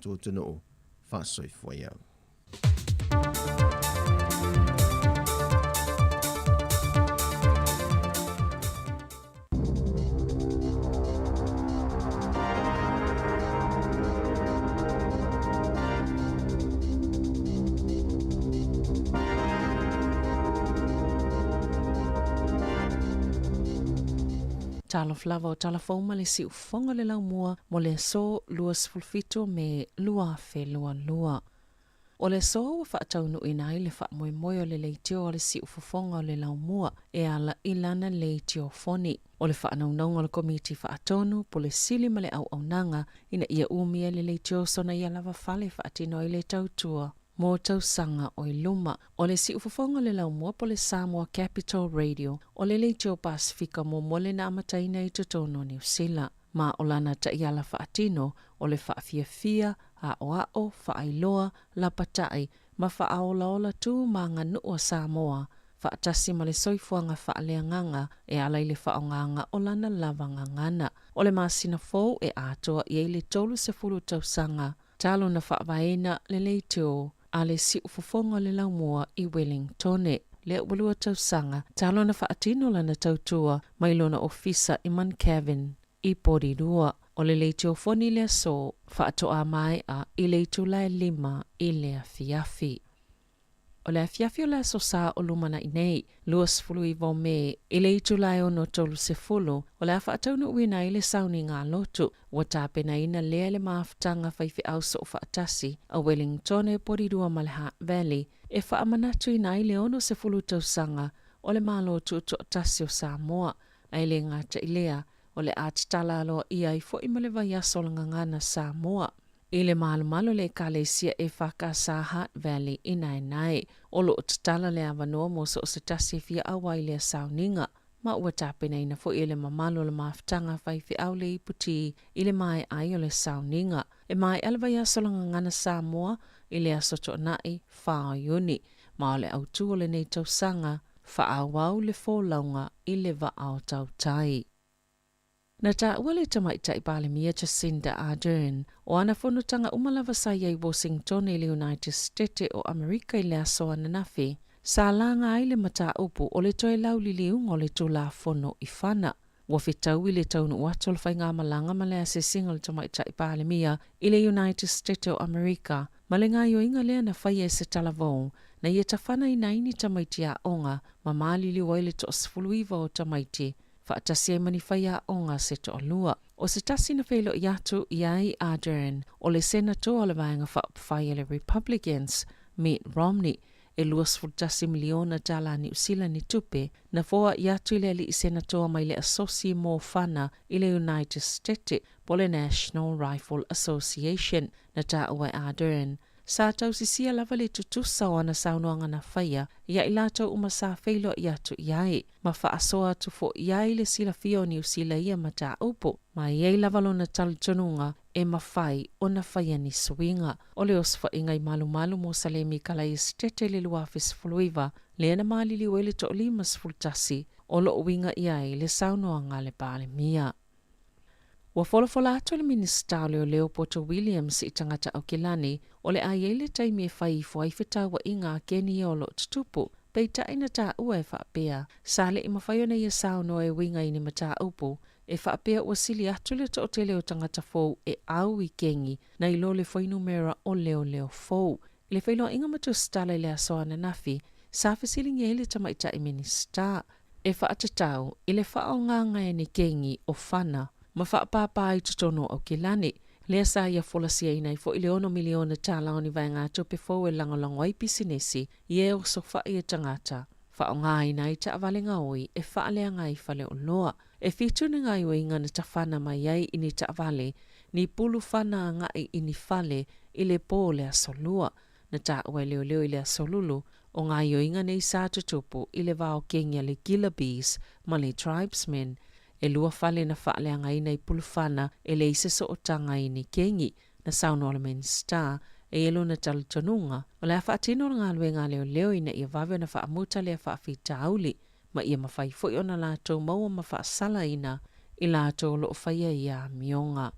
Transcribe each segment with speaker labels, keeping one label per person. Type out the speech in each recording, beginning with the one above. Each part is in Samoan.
Speaker 1: tatou atunuu. Faasoifua ia.
Speaker 2: Talofa lava o tala fou ma le siufofoga o le laumua mo le aso 27 o Me 2022. O le aso ua faataunuuina ai le faamoemoe o le leitio a le siufofoga o le laumua e ala i lana leitiofoni. O le faanaunauga o le Komiti Faatonu, Pule Sili ma le Auaunaga ina ia umia le leitio sona ia lava fale e faatino ai le tautua mo tausaga o i luma. O le siufofoga o le laumua po o le Samoa Capital Radio, o le leitio Pasefika muamua lea na amataina i totonu o Niu Sila. Ma o lana taiala faatino o le faafiafia, aoao, faailoa, lapatai, ma faaolaola tu ma aganuu a Samoa, faatasi ma le soifuaga faaleagaga e ala i le faaaogaga o lana lava gagana. O le masina fou e atoa i ai le 30 tausaga talu na faavaeina le leitio a le siufofoga o le laumua i Wellingtone. Lea ua lua tausaga talu na faatino lana tautua mai lona ofisa i Mount Kevin i Porirua. O le leitiofoni le aso faatoa maea i le itula e lima i le afiafi. O le afiafi o le Aso Sa o lumanai nei, 29 o Me, i le itula e 6:30, o le a faataunuuina ai le sauniga a lotu. Ua tapenaina lea e le mafutaga faifeau soofaatasi a Wellingtone Porirua ma le Hutt Valley e faamanatuina ai le 60 tausaga o le Malo Tutoatasi o Samoa, ae le gata i lea, o le a tatala aloaia ai foi ma le vaiaso o le Gagana Samoa. I le malumalu o le Ekalesia EFKS Hutt Valley i Naenae. O lo o tatala le avanoa mo so o se tasi e fia ʻau ai lea sauniga, ma ua tapenaina foi e le mamalu o le mafutaga faifeau le ipu-tī i le maea ai o le sauniga. E maea le vaiaso o le Gagana Samoa i le Aso Toonai, 4 o Iuni, ma o le autu o lenei tausaga, faaauau le folauga i le vaa o tautai. Na taua le Tamaitai Palemia Jacinda Ardern o ana fonotaga uma lava sa i ai Washington i le United Stete o Amerika i le aso ananafi, sa laga ai le mataupu o le toe lauliliuga o le Tulafono i Fana. Ua fetaui le taunuu atu o le faigamalaga ma le asiasiga o le Tamaitai Palemia i le United Stete o Amerika ma le gaoioiga lea na faia e se talavou na ia tafanaina ai ni tamaiti aoga ma maliliu ai le toa-19 o tamaiti faatasi ai ma ni faiaoga se toalua. O se tasi na feiloai atu i ai a Ardern, o le Senator o le Vaega Faaupufai a le Republicans, Mitt Romney, e 21 miliona tala Niu Sila ni tupe na foai atu i le alii Senator mai le Asosi mo Fana i le United Stete po le National Rifle Association na taua e Ardern. Sa tausisia lava le tutusa o ana saunoaga na faia ia i latou uma sa feiloai atu i ai, ma faasoa atu foi i ai le silafia o Niu Sila ia mataupu, ma e i ai lava lona talitonuga e mafai ona faia ni suiga. O le osofaiga i malumalu mo Salemi Kalaesetete i le 2019, lea na maliliu ai le toa-51 o lo o uiga i ai le saunoaga a le Palemia. Ua folafola atu le Minisita o Leoleo Poto Williams i tagata Aukilani o le a i ai le taimi e fai ifo ai fetauaiga a Keni o lo o tutupu, peitai na taua e faapea, sa le i mafai ona ia saunoa e uiga i ni mataupu e faapea ua sili atu le toatele o tagata fou e au i Keni nai lo le fuainumera o leoleo fou. I le feiloaiga ma Tusitala i le aso ananafi, sa fesiligia ai le tamaitai Minisita e faatatau i le faaaogaga e ni kengi o fana ma faapāpā i totonu o Aukilani, lea sa ia folasiaina ai foi le ono miliona tala o ni vaegatupe fou e lagolago ai pisinisi i e osofai e tagata faaaogaina ai taavale gaoi e faaleaga ai faleoloa. E fitu ni gaoioiga na tafana mai ai i ni taavale, ni pulu fana agai i ni fale i le po o le aso Lua. Na taua e leoleo i le aso Lulu o gaoioiga nei sa tutupu i le va o kengi a le Gillibees ma le Tribesmen. E lua fale na faaleagaina i Pulufana e leai se sootaga i ni kengi. Na saunoa le Minisita e i ai lona talitonuga o le a faatino le galuega a leoleo ina ia vave ona faamuta lea faafitauli ma ia mafai foi ona latou maua ma faasalaina i latou o lo o faia ia amioga.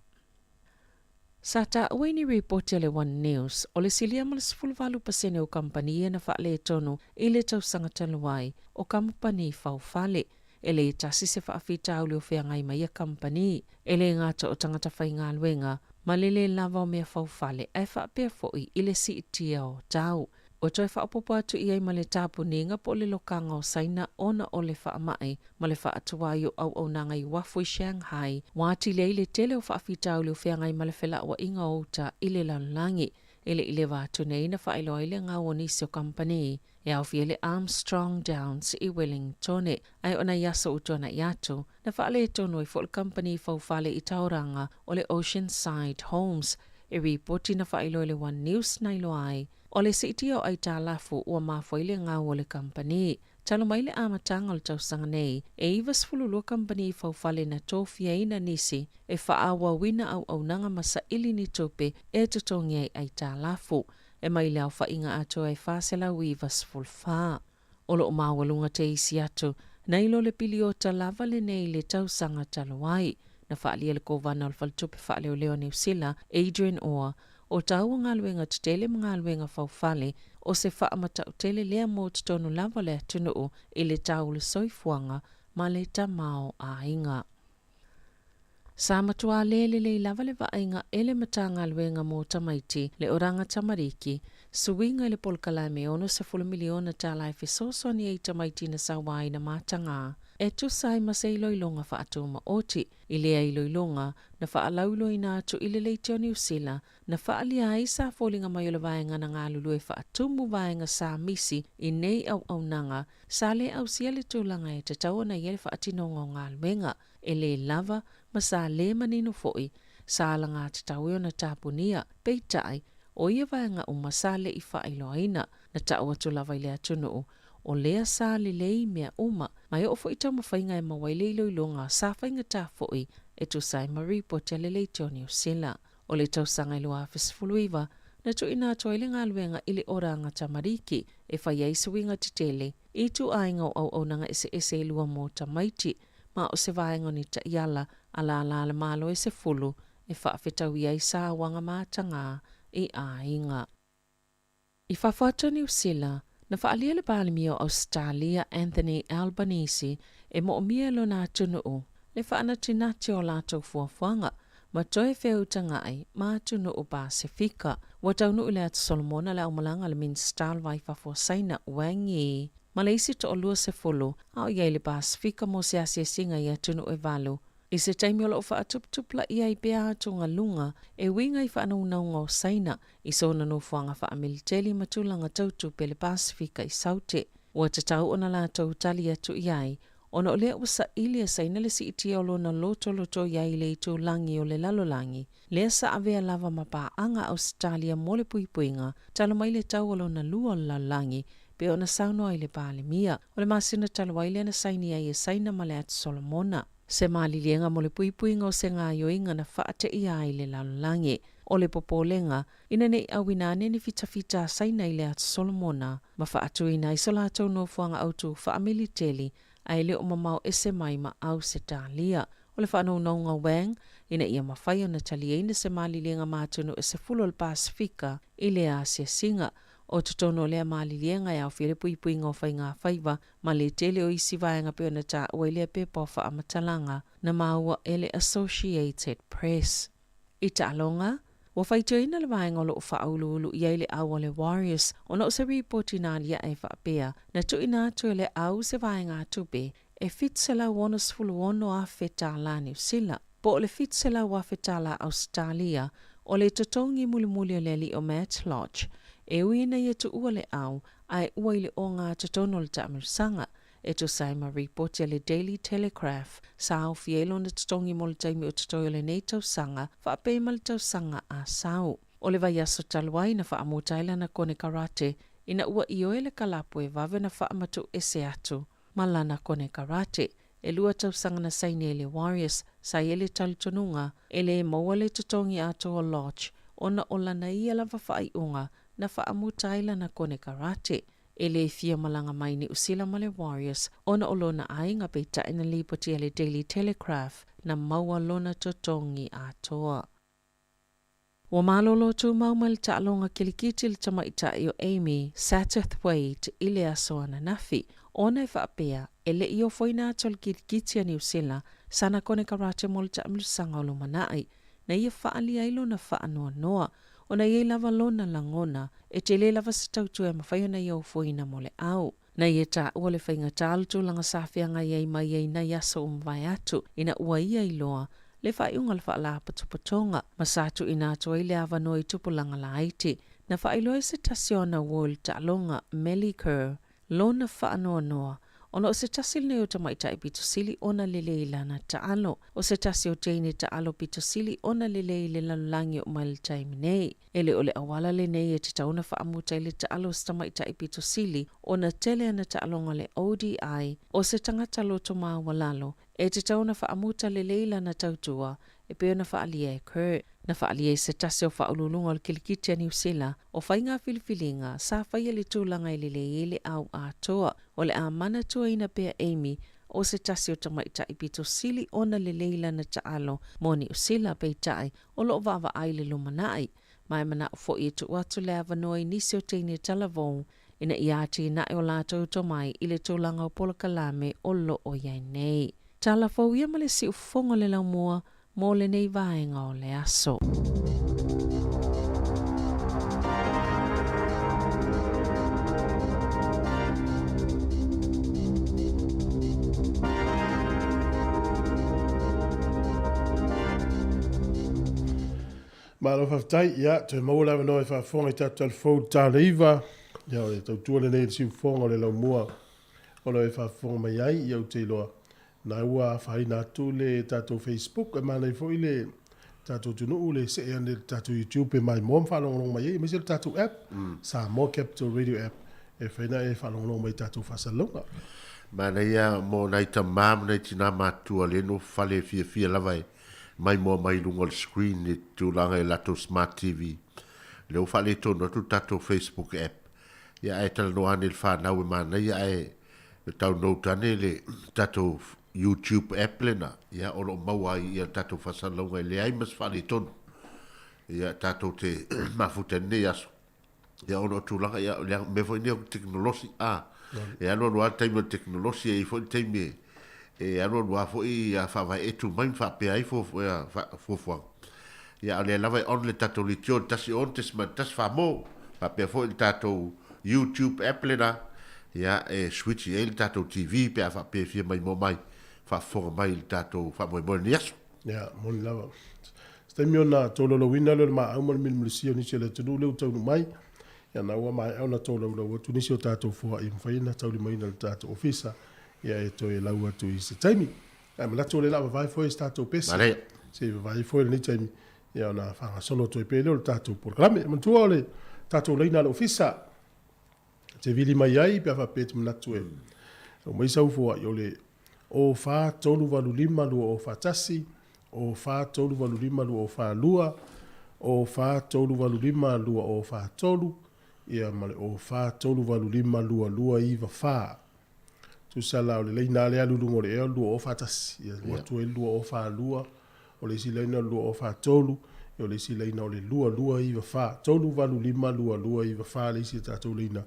Speaker 2: Sa taua i ni ripoti a le One News, o le silia ma le 18% o kamupani ia na faaletonu i le tausaga talu ai, o kamupani faufale. E le tasi se faafitauli o feagai ma ia kamupani, e le gata o tagata faigaluega ma le le lava o mea faufale ae faapea foi i le siitia o tau. Ua toe faaopoopo atu i ai ma le tapuniga po o le lokaga o Saina ona o le faamai ma le faatuai o auaunaga i uafu i Shanghai, ua atili ai le tele o faafitauli o feagai ma le felauaiga o uta i le lalolagi. E le i leva atu nei na faailoa ai le gau o nisi o kamupani e aofia ai le Armstrong Downs i Wellingtone, ae o nai aso ua tuanai atu, na faaletonu ai foi le kamupani faufale i Tauranga o le Oceanside Homes. E ripoti na faailoa e le One News na iloa ai, o le siitia o aitalafu ua mafua ai le gau o le kamupani. Talu mai le amataga o le tausaga nei, e 92 kamupani faufale na tofiaina nisi e faaauauina auaunaga ma saili ni tupe e totogi ai aitalafu, e mai le aofaiga atoa e 494. O lo o maualuga teisi atu, nai lo le piliota lava lenei i le tausaga talu ai. Na faaalia e le Kovana o le Faletupe Faaleoleo a Niu Sila, Adrian Orr, o taua galuega tetele ma galuega faufale o se faamatau-tele lea mo totonu lava o le atunuu i le tau o le soifuaga ma le tamaoaiga. Sa matua le lelei lava le vaaiga e le Matagaluega mo Tamaiti, le Oranga Tamariki, suiga i le polokalame e $60 miliona tala e fesoasoani ai i tamaiti na sauaina matagā, e tusa ai ma se iloiloga faatumaoti. I lea iloiloga, na faalauiloaina atu i le Leitio Niu Sila, na faaalia ai sa foliga mai o le vaega na galulue faatumu vaega sa misi i nei auaunaga, sa le ausia le tulaga e tatau ona i ai le faatinoga o galuega, e le lava ma sa le manino foi, sa alagatatau e ona tapunia. Peitai, o ia vaega uma sa le i faailoaina, na tau atu lava i le atunuu, o lea sa lelei mea uma, ma e oo foi taumafaiga e maua ai le iloiloga sa faigata foi e tusa ai ma ripoti a le Leitio Niu Sila. O le tausaga e 2019, na tuuina atu ai le galuega i le Oranga Tamariki e fai ai suiga tetele i ituaiga o auaunaga eseese e lua mo tamaiti, ma o se vaega o ni taiala a lālā a le Malo e 10 e faafetauia ai sauaga matagā i aiga. I fafo atu o Niu Sila, na faaalia le Palemia o Ausetalia Anthony Albanese e moomia e lona atunuu le faanatinati o latou fuafuaga ma toe feutaga'i ma atunuu Pasefika. Ua taunuu i le Atu Solomona le aumalaga a le Minisita o le Va i Fafo o Saina, Wang Yi, ma le isi toalua sefulu a o i ai le Pasefika mo se asiasiga i atunuu e valu I se taimi o lo o faatuputupulaia ai pea atugaluga e uiga i faanaunauga o Saina i sona nofoaga faamiliteli ma tulaga tau tupe i le Pasefika i Saute, ua tatau ona latou tali atu i ai, ona o lea ua saili e Saina le siitia o lona lotoloto i ai i le itulagi o le lalolagi, lea sa avea lava ma paaga a Ausetalia mo le puipuiga talu mai le tau o lona lua o le lalolagi pei ona saunoa ai le Palemia. O le masina talu ai lea na saini ai e Saina ma le Atu Solomona. Se maliliega mo le puipuiga o se gaoioiga na faateia ai le lalolagi. O le popolega, ina ne i auina ane ni fitafita a Saina i le Atu Solomona ma faatuina ai so latou nofoaga autu faamiliteli ae le o mamao ese mai ma Ausetalia. O le faanounouga o Wang, ina ia mafai ona taliaina se maliliega ma atunuu e 10 o le Pasefika i lea asiasiga. O totonu o lea maliliega e aofia le puipuiga o faigafaiva ma le tele o isi vaega pei ona taua i lea pepa o faamatalaga na maua e le Associated Press. I taaloga, ua faitioina le vaega o lo o faauluulu i ai le au a le Warriors ona o se ripoti na aliae faapea na tuuina atu e le au se vaegatupe e $766,000 Niu Sila, po o le $700,000 Ausetalia, o le totogi mulimuli o le alii o Matt Lodge, e ui ina ia tuua le au ae ua i le ogatotonu o le taamilosaga, e tusa ai ma ripoti a le Daily Telegraph, sa aofia ai lona totogi mo le taimi o totoe o lenei tausaga faapea ma le tausaga a sau. O le vaiaso talu ai na faamuta ai lana konekarate ina ua ioe le kalapu e vave ona faamatuuese atu ma lana konekarate. E lua tausaga na saini ai le Warriors, sa i ai le talitonuga e le maua le totogi atoa o Lodge ona o lana ia lava faaiuga na faamuta ai lana konekarate. E le fia malaga mai Niu Sila ma le Warriors ona o lona aiga peitai na lipoti e le Daily Telegraph na maua lona totogi atoa. Ua malolo tumau mai le taaloga kilikiti le tamaitai o Amy Satterthwaite i le aso ananafi, ona e faapea e le i ofoina atu le kilikiti a Niu Sila sana konekarate mo le taamilosaga o lumanai, na ia faaalia ai lona faanoanoa ona e i ai lava lona lagona e tele lava se tautua e mafai ona ia ofoina mo le au. Na ia taua le faigata o le tulaga sa feagai ai mai ai nai aso ua mavae atu ina ua ia iloa le faaiuga o le Faalapotopotoga ma sa tuuina atu ai le avanoa i tupulaga laiti. Na faailoa e se tasi o ana uo i le taaloga, Melly Kerr, lona faanoanoa ona o se tasi lenei o tamaitai pito sili ona lelei i lana taalo. O se tasi o teine taalo pito sili ona lelei i le lalolagi oo mai le taimi nei. E le o le auala lenei e tatau ona faamuta ai le taalo o se tamaitai pito sili ona tele ana taaloga le ODI o se tagata loto maualalo e tatau ona faamuta lelei lana tautua e pei ona faaalia e Kerr. Na faaalia e se tasi o faauluuluga o le kilikiti a Niu Sila o faiga filifiliga sa faia le tulaga e lelei ai le au atoa. O le a manatuaina pea Amy o se tasi o tamaitai pito sili ona lelei lana taalo mo Niu Sila peitai o lo o vaavaai le lumanai ma e manao foi e tuu atu le avanoa i nisi o teine talavou ina ia atinae o latou tomai i le tulaga o polokalame o lo o i ai nei. Tala fou ia ma le siufofoga o le laumua mo lenei vaega o le aso.
Speaker 3: Malo faafetai, ia toe maua le avanoa e faafofoga i tatou tala fou i le ta 9. Ia o le tautua lenei i le siufofoga o le laumua o lo o e faafofoga mai ai. Ia ou te iloa na ua afaina atu le tatou Facebook, e manaia foi le tatou atunuu le see ane i le tatou YouTube pe maimoa ma faalogologo mai ai, aemaise le tatou app, Samoa Capital Radio App, e fai na e faalogologo mai i tatou faasalalauga.
Speaker 4: Manaia mo nai tama ma nai tina matutua le nofo fale e fiafia lava e maimoa mai i luga o le screen i tulaga i latou smart TV. Lea ua faaletonu atu le tatou Facebook app. Ia ae talanoa ane i le whanau e manaia ae download ane le tatou YouTube app lena, ia o lo o maua ai ia le tatou faasalalauga e leai ma se faaletonu. Ia tatou te mafuta i lenei aso. Ia ona o tulaga, ia o le mea foi lenei o tekonolosi, a, e alualu lava le taimi o le tekonolosi, e i ai foi le taimi e, e alualu lava foi a faavaeetu mai ma faapea ai fuafuaga. Ia a o lea lava e on le tatou leitio i le 16.1 mo, faapea foi le tatou YouTube app lena, ia e switch i ai le tatou TV pe a faapea e fia maimoa mai, faafofoga mai i le tatou faamoemoe i lenei aso.
Speaker 3: Ia, moni lava. Se taimi ona tolaulauina lea o le maau ma le milimilisia o nisi o le atunuu lea ua taunuu mai. Ia na ua maea ona tolaulau atu nisi o tatou foai e mafai ona taulimaina e le tatou ofisa, ia e toe lau atu i se taimi. Ae manatu o lea o le a vavae foe se tatou pese.
Speaker 4: Manaia.
Speaker 3: Se i vavae foe lenei taimi, ia ona faagasolo atu ai pea lea o le tatou polokalame. Manatua o le tatou laina a le ofisa, e te vili mai ai pe a faapea e te manatu e aumai sau foai, o le 04 385 2041, 04 385 2042, 04 385 2043, ia ma le 04 385 2294. Tusa la o le laina lava lea e alu i luga o le ea o le 2041, ia alu atu ai le 2042, o le isi laina o le 2043, ia o le isi laina o le 2294. 385 2294 le isi a tatou laina e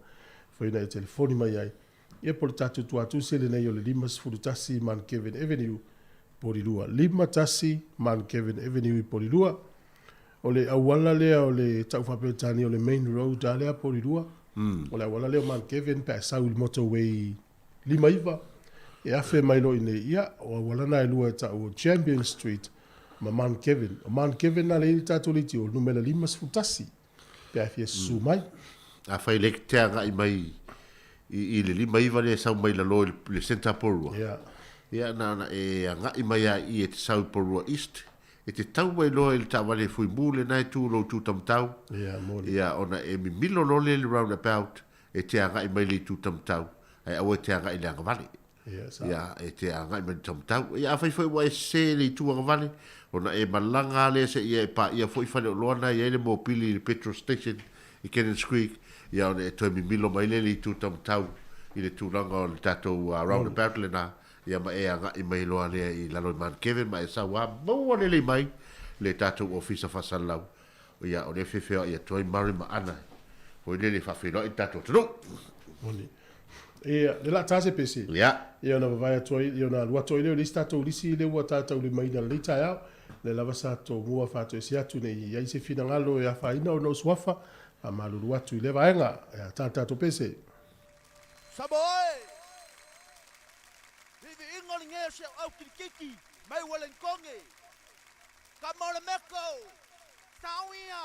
Speaker 3: mafai ona e telefoni mai ai. Ia po o le tatou tuatusi lenei o le 51 Mount Kevin Avenue, Porirua. 51 Mount Kevin Avenue i Porirua. O le auala lea o le tau faa-Peretania o le main road lava lea Porirua. O le auala lea o Mount Kevin pe a e sau i le motorway 59, e afe mai loa i inei. Ia, o auala na e lua e tau o Champion Street ma Mount Kevin. O Mount Kevin na lea e i ai le tatou leitio, o le numera 51 pe a e fia susu mai.
Speaker 4: Afai le te agai mai i le 59 lea e sau mai lalo i le centre Porirua.
Speaker 3: Ia.
Speaker 4: Ia, na ona e agai mai lava i i e te sau i Porirua East, e te tau mai loa i le taavale fuimu lena e tu i lou itu tamatau.
Speaker 3: Ia, moni.
Speaker 4: Ia, ona e mimilo loa lea i le roundabout e te agai mai i le itu tamatau, ae aua e te agai i le agavale.
Speaker 3: Ia, sa.
Speaker 4: Ia, e te agai mai i le taumatau. Ia, afai foi ua e sese i le itu agavale, ona e malaga lava lea seia e paia foi faleoloa na e i ai le mopili i le petrol station i Cannons Creek, ia ona e toe mimilo mai lea i le itu taumatau i le tulaga o le tatou roundabout lena, ia ma e agai mai loa lea i lalo i Mount Kevin ma e sau lava maua lelei mai le tatou ofisa faasalalau. Ia, o lea e feofeoai atu ai Murray ma Ana foi lele e faafeiloai le tatou atunuu.
Speaker 3: Moni. Ia, le la ta se pese.
Speaker 4: Ia.
Speaker 3: Ia ona vavae atu ai, ia ona alu atu ai lea o le isi tatou lisi lea ua ta taulimaina i lenei taeao. Lea lava sa tomua faatoese atu ne i i ai se finagalo e afaina ona o suafa, faamalulu atu i lea vaega. Ia, ta le tatou pese.
Speaker 5: Samoa e! Viiviiga o le gē o si au au kilikiki mai Uelenikone. Tama o le Meko! Sao ia!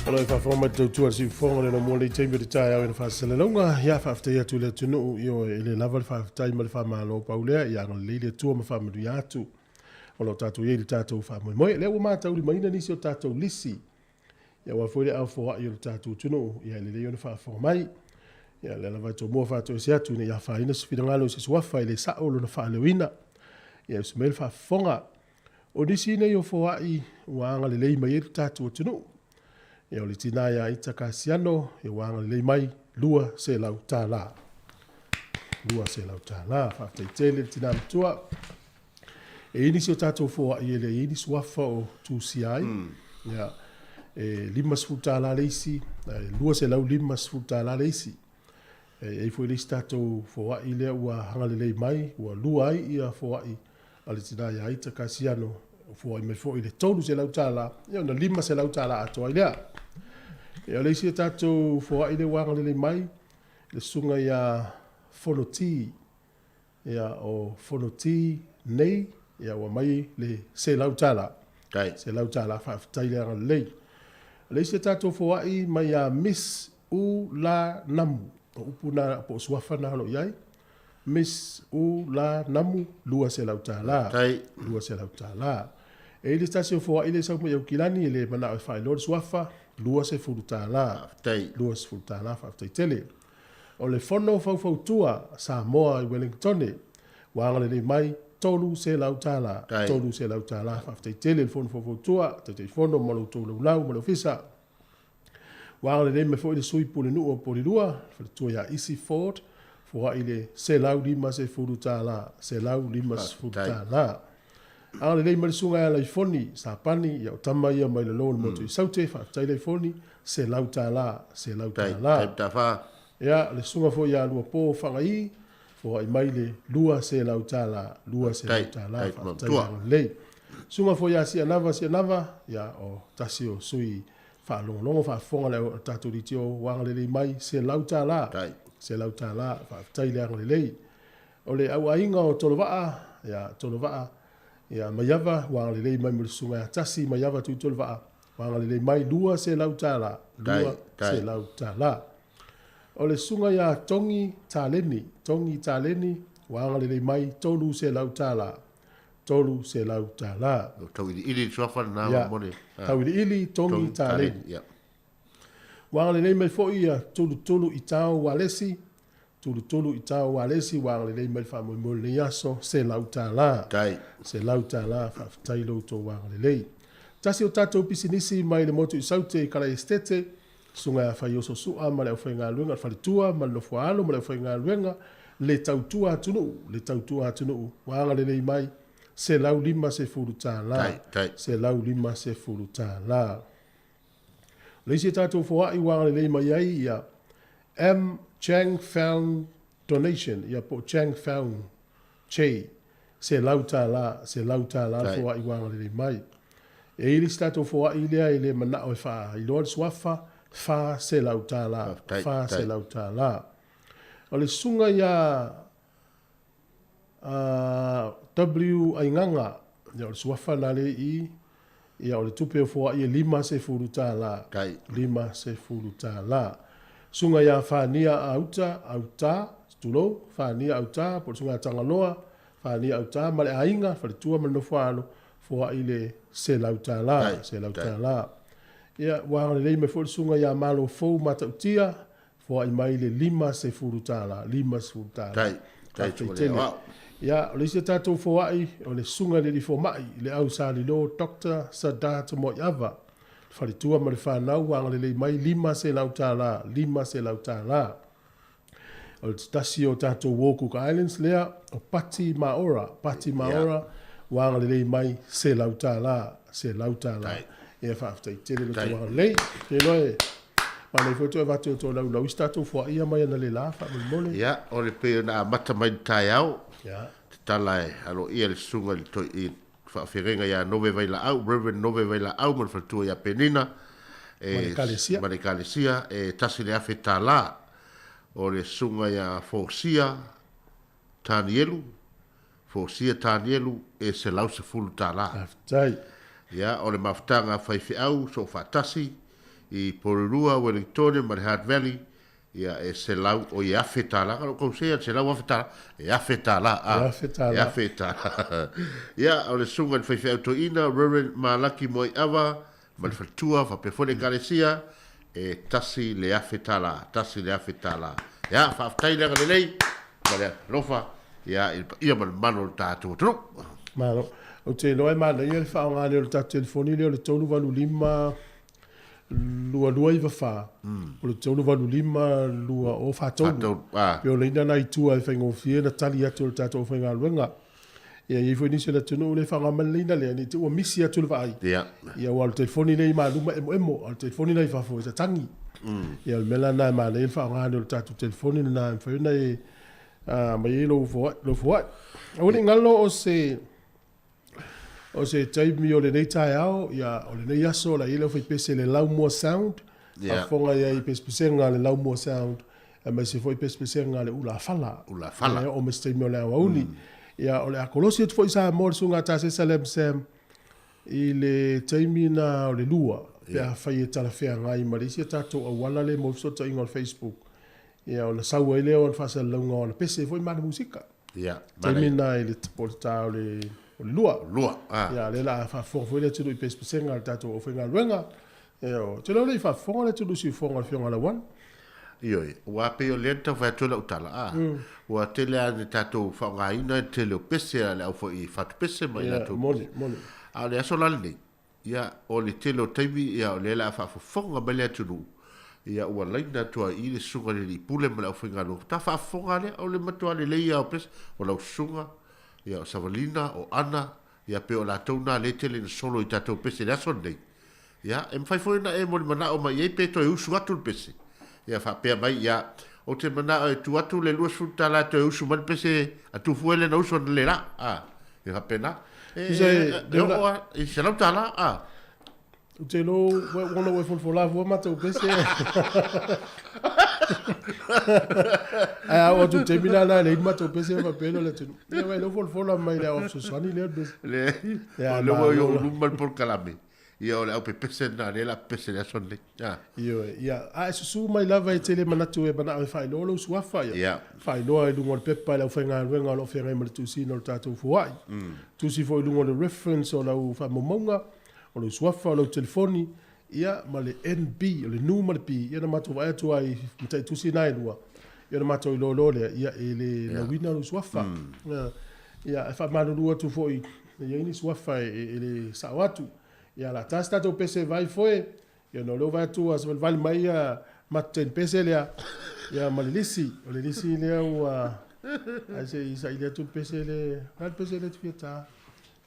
Speaker 3: O lo e faafofoga mai le tautua a le siufofoga le laumua lei taimi o le taeao i le faasalalauga. Ia faafetai atu i le atunuu, ioe, e le lava le faafetai ma le faamalo pau lea, ia agalelei le Atua ma faamanuia atu. O lo o tatou i ai i le tatou faamoemoe. Lea ua mataulimaina nisi o tatou lisi, ia aua foi le ao foai o le tatou atunuu, ia e lelei ona faafofoga mai. Ia lea lava e tomua faatoese atu ina ia afaina se finagalo i se suafa e le sao lona faaleoina. Ia usi mai le faafofoga. O nisi nei o foai ua agalelei mai ai le tatou atunuu. Ia o le tina ia Ita Kasiano, ia ua agalelei mai $200. $200. Faafetai tele le tina matua. E i nisi o tatou foai e leai ni suafa o tusia ai. Ia, e $50 le isi, e $250 le isi. E i ai foi le isi tatou foai lea ua agalelei mai, ua lua ai ia foai a le tina ia Ita Kasiano, foai mai foi le $300, ia ona $500 atoa ai lea. Ia o le isi o tatou foai lea ua agalelei mai, le susuga ia Fonoti, ia o Fonoti nei, ia ua mai le $100. $100, faafetai le agalelei. O le isi o tatou foai mai ia Miss U La Namu, o upu na po o suafa na o lo o i ai. Miss U La Namu, $200. $200. E i ai le tasi o foai lea e sau mai Aukilani, e le manao e faailoa le suafa, $20. $20, faafetai tele. O le Fono Faufautua Samoa i Wellingtone, ua agalelei mai $300. $300, faafetai tele i le Fono Faufautua, Taitaifono ma lo outou laulau ma le Ofisa. Ua agalelei mai foi le Sui Pulenuu o Polilua, le faletua ia Isi Ford, foai le $150, $150. Agalelei mai le susuga ia Laifoni Sapani, ia o tama ia mai lalo o le motu i Saute, faafetai Laifoni, $100, $100. Ia, le susuga foi ia Luapo Fagaī, foai mai le $200, $200, faafetai le agalelei. Susuga foi ia Sianava Sianava, ia o tasi o sui faalogologo faafofoga le tatou DTO, ua agalelei mai $100, $100, faafetai le agalelei. O le auaiga o Tolovaa, ia, Tolovaa, ia, Maiava, ua agalelei mai mo le susuga ia Tasi, Maiava Tui Tolovaa, ua agalelei mai $200, $200. O le susuga ia Togi Taleni, Togi Taleni, ua agalelei mai $300, $300.
Speaker 4: O Tauiliili le suafa lena
Speaker 3: Ia,
Speaker 4: mo le...
Speaker 3: Tauiliili, Togi Taleni.
Speaker 4: Ia.
Speaker 3: Ua agalelei mai foi ia Tulutulu Itao Walesi, Tulutulu Itao Walesi, ua agalelei mai le faamoemoe o lenei aso, $100.
Speaker 4: Tai.
Speaker 3: $100, faafetai i lo outou agalelei. Tasi o tatou pisinisi mai le motu i Saute i Kalai Esitete, Susuga ia Faioso Sua ma le aufaigaluega, le faletua ma le nofoaalo ma le aufaigaluega, le tautua atunuu, le tautua atunuu, ua agalelei mai, $150.
Speaker 4: Tai, tai.
Speaker 3: $150. O le isi a tatou foai ua agalelei mai ai ia M Chang Found Donation, ia po o Chang Found Che, $100, $100 le foai ua agalelei mai. E i ai le isi tatou foai lea e le manao e faailoa le suafa, $400, $400. O le susuga ia W Aigaga, ia o le suafa lena lea i i, ia o le tupe o foai e $50, $50. Susuga ia Fania Auta, Auta, tulou, Fania Auta, po o le susuga ia Tagaloa, Fania Auta ma le aiga, faletua ma le nofoaalo, foai le $100, $100. Ia, ua agalelei mai foi le susuga ia Malofou Matautia, Foai mai le $50, $50.
Speaker 4: Tai, tai
Speaker 3: Faafetai tele. Ia, o le isi a tatou foai, o le Susuga i le Alii Fomai, le Au Salilo Doctor Sada Tomoiava, le faletua ma le fanau ua agalelei mai $500, $500. O le tasi o tatou uo Cook Islands lea, o Pati Maora, Pati Maora, ua agalelei mai $100, $100. Ia, faafetai tele lo outou agalelei. Ou te iloa e manaia foi toe avatu e toe laulau isi tatou foaia mai analeila faamolemole.
Speaker 4: Ia, o le pei ona amata mai le taeao, tatala e aloaia le susuga i le toi, i faafeagaiga ia Nove Vailaau, Reverend Nove Vailaau ma le faletua ia Penina,
Speaker 3: e, ma le Ekalesia.
Speaker 4: Ma le Ekalesia, e $1,000. O le susuga ia Fosia Tanielu, Fosia Tanielu e $110.
Speaker 3: Faafetai.
Speaker 4: Ia, o le mafutaga a faifeau soofaatasi i Porirua, Wellingtone ma le Hutt Valley, ia e selau, oi e $1,000. Ka lou kausea e $100,000, e $1,000, a.
Speaker 3: E $1,000.
Speaker 4: E $1,000. Ia, o le susuga i le faifeau toeaina, Reverend Malaki Moaiava ma le faletua, faapea foi le Ekalesia, e $1,000, $1,000. Ia, faafetai le agalelei ma le alofa, ia, i le paia ma le mamalu o le tatou atunuu.
Speaker 3: Malo. Ou te iloa e manaia le faaaoga lea o le tatou telefoni lea o le 385 2294, o le 385 2043. Pei o laina na i tua e faigofie ona tali atu e le tatou aufaigaluega. Ia, e i ai foi nisi o le atunuu lea e faaaoga mai le laina lea, ne i te i ua misi atu le vaai. Ia, aua o le telefoni lea i maluma e emoemo, a o le telefoni la i fafo e tatagi. Ia, o le mea la lena e manaia le faaaoga lea o le tatou telefoni lena e mafai ona e aumai ai lou foai. Lou foai. Aua ne i galo o se o se taimi o lenei taeao, ia, o lenei aso, la i ai le aufaipese le Laumua Sound,
Speaker 4: Yeah.
Speaker 3: faafofoga i ai i pesepesega a le Laumua Sound, aemaise foi pesepesega a le Ulafala.
Speaker 4: Ulafala.
Speaker 3: E oo mai se taimi o le aoauli. Ia, o le a kolosi atu foi Samoa le susuga a Tasesa Lam Sam i le taimi na o le 2, pe afai e talafeagai ma le isi a tatou auala lea mo le fesootaiga o le Facebook. Ia, ona sau ai lea o le faasalalauga o ana pese foi ma ana musika.
Speaker 4: Ia,
Speaker 3: Taimi na i le po o le ta o le o le 2.
Speaker 4: 2, ah.
Speaker 3: Ia, lea o le a faafofoga foi le atunuu i pesepesega a le tatou aufaigaluega. Ia, ou te iloa o le i faafofoga le atunuu i siufofoga a le Afioga ia Lauana.
Speaker 4: Ioe, aua pei o lea na tau fai atu ai lau tala, a, ua tele lava ina tatou faaaogaina le tele o pese a le au foi fatu pese ma i
Speaker 3: Ia,
Speaker 4: latou.
Speaker 3: moni, moni.
Speaker 4: A o le aso la lenei, ia, o le tele o taimi, ia, o lea o le a faafofoga mai le atunuu, ia, ua laina atu ai i i le susuga i le alii pule ma le aufaigaluega, faatoa faafofoga lea, o le matua lelei lava o pese, o lau susuga, ia, o Savalina, o Ana, ia, pei o latou na lea e tele ina solo i tatou pese i le aso lenei. Ia, e mafai foi ona e molimanao mai i ai pe toe usu atu le pese. Ia, faapea mai, ia, ou te manao e tuu atu le $20 e toe usu mai le pese a Tufue lea na usu analeila. A, e faapena. E,
Speaker 3: Tusa
Speaker 4: e,
Speaker 3: e,
Speaker 4: e oo lava i $100, a.
Speaker 3: Ou te iloa ua ona ua e folafola fua matou pese. Ae a oo atu i le taimi lena e leai ni matou pese ona faapea lea o Leatinuu, ia vaai o lea ua folafola mai le ao fesoasoani lea o le pese.
Speaker 4: Leai,
Speaker 3: Ia,
Speaker 4: o lea ua i
Speaker 3: malo
Speaker 4: ou
Speaker 3: la.
Speaker 4: luma le polokalame, ia o le aupepese lena lea o le a pepese i le aso lenei. A.
Speaker 3: Ioe, ia, a e susu mai lava e te le manatu e manao e faailoa lou suafa, ia,
Speaker 4: Ia.
Speaker 3: faailoa i luga o le pepa e le aufaigaluega o lo o feagai ma le tusiina o le tatou foai. Tusi foi i luga o le reference o lau faamaumauga, o lou suafa, o lau telefoni, ia, ma le NB, o le nu ma le B, ia na matou vaai atu ai i mataitusi na e lua, ia ona matou iloa loa lea, ia, e le lauina lou suafa. Ia, ia, e faamalulu atu foi, e i ai ni suafa e le sao atu. Ia, o le a ta se tatou pese vai foe, ia ona o lea ua vaai atu ua savalivali mai ia matou teine pese lea, ia ma le lisi. O le lisi lea ua, ae se i saili atu le pese lea, o le a le pese lea e te fia ta?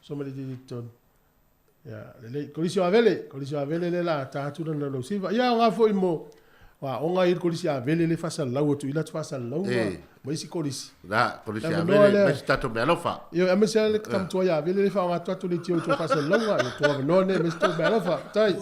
Speaker 3: Uso mai le i totonu. Ia, lelei. Kolisi o Avele, Kolisi o Avele lea o le a ta atu lana laulausiva. Ia, aoga foi mo aoga i le Kolisi Avele lea e faasalalau atu i la faasalalauga
Speaker 4: Eh.
Speaker 3: ma isi kolisi.
Speaker 4: La, kolisi
Speaker 3: Le avanoa
Speaker 4: Avele,
Speaker 3: lea.
Speaker 4: ma isi tatou meaalofa.
Speaker 3: Ia, aemaise lava le tama tuai ia Avele lea e faaaoga atu atu leitio i tua faasalalauga. Ia, tou avanoa nei, aemaise tou meaalofa. Tai.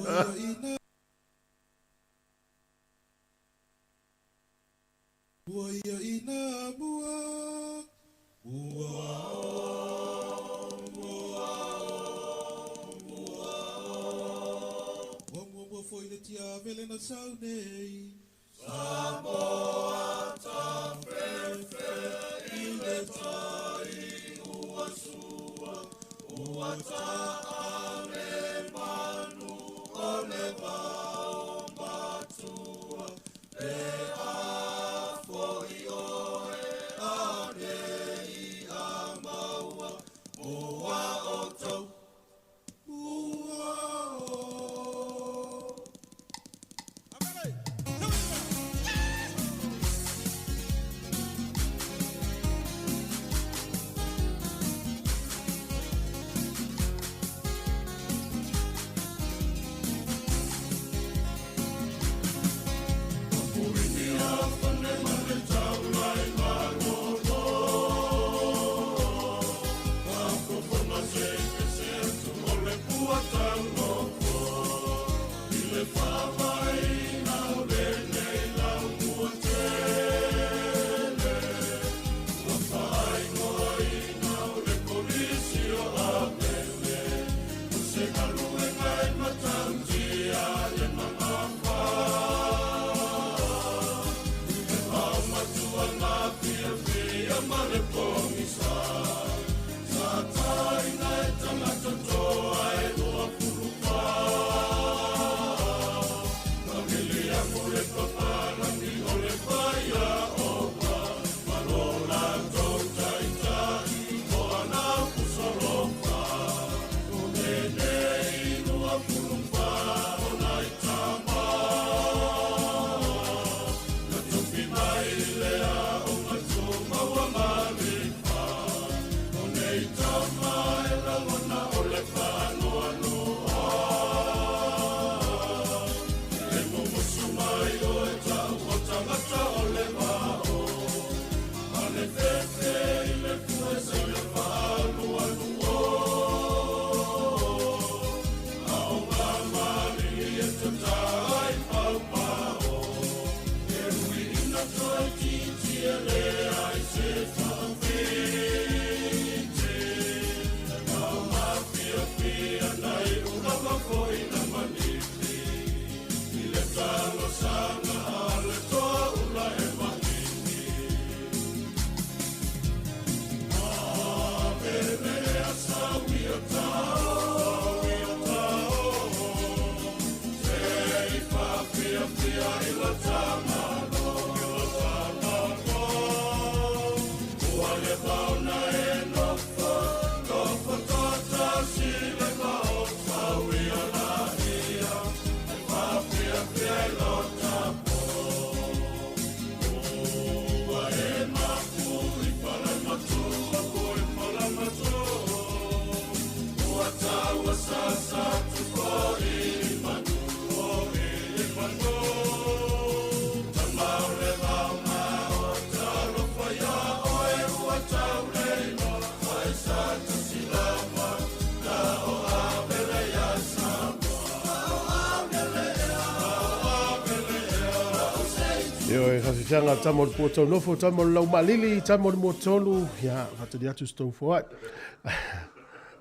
Speaker 3: Faafiafiaga tama o le pua taunofo, tama o le laumaalili, tama o le muatolu, ia, faatali atu se tou foai.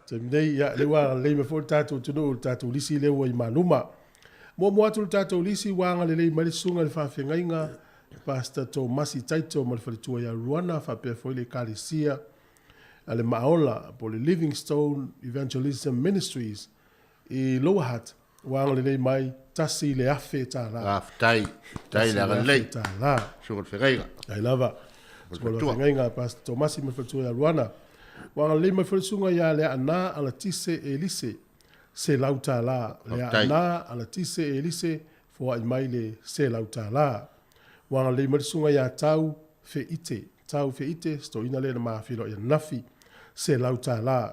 Speaker 3: Taimi nei, ia, lea ua agalelei mai foi le tatou atunuu i le tatou lisi lea ua i Maluma. Muamua atu le tatou lisi ua agalelei mai le susuga i le faafeagaiga Pastor Tomasi Taito ma le faletua ia Ruana faapea foi le Ekalesia a le Maaola po o le Livingstone Evangelism Ministries i Lower Hutt ua agalelei mai $1,000.
Speaker 4: Faafetai, faafetai le agalelei.
Speaker 3: $1,000.
Speaker 4: Susuga i le Feagaiga.
Speaker 3: Faafetai lava. Susuga i le Feagaiga Pastor Tomasi ma le faletua ia Ruana. Ua agalelei mai foi le susuga ia Leaana Alatise Elise $100. Leaana Alatise Elise foai mai le $100. Ua agalelei mai le susuga ia Tau Feite, Tau Feite, se toeaina lea na ma feiloai ananafi, $100,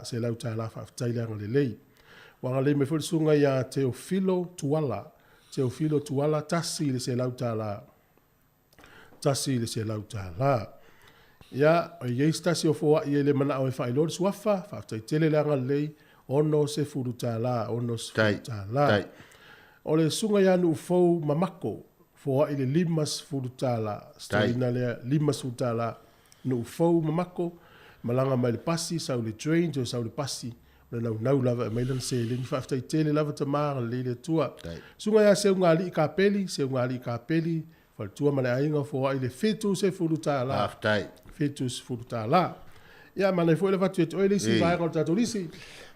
Speaker 3: $100 faafetai le agalelei. Ua agalelei mai foi le susuga ia Teofilo Tuala, Teofilo Tuala, $100. $100. Ia, e i ai se tasi o foai e le manao e faailoa le suafa, faafetai tele le agalelei, $60, $60. O le susuga ia Nuufou Mamako, foai le $50, stoina lea $50, Nuufou Mamako, malaga mai le pasi, sau le train, toe sau le pasi, O le naunau lava e aumai lana seleni. Faafetai tele lava tama, agalelei le Atua. Susuga ia Seugaalii Kapeli, Seugaalii Kapeli, faletua ma le aiga, foai le $70.
Speaker 4: Faafetai.
Speaker 3: $70. Ia, manaia foi le avatu ia te oe le isi vaega o le tatou lisi.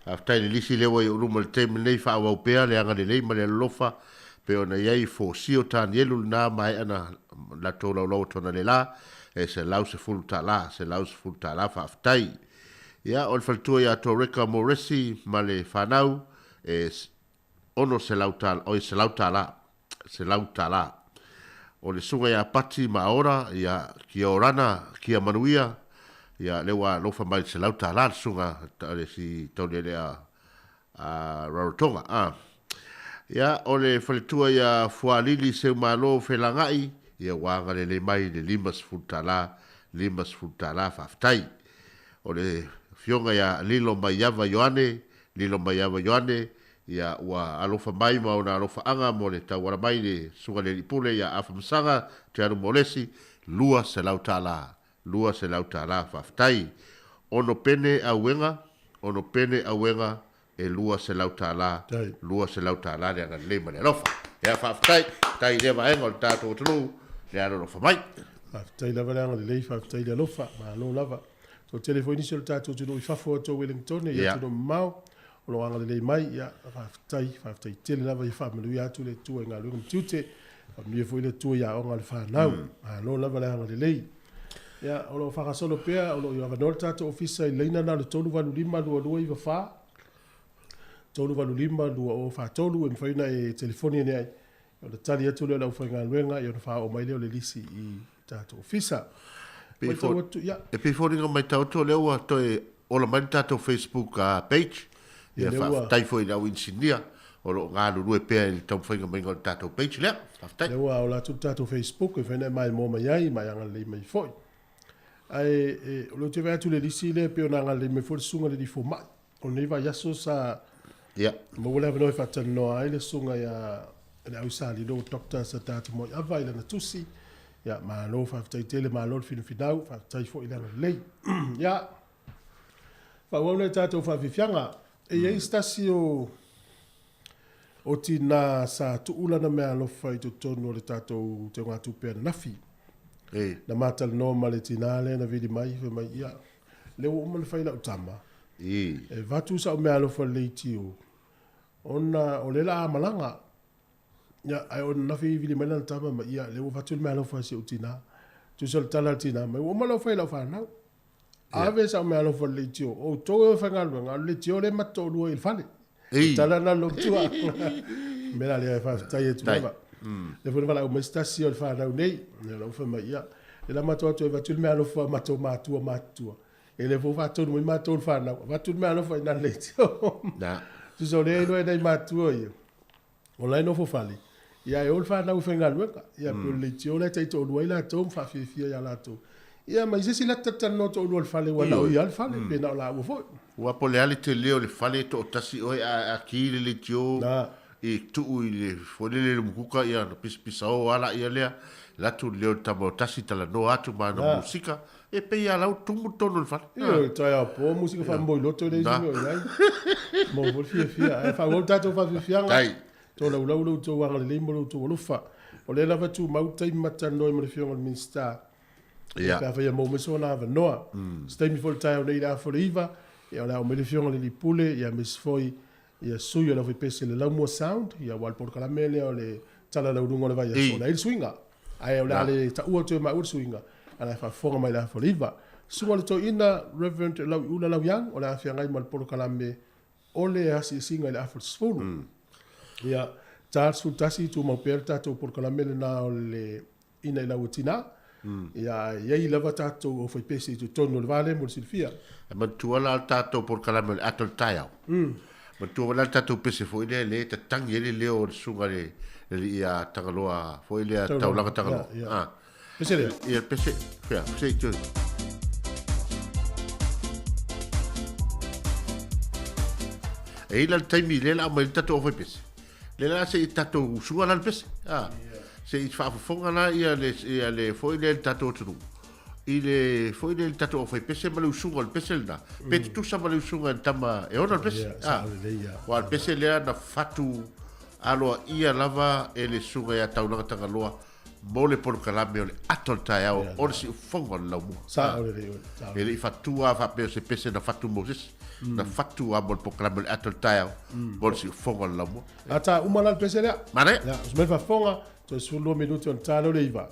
Speaker 4: Faafetai i le lisi lea ua i ou luma i le taimi lenei, faaauau pea le agalelei ma le alolofa pei ona i ai Fosio Tanielu lena maea na latou laulau atu analeila e $110, $110 faafetai. Ia, o le faletua ia Toreka Moresi ma le fanau, e $600, oi, $100, $100. O le susuga ia Pati Maora, ia, kia orana, kia manuia, ia, lea ua alofa mai i le $100 le susuga, le si taulealea a Rarotonga. A. Ia, o le faletua ia Fualili Seumalo Felagai, ia ua agalelei mai i le $50, $50, faafetai. O le afioga ia Lilo Maiava Ioane, Lilo Maiava Ioane, ia ua alofa mai ma ona alofaaga mo le tauala mai i le Susuga i le Alii Pule ia Afamasaga Teanu Molesi, $200, $200, faafetai. Ono pene auega, ono pene auega e $200, $200 le agalelei ma le alofa. Ia faafetai, faafetai i lea vaega o le tatou atunuu le alolofa mai.
Speaker 3: Faafetai lava le agalelei, faafetai le alofa, malo lava. Toatele foi nisi o le tatou atunuu i fafo atu o Wellington i atunuu mamao o lo o agalelei mai, ia faafetai, faafetai tele lava, ia faamanuia atu le Atua i galuega ma tiute, faamanuia foi le Atua i aoga a le fanau. Malo lava le agalelei. Ia, o lo o faagasolo pea, o lo o avanoa le tatou ofisa i le laina lena o le 385 2294, 385 2043, e mafai ona e telefoni ane ai, ona tali atu lea o le aufaigaluega, ia ona faaoo mai lea o le lisi i le tatou ofisa. Matau atu, ia.
Speaker 4: E pei foliga matau atu o lea ua toe ola mai le tatou Facebook page. Ia, faafetai foi i le au inisinia o lo o galulue pea i le taumafaiga maiga o le tatou page lea. Faafetai.
Speaker 3: Lea ua ola atu le tatou Facebook, e mafai ona e maimoa mai ai ma e agalelei mai foi. Ae e, o lea ou te vaai atu i le lisi lea e pei ona agalelei mai foi le susuga i le alii fomai. O lenei vaiaso sa maua le avanoa e faatalanoa ai le susuga ia le au Salilo Doctor Sada Tumoiava i lana tusi. Ia, malo faafetai tele, malo le finafinau, faafetai foi le agalelei. Ia, faaauau nai tatou faafiafiaga. E i ai se tasi o o tinā sa tuu lana meaalofa i totonu o le tatou teugatupe ananafi. Na ma talanoa ma le tinā lea na vili mai, fai mai, ia, lea ua uma ona fai lau tama, e avatu sau meaalofa i le leitio, ona o lea o le a malaga. Ia, ae o ananafi vili mai lana tama ma ia, lea ua avatu le meaalofa a si ou tinā. Tusa o le tala a le tinā mai, ua uma ona ou fai i lau fanau. Ave sau meaalofa i le leitio, o outou e o e faigaluega, a o le leitio lea ma te toalua i le fale. O le tala lena a le matua. O le mea la lea e faafetai atu lava. Lea foi na valaau mai se tasi o le fanau nei, o la ua fai mai, ia, lea la matou o atu e avatu le meaalofa a matou matua matutua, ia lea foi ua faatonu mai matou le fanau, avatu le meaalofa i ina i le leitio. Tusa o lea e iloa e nai matua ia, O la e nofo fale, ia e o le fanau e faigaluega. Ia pei o le leitio la e taitoalua ai latou ma faafiafia ia latou. Ia ma i se isi lata talanoa toalua i le fale ua na o ia lava le fale, pe na o laua foi.
Speaker 4: Aua po o le a le tele o le fale e toatasi oe a ki le leitio i tuu i le foi lele i le umukuka ia ona pisapisao lava laia lea. Latu le leo tama o tasi talanoa atu ma ana musika, e pei a lau tumu tonu le fale.
Speaker 3: Ioe, taeao po, musika faamoi loto e leai se mea o i ai. Maua foi le fiafia. Ae faaauau le tatou faafiafiaga.
Speaker 4: Tai.
Speaker 3: Tolaulau lo outou agalelei ma lo outou alofa. O lea lava e tumau taimi ma talanoa ai ma le Afioga i le Minisita.
Speaker 4: Ia.
Speaker 3: Pe afai e maua mai sona avanoa. Se taimi foi i le taeao nei i le afa o le 9, ia o le a oo mai le Afioga i le Alii Pule, ia aemaise foi ia sui o le aufaipese i le Laumua Sound, ia aua o le polokalame lea o le tala lauluga o le vaiaso, o le a i ai le suiga. Ae o le a le taua toe maua le suiga, a o le a faafofoga mai i le afa o le 9. Susuga i le Toeaina Reverend Lauiula Lauiang, o le a feagai ma le polokalame o le asiasiga i le afa o le 10. Ia, ta le 11, tumau pea le tatou polokalame lena o le Ina i lau tina. Ia, e i ai lava tatou aufaipese i totonu o le va lea mo le silafia.
Speaker 4: E manatua la le tatou polokalame o le ato i le taeao. Manatua foi la le tatou pese foi lea lea e tatangi ai le leo o le susuga i le alii ia Tagaloa foi lea Taulaga Tagaloa.
Speaker 3: Ia, ia. Pese lea?
Speaker 4: Ia, pese, fea, se i toe. E i la le taimi lea la aumai le tatou aufaipese. Lea la se i tatou usuga la le pese. Ah. Se i faafofoga la ia le, ia le foi lea le tatou atunuu. I le foi lea le tatou aufaipese ma le usuga o le pese lena. Pe tutusa ma le usuga e le tama e ona le pese.
Speaker 3: Yeah,
Speaker 4: Ah.
Speaker 3: sao lelei, ia.
Speaker 4: Aua o le pese lea na fatu aloaia lava e le susuga ia Taulaga Tagaloa mo le polokalame o le ato o le taeao o le siufofoga o le laumua.
Speaker 3: Sao lelei oe. Sao.
Speaker 4: E le i fatua lava faapea o se pese na fatu mo se isi, na fatu lava mo le polokalame o le ato o le taeao mo le siufofoga o le laumua.
Speaker 3: A ta uma la le pese lea.
Speaker 4: Manaia.
Speaker 3: Ia, oso mai le faafofoga, toe 12 minute ona ta lea o le 9.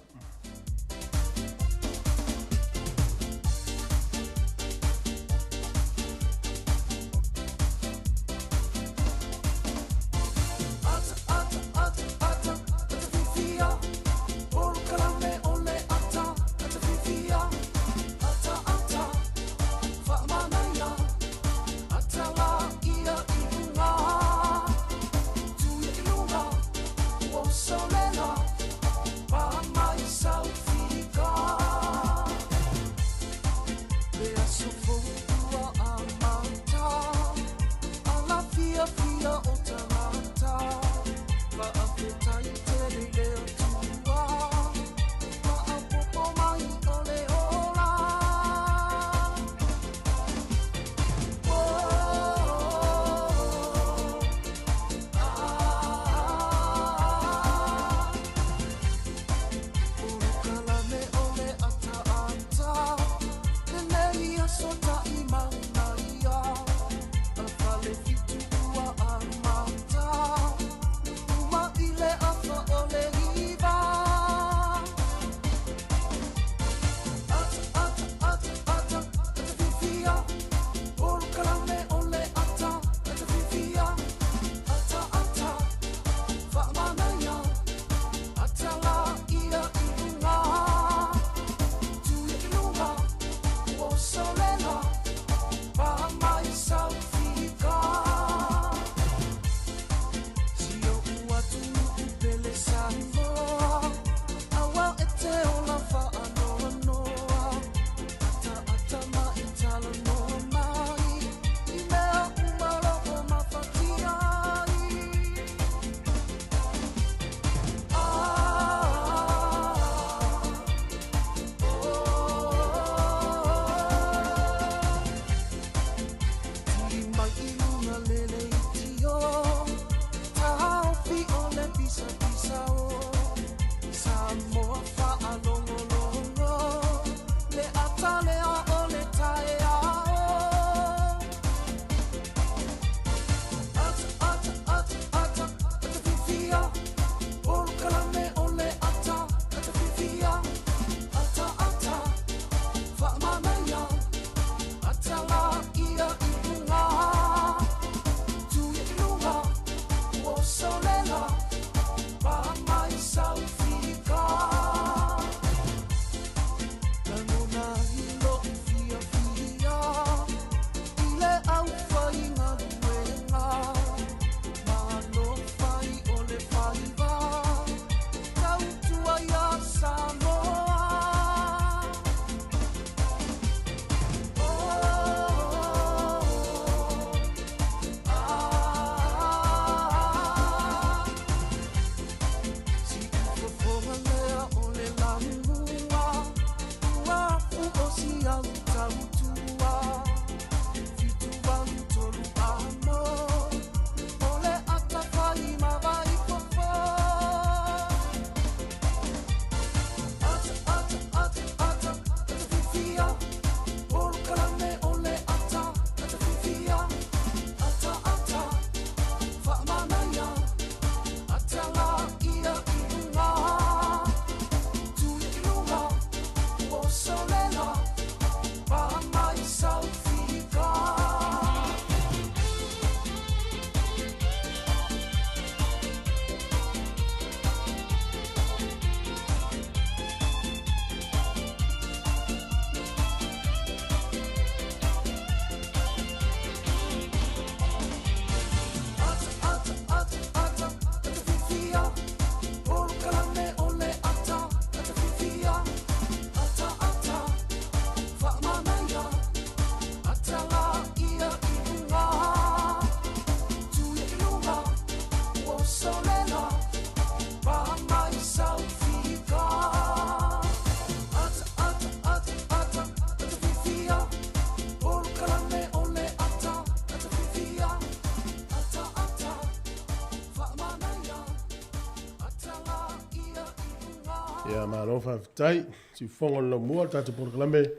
Speaker 3: Ia, malo faafetai. Siufofoga o le laumua, le tatou polokalame,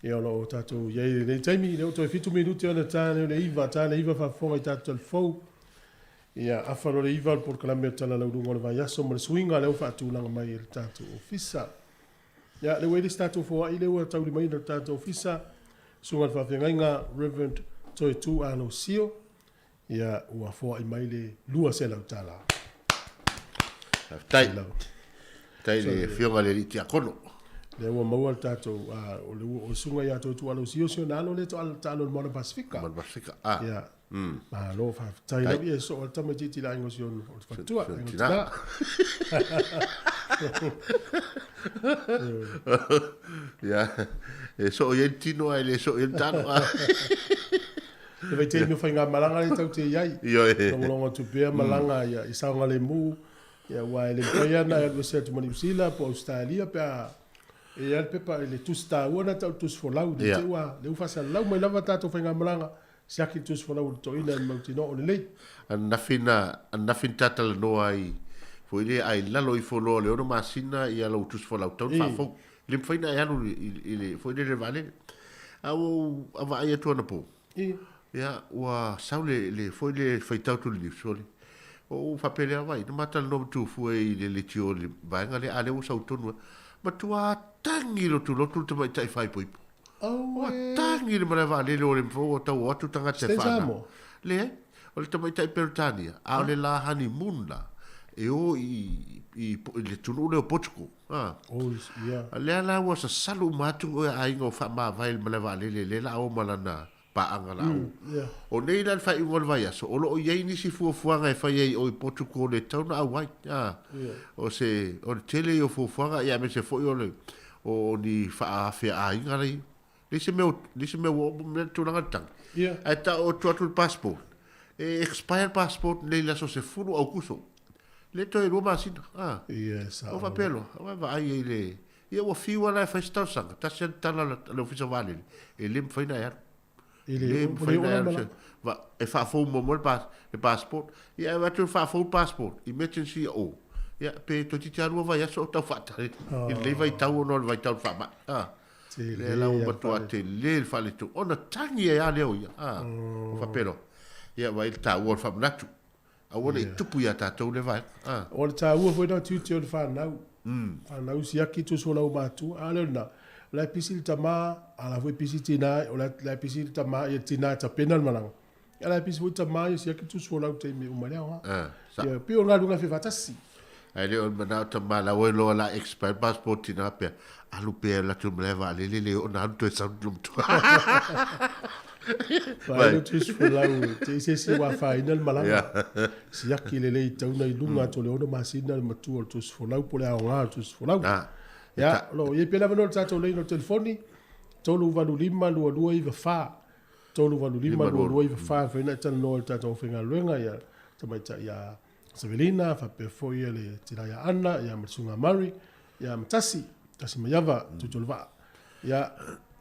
Speaker 3: ia o lo o tatou i ai i lenei taimi. Lea ua toe fitu minute ona ta lea o le iva, ta le iva faafofoga i tatou talifou. Ia, afa loa le iva o le polokalame o le Tala Lauluga o le Vaiaso ma le suiga lea ua faatulaga mai e le tatou Ofisa. Ia, lea ua i ai le isi tatou foai lea ua taulimaina e le tatou Ofisa, Susuga i le Faafeagaiga Reverend Toetu Alosio, Ia, ua foai mai le $200.
Speaker 4: Faafetai. Faafetai i le Afioga i le Alii Tiakono.
Speaker 3: Lea ua maua le tatou, o le o le susuga ia Toetuala Usiusi ona alo lea taalo i le Moana Pasifika.
Speaker 4: Moana Pasifika, ah.
Speaker 3: Ia. Malo faafetai lau ia e soo le tamaitiiti i le aiga o si ona o le faletua, aiga o tina.
Speaker 4: Ia, e soo i ai le tino ae le soo i ai le talo.
Speaker 3: Le vaitaimi o faigamalaga lea tatou te i ai.
Speaker 4: Ioe.
Speaker 3: Logologo atu pea malaga ia i saogalemu, ia aua e le mafai lava ona e alu ese atu ma Niu Sila po o Ausetalia pe a e i ai le pepa i le tusi taua lena e tau o le tusi folau. Ne i te i ua lea ua faasalalau mai lava tatou faigamalaga, siaki le tusi folau o le toeaina e mautinoa o lelei.
Speaker 4: Ananafi na ananafi na tatalanoa ai foi lea a i lalo ifo loa o le ono masina ia lou tusi folau tau na faafou. E le mafai ona e alu i le foi lele vaalele. A ua ou vaai atu anapo, ia, ua sau le, le foi le faitau atu i le news, o le, ou faapea lea, vaai, na ma talanoa ma Tufue i le leitio i le vaega lea, a lea ua sau tonu lava. Matua tagi lotulotu le tamaitai faaipoipo. Ua tagi le malae vaalele o le mafai ua tau o atu tagata e faana. Leai, o le tamaitai Peretania, a o le la honeymoon la, e o i, i, i le atunuu lea o Portugal. A.
Speaker 3: Oh, yeah.
Speaker 4: A lea la ua sasalu uma atu oe aiga o faamavae i le malae vaalele lea la o ma lana paaga la o.
Speaker 3: Yeah.
Speaker 4: O nei la le faaiuga o le vaiaso, o lo o i ai nisi fuafuaga e fai ai i o i Portugal e tatau ona auai. A.
Speaker 3: Yeah.
Speaker 4: O se, o le tele ia o fuafuaga, ia aemaise foi o le, o ni faaafea aiga la i. Leai se mea, leai se mea ua oo mai le tulaga le tagi.
Speaker 3: Yeah.
Speaker 4: Ae ta o atu atu le passport. E expire le passport nei i le aso 10 Aukuso. Le toe lua masina. Ah.
Speaker 3: Yes.
Speaker 4: O faapea loa, o vaai ai le... Ia ua fiu lava la e fai se talosaga. Tasi lava le tala a le Ofisa Vaalele, e le mafai ona e alu.
Speaker 3: E le,
Speaker 4: le mafai
Speaker 3: ona
Speaker 4: e alu. E faafou muamua le, pas, le passport. Ia e avatu e faafou le passport. Emergency o. Ia pe toeitiiti lava lua vaiaso o tau faatali. I lenei vaitau ona o le vaitau o le faamai. Ah. Lea la ua matua tele le faaletonu. Ona tagi ai lava lea o ia. Ah. O faapea loa. Ia vaai le taua o le faamanatu. Aua ne i tupu iā tatou lea vaega. Ah.
Speaker 3: O le taua foi lena o tiute o le fanau. Fanau siaki tusu o lau matua. A lea o lena, o la e pisi le tama, a la foi e pisi tina, o la e pisi le tama, ia tina e tapena le malaga. A la e pisi foi tama ia siaki tusu o lau taimi e uma ai le aoga.
Speaker 4: Ah, sa.
Speaker 3: Ia, pei o le galuega e fai faatasi.
Speaker 4: Ae le o le manao tama la ua iloa la expired passport tina pea alu pea alu atu i le malae vaalele le oo na alu toe sau le matua.
Speaker 3: Vaai le tusi folau te i se isi ua afaina le malaga. Siaki lelei tau na i luga atu o le ono masina le matua o le tusi folau po o le aoga o le tusi folau. Ia, o lo o i ai pea le avanoa i le tatou laina o telefoni, 385 2294, 385 2294 e mafai ona e talanoa i le tatou aufaigaluega, ia tamaitai ia Savelina, faapea foi le tina ia Anna, ia ma le susuga Murray, ia ma Tasi, Tasi Maiava, Tuitolevaa. Ia,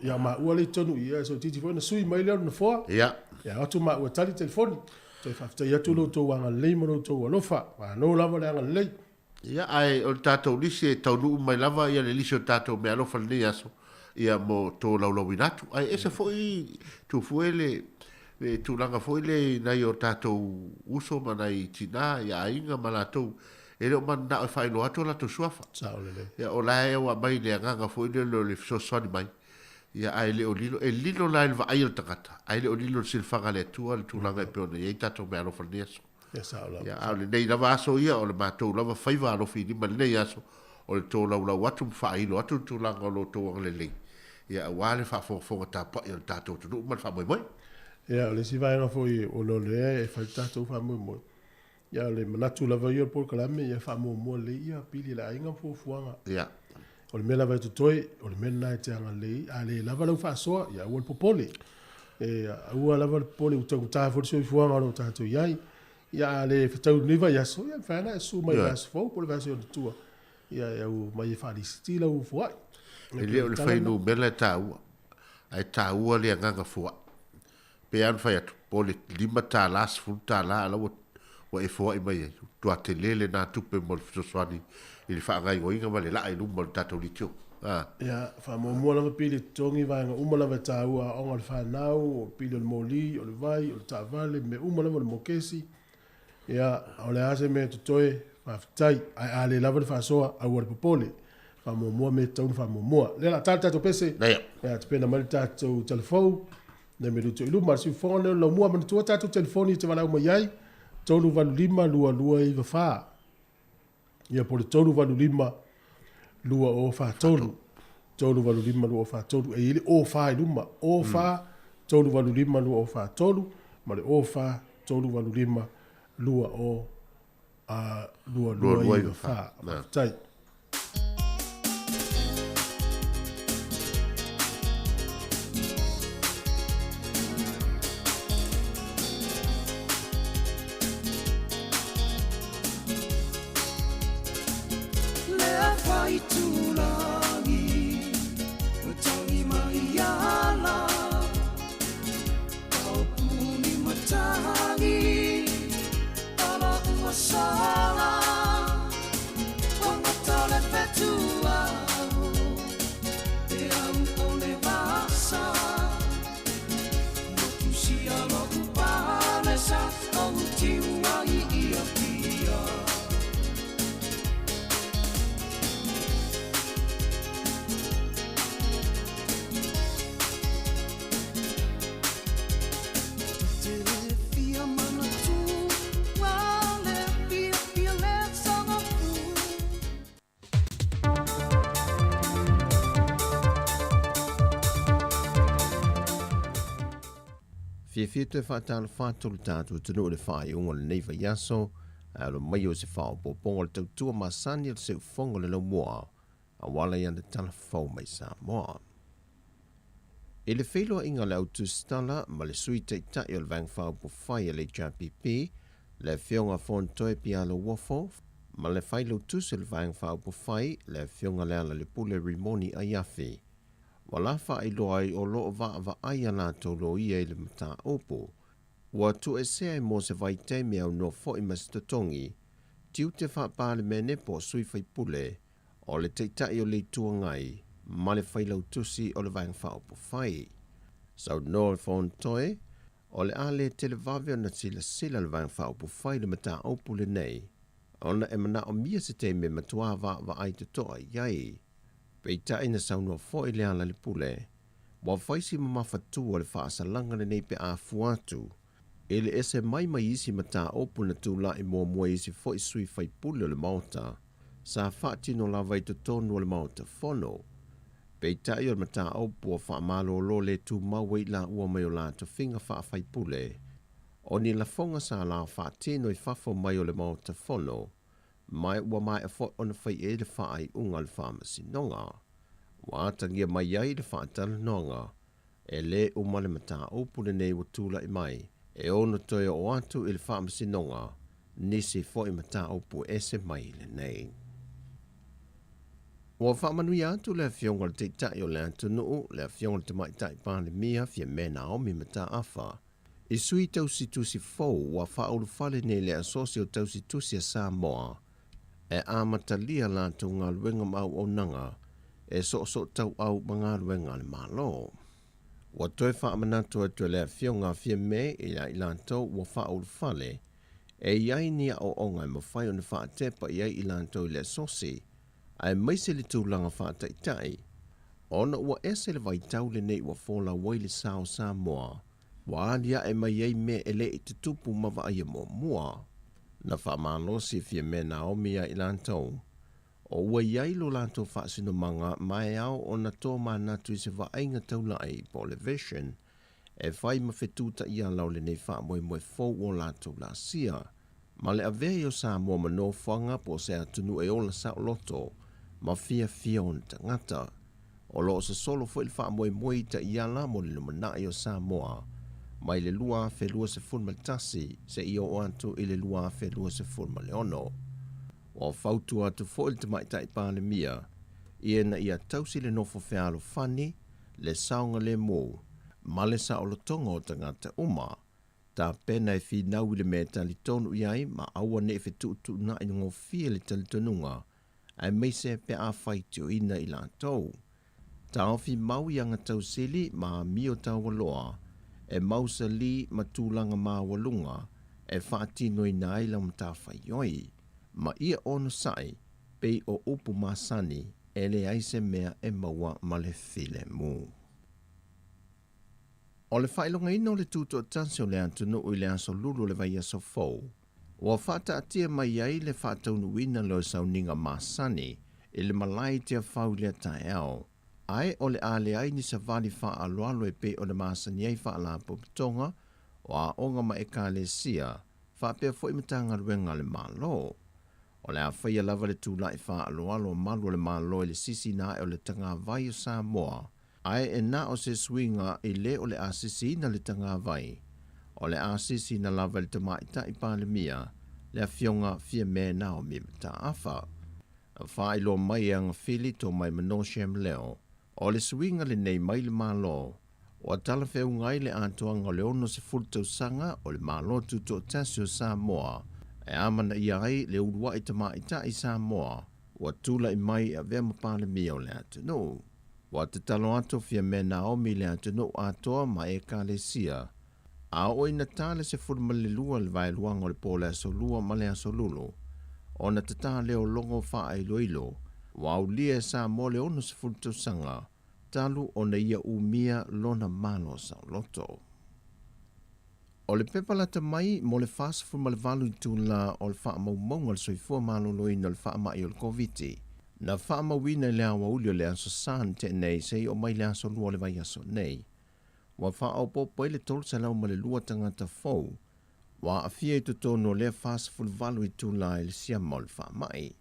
Speaker 3: Ia, o maua lea i totonu i i, ae soititi foi ona sui mai lea o le nofoa.
Speaker 4: Ia.
Speaker 3: Ia, o atu maua e tali telefoni. Toe faafetai atu lo outou agalelei ma lo outou alofa. Malo lava le agalelei.
Speaker 4: Ia, ae o le tatou lisi e taunuu mai lava ia le lisi o tatou meaalofa i lenei aso, ia mo tolaulauina atu. Ae ese foi Tufue le le tulaga foi lea i nai o tatou uso ma nai tina, ia aiga ma latou e le o mananao e faailoa atu o latou suafa.
Speaker 3: Sao lelei.
Speaker 4: Ia, o la e aumai le agaga foi lele o le fesoasoani mai, ia ae le o lilo, e lilo la i le vaai a le tagata, ae le o lilo i le silafaga a le Atua le tulaga e pei ona i ai tatou meaalofa i lenei aso.
Speaker 3: Ia, sao lava.
Speaker 4: Ia, a o lenei lava aso ia, o le matou lava faiva alofi i lima i lenei aso, o le tolaulau atu ma faailo atu le tulaga o lo outou agalelei, ia aua le faafogafoga tapuai a le tatou atunuu ma le faamoemoe.
Speaker 3: Ia, o le isi vaega foi ona o lea e fai le tatou faamoemoe, ia o le manatu lava ia o le polokalame, ia faamuamua lelei ia pili a le aiga ma fuafuaga.
Speaker 4: Ia.
Speaker 3: O le mea lava e totoe, o le mea lena e te agalelei ai. A le lava lau faasoa, ia aua le popole. E aua lava le popole ua taugata foi le soifuaga o lo o tatou i ai. Ia a le fetau i lenei vaiaso, ia mafai lava ona e susu mai i le vaiaso fou po o le vaiaso i ona tua, ia e aumai e faalisiti lau foai.
Speaker 4: E le o le fuainumera e taua, ae taua le agaga foai. Pei lava ona fai atu, po o le $5, $10 a la ua ua e foai mai ai, ua matua tele lena tupe mo le fesoasoani i le faagaoioiga ma le laa i luma o le tatou leitio. A.
Speaker 3: Ia, faamuamua lava pili e totogi vaega uma lava e taua, aoga a le fanau, o pili o le moli, o le vai, o le taavale, mea uma lava o le mokesi. Ia, o le a se mea e totoe, faafetai. Ae a le lava le faasoa, aua le popole. Faamuamua mea e tatau ona faamuamua. O lea o le a ta le tatou pese.
Speaker 4: Ia.
Speaker 3: Ia, tapena mai le tatou talafou. Nei me lutu i luma, le siufofoga lea o le laumua. Manatua tatou telefoni e te valaau mai ai, 385 2294. Ia po o le 385 2043. 385 2043. E i ai le 04 i luma. 04 385 2043 ma le 04 385 20 2294. Faafetai.
Speaker 1: Fiafia toe faatalofa atu lo tatou atunuu i le faaiuga o lenei vaiaso, ae alo mai o se faaopoopoga o le tautua masani o le seufofoga o le laumua auala i ana tala fou mai Samoa. I le feiloaiga a le Au Tusitala ma le Sui Taitai o le Vaega Faaupufai a le HRPP, le Afioga Fonotoe Pialo Uofo, ma le Failautusi o le Vaega Faaupufai, le Afioga Lealailepule Rimoni Aiafi, ua la faailoa ai o lo o vaavaai a latou loia i le mataupu ua tuuesea ai mo se vaitaimi aunoa foi ma se totogi tiute faa-Palemene po o sui faipule o le Taitai o le Itu Agai ma le Failautusi o le Vaega Faaupufai. Saunoa le Fonotoe, o le a le televave ona silasila le Vaega Faaupufai i le mataupu lenei, ona e manaomia se taimi e matuā vaavaai totoa i ai. Peitai na saunoa foi Lealailepule, ua fai si mamafatū o le faasalaga lenei pe a fua atu i le ese mai mai isi mataupu na tulai muamua i isi foi sui faipule o le Maota sa faatino lava i totonu o le Maota Fono. Peitai o le mataupu ua faamalolo le tumau ai i laua mai o la tofiga faafaipule, o ni lafoga sa la faatino i fafo mai o le Maota Fono, ma ua maea foi ona fai i ai le faaiuga a le Faamasinoga. Ua atagia mai ai le faatalanoaga, e lē uma le mataupu lenei ua tulai mai e ono toe oo atu i le Faamasinoga nisi foi mataupu ese mai lenei. Ua faamanuia atu le Afioga i le Taitai o le atunuu, le Afioga i le Tamaitai Palemia Fiame Naomi Mataafa, i sui tausitusi fou ua faaulufale nei i le Asosi o Tausitusi a Samoa e amatalia latou galuega ma auaunaga e soosootauau ma galuega a le Malo. Ua toe faamanatu atu e le Afioga a Fiame ia i latou ua faaulufale e i ai ni aoaoga e mafai ona faatepa i ai i latou i le asosi, aemaise le tulaga faataitai, ona ua ese le vaitau lenei ua folau ai le sa o Samoa, ua aliae mai ai mea e le i tutupu ma vaaia muamua. Na faamalosi e Fiame Naomi ia i latou, o ua i ai lo latou faasinomaga ma e ao ona tomanatu i se vaaiga taulai po o le vision e fai ma fetuutaiala o lenei faamoemoe fou o latou laasia, ma le avea ai o Samoa ma nofoaga po o se atunuu e ola saoloto ma fiafia ona tagata. O lo o sosolo foi le faamoemoe i taiala mo le lumanai o Samoa mai le 2021 seia oo atu i le 2026. Ua fautua atu foi le Tamaitai Palemia ina ia tausi le nofo fealofani, le saogalemu, ma le saolotoga o tagata uma, tapena e finau i le mea e talitonu i ai ma aua ne i fetuutuunai gofie le talitonuga, aemaise pe a faitioina i latou. Taofi mau i agatausili ma amio taualoa e mausali ma tulaga maualuga e faatinoina ai lau matafaioi, ma ia onosai pei o upu masani e leai se mea e maua ma le filemu. O le faailogaina o le tutoatasi o le atunuu i le Aso Lulu o le vaiaso fou, ua faataatia mai ai le faataunuuina lea o sauniga masani i le malae i Tiafau i lea taeao, ae o le a leai ni savali faaaloalo e pei ona masani ai faalapotopotoga o aoga ma ekalesia faapea foi Matagaluega a le Malo. O le a faia lava le tulai faaaloalo a malu o le Malo i le sisiina ae o le tagavai o Samoa, ae e na o se suiga i le o le a sisiina le tagavai, o le a sisiina lava e le Tamaitai Palemia, le Afioga Fiame Naomi Mataafa. Na faailoa mai e Agafili Tomaimano Shem Leo, o le suiga lenei mai le Malo, ua talafeauga ai le atoaga o le 60 tausaga o le Malo Tutoatasi o Samoa e amanaia ai le uluai tamaitai Samoa ua tulai mai e avea ma Palemia o le atunuu. Ua tatalo atu Fiame Naomi i le atunuu atoa ma Ekalesia, a oo ina ta le 12 le vaeluaga o le po o le Aso Lua ma le Aso Lulu, ona tatā lea o logo faailoilo ua aulia e Samoa le 60 tausaga talu ona ia umia lona malo saoloto. O le pepa lata mai mo le 48 itula o le faamaumauga o le soifua maloloina o le faamai o le Koviti, na faamauina i le aoauli o le Aso Sa na tea nei seia oo mai le Aso Lua o le vaiaso nei, ua faaopoopo ai le 302 tagata fou ua aafia i totonu o lea 48 itula i le siama o le faamai.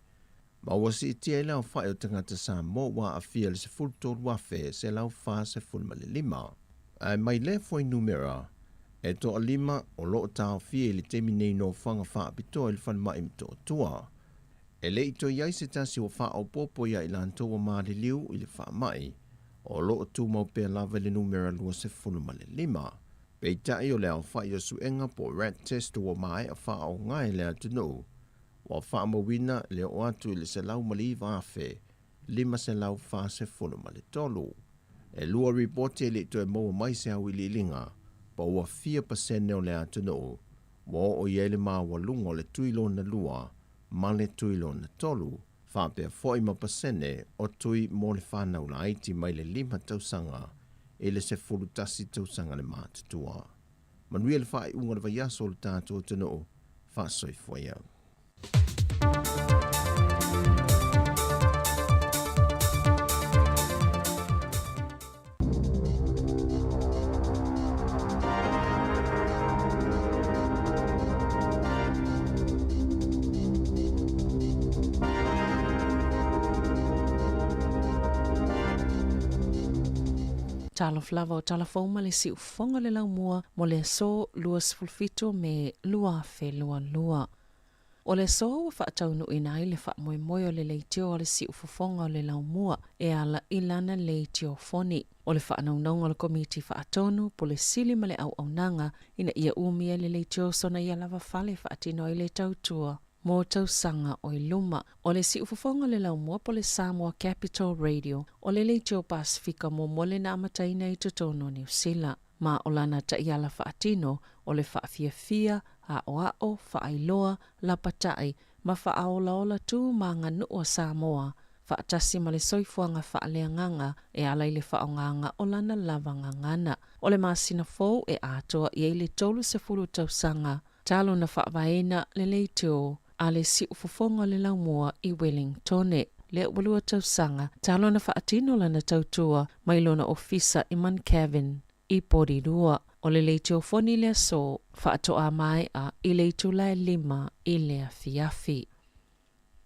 Speaker 1: Ma ua siitia ai le aofai o tagata Samoa ua aafia i le 13,145. Ae mai lea fuainumera, e toalima o lo o taofia i le taimi nei nofoaga faapitoa i le falemai Motootua. E le i toe i ai se tasi ua faaopoopo ia i latou ua maliliu i le faamai, o lo o tumau pea lava i le numera 25. Peitai o le aofai o suega po o rat test ua maea faaaoga e le atunuu, ua faamauina le oo atu i le 109,543. E lua ripoti e le i toe maua mai se auiliiliga po ua fia pasene o le atunuu ua oo i ai le maualuga o le tui lona lua ma le tui lona tolu, faapea foi ma pasene o tui mo le fanau laiti mai le lima tausaga i le 11 tausaga le matutua. Manuia le faaiuga o le vaiaso o le tatou atunuu. Faasoifua ia.
Speaker 2: Talofa lava o tala fou ma le siufofoga o le laumua mo le aso 27 o Me 2022. O le aso ua faataunuuina ai le faamoemoe o le leitio a le siufofoga o le laumua e ala i lana leitiofoni. O le faanaunauga o le Komiti Faatonu, Pule Sili ma le Auaunaga ina ia umia le leitio sona ia lava fale e faatino ai le tautua mo tausaga o i luma. O le siufofoga o le laumua po o le Samoa Capital Radio, o le leitio Pasefika muamua lea na amataina i totonu o Niu Sila. Ma o lana taiala faatino o le faafiafia, aoao, faailoa, lapatai, ma faaolaola tu ma aganuu a Samoa, faatasi ma le soifuaga faaleagaga e ala i le faaaogaga o lana lava gagana. O le masina fou e atoa i ai le 30 tausaga talu na faavaeina le leitio a le siufofoga o le laumua i Wellingtone, lea ua lua tausaga talu na faatino lana tautua mai lona ofisa i Mount Kevin i Porirua. O le leitiofoni i le aso faatoa maea i le itula e lima i le afiafi.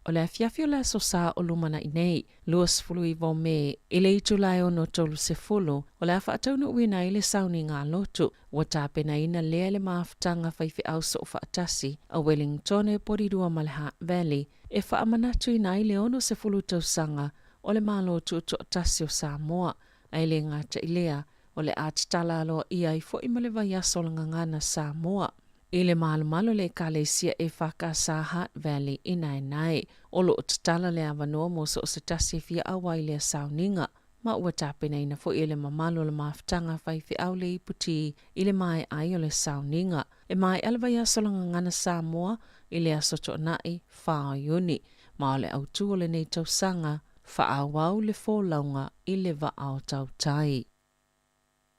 Speaker 2: O le afiafi o le Aso Sa o lumanai nei, 29 o Me, i le itula e 6:30, o le a faataunuuina ai le sauniga lotu. Ua tapenaina lea e le mafutaga faifeau soofaatasi a Wellingtone Porirua ma le Hutt Valley e faamanatuina ai le 60 tausaga o le Malo Tuutoatasi o Samoa, ae le gata i lea, o le a tatala aloaia ai foi ma le vaiaso o le Gagana Samoa. I le malomalo le Ekalesia EFKS Hutt Valley i Naenae. O lo o tatala le avanoa mo so o se tasi e fia ʻauā i lea sauniga, ma ua tapenaina foi e le mamalu o le mafutaga faifeau le ipu-tī i le maeʻa ai o le sauniga. E maeʻa le vaiaso o le Gagana Samoa i le aso Toonai, 4 o Iuni, ma o le autū o lenei tausaga, faaauau le folauga i le vaa o tautai.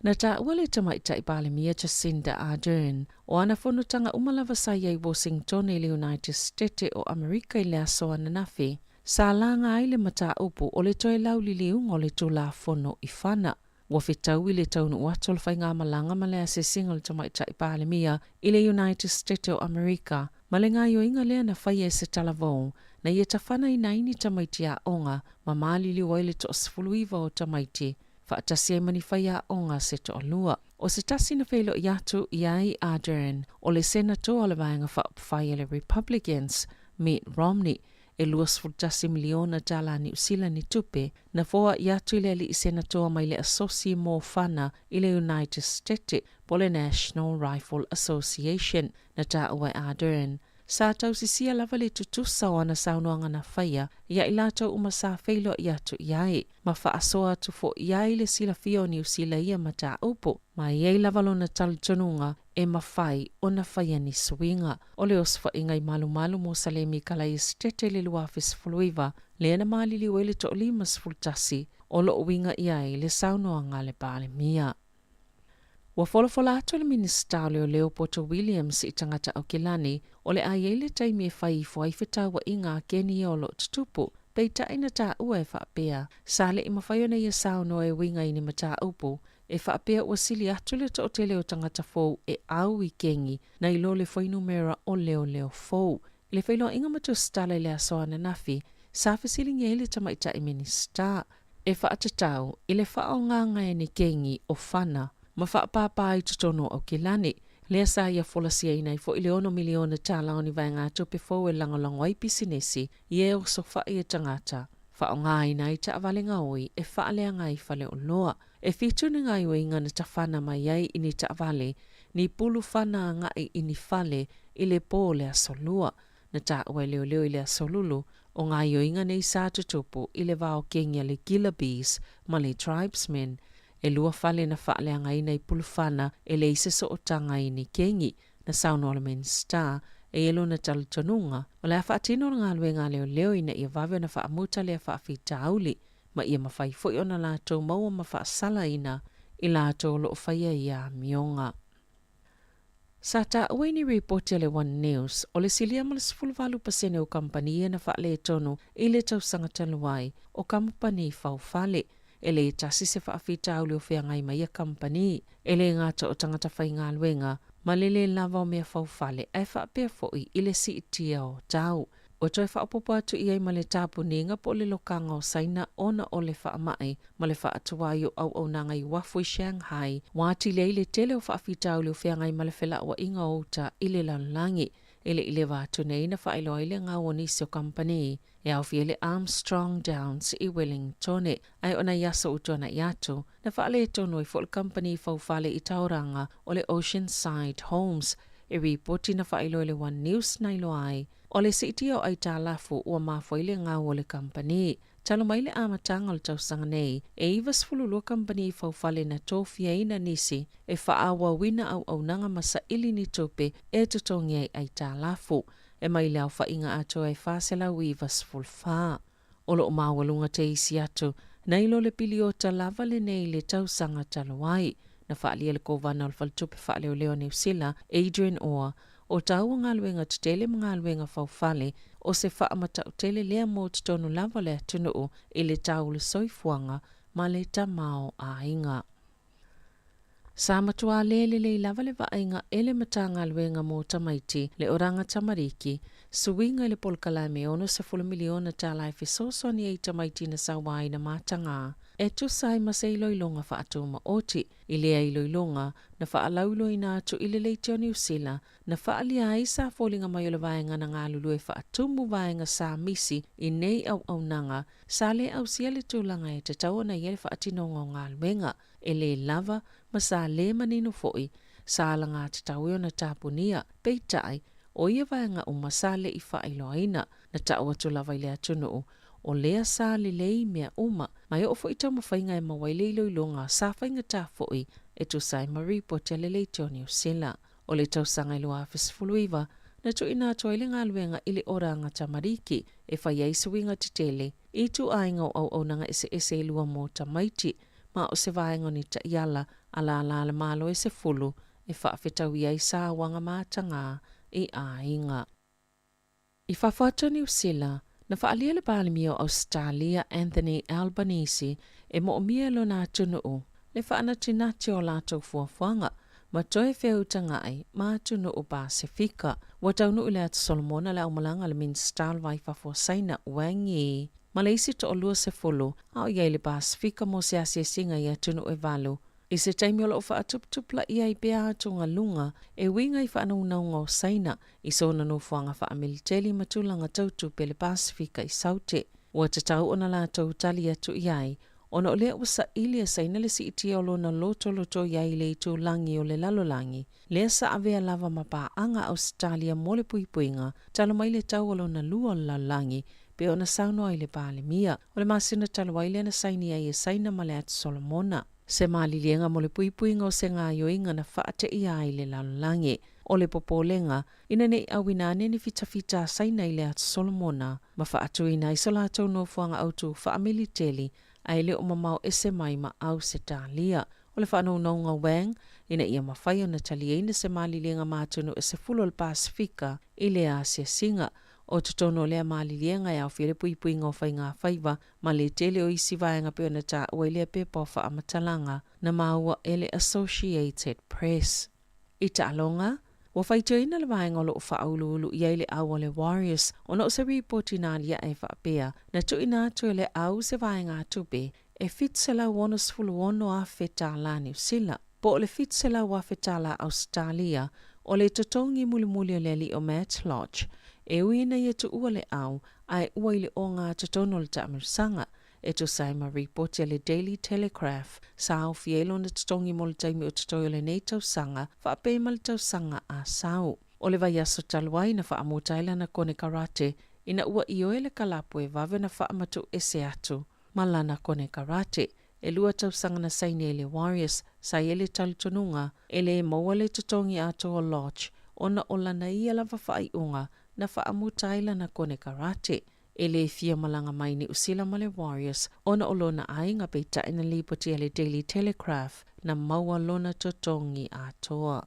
Speaker 2: Na taua le Tamaitai Palemia Jacinda Ardern o ana fonotaga uma lava sa i ai i Washington i le United Stete o Amerika i le aso ananafi, sa laga ai le mataupu o le toe lauliliuga o le Tulafono i Fana. Ua fetaui le taunuu atu o le faigamalaga ma le asiasiga o le Tamaitai Palemia i le United Stete o Amerika ma le gaoioiga lea na faia e se talavou na ia tafanaina ai ni tamaiti aoga ma maliliu ai le toa-19 o tamaiti faatasi ai ma ni faiaoga se toalua. O se tasi na feiloai atu i ai a Ardern, o le Senator o le Vaega Faaupufai a le Republicans, Mitt Romney, e $21 miliona tala Niu Sila ni tupe na foai atu i le alii Senator mai le Asosi mo Fana i le United Stete po o le National Rifle Association na taua e Ardern. Sa tausisia lava le tutusa o ana saunoaga na faia ia i latou uma sa feiloai atu i ai, ma faasoa atu foi i ai le silafia o Niu Sila i ia mataupu, ma e i ai lava lona talitonuga e mafai ona faia ni suiga. O le osofaiga i malumalu mo Salemi Kalaesetete i le 2019, lea na maliliu ai le toa-51 o lo o uiga i ai le saunoaga a le Palemia. Ua folafola atu le Minisita o Leoleo Poto Williams i tagata Aukilani o le a i ai le taimi e fai ifo ai fetauaiga a keni ia o lo o tutupu, peitai na taua e faapea, sa le i mafai ona ia saunoa e uiga i ni mataupu e faapea ua sili atu le toatele o tagata fou e au i kengi nai lo le fuainumera o leoleo fou. I le feiloaiga ma Tusitala i le aso ananafi, sa fesiligia ai le tamaitai Minisita e faatatau i le faaaogaga e ni kengi o fana ma faapāpā i totonu o Aukilani, lea sa ia folasiaina ai foi le ono miliona tala o ni vaegatupe fou e lagolago ai pisinisi i e osofai e tagata faaaogaina ai taavale gaoi e faaleaga ai faleoloa. E fitu ni gaoioiga na tafana mai ai i ni taavale, ni pulu fana agai i ni fale i le pō o le aso Lua. Na taua e leoleo i le aso Lulu o gaoioiga nei sa tutupu i le va o kengi a le Gilabys ma le Tribesmen. E lua fale na faaleagaina i pulufana e leai se sootaga i ni kengi. Na saunoa le Minisita e i ai lona talitonuga o le a faatino le galuega a leoleo ina ia vave ona faamuta lea faafitauli ma ia mafai foi ona latou maua ma faasalaina i latou o lo o faia ia amioga. Sa taua i ni ripoti a le One News, o le silia ma le 18% o kamupani ia na faaletonu i le tausaga talu ai o kamupani faofale. E le tasi se faafitauli o feagai ma ia kamupani, e le gata o tagata faigaluega ma le le lava o mea faofale ae faapea foi i le siitia o tau. Ua toe faaopoopo atu i ai ma le tapuniga po o le lokaga o Saina ona o le faamai ma le faatuai o auaunaga i uafu i Shanghai, ua atili ai le tele o faafitauli o feagai ma le felauaiga o uta i le lalolagi. E le i leva atu nei na faailoa ai le gau o nisi o kamupani e aofia ai le Armstrong Downs i Wellingtone, ae o nai aso ua tuanai atu, na faaletonu ai foi le kamupani faufale i Tauranga o le Oceanside Homes. E ripoti na faailoa e le One News na iloa ai, o le siitia o aitalafu ua mafua ai le gau o le kamupani. Talu mai le amataga o le tausaga nei, e 92 kamupani faufale na tofiaina nisi e faaauauina auaunaga ma saili ni tupe e totogi ai aitalafu, e mai le aofaiga atoa e 494. O lo o maualuga teisi atu, nai lo le piliota lava lenei i le tausaga talu ai. Na faaalia le Kovana o le Faletupe Faaleoleo a Niu Sila, Adrian Orr, o taua galuega tetele ma galuega faufale o se faamatau-tele lea mo totonu lava o le atunuu i le tau o le soifuaga ma le tamaoaiga. Sa matuā le lelei lava le vaaiga e le Matagaluega mo Tamaiti, le Oraga Tamariki, suiga i le polokalame e $60 miliona tala e fesoasoani ai i tamaiti na sauaina matagā e tusa ai ma se iloiloga faatumaoti. I lea iloiloga, na faalauiloaina atu i le Leitio Niu Sila, na faaalia ai sa foliga mai o le vaega na galulue faatumu vaega sa misi i nei auaunaga, sa le ausia le tulaga e tatau ona i ai le faatinoga o galuega, e lē lava ma sa lē manino foi, sa alagatatau ai ona tapunia. Peitai, o ia vaega uma sa le i faailoaina, na tau atu lava i le atunuu, o lea sa lelei mea uma, ma e oo foi taumafaiga e maua ai le iloiloga sa faigata foi e tusa ai ma ripoti a le Leitio Niu Sila. O le tausaga e 2019, na tuuina atu ai le galuega i le Oraga Tamariki e fai ai suiga tetele i ituaiga o auaunaga eseese e lua mo tamaiti, ma o se vaega o ni taiala a lālā le Malo e 10 e faafetauia ai sauaga matagā i aiga. I fafo atu o Niu Sila, na faaalia le Palemia o Ausetalia Anthony Albanese e moomia e lona atunuu le faanatinati o latou fuafuaga ma toe feutaga'i ma atunuu Pasefika. Ua taunuu i le Atu Solomona le aumalaga a le Minisita o le Vai Fafo o Saina, Wang Yi, ma le isi toalua-sefulu a o i ai le Pasefika mo se asiasiga i atunuu e valu I se taimi o lo o faatuputupulaia ai pea atugaluga e uiga i faanaunauga o Saina i sona nofoaga faamiliteli ma tulaga tau tupe le Pasefika i Saute, ua tatau ona latou tali atu i ai, ona o lea ua saili e Saina le siitia o lona lotoloto i ai i le itulagi o le lalolagi, lea sa avea lava ma paaga a Ausetalia mo le puipuiga talu mai le tau o lona lua o le lalolagi pei ona saunoa ai le Palemia. O le masina talu ai lea na saini ai e Saina ma le Atu Solomona. Se maliliega mo le puipuiga o se gaoioiga na faateia ai le lalolagi. O le popolega, ina ne i auina ane ni fitafita a Saina i le Atu Solomona, ma faatuina ai so latou nofoaga autu faamiliteli ae le o mamao ese mai ma Ausetalia. O le faanounouga Wang, ina ia mafai ona taliaina se maliliega ma atunuu e 10 o le Pasefika i lea asiasiga. O totonu o lea maliliega e aofia le puipuiga o faigafaiva ma le tele o isi vaega pei ona taua i lea pepa o faamatalaga na maua e le Associated Press. I taaloga, ua faitioina le vaega o lo o faauluulu i ai le au a le Warriors ona o se ripoti na aliae e faapea na tuuina atu e le au se vaegatupe e $766,000 tālā Niu Sila, po o le $700,000 tālā Ausetalia, o le totogi mulimuli o le alii o Matt Lodge, e ui ina ia tuua le au ae ua i le ogatotonu o le taamilosaga, e tusa ai ma ripoti a le Daily Telegraph, sa aofia ai lona totogi mo le taimi o totoe o lenei tausaga faapea ma le tausaga a sau. O le vaiaso talu ai na faamuta ai lana kone karate ina ua ioe le kalapu e vave ona faamatuuese atu ma lana kone karate. E lua tausaga na saini ai le Warriors, sa i ai le talitonuga e le maua le totogi atoa o Lodge ona o lana ia lava faaiuga na faamuta ai lana kone karate. E le fia malaga mai Niu Sila ma le Warriors ona o lona aiga peitai na lipoti e le Daily Telegraph na maua lona totogi atoa.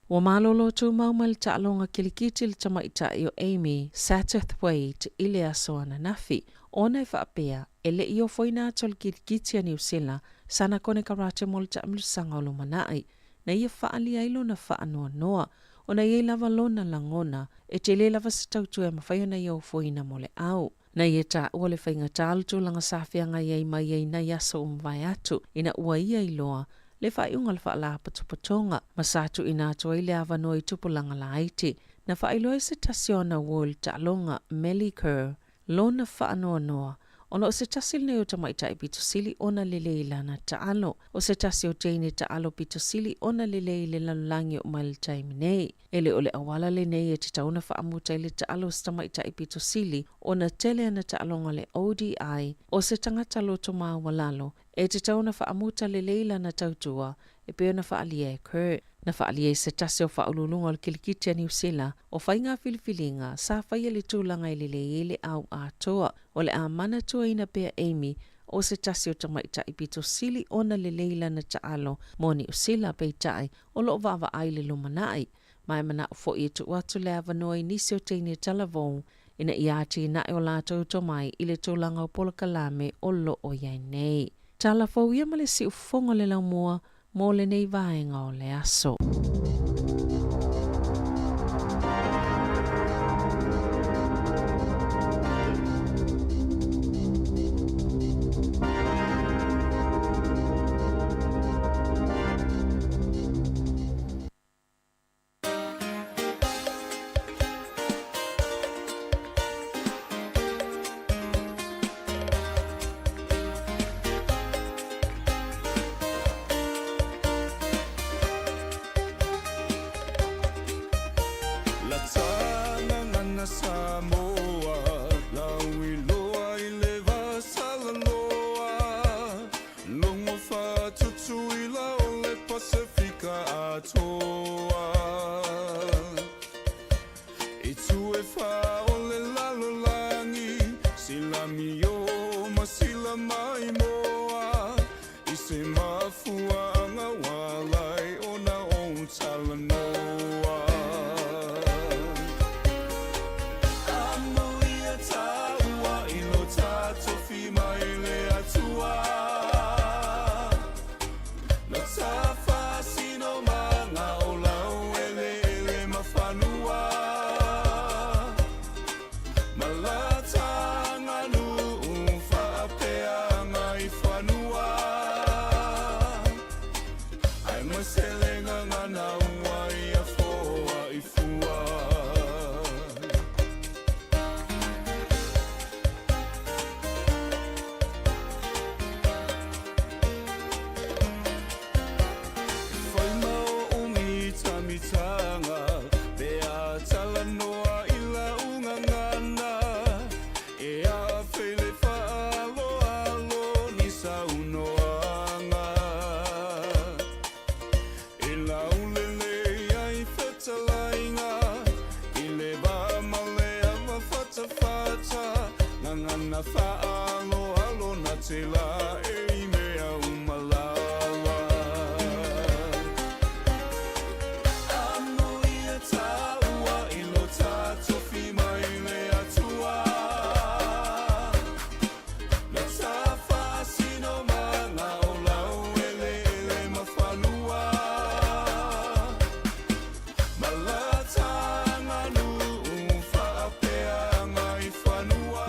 Speaker 2: Ua malolo tumau mai le taaloga kilikiti le tamaitai o Amy Satterthwaite i le aso ananafi, ona e faapea e le i ofoina atu le kilikiti a Niu Sila sana konekarate mo le taamilosaga o lumanai, na ia faaalia ai lona faanoanoa ona e i ai lava lona lagona e tele lava se tautua e mafai ona ia ofoina mo le au. Na ia taua le faigata o le tulaga sa feagai ai mai ai nai aso ua mavae atu ina ua ia iloa le faaiuga o le Faalapotopotoga ma sa tuuina atu ai le avanoa i tupulaga laiti. Na faailoa e se tasi o ana uo i le taaloga, Melly Kerr, lona faanoanoa, ona o se tasi lenei o tamaitai pito sili ona lelei i lana taalo. O se tasi o teine taalo pito sili ona lelei i le lalolagi oo mai le taimi nei. E le o le auala lenei e tatau ona faamuta ai le taalo o se tamaitai pito sili ona tele ana taaloga o le ODI o se tagata loto maualalo e tatau ona faamuta lelei lana tautua e pei ona faaalia e Kerr. Na faaalia e se tasi o faauluuluga o le kilikiti a Niu Sila o faiga filifiliga sa faia le tulaga e lelei ai le au atoa. O le a manatuaina pea Amy o se tasi o tamaitai pito sili ona lelei lana taalo mo Niu Sila, peitai o lo o vaavaai i le lumanai. Ma e manao foi e tuu atu le avanoa i nisi o teine talavou ina ia atinae o latou tomai i le tulaga o polokalame o lo o i ai nei. Tala fou ia ma le siufofoga o le laumua mo lenei vaega o le aso.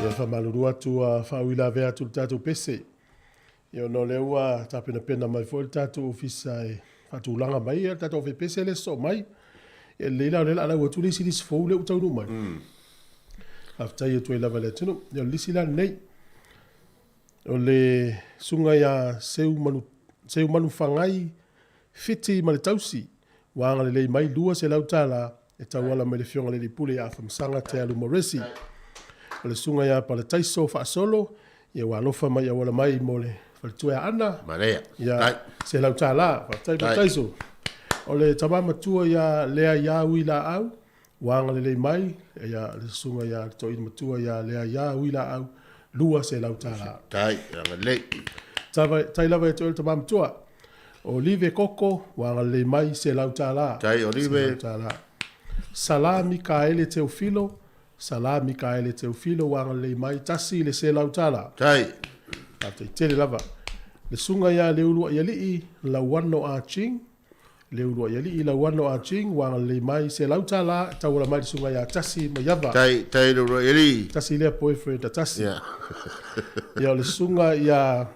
Speaker 3: Ia faamalulu atu ua faauilavea atu le tatou pese. Ia ona o lea ua tapenapena mai foi le tatou ofisa e faatulaga mai le tatou aufai-pese lea e sosoo mai. Ia lelei la o lea o le a lau atu le isi lisi fou lea ua taunuu mai. Faafetai atu ai lava i le atunuu. Ia o le lisi la lenei. O le susuga ia Seumanu, Seumanufagai Fiti ma le tausi, ua agalelei mai $200 e tauala mai le Afioga i le Alii Pule ia Afamasaga Tealu Moresi. O le Susuga ia Palataiso Faasolo, ia ua alofa mai auala mai mo le faletua ia Ana.
Speaker 4: Manaia.
Speaker 3: Ia $100. Faafetai Palataiso. O le tama matua ia Lea ia Ui Laau, ua agalelei mai ia le Susuga ia le Toeaina Matua ia Lea ia Ui Laau, $200.
Speaker 4: Tai, agalelei.
Speaker 3: Tai lava ia te oe le tama matua. Olive Koko, ua agalelei mai $100.
Speaker 4: Tai Olive.
Speaker 3: $100. Sala Mikaele Teofilo, Sala Mikaele Teofilo, ua agalelei mai $100.
Speaker 4: Tai.
Speaker 3: Faafetai tele lava. Le susuga ia Leuluaialii Lauano Ah Ching, Leuluaialii Lauano Ah Ching, ua agalelei mai $100 e tauala mai le susuga ia Tasi Maiava.
Speaker 4: Tai, tai Leuluaialii.
Speaker 3: Tasi lea boyfriend a Tasi.
Speaker 4: Yeah.
Speaker 3: Ia o le susuga ia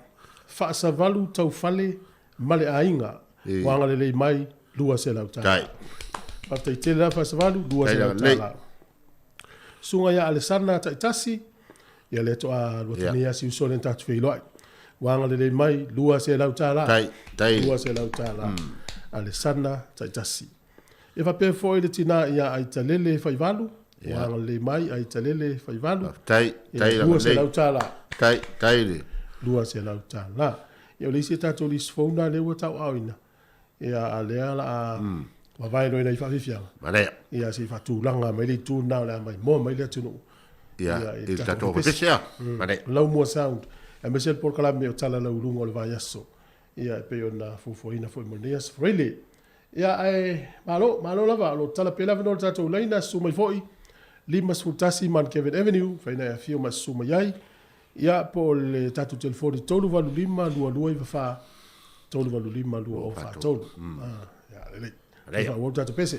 Speaker 3: Faasavalu Taufale ma le aiga, ua agalelei mai $200.
Speaker 4: Tai.
Speaker 3: Faafetai tele lava Faasavalu, $200. Susuga ia Alesana Taitasi, ia lea toa alu atu nei lava si uso lea na tatou feiloai. Ua agalelei mai, $200.
Speaker 4: Tai, tai.
Speaker 3: $200. Alesana Taitasi. Ia faapea foi le tina ia Aitalele Faivalu, ua agalelei mai Aitalele Faivalu.
Speaker 4: Faafetai, tai lava nei.
Speaker 3: $200.
Speaker 4: Tai, tai le.
Speaker 3: $200. Ia o le isi a tatou lisi fou lena lea ua tauaaoina, ia a lea o le a vavae loa i nai faafiafiaga.
Speaker 4: Manaia.
Speaker 3: Ia se i faatulaga mai le itu lena o le a maimoa mai le atunuu.
Speaker 4: Ia, i le tatou pese a. Manaia.
Speaker 3: Laumua Sound, aemaise le polokalame o Tala Lauuluga o le Vaiaso. Ia e pei ona fuafuaina foi mo lenei aso Friday. Ia ae malo, malo lava, o lo o tatala pea le avanoa i le tatou laina, susu mai foi, 51 Mount Kevin Avenue, fai na e afio ma e susu mai ai. Ia po o le tatou telefoni 385 2294 385 2043. Ah, ia lelei. Lelei. Faaauau le tatou pese.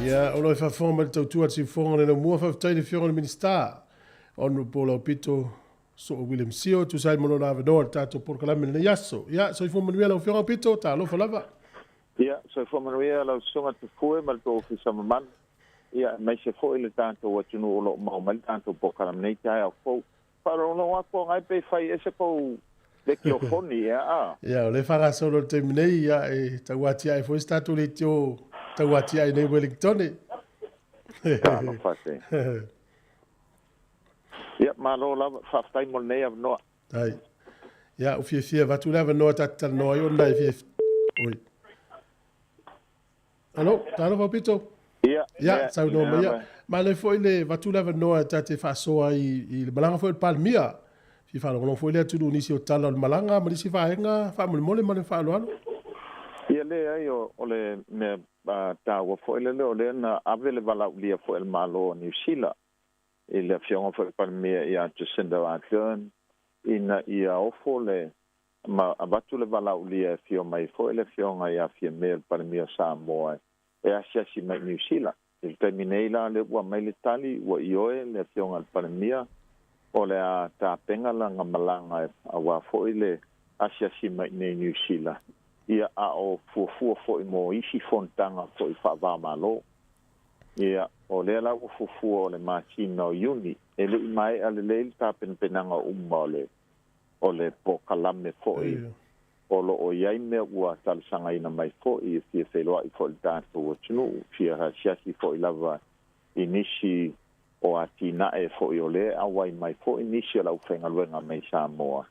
Speaker 3: Ia, o lo o e faafofoga mai le tautua a le Siufofoga o le Laumua, faafetai i le Afioga i le Minisita, Honourable Aupito Soo William Sio, e tusa ai ma lona avanoa i le tatou polokalame i lenei aso. Ia, soifua manuia lau Afioga Aupito, talofa lava.
Speaker 6: Ia, soifua manuia lau Susuga Tupue ma le tou Ofisa mamalu, ia, aemaise foi le tatou atunuu o lo o maua mai le tatou polokalame nei taeao fou. Faalogologo atu o nai pe fai ese kou lekiofoni ea a.
Speaker 3: Ia, o lea e faagasolo i le taimi nei, ia, e tau atiae foi se tatou leitio tau atiae nei Wellingtone.
Speaker 6: Talofa te. Ia, malo lava, faafetai mo lenei avanoa.
Speaker 3: Tai. Ia, ua fiafia avatu le avanoa ta te talanoa ai ona e fia... Oi. Alo, talofa Aupito.
Speaker 6: Ia,
Speaker 3: Ia, saunoa mai ia. Manaia foi le avatu le avanoa ta te faasoa ai i le malaga foi o le Palemia. Fia faalogologo foi le atunuu i nisi o tala o le malaga ma nisi vaega faamolemole ma le faaaloalo.
Speaker 6: Ia, Leai o le mea taua foi lele o lea na ave le valaaulia foi a le Malo o Niu Sila i le Afioga foi i le Palemia ia Jacinda Ardern ina ia ofo le ma avatu le valaaulia e afio mai foi le Afioga ia Fiame le Palemia o Samoa e asiasi mai i Niu Sila. I le taimi nei la lea ua aumai le tali ua ioe le Afioga i le Palemia o le a tapena lana malaga aua foi le asiasi mai i nei Niu Sila, ia a o fuafua foi mo isi fonotaga foi faava-o-Malo. Ia, o lea la ua fuafua o le masina o Iuni, e le i maea lelei le tapenapenaga uma o le o le polokalame foi o lo o i ai mea ua talosagaina mai foi e fia feiloai foi i le tatou atunuu, fia asiasi foi lava i nisi o atinae foi o lea e auai mai foi nisi o le aufaigaluega mai Samoa.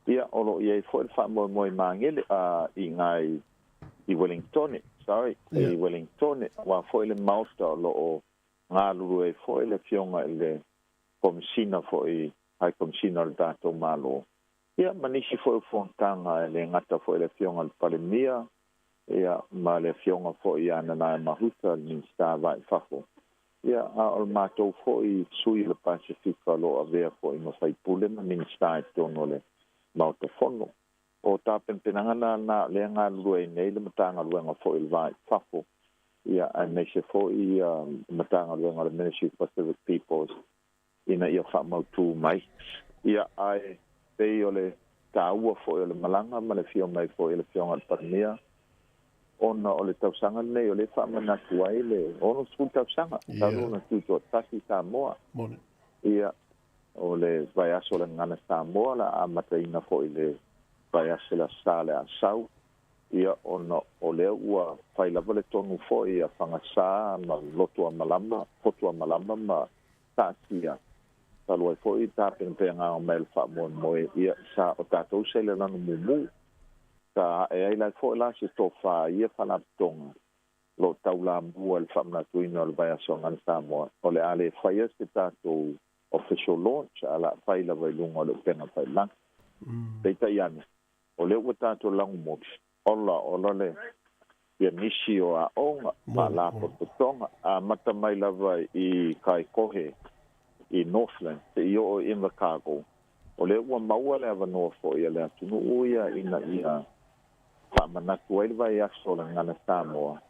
Speaker 6: Ia, o lo o i ai foi le faamoemoe i Magele, a, i ina i Wellingtone, sorry, i Wellingtone, aua foi le Maota o lo o galulue ai foi le Afioga i le Komesina foi, High Komesina o le tatou Malo, ia ma nisi foi o fonotaga e le gata foi i le Afioga i le Palemia, ia ma le Afioga foi ia Nanaia Mahuta, le Minisita Va i Fafo. Ia, a o le matou foi sui o le Pasefika o lo o avea foi ma faipule ma Minisita i totonu o le Maota Fono. O tapenapenaga na na o lea e galulue ai nei le Matagaluega foi o le Va i Fafo, ia aemaise foi ia Matagaluega o le Ministry of Pacific Peoples ina ia faamautu mai. Ia, ae pei o le taua foi o le malaga ma le afio mai foi o le Afioga i le Palemia, ona o le tausaga lenei o lea e faamanatu ai le 60 tausaga talu ona tutoatasi Samoa. Ia, o le vaiaso o le Gagana Samoa la amataina foi le vaiaso le Aso Sa le a sau. Ia, ona o lea ua fai lava le tonu foi a Fagasa ma Lotoamalama, Fotuamalama ma taatia talu ai foi tapenapenaga mai o le faamoemoe, ia sa o tatou sa i le lanu mumu. Sa ae ai la foi la se tofa i ia faalapotopotoga o lo o taulamua i le faamanatuina o le vaiaso Gagana Samoa, o le a le faia se tatou official launch, ae o le a fai lava i luga o le upega tafailagi. Peitai ane, o lea ua tatou lagomoli, ola ola le ia nisi o aoga, faalapotopotoga, amata mai lava i Kaikohe i Northland seia oo i Invercargill. O lea ua maua le avanoa foi a le atunuu ia ina ia faamanatu ai le vaiaso o le Gagana Samoa,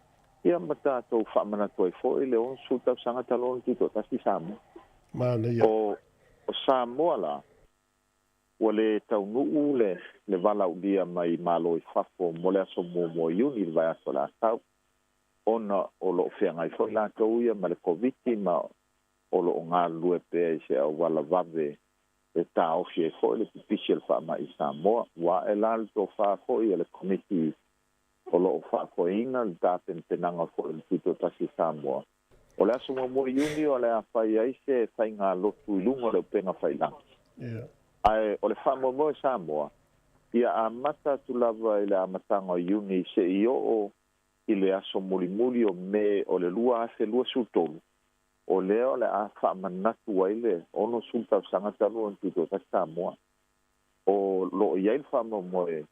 Speaker 6: ia ma tatou faamanatu ai foi le 60 tausaga talu ona tutoatasi Samoa.
Speaker 3: Manaia.
Speaker 6: O Samoa la, Ua le taunuu le valaaulia mai Malo i fafo mo le aso muamua o Iuni i le vaiaso o le a sau, ona o lo o feagai foi latou ia ma le Koviti ma o lo o galulue pea i se auala vave e taofi ai foi le pipisi o le faamai i Samoa. Ua ae la le tofa foi a le Komiti o lo o faafoeina le tapenapenaga foi o le Tutoatasi i Samoa. O le aso muamua o Iuni o le a fai ai se faiga lotu i luga o le upega tafailagi. Ae o le faamoemoe o Samoa, ia amata atu lava i le amataga o Iuni seia oo i le aso mulimuli o Me o le 2023, o lea o le a faamanatu ai le 60 tausaga talu ona tutoatasi Samoa. O lo o i ai le faamoemoe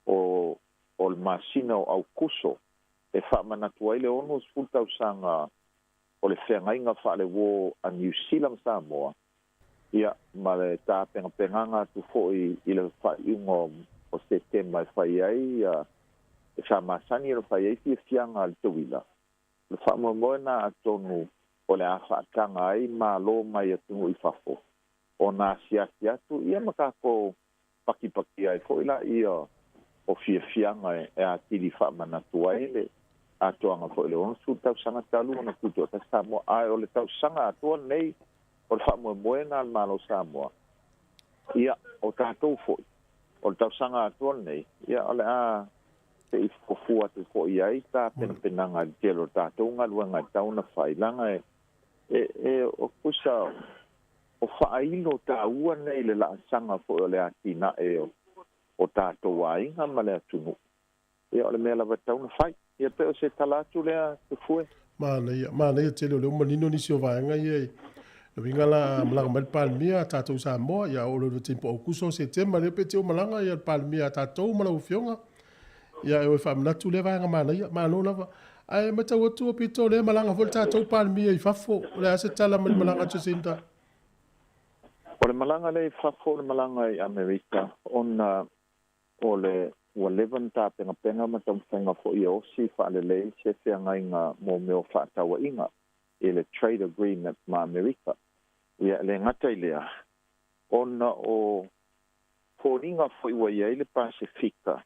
Speaker 6: o o le masina o Aukuso e faamanatu ai le 60 tausaga o le feagaiga faaleuo a Niu Sila ma Samoa, ia, ma le tapenapenaga atu foi i le faaiuga o Setema e fai ai, sa masani ona fai ai fiafiaga a le tauila. O le faamoemoe lena atonu o le a faataga ai Malo mai atunuu i fafo ona asiasi atu ia ma tatou pakipakia ai foi laia o fiafiaga e atili faamanatu ai le atoaga foi o le 60 tausaga talu ona tutoatasi Samoa. Ae o le tausaga atoa lenei o le faamoemoe lena a le Malo o Samoa. Ia, o tatou foi, o le tausaga atoa lenei, ia o le a se i fuafua atu foi i ai tapenapenaga i le tele o tatou galuega e tatau ona fai, leaga e o kusa o faailo taua nei le laasaga foi o le atinae o tatou aiga ma le atunuu. Ia o le mea lava e tatau ona fai. Ia pei o se tala atu lea Tufue.
Speaker 3: Manaia, manaia tele o lea ua manino nisi o vaega ia i le uiga la a malaga mai le Palemia a tatou i Samoa, ia oo loa i le taimi po o Aukuso, Setema lea pe te o malaga ia le Palemia a tatou ma lau Afioga. Ia e o e faamanatu lea vaega manaia, malo lava. Ae matau atu o pito o lea e malaga foi le tatou Palemia i fafo, o le a se tala mai le malaga a Jacinda?
Speaker 6: O le malaga lea i fafo o le malaga i Amerika ona o le ua leva ona tapenapena ma taumafaiga foi e osi faalelei se feagaiga mo mea o faatauaiga i le trade agreement ma Amerika. Ia e le gata i lea, ona o foliga foi ua i ai le Pasefika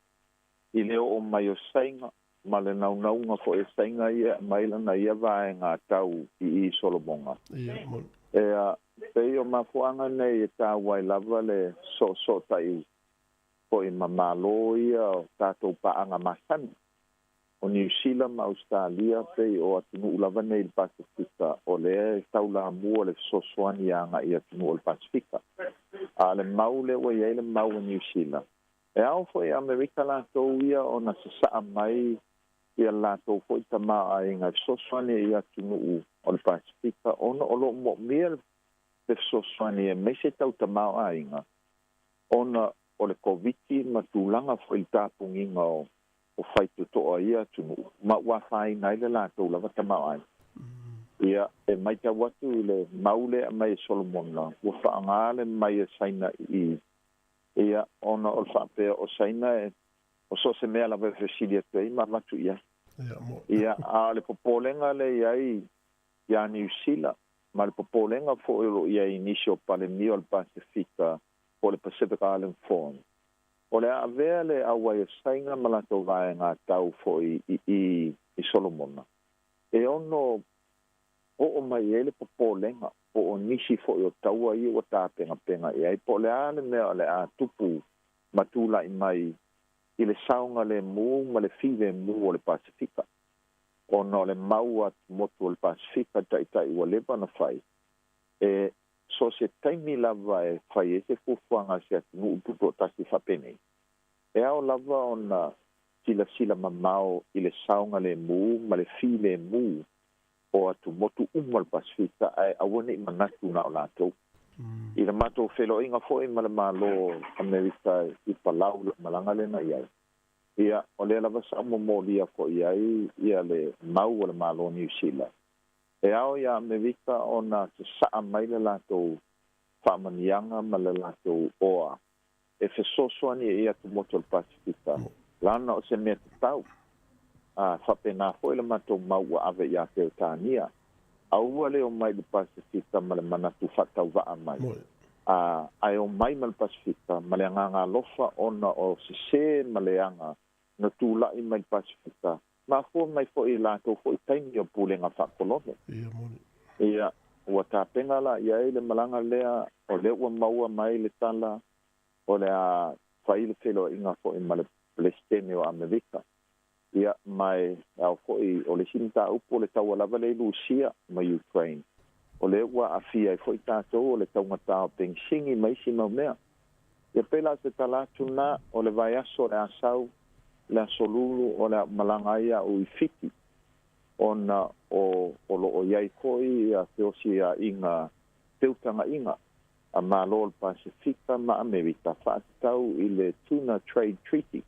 Speaker 6: i le oo mai o Saina ma le naunauga foi o Saina ia e aumai lana ia vaega tau i i Solomona. Ea, pei o mafuaaga nei e taua ai lava le soosoota'i foi ma Malo ia o tatou paaga masani, o Niu Sila ma Ausetalia, pei o atunuu lava nei i le Pasefika o lea e taulamua le fesoasoani aga'i i atunuu o le Pasefika. A o le mau lea ua i ai le mau a Niu Sila, e ao foi e Amerika latou ia ona sasaa mai ia latou foi tamaoaiga e fesoasoani i atunuu o le Pasefika ona o lo o moomia le fesoasoani aemaise tau tamaoaiga ona o le Koviti ma tulaga foi i le tapugiga o faitotoa i ia atunuu ma ua afaina ai le latou lava tamaoaiga. Ia, e matau atu i le mau lea e aumai e Solomona, ua faaaoga le mai a Saina i i, ia, ona o le faapea o Saina e, o so o se mea lava e fesili atu ai ma avatu i ai. Ia, a o le popolega lea e i ai ia Niu Sila, ma le popolega foi o lo o i ai i nisi o Palemia o le Pasefika po o le Pacific Island Forum, o le a avea le auai o Saina ma latou vaega tau foi i i i Solomona e ono oo mai ai le popolega po o nisi foi o taua ia ua tapenapena i ai, po o le a le mea o le a tupu ma tulai mai i le saogalemu ma le filemu o le Pasefika, ona o le mau a motu o le Pasefika taitai ua leva ona fai, e so o se taimi lava e fai ai se fuafuaga a se atunuu tutoatasi faapenei, e ao lava ona silasila mamao i le saogalemu ma le filemu o atumotu uma o le Pasefika ae aua ne i manatu na o latou. I le matou feiloaiga foi ma le Malo o Amerika i Palau i lau malaga lea na i ai, ia, o lea lava sa ou momolia foi i ai ia le mau a le Malo o Niu Sila, e ao iā Amerika ona sasaa mai le latou faamanuiaga ma le latou oa e fesoasoani i atumotu o le Pasefika, lana o se mea tatau. A faapena foi le matou mau ua ave iā Peretania, aua le omai i le Pasefika ma le manatu faatauvaa mai, a ae omai ma le Pasefika ma le agaga alofa ona o sesē ma leaga na tulai mai le Pasefika, mafua mai foi i latou foi taimi o pulega faakolone. Ia, ua tapena la i ai le malaga lea, o lea ua maua mai le tala o le a fai le feiloaiga foi ma le Peresetene o Amerika. Ia, ma e ao foi, o le isi mataupu o le taua lava lea i Lusia ma Ukraine, o lea ua aafia ai foi tatou o le taugata o penisini ma isi mau mea. Ia pei la o se tala atu lena, o le vaiaso o le a sau, le aso Lulu o le a ou malaga ai a'u i Fiti, ona o o lo o i ai foi ia feosia'iga feutaga'iga a Malo o le Pasefika ma Amerika faatatau i le Tuna Trade Treaty,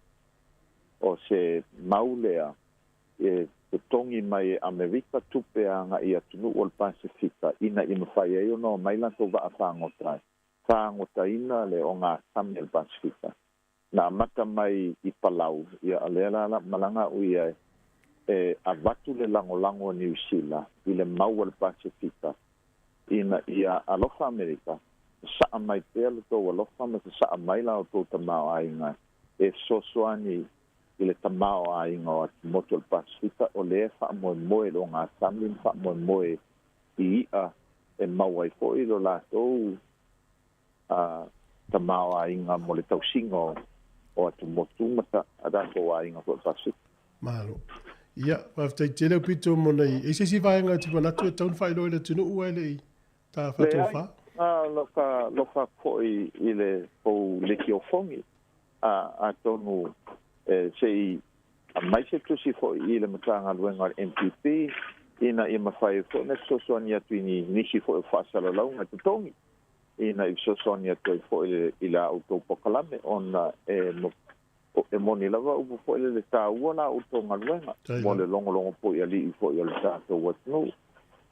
Speaker 6: o se mau lea e totogi mai e Amerika tupe aga'i i atunuu o le Pasefika ina ia mafai ai ona omai latou vaa fagota e fagotaina le ogasami o le Pasefika. Na amata mai i Palau, ia o lea la la malaga a'u ia e avatu le lagolago a Niu Sila i le mau a le Pasefika ina ia alofa Amerika, sasaa mai pea lo tou alofa ma sasaa mai la outou tamaoaiga e fesoasoani i le tamaoaiga o atumotu o le Pasefika o lea e faamoemoe i le ogasami ma faamoemoe i i'a e maua ai foi lo latou tamaoaiga mo le tausiga o atumotu ma tatou aiga foi o le Pasefika.
Speaker 3: Malo. Ia, faafetai tele Aupito mo nai... E i se isi vaega e te manatu e tatau ona faailoa i le atunuu ae le i ta faatofa?
Speaker 6: Leai, na o ka alofa atu foi i le tou lekiofogi, atonu e se i aumai se tusi foi i le Matagaluega o le MPP ina ia mafai ai foi ona fesoasoani atu i nisi foi o faasalalauga e totogi, ina ia fesoasoani atu ai foi i la outou polokalame ona e e moni lava upu foi le taua la outou galuega mo le logologo po'i ali'i fo'i o le tatou atunuu.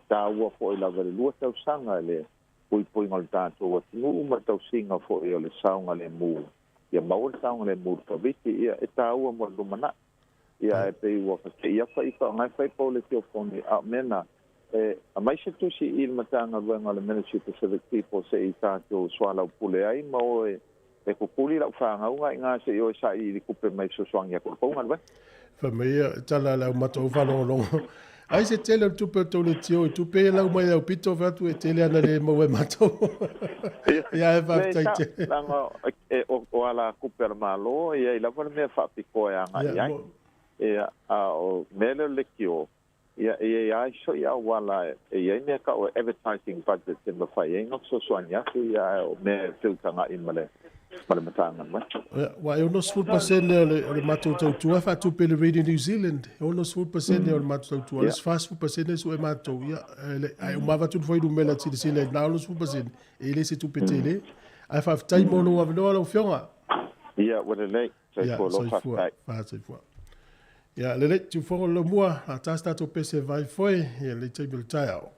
Speaker 6: Taua fo'i lava le 2 tausaga le puipuiga o le tatou atunuu ma le tausiga fo'i o le saogalemu ia maua le saogalemu i le Koviti. Ia e taua mo le lumana'i. Ia e pei ua fate'i afa ifa o gae fai pau le tiofoni a o mea na e aumai se tusi i le Matagaluega o le Ministry of Pacific People se'i tatou soalaupule ai ma oe e kukuli lau whangauga i ngā se i oe sa i kupe mai sosoangi aku kou galuega.
Speaker 3: Fai mai ia tala le au matou faalogologo. Ai se tele o le tupe o tou le tio i tupe e lau mai au pito fai atu e tele ana le maua e matou. Ia e faafetai tele.
Speaker 6: Langa e o ala kupe a le Malo ia i lava le mea faapitoa e agai ai. Ia a o mea lea o le leitio ia e ia ai so ia wala e ia mea ka o advertising budget e mawhai ai ngok sosoangi atu ia o mea e feutanga i ma le matanga mai.
Speaker 3: Ua e 60% o le matou tautua e faatupe le Radio New Zealand. E 60% o le matou tautua. Le 40% su e matou. Ia, ai o mava tu foi lumela silasila na 60% e le se tupe tele. Ai faafetai mo lou avanoa lau afioga.
Speaker 6: Ia, ua lelei. Soifua loa faafetai.
Speaker 3: Soifua. Ia, lelei, tiufogo le mua, a tasi tatou pese vai foe, ia le taimi o le taeao.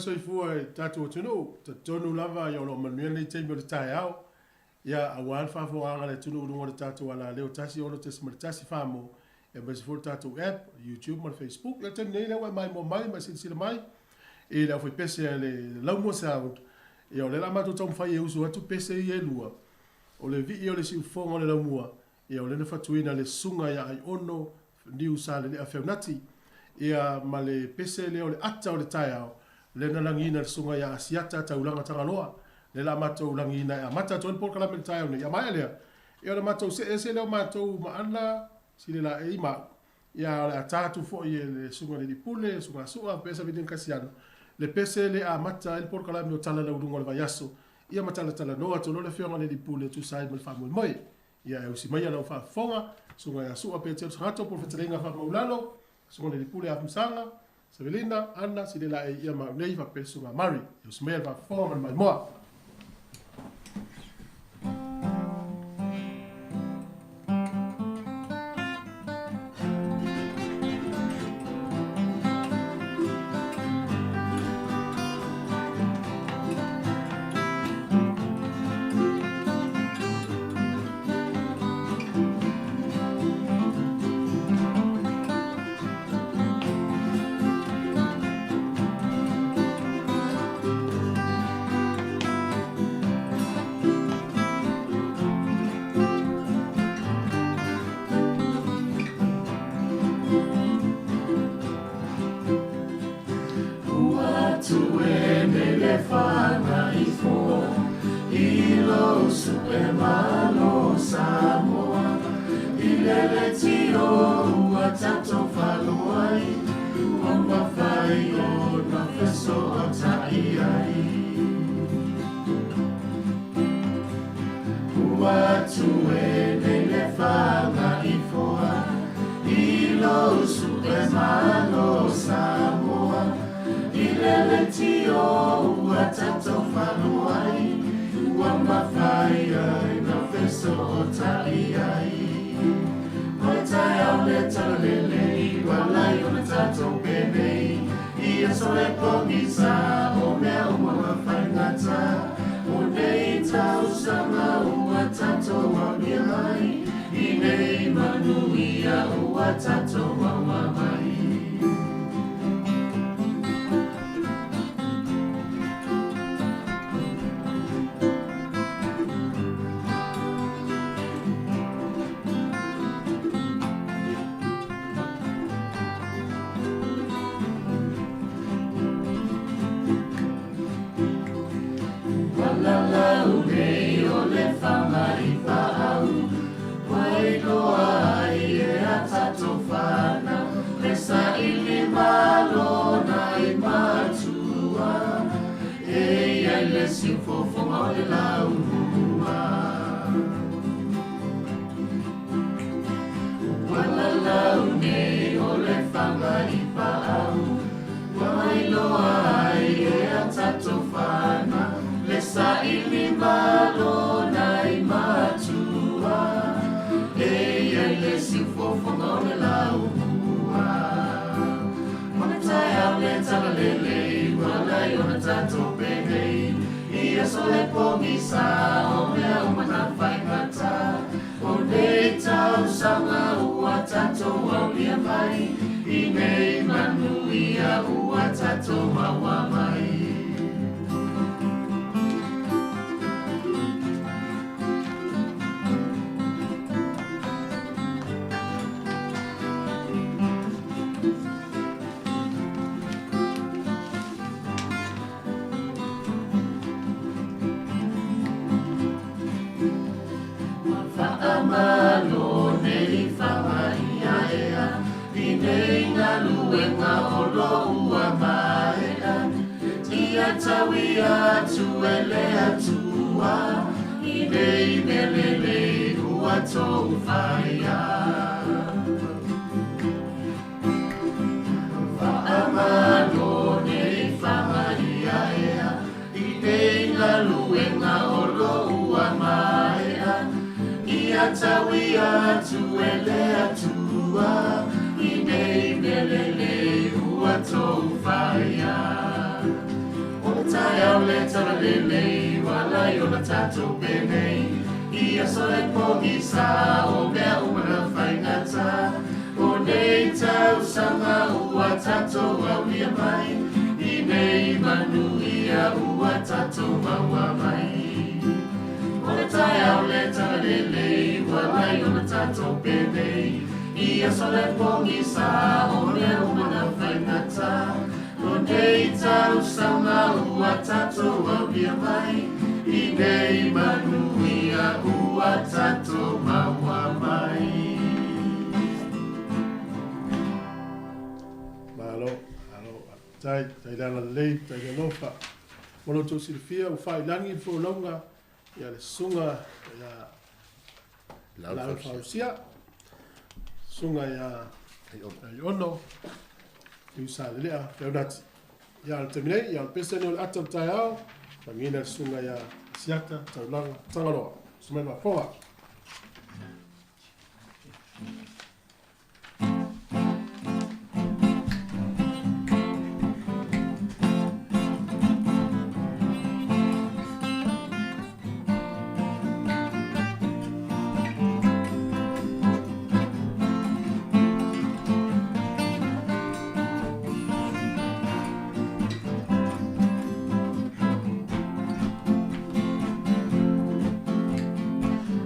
Speaker 3: soifua i le tatou atunuu. Talitonu lava ia o lo o manuia lenei taimi o le taeao. Ia aua le faafofogaaga a le atunuu i luga o le tatou alaleo 1 6.1 Samoa, aemaise foi le tatou app, YouTube ma le Facebook. Ia o le taimi nei lea ua e maimoa mai ma e silasila mai i le aufaipese a le Laumua Sound. Ia o lea o le a matou taumafai e usu atu pese ia e lua. O le vii o le siufofoga o le Laumua, ia o lea na fatuina e le Susuga ia Aiono Niu Salelea Feaunati, ia ma le pese lea o le ata o le taeao, lea na lagiina e le Susuga ia Asiata Taulaga Tagaloa, lea la matou lagiina e amata atu ai le polokalame i le taeao nei. Ia maea lea, ia ona matou see ese lea o matou ma Ana, Silelaei ma au, ia o le a ta atu foi e le Susuga i le Alii Pule, Susuga Sua, faapea Savilina Kasiano, le pese lea e amata ai le polokalame o Tala Lauluga o le Vaiaso, ia ma talatalanoa atu loa le Afioga i le Alii Pule e tusa ai ma le faamoemoe. Ia e usi maia lau faafofoga, Susuga ia Sua Petelo Sagato po o le Fetalaiga Faamaulalo, Susuga i le Alii Pule Afamasaga, Savelina, Anna, Silelaei ia ma au nei faapea le Susuga Murray. Ia usi maia le faafofoga ma le maimoa.
Speaker 7: taeao le talalelei ua ala ai ona tatou penei i aso e pogisa o mea uma na faigata o nei tausaga ua tatou aulia mai i nei manuia ua tatou maua mai o le taeao le talalelei ua ala ai ona tatou penei i aso le pogisa o mea uma na faigata o nei tausaga ua tatou aulia mai i nei manuia ua tatou maua mai.
Speaker 3: Malo, malo, faafetai, faafetai le agalelei, faafetai le alofa. Mo lo outou silafia, ua faailagi le folauga ia le susuga ia Laau Fausia, susuga ia Aiono, Iusalelea Feaunati. Ia, o le taimi nei, ia, o le pese lenei o le ata o le taeao, lagiina le susuga ia Asiata Taulaga Tagaloa. Susu mai le faafofoga.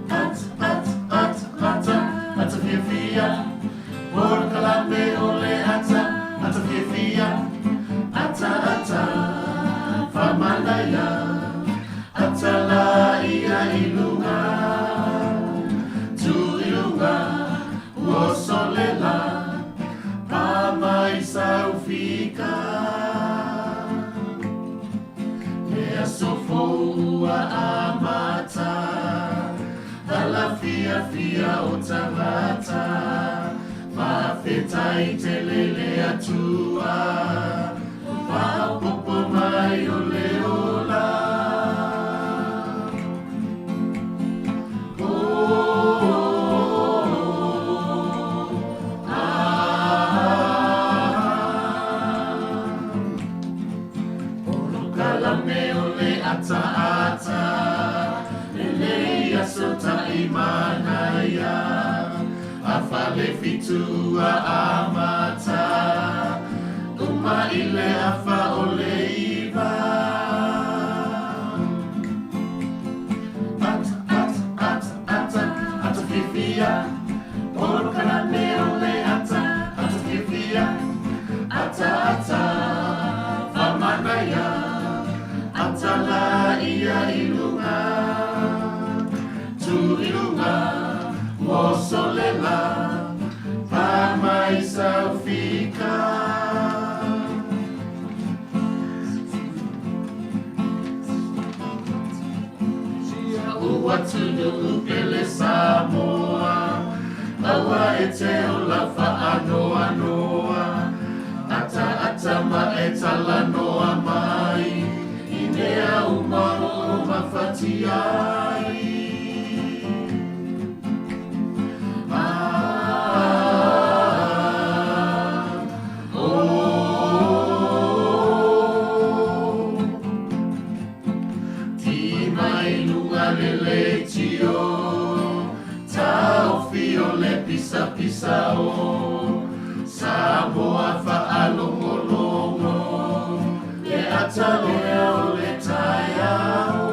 Speaker 7: At, at, at, ata, ata fiafia. Polokalame o le ata, ata fiafia. Ata, ata, faamanaia. Ata laia i luga. Tu i luga, ua solela. Pa mai saufika. Le aso fou ua amata. Ala fiafia o tagata. Faafetai tele le Atua. Faaopoopo mai o le ola. Polokalame o le ataata, lelei aso taimanaia, afa le fitu ua amata, uma i le afa o le iva. Ata, ata, ata, ata, ata fiafia, polokalame o le ata, ata fiafia, ata, ata, faamanaia, ata laia i luga, tu i luga, ua solela, pa mai saufika. Ua atunuu pele Samoa, aua e te ola faanoanoa, ata ata ma e talanoa mai, i mea uma o mafatia ai. Ah, oh. Ti mai luga le leitio, taofi o le pisapisa o, Samoa faalogologo, le ata lea o le taeao.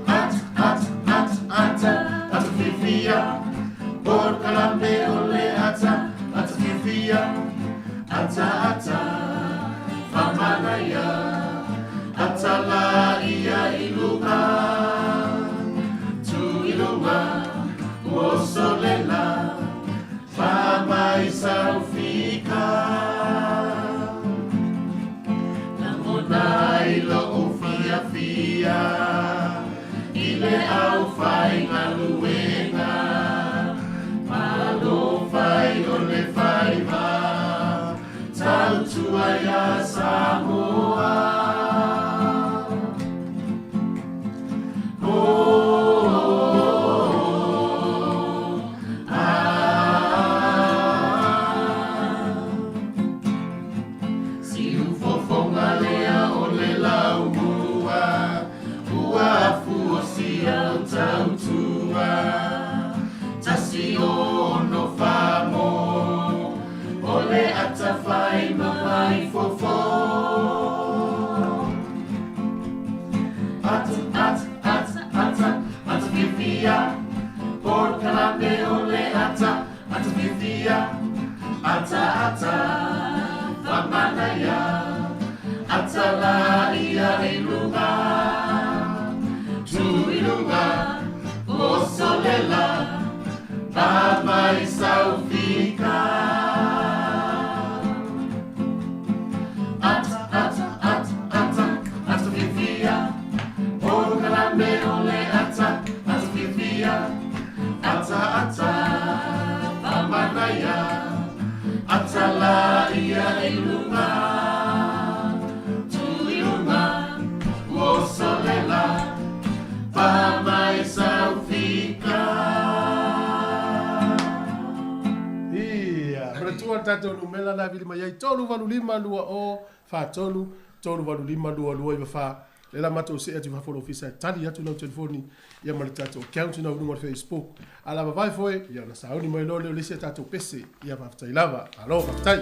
Speaker 7: Ata, ata, ata, ata, ata fiafia, polokalame o le ata, ata fiafia, ata, ata, faamanaia, ata laia i luga, tu i luga, ua solela, fa mai saufika. Lagona i lou fiafia, i le aufaigaluega, malo fai o le faiva, tautua. Ata, ata, ata, ata, ata fiafia. Polokalame o le ata, ata fiafia. Ata, ata, faamanaia. Ata laia i luga. Tu i luga, oso lela. Pa mai saufika. Ata, ata, ata, ata, ata fiafia. Polokalame o le ata, ata fiafia. Ata, ata, faamanaia. Ata laia i luga. Tu i luga, oso lela. Pa mai saufika.
Speaker 3: Ia, manatua le tatou numera na vili mai ai 385 20 43 385 22 94. Le la matou see atu i fafo o le ofisa e tali atu lau telefoni ia ma le tatou account ina i luga o le Facebook. A lavavae foi, ia ona sauni mai loa lea o le isi a tatou pese. Ia faafetai lava. Malo faafetai.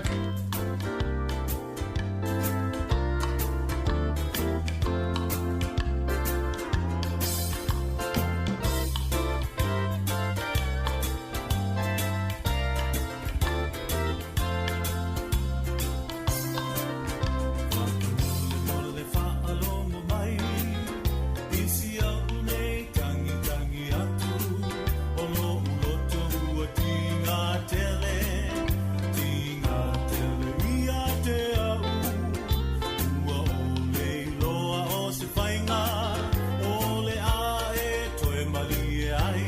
Speaker 7: Mo le faalogo mai i si au nei tagitagi atu o lo'u loto ua tigatele tigatele ia te a'u ua ʻole iloa o se faiga o le a e toe malie ai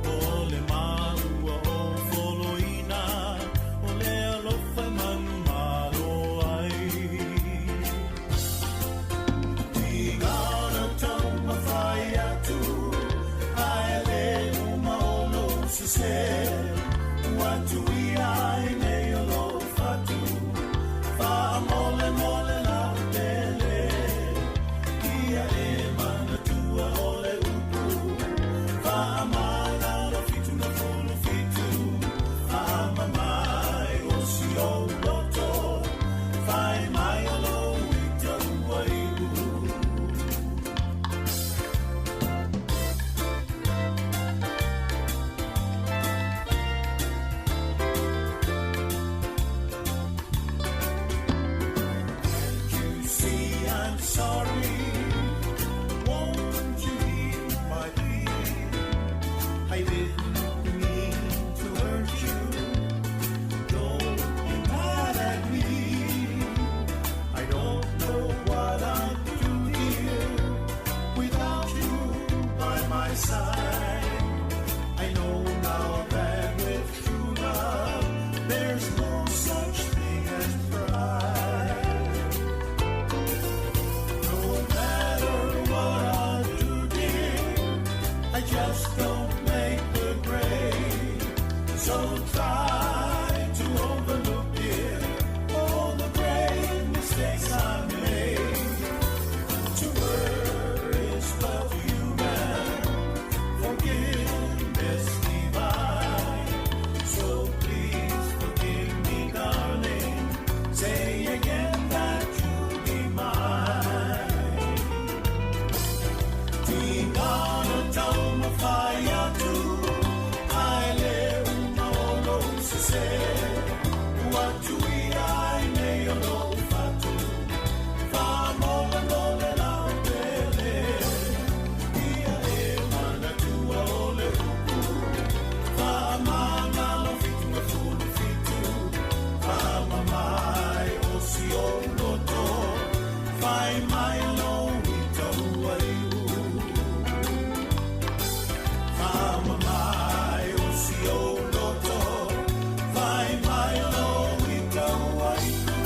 Speaker 7: o le maua o foloina o le alofa e manumalo ai. Tiga ona taumafai atu ae lē uma o lou sesē ua tuia ai nei o lou fatu faamolemole lautele ia e manatua o le upu faamagalo 77 faamamae o si ou loto fai mai o lou ita ua iu. You see, I'm sorry. Won't you hear my plea? I didn't mean to hurt you. Don't be mad at me. I don't know what I'd do, dear, without you by my side. I know now that with true love, there's no such thing as pride. No matter what I do, dear, I just don't make the grade. So try to overlook, dear, all the great mistakes I made. To err is but human, forgiveness divine. So please forgive me, darling. Say again that you'll be mine. Tiga ona taumafai atu ae lē uma o lou sesē ua tuia ai nei o lou fatu faamolemole lautele ia e manatua o le upu faamagalo 77 faamamae o si ou loto fai mai lou ita ua iu. Faamamae o si ou loto fai mai lou ita ua iu.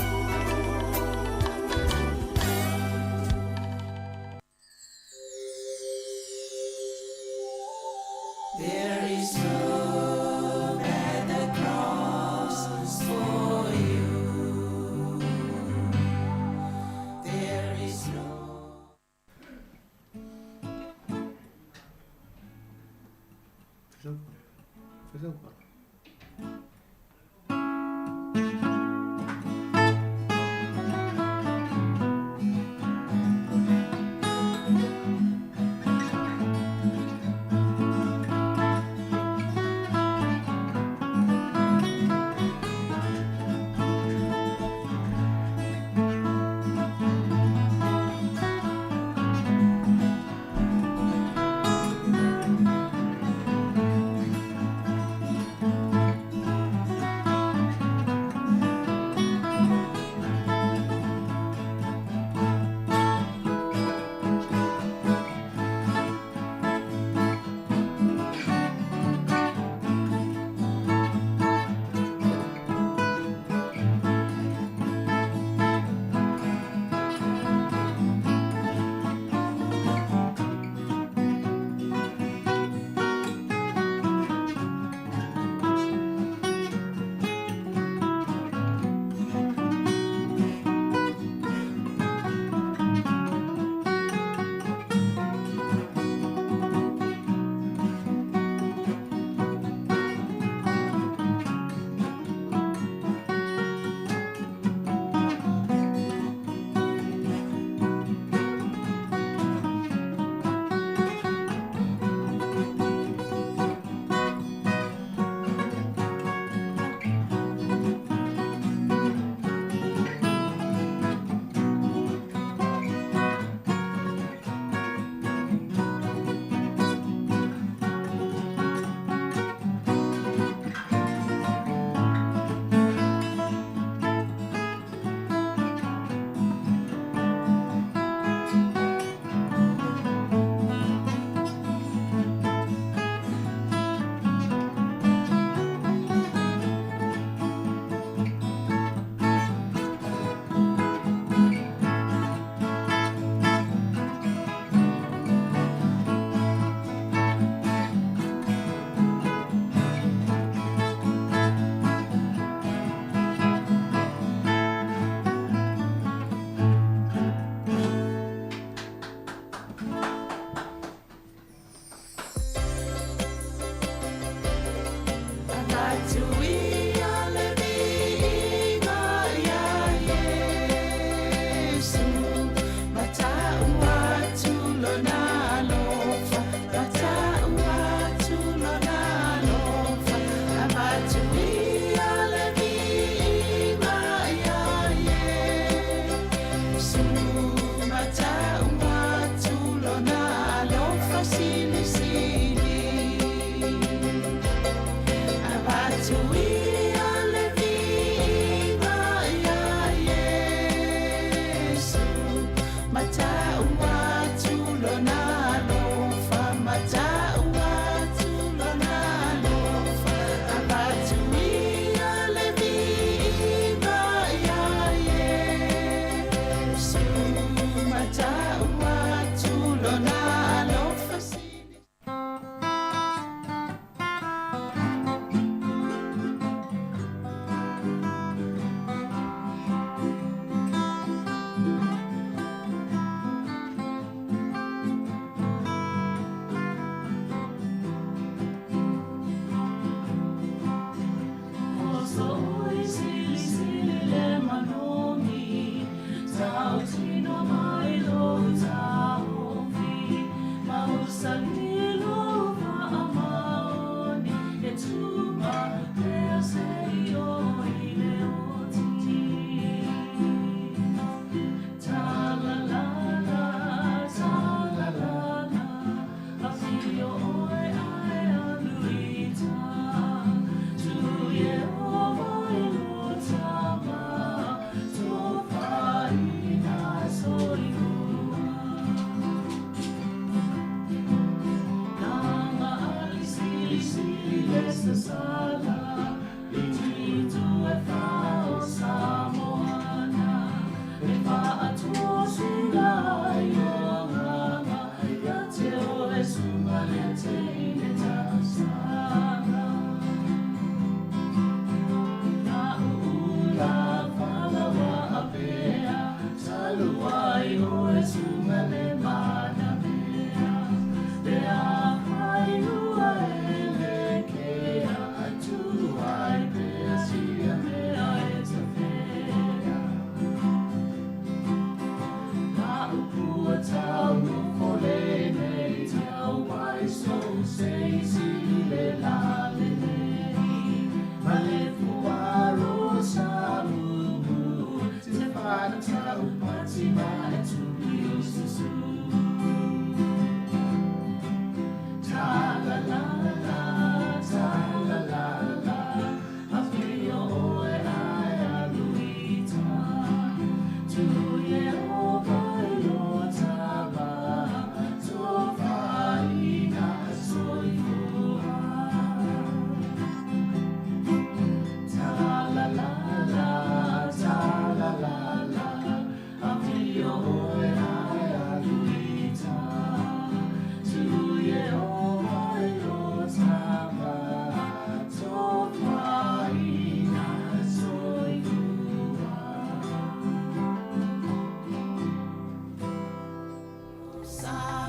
Speaker 2: There is room at the cross for you. There is room.
Speaker 3: Fesau.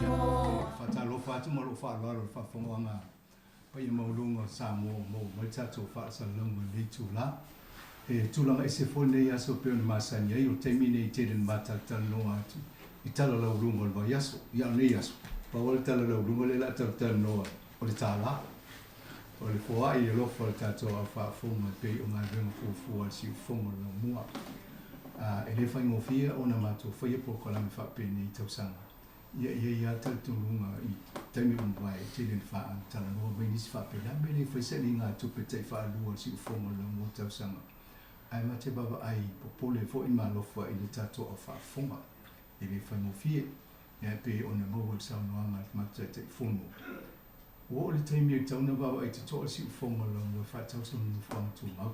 Speaker 8: Samoa. Faatalofa atu ma lou faaaloalo i le faafofogaaga paia maualuga o Samoa ua maua mai le tatou faasalalauga i lenei itulā. E tulaga ese foi lenei aso e pei ona masani ai, o le taimi lenei e tele ina ma talatalanoa atu i tala laualuga o le vaiaso. Ia a o lenei aso, pau lava le tala laualuga lea o le a talatalanoa o le tālā. O le foai i le alofa o le tatou au faafofoga e pei o galuega fuafua a le siufofoga o le laumua. A e le faigofie ona matou faia polokalame faapenei i tausaga. Ia e i ai lava talitonuga i taimi ua mavae e tele ina faatalanoa mai nisi faapena mea le fai sailiga tupe tai faalua o le siufofoga o le laumua tausaga. Ae ma te vaavaai popole foi ma alofa i le tatou au faafofoga. E le faigofie. Ia e pei ona maua i le saunoaga a le matou Taitaifono. Ua oo le taimi e tatau ona vaavaai totoa le siufofoga o le laumua e faatau sona nofoaga tumau.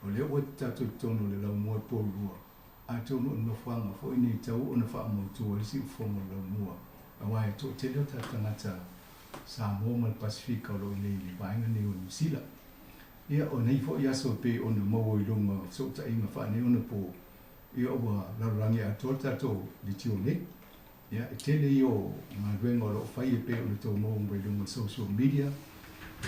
Speaker 8: O lea ua tatou i totonu o le laumua i Poulua, atonu o le nofoaga foi nei e tatau ona faamautu ai le siufofoga o le laumua, aua e toatele o tatou tagata Samoa ma le Pasefika o lo o i inei i le vaega nei o Niu Sila. Ia, o nei foi aso e pei ona maua i luga o fesootaiga faaneionapo, ia ua lalolagi atoa le tatou leitio nei. Ia, e tele ia o galuega o lo o fai e pei ona tou maua mai luga o social media,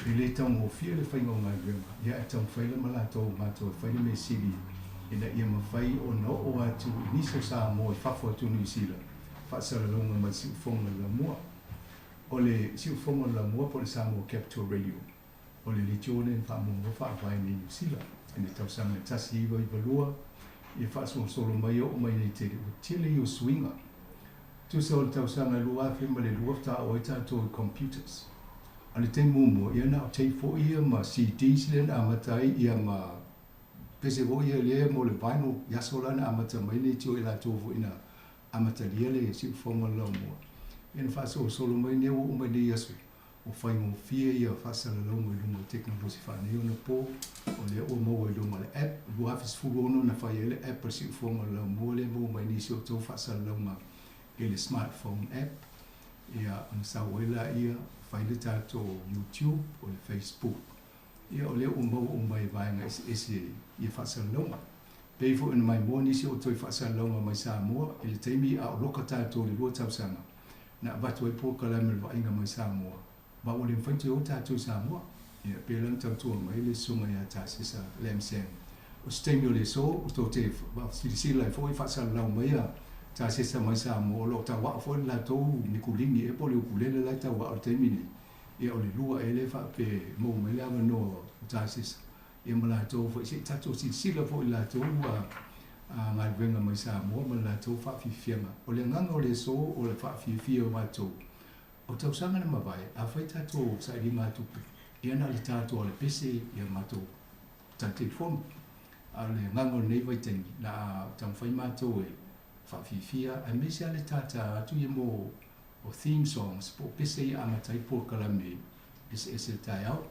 Speaker 8: e le taugofie le faiga o galuega, ia ae taumafai lava latou matou e fai le mea sili ina ia mafai ona oo atu i nisi o Samoa i fafo atu o Niu Sila, faasalalauga mai Siufofoga o le Laumua. O le Siufofoga o le Laumua po o le Samoa Capital Radio, o le leitio lea na faamuamua faavae nei i Niu Sila i le tausaga e 1992, ia faasolosolo mai e oo mai nei tele, ua tele ia o suiga. Tusa o le tausaga e 2002 faatoa oo ai tatou i computers. A o le taimi muamua, ia na o tape foi ia ma CDs lea na amata ai ia ma pese foi ia lea mo le vinyl i aso la na amata mai le leitio i latou foi na amatalia le siufofoga o le laumua. Ia na faasolosolo mai lea ua oo mai nei aso, ua faigofie ia faasalalauga i luga o tekonolosi faaneionapo, o lea ua maua i luga o le app. 2016 na fai ai le app a le siufofoga o le laumua lea e maua mai nisi o outou faasalalauga i le smartphone app. Ia ona sau ai laia fai le tatou YouTube o le Facebook. Ia o lea ua maua uma i vaega eseese ia faasalalauga. Pei foi ona maimoa nisi o outou i faasalalauga mai Samoa i le taimi a o loka tatou i le lua tausaga na avatu ai polokalame o le vaaiga mai Samoa, ma ua le mafai ona toe o tatou i Samoa. Ia, pei la ona tautua mai le Susuga ia Tasesa Lam Sam. O se taimi o le aso, ua tou te silasila ai foi i faasalalau mai a Tasesa mai Samoa, o lo o tauao foi le latou mikulini ea po o le ukulele la e tauao i le taimi nei. Ia, o le lua ea lea faapea e maua mai le avanoa o Tasesa, ia ma latou foi, se i tatou silasila foi i latou galuega mai Samoa ma le latou faafiafiaga. O le agaga o le aso o le faafiafia o matou. O tausaga na mavae, afai tatou sailiga tupe, ia na o le tatou ale pese ia matou tali telefoni. A o le agaga o lenei vaitaimi, na a taumafai matou e faafiafia, aemaise lava le tātā atu ia mo o theme songs po o pese ia amata ai polokalame eseese i le taeao.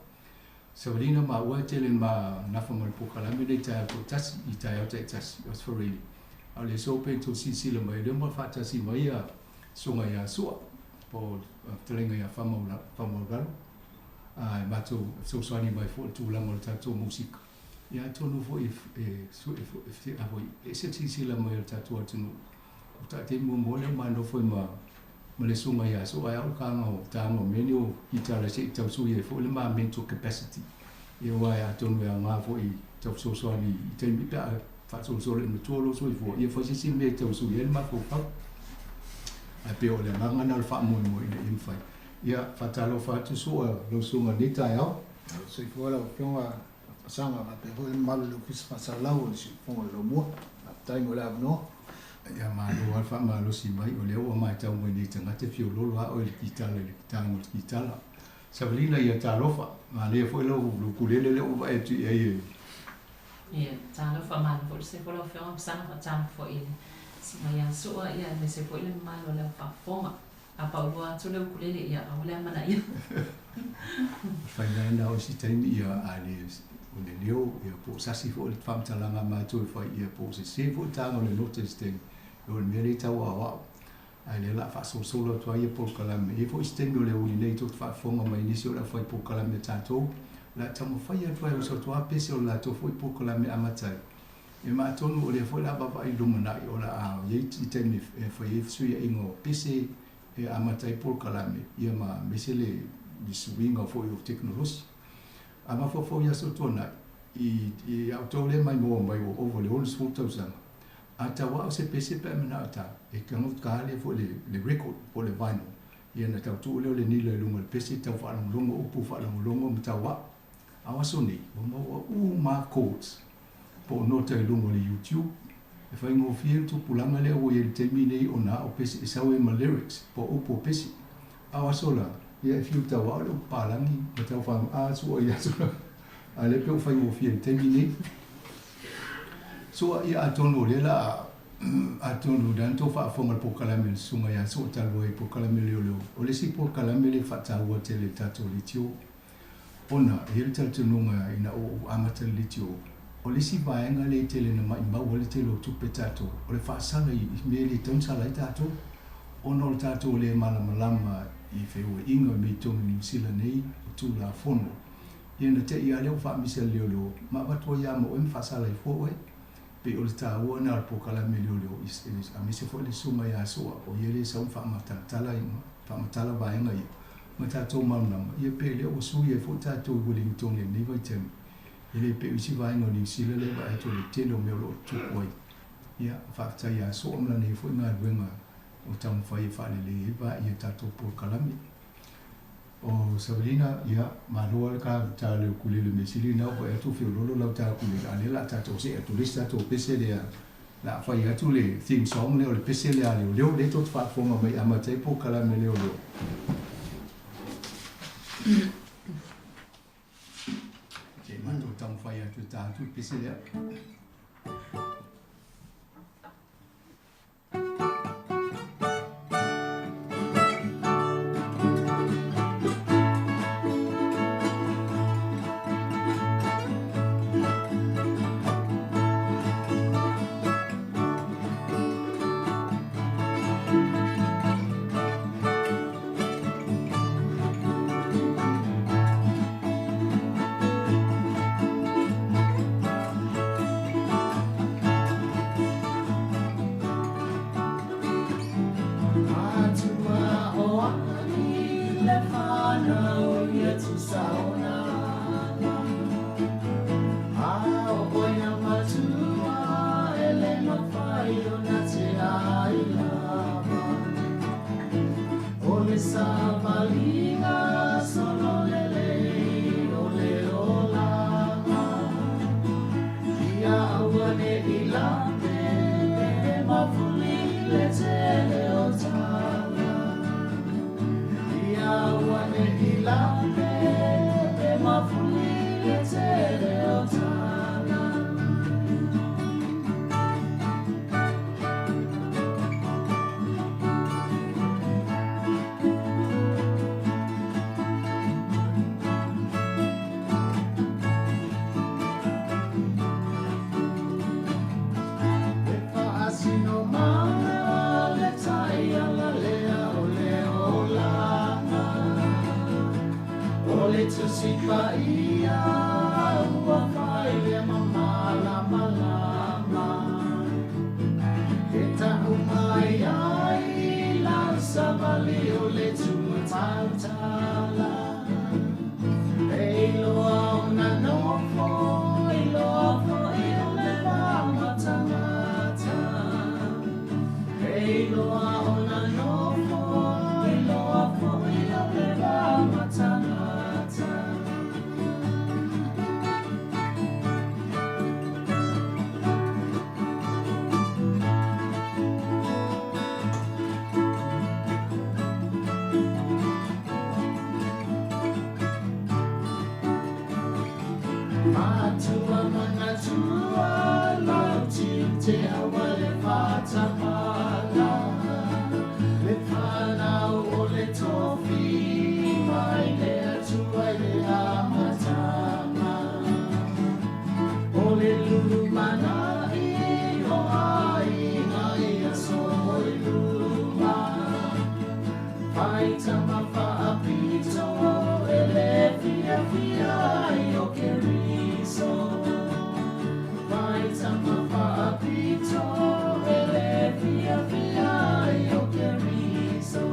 Speaker 8: Savalina maua e tele ma nafa ma le polokalame nei taeao toatasi i taeao taitasi o Sforeli. A o le aso pe tou silasila mai lea ma faatasi mai ia susuga ia Sua po o fetalaiga ia Famaulalo a e matou fesoasoani mai foi i le tulaga o le tatou musika. Ia atonu foi e e ese le silasila mai o le tatou atunuu. O taatei muamua lea ma nofo ma ma le susuga ia Sua ae au le o taga o mea nei o kitara se i tausui ai foi le ma mental capacity. Ia aua atonu e aoga foi tau fesoasoani i taimi pe a faasolosolo i matua lou soifua, ia fai se isi mea e tausui ai le mafaufau. Ae pei o le agaga lena o le faamoemoe ina ia mafai. Ia, faatalofa atu Sua lau susuga i lenei taeao.
Speaker 9: Soifua lau Afioga Pasaga faapea foi le mamalu i le Ofisa Faasalalau o le Siufofoga o le Laumua. Faafetai mo le avanoa.
Speaker 8: Ia malo lava le faamalosi mai, o lea ua matau mai nei tagata e fiololo lava oe i le kitara i le tago o le kitara. Savalina ia talofa, manaia foi lau ukulele lea ua vaai atu i ai e.
Speaker 2: Ia, talofa malo foi le soifua lau Afioga Pasaga, faatalofa foi i le susuga ia Sua, ia aemaise foi le mamalu o le au faafofoga. A paulua atu le ukulele, ia aua le amanaia.
Speaker 8: Fai lena o isi taimi ia a le o le leo ia po o sasi foi le faamatalaga a matou e fai ia po o sese foi taga o le nota i se taimi o le mea lea e tau aoao ae lea o le a faasolosolo atu ai ia polokalame. E i ai foi isi taimi o le aoauli nei tou te faafofoga mai i nisi o le aufai polokalame a tatou o le a taumafai atu ai e oso atu lava pese o le latou foi polokalame amata ai. Ia ma atonu o lea foi o le a vaavaai i le lumanai o le a i ai taimi e fai ai fesuiaiga o pese. e amata ai polokalame ia ma aemaise le le suiga foi o tekonolosi. A mafaufau i aso tuanai, i i a outou lea e maimoa mai ua ova i le 60 tausaga, a tau ao se pese pe a manao e ta, e tagotaā lea foi le le record po o le vinyl, ia ona tau tuu lea o le nila i luga o le pese tau faalogologo upu faalogologo ma tau ao. A o aso nei, ua maua uma lava chords po o nota i luga o le YouTube. E faigofie le tupulaga lea ua i ai i le taimi nei ona ao pese e sau ai ma lyrics po o upu o pese. A o aso la, ia e fiu tau ao le upu palagi ma tau faaga sua i aso la, a o lea pei ua faigofie i le taimi nei. Sua, ia atonu o lea la a atonu o lea na tou faafofoga i le polokalame a le Susuga ia Sua talu ai i polokalame leoleo. O le isi polokalame lea e faataua tele i le tatou leitio Ona, e i ai le talitonuga ina ua ou amata i le litio, o le isi vaega lea e tele ina maimau ai le tele o tupe tatou, o le faasala i mea e le tatau ona sala ai tatou, ona o le tatou le malamalama i feoaiga i mea i totonu o Niu Sila nei, o Tulafono. Ia na te i lava lea ua faamisi e le leoleo, ma avatu ai lava ma oe ma faasala ai fua oe. Pei o le taua lena o le polokalame leoleo, aemaise foi le susuga ia Sua, o ia lea e sau ma faamatalatala, faamatala vaega ia ma tatou malamalama, ia pe lea ua sui ai foi tatou i Wellington i lenei vaitaimi, e le pei o isi vaega o Niu Sila lea e vaai atu i le tele o mea o lo o tutupu ai. Ia, faafetai ia Sua ma lana ia foi galuega o taumafai e faalelei ai vaai a tatou polokalame. O Savelina, ia, malo lava le ta le ukulele mea sili lena ua vaai atu ua feoloolo lau ta ukulele, a o lea o le a tatou see atu i le isi tatou pese lea, o le a fai atu le theme song lea o le pese lea a leoleo lea tou te faafofoga mai e amata ai polokalame leoleo. Se i matou taumafai atu e ta atu le pese lea.
Speaker 7: Matua o Ani le whanau ia Tusaonala. A o oina matua e le mawhai o na te ai lava. O le savaliga solo lelei o le olaga. Ia aua ne i lape e mafuli le tele o tala. Ia aua ne i lape e mafuli le tele o tala. E faasino mana le taiala lea o le olaga. O le Tusi Paia ua fai lea ma malamalama. E tau mai ai lau savali o le tumatautala. E iloa ona nofo, iloa foi o le va ma tagata. E iloa ona nofo, iloa foi o le va ma tagata. Matua manatua lau tiute aua le faatamala. Le fanau o le tofi mai le Atua i le amataga. O le lumanai o aiga i aso i luma. Faitama faapito e le fiafia ai o Keriso. Faitama faapito e le fiafia ai o Keriso.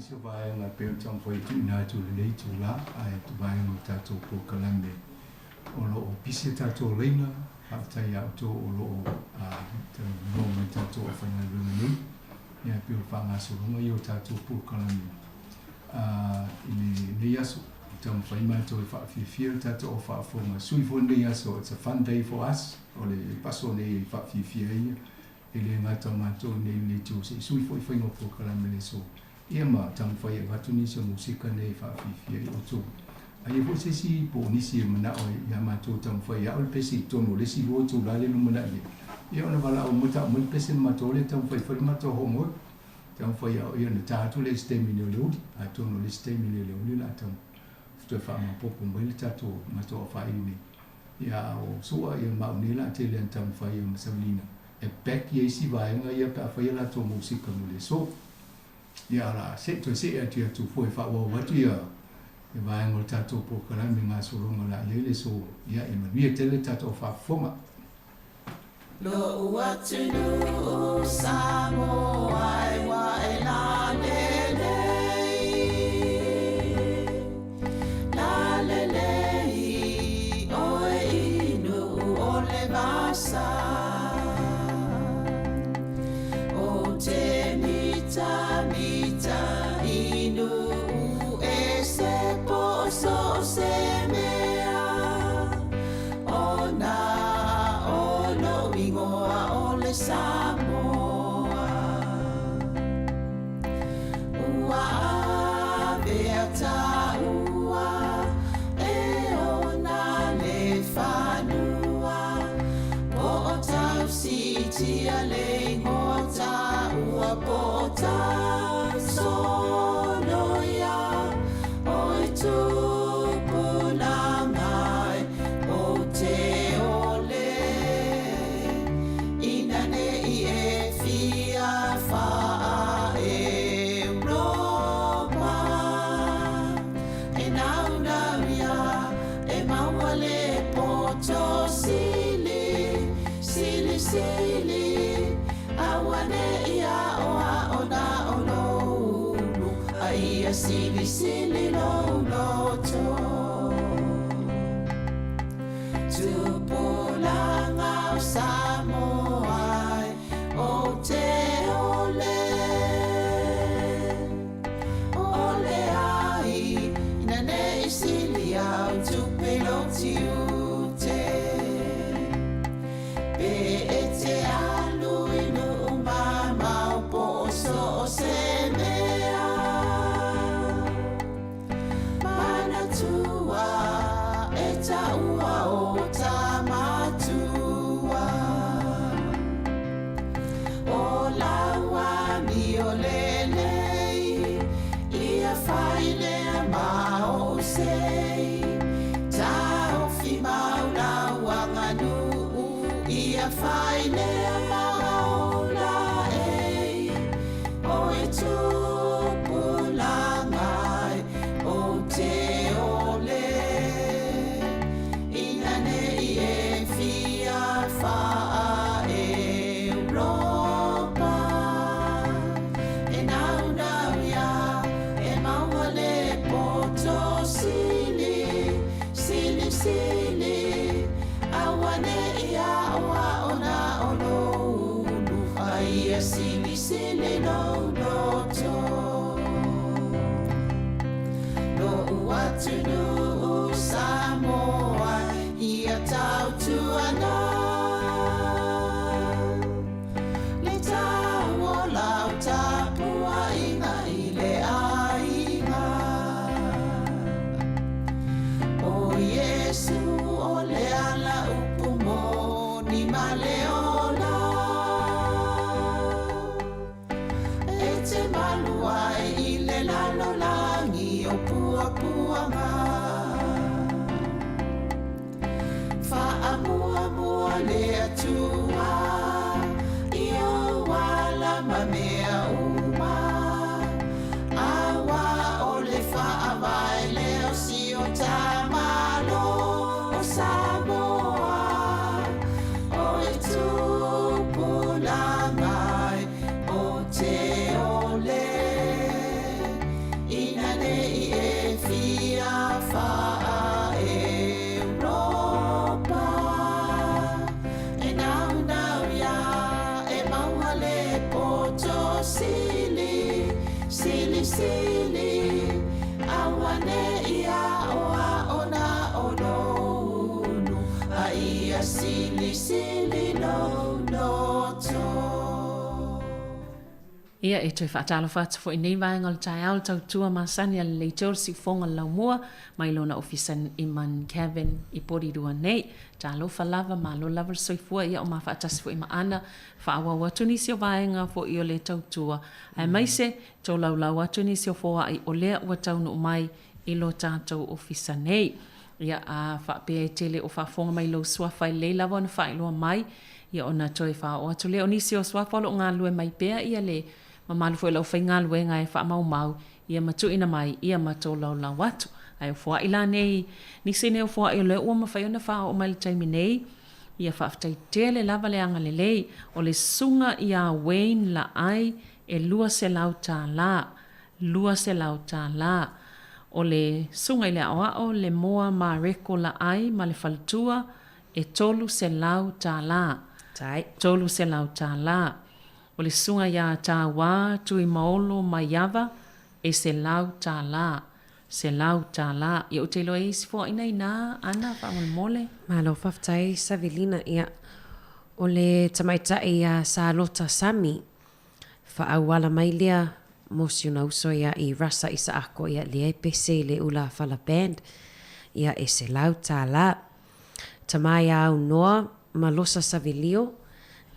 Speaker 8: nisi o vaega e pei ona taumafai e tuuina atu i lenei itulā, ae vaega o le tatou polokalame o lo o pisi a tatou laina. Faafetai ia outou o lo o talanoa mai i tatou aufaigaluega nei. Ia e pei o le faagasologa ia o tatou polokalame i lenei aso. E taumafai matou e faafiafia le tatou au faafofoga. Sui foi lenei aso, it's a fun day for us, o le aso nei e faafiafia ai E le gata o matou nei i lenei itu, se i sui foi faiga o polokalame le aso, ia ma taumafai e avatu nisi o musika nei e faafiafia ai outou. A i ai foi se isi po o nisi e manao ai ia matou taumafai e ao le pese i totonu o le isi lua itula lea e lumanai ai, ia ona valaau mai tau mai le pese ma matou lea e taumafai e fai le matou homework, taumafai e ao ia ona ta atu lea i se taimi nei o le uli, atonu o le isi taimi nei o le uli o le a tau toe faamaopoopo mai le tatou matou aofaili nei. Ia a o Su'a ia ma au nei la tele ana taumafai ia ma Savelina e back ia isi vaega ia pe afai a latou musika mo le aso. Ia a la se toe see atu ia Tupua e faaauau atu ia le vaega o le tatou polokalame gasologa o le a i ai le aso. Ia e manuia tele le tatou faafofoga.
Speaker 7: Lo'u atunuu Samoa e ua e lalelei, lalelei oe i Nu'u o le vasa. O te mitamita i Nu'u e se po o so o se mea, Ona o lou igoa o le Samoa. Ua avea taua e ona le fanua, Po o tausiitia le igoa taua, Po o tausoloia oi tupulaga e ou te ole, Ina ne i e fia faa-Europa, E naunau ia e maua le poto sili, sili, sili, Auane'i aoao na o lou ulu, A ia silisili lou loto. Tupulaga o Samoa e ou te ole, Ole ai ina ne i sili au tupe i lou tiute. Pe e te alu i nuu mamao po o so o se mea. Manatua e taua o Tamatua. O lau amio lelei, ia fai lea ma ou sei. Taofi mau lau aganuu, ia fai lea ma ou laei. Oi tupulaga e, ou te ole, Ina ne i e fia faa-Europa, E naunau ia e maua le poto sili, sili, sili, Auane'i aoao na o lou ulu, A ia silisili lou loto. Lo'u atunuu Samoa ia tautuana Le tau o lau tapuaiga i le aiga. O Iesu o le ala upu moni ma le ola, E te malu ai i le lalolagi o puapuaga. Faamuamua le Atua i ou ala ma mea uma, Aua o le faavae lea o si o ta Malo o Samoa. Oi tupulaga e, ou te ole, lou loto.
Speaker 2: Ia, e toe faatalofa atu foi i nei vaega o le taeao le tautua masani a le Leitio le Siufoga o le Laumua mai lona ofisa i Mun Cavern i Porirua nei. Talofa lava, malo lava le soifua, ia o ma faatasi foi ma Ana, faaauau atu nisi o vaega foi o le tautua, aemaise tolaulau atu nisi o foai o lea ua taunuu mai i lo tatou ofisa nei. Ia, a faapea e tele o faafofoga mai lou suafa e lelei lava ona faailoa mai, ia ona toe faaoo atu lea o nisi o suafa o lo o galulue mai pea ia le mamalu foi o le aufaigaluega e faamaumau ia ma tuuina mai ia ma tolaulau atu. Ae o foai la nei, nisi nei o foai o lea ua mafai ona faaoo mai i le taimi nei, ia faafetai tele lava le agalelei o le susuga ia Wayne Laai e $200, $200. O le susuga i le aoao le Moa Mareko Laai ma le faletua e $300. $300. O le susuga ia Tauā Tuimaolo Maiava e $100. $100. Ia ou te iloa e isi foaiina inā, Ana, faamolemole.
Speaker 10: Malo faafetai Savelina. Ia, o le tamaitai ia Salota Sami, Faaauala mai lea mo si ona uso ia i Rasa Isaako ia lea e pese i le Ula Fala Band ia e $100. Tama ia Aunoa ma Losa Savilio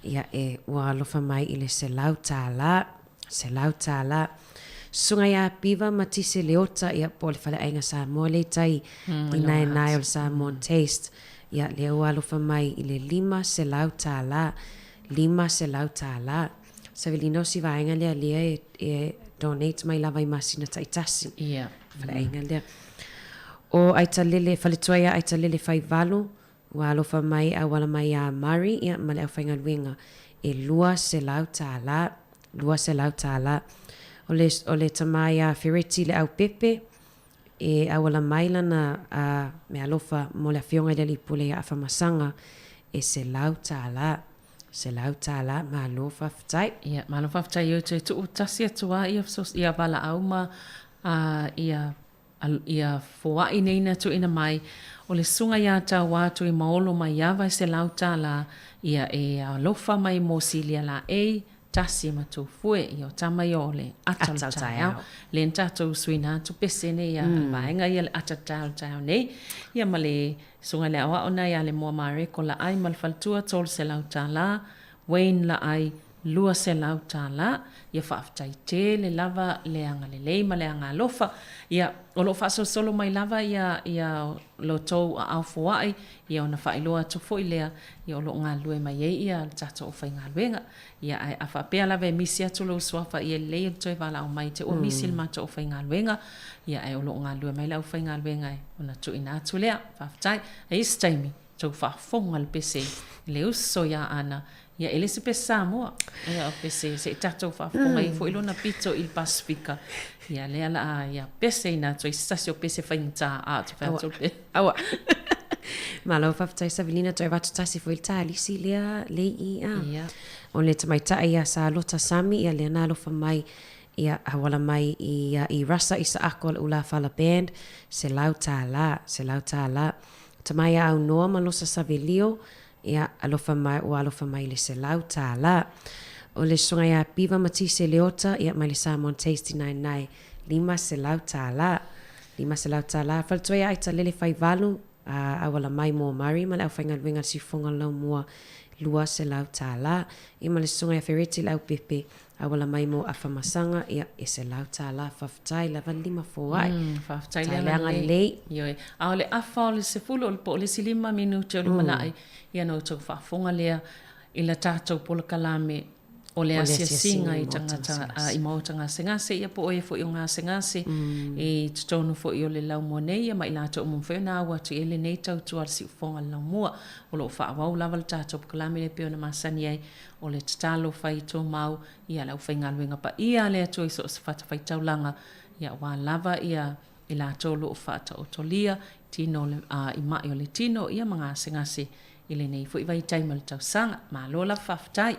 Speaker 10: ia e ua alofa mai i le $100, $100. Susuga ia Piva ma Tise Leota ia po o le Faleaiga Samoa lea i tai i naenae o le Samoan Taste ia lea ua alofa mai i le $500. $500. Savelina o si vaega lea lea e, e donate mai lava i masina taitasi.
Speaker 2: Ia.
Speaker 10: Faleaiga lea. O Aitalele, faletua ia Aitalele Faivalu, ua alofa mai auala mai ia Murray ia, ma le aufaigaluega e $200, $200. O le, o le tama ia Fereti le Aupepe, e auala mai lana a meaalofa mo le Afioga i le Alii Pule ia Afamasaga e $100, $100, malo faafetai.
Speaker 2: Ia, malo faafetai e toe tuu tasi atu lava ia fesoasoani, ia valaau ma ia ia foai nei na tuuina mai, o le susuga ia Tauā Tuimaolo Maiava e $100, ia e alofa mai mo Silia Laei, Tasi ma Tufue, ia o tama ia o le ata o le taeao. Lea na tatou suina atu pese nei ia mm. vaega ia le ata taeao le taeao nei. Ia ma le susuga i le aoao na ia le Moa Mareko Laai ma le faletua $300, Wayne Laai $200. Ia faafetai tele lava le agalelei ma le agaalofa. Ia o lo o faasolosolo mai lava ia ia lo tou aao foai, ia ona faailoa atu foi lea, ia o lo o galulue mai ai ia le tatou aufaigaluega. Ia, ae a faapea lava e misi atu lou suafa, ia lelei ona toe valaau mai te ua misi le matou aufaigaluega, ia ae o lo o galulue mai le aufaigaluega e ona tuuina atu lea. Faafetai. A i ai se taimi, tou faafofoga le pese i le uso ia Ana, ia e le se pese Samoa, ia o pese se i tatou faafofoga ai foi lona pito i le Pasefika, ia lea la a ia pese ina atu ai se tasi o pese faigata a o te fai atu le
Speaker 10: Aua. Malo faafetai Savelina toe avatu tasi foi le tālisi lea le i a.
Speaker 2: Ia.
Speaker 10: O le tamaitai ia Salota Sami ia lea na alofa mai ia auala mai i i Rasa Isaako o le Ulafala Band $100, $100. Tama ia Aunoa ma Losa Savelio ia alofa mai ua alofa mai i le $100. O le susuga ia Piva Matise Leota ia mai le Samoan Tasty 99 $500. $500. Faletua ia Aitalele Faivalu, a auala mai mo Murray ma le aufaigaluega a le Siufofoga o le Laumua, $200. Ia ma le Susuga ia Fereti Leaupepe, auala mai mo Afamasaga, ia, e $100. Faafetai lava le lima foai.
Speaker 2: Faafetai le agalelei. Ioe. A o le afa o le 10 o le po o le isi lima minute o lumanai, ia ona outou faafofoga lea i la tatou polokalame o le asiasiga i tagata i maota gasegase ia po o e foi o gasegase i totonu foi o le laumua nei ia ma i latou uma mafai ona au atu i ai lenei tautua a le siufofoga o le laumua. O lo o faaauau lava le tatou polokalame lea e pei ona masani ai o le tatalo fai tumau ia le aufaigaluega paia a le Atua i so o se fatafaitaulaga ia aua lava ia i latou o lo o faataotolia tino i mai o le tino ia ma gasegase i lenei foi vaitaimi o le tausaga. Malo lava faafetai.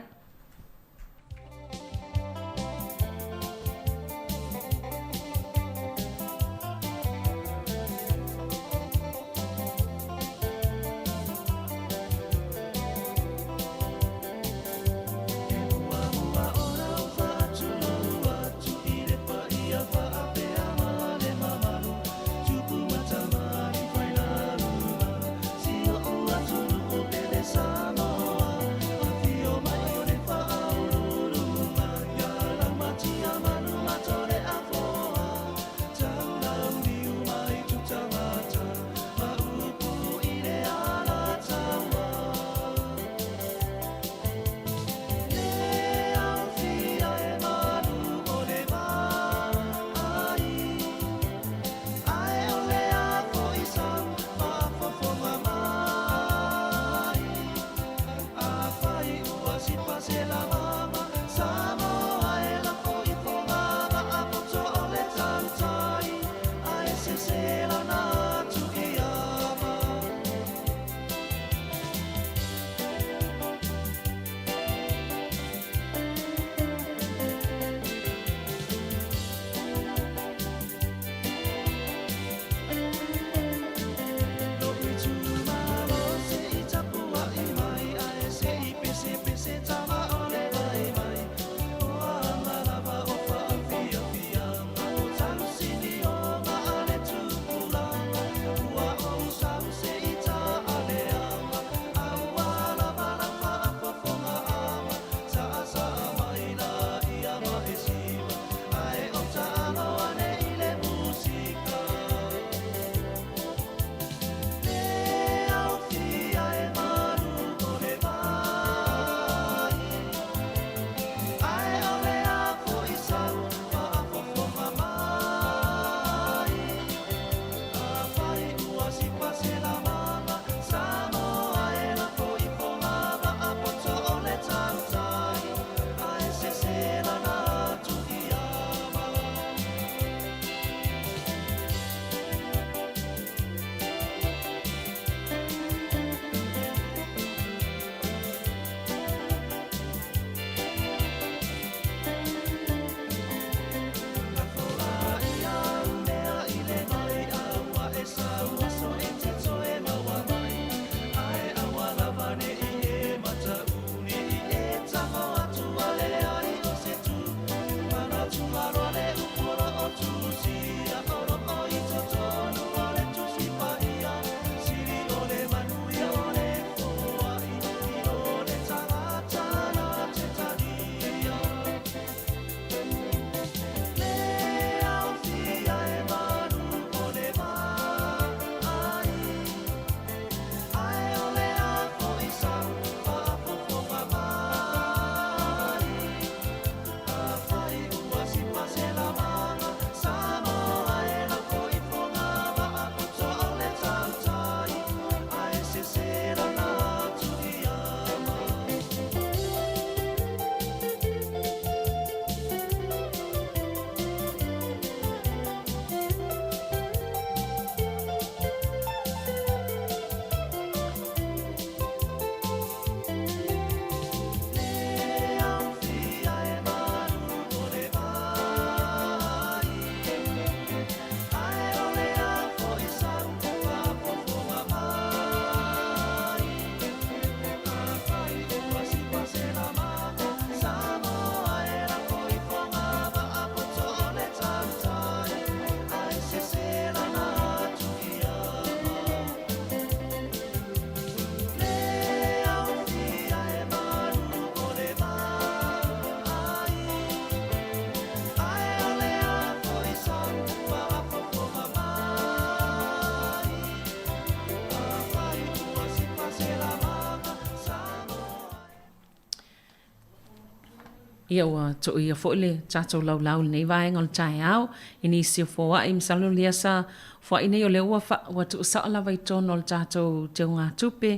Speaker 2: Ia ua tuuia foi le tatou laulau i lenei vaega o le taeao i nisi o foai masalo lea sa foai nei o lea ua fa, ua tuusao lava i totonu o le tatou teugatupe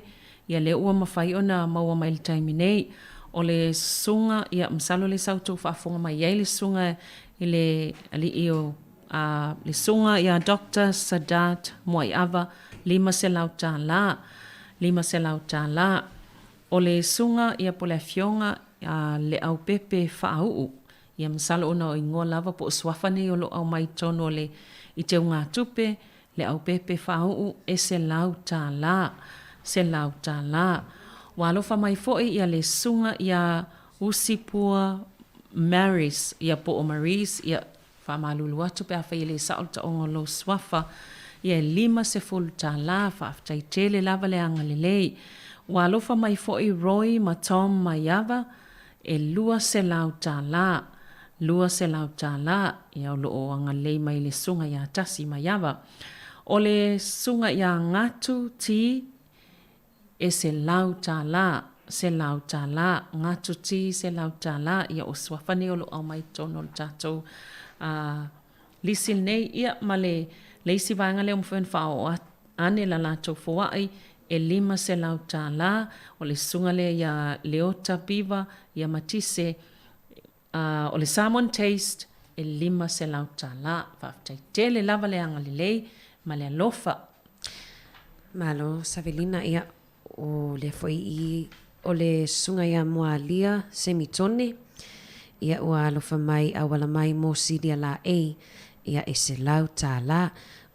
Speaker 2: ia lea ua mafai ona maua mai i le taimi nei. O le susuga ia masalo lea sa outou faafofoga mai ai le susuga i le alii o a le susuga ia Doctor Sadat Muaiava $500, $500. O le susuga ia po o le afioga ia Leaupepe Faauu, ia masalo ona o igoa lava po o suafa nei o lo o aumai i totonu o le i teugatupe, Leaupepe Faauu e $100, $100. Ua alofa mai foi ia le susuga ia Usipua Maris, ia po o Maurice, ia Faamalulu atu pe afai e le sao le taoga o lou suafa, ia e $50. Faafetai tele lava le agalelei. Ua alofa mai foi Roy ma Tom Maiava, e $200. $200. Ia o lo o agalelei mai le Susuga ia Tasi Maiava. O le Susuga ia Gatu T. E $100, $100, gatu ti $100, ia o suafa nei o lo o aumai i totonu o le tatou lisi lenei. Ia ma le le isi vaega lea ua mafai ona faaoo ane la latou foai e $500, o le susuga lea ia Leota Beaver ia Matise, o le Samoan Taste e $500. Faafetai tele lava le agalelei ma le alofa.
Speaker 10: Malo Savelina, ia o lea foi i o le susuga ia Moalia Semitone, ia ua alofa mai auala mai mo Silia Laei, ia e $100.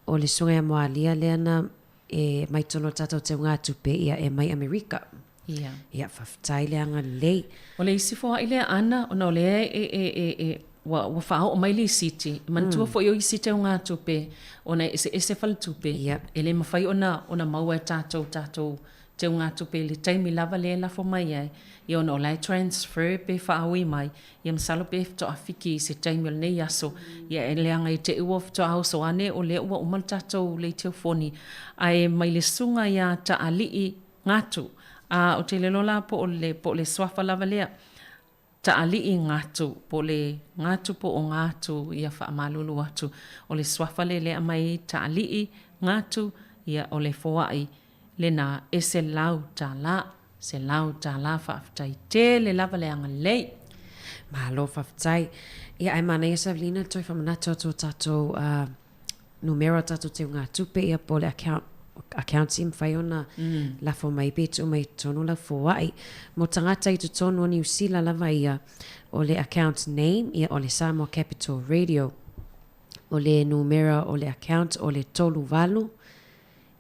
Speaker 10: O le susuga ia Moalia lea na e mai tonu o le tatou teugatupe, ia e mai Amerika.
Speaker 2: Ia.
Speaker 10: Ia, faafetai le agalelei.
Speaker 2: O le isi foai lea Ana, ona o lea e, e, e, e, ua, ua faaoo mai lisiti, e manatua foi o isi teugatupe, ona e eseese faletupe,
Speaker 10: Ia.
Speaker 2: e le mafai ona, ona maua e tatou tatou teugatupe i le taimi lava lea e lafo mai ai, ia ona o la e transfer pe faaui mai, Ia masalo pe faatoa fiki i se taimi o lenei aso, ia e leaga i te i ua faatoa oso ane o lea ua uma le tatou leitiofoni, ae mai le susuga ia Taalii Gatu. A, ou te le iloa la po o le, po o le suafa lava lea, Taalii Gatu, po o le Gatu po o Gatu, ia faamalulu atu. O le suafa lea lea e aumai ai Taalii Gatu, ia o le foai lena e $100. $100 faafetai tele lava le agalelei.
Speaker 10: Malo faafetai. Ia ae manaia Savelina le toe faamanatu atu o tatou numera o tatou teugatupe ia po o le account accounts i mafai ona lafo mai pe tuu mai i totonu lau foai. Mo tagata i totonu o Niu Sila lava ia, o le account name ia o le Samoa Capital Radio. O le numera o le account o le 38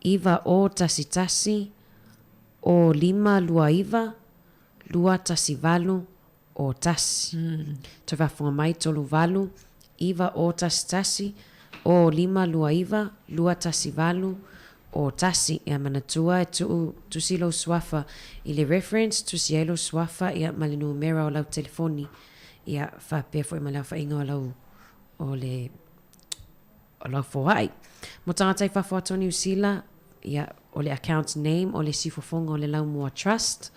Speaker 10: 9 o 1 1 o 5 2 9 2 1 8 o 1. Toe faafofoga mai, 3 8 9 o 1 1 o 5 2 9 2 1 8 o 1. Ia manatua e tuu tusi lou suafa i le reference, tusi ai lou suafa ia ma le numera o lau telefoni ia faapea foi ma le aofaiga o lau o le o lau foai. Mo tagata i fafo atu o Niu Sila, ia, o le account name o le sifofoga o le Laumua Trust,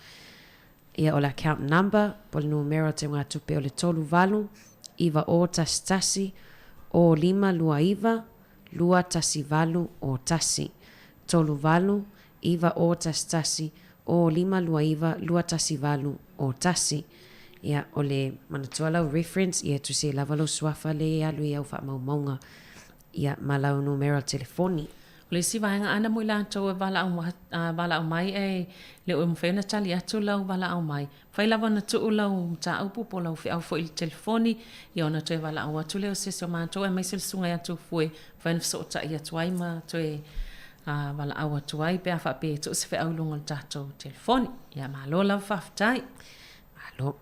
Speaker 10: ia, o le account number, po o le numera o teugatupe o le 3 8 9 0 1 1 0 5 2 9 2 1 8 0 1. 3 8 9 0 1 1 0 5 2 9 2 1 8 0 1. Ia, o le manatua lau reference, ia e tusi ai lava lou suafa lea e alu i au faamaumauga, ia, ma lau numera o le telefoni.
Speaker 2: O le isi vaega ana mo i latou e valaau, valaau mai ae le o mafai ona tali atu lau valaau mai, mafai lava ona tuu lau mataupu po o lau feau foi i le telefoni, ia ona toe valaau atu lea o se isi o matou aemaise le susuga ia Tufue, mafai ona fesootai atu ai ma toe valaau atu ai pe a faapea e tuu se feau i luga o le tatou telefoni. Ia malo lava faafetai.
Speaker 10: Malo.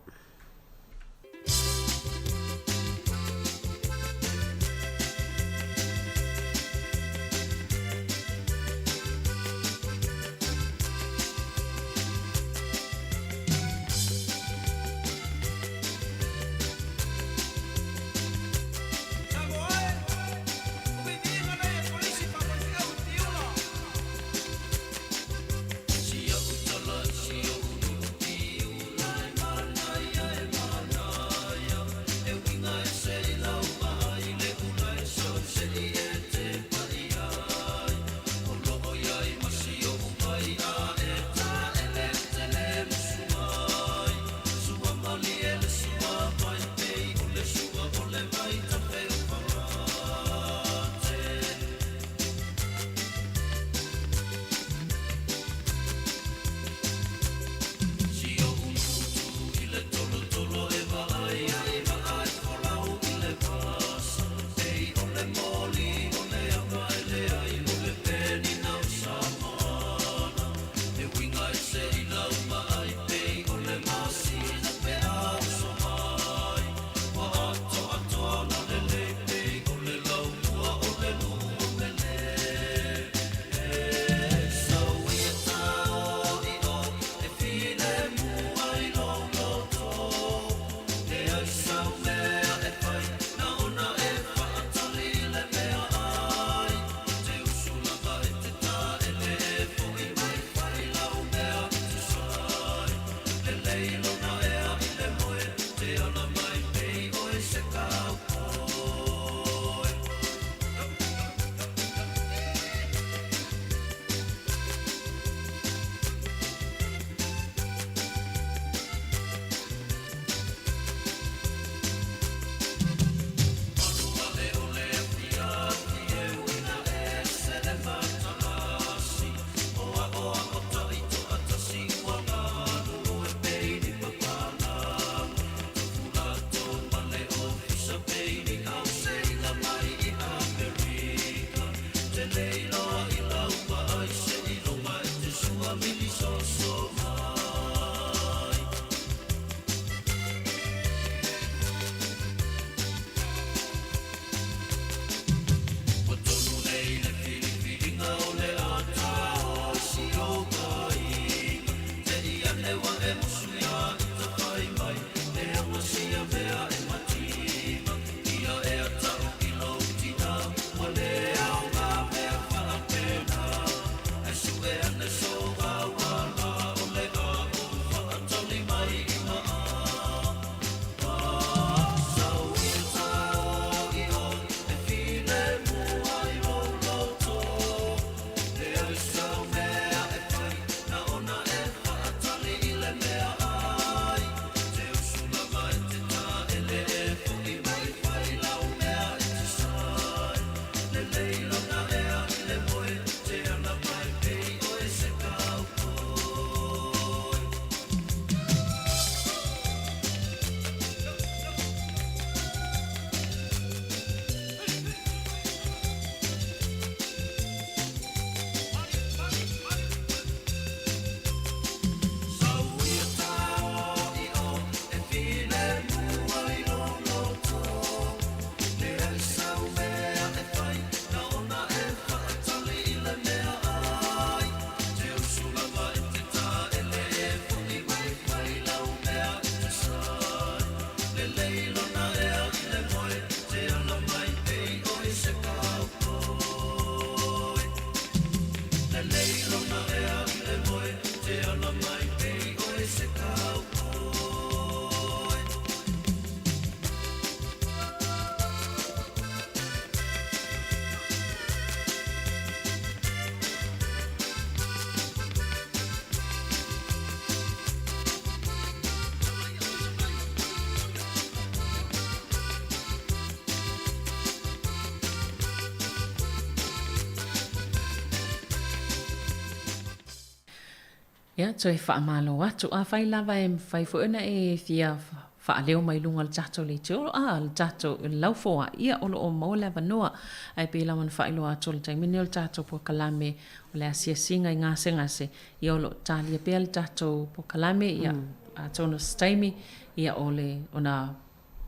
Speaker 2: Ia, toe faamalo atu. Afai lava e mafai foi ona e fia faaleo mai luga o le tatou leitio, a, le tatou laufoa, ia, o lo o maua le avanoa. Ae pei lava ona faailoa atu o le taimi lenei o le tatou polokalame o le asiasiga i gasegase, ia o lo o talia pea le tatou polokalame, ia, atonu o se taimi, ia, o le, ona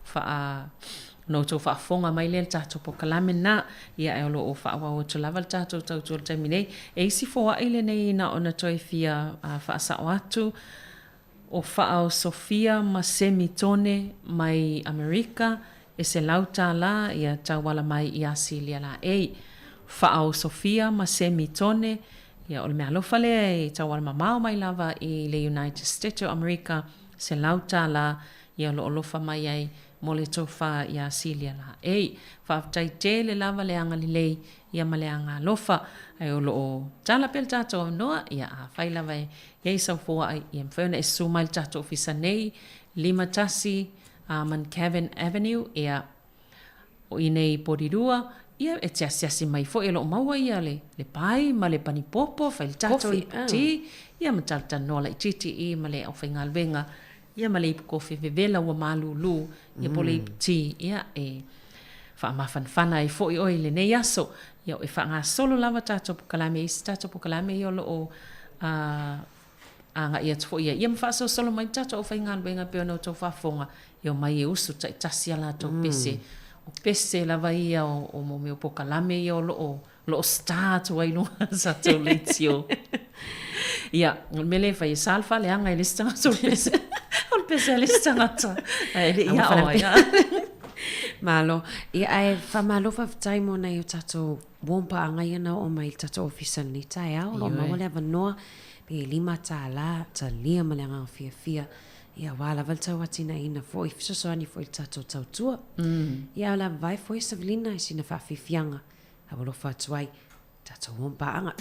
Speaker 2: faa ona outou faafofoga mai lea i le tatou polokalame lena, ia ae o lo o faaauau atu lava le tatou tautua i le taimi nei. E isi foai lenei na ona toe fia faasao atu, o Faaao Sofia ma Semi Tone mai Amerika, e $100 ia tauala mai ia Silia Laei. Faaao Sofia ma Semi Tone, ia o le meaalofa lea e tauala mamao mai lava i le United States o Amerika, $100 ia o lo o alofa mai ai mo le tofa iā Silia Laei. Faafetai tele lava le agalelei ia ma le agaalofa. Ae o lo o tala pea le tatou avanoa, ia afai lava e i ai sau foai, ia mafai ona e susu mai i le tatou ofisa nei, 51 Mount Avenue, ia o i nei i Porirua, ia e te asiasi mai foi o lo o maua ia le, le pai ma le panipopo, fai le tatou ipu ti, ia ma talatalanoa laitiiti i ma le aufaigaluega, ia ma le ipu kofi vevela ua malūlū, ia po o le ipu ti, ia e faamafanafana ai foi oe i lenei aso. Ia e faagasolo lava tatou pokalame, isi tatou pokalame ia o lo o agai atu foi i ai, ia ma faasolosolo mai le tatou aufaigaluega e pei ona outou faafofoga, e omai e usu taitasi a latou pese. O pese lava ia o mo mea o pokalame ia o lo o, lo o star atu ai i luga o le tatou leitio. Ia, o le mea lea e fai, e sa le faaleaga e le isi tagata o le pese, o le pese a le isi tagata, ae le i ao ai.
Speaker 10: Malo. Ia, ae faamalo faafetai mo nai o tatou warm paaga ia na oo mai i le tatou ofisa i lenei taeao. O lo o maua le avanoa pe $5 talia ma le agaga fiafia. Ia, aua lava le tauatinaeina foi, fesoasoani foi i le tatou tautua. Ia, a o le avavae foi Savelina i sina faafiafiaga e alofa atu ai i tatou warm paaga.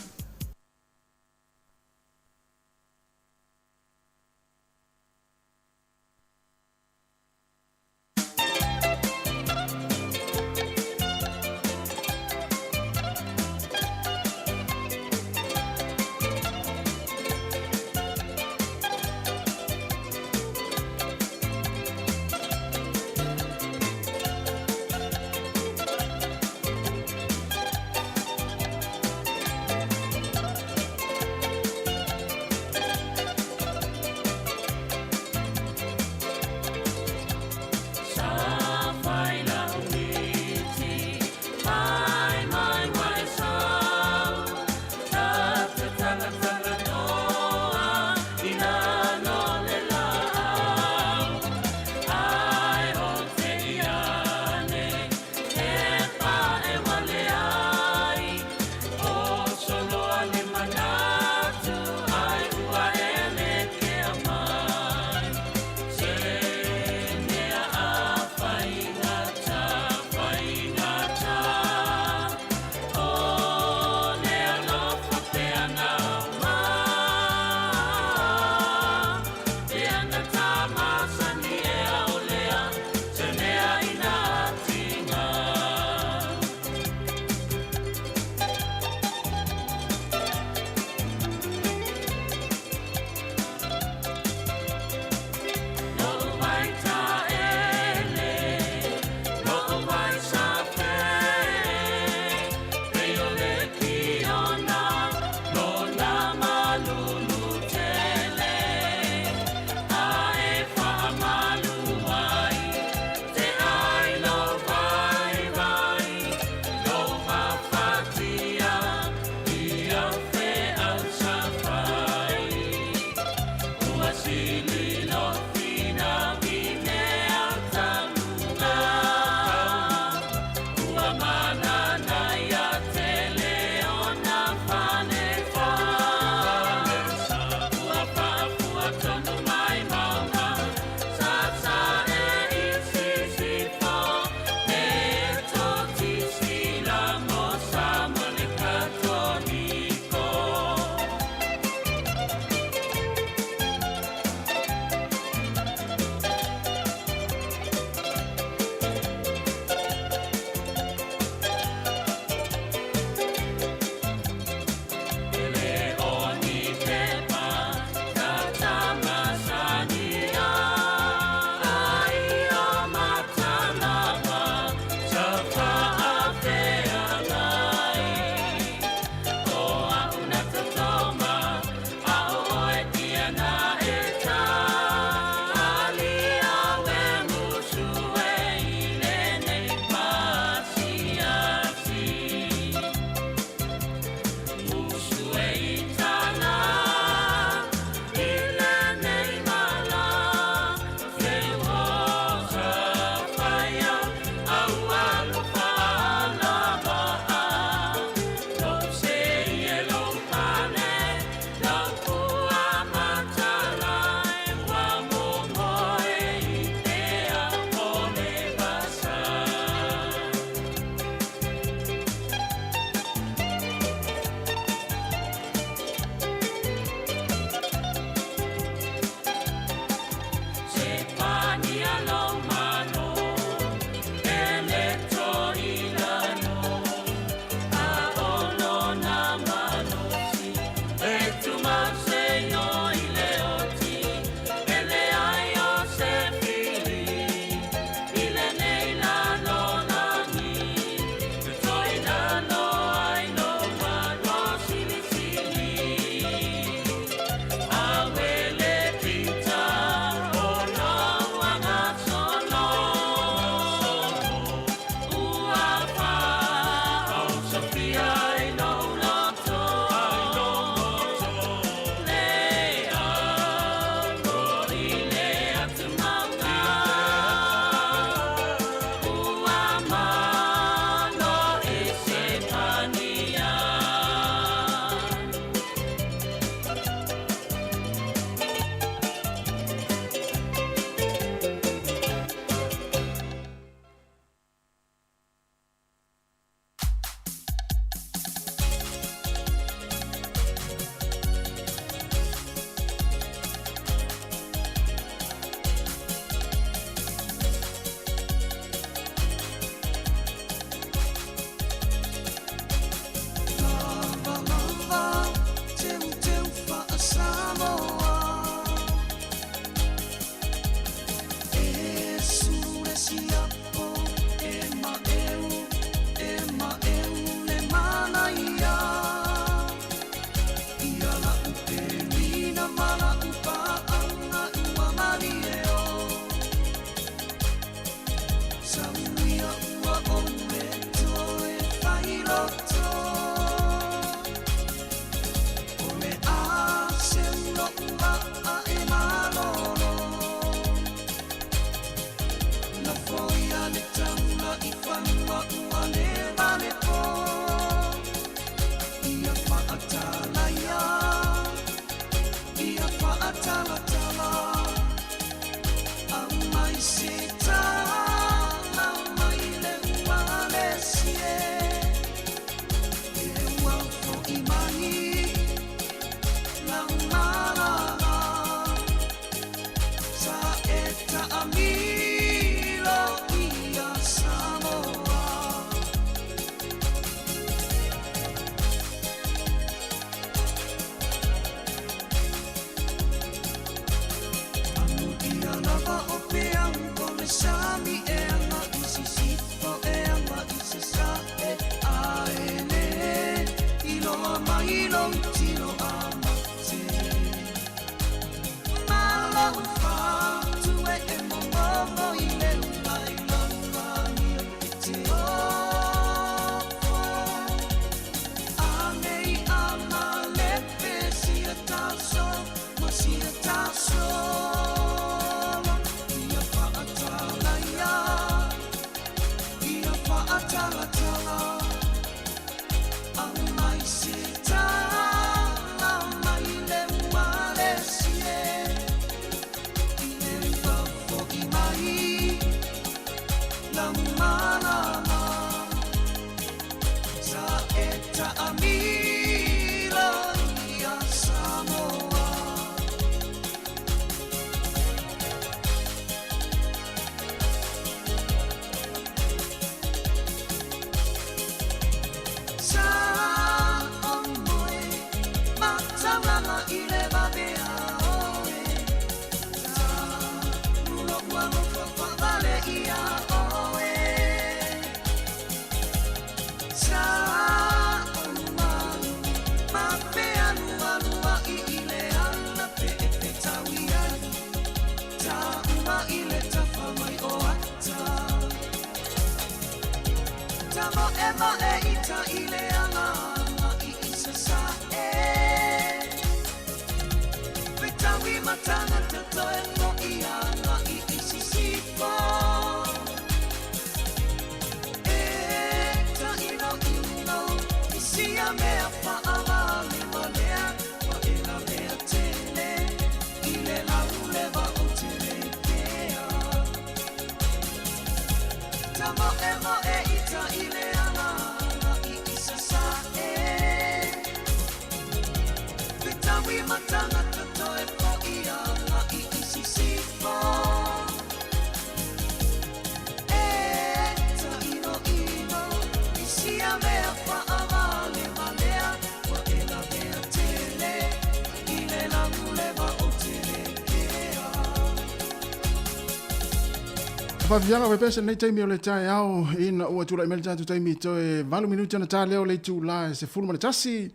Speaker 11: Faaviaga pea se lenei taimi o le taeao ina ua tulai mai le tatou taimi toe 8 minute ona ta lea o le itula e 11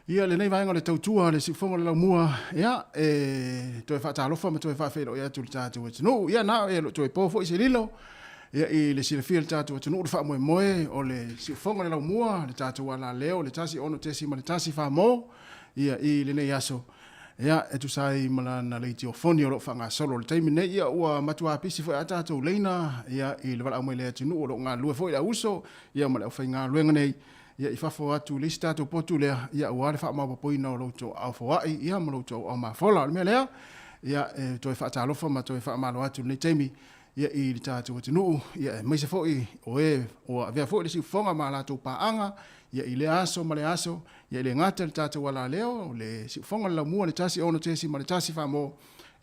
Speaker 11: ia lenei vaega o le tautua le siufogo o le laumua ia e toe faatalofa ma toe faafeiloai atu le tatou atunuu ia na e lo toe po foi se lilo ia i le silafia le tatou atunuu le faamoemoe o le siufogo o le laumua le tatou alaleo le 1 6.1 famo ia i lenei aso Ia, e tusa ai ma lana leitiofoni o lo o faagasolo i le taimi nei, ia ua matua pisi foi a tatou leina ia i le valaau mai le atunuu o lo o galulue foi le auuso ia ma le aufaigaluega nei ia i fafo atu i le isi tatou potu lea ia aua le faamaopoopoina o lo outou aao foai ia ma lo outou aao mafola. O le mea lea, ia e toe faatalofa ma toe faamalo atu i lenei taimi ia i le tatou atunuu, ia aemaise foi o e ua avea foi le siufofoga ma a latou paaga ia i lea aso ma lea aso, ia e le gata i le tatou alaleo, le siufofoga le laumua le 1 6.1 famo,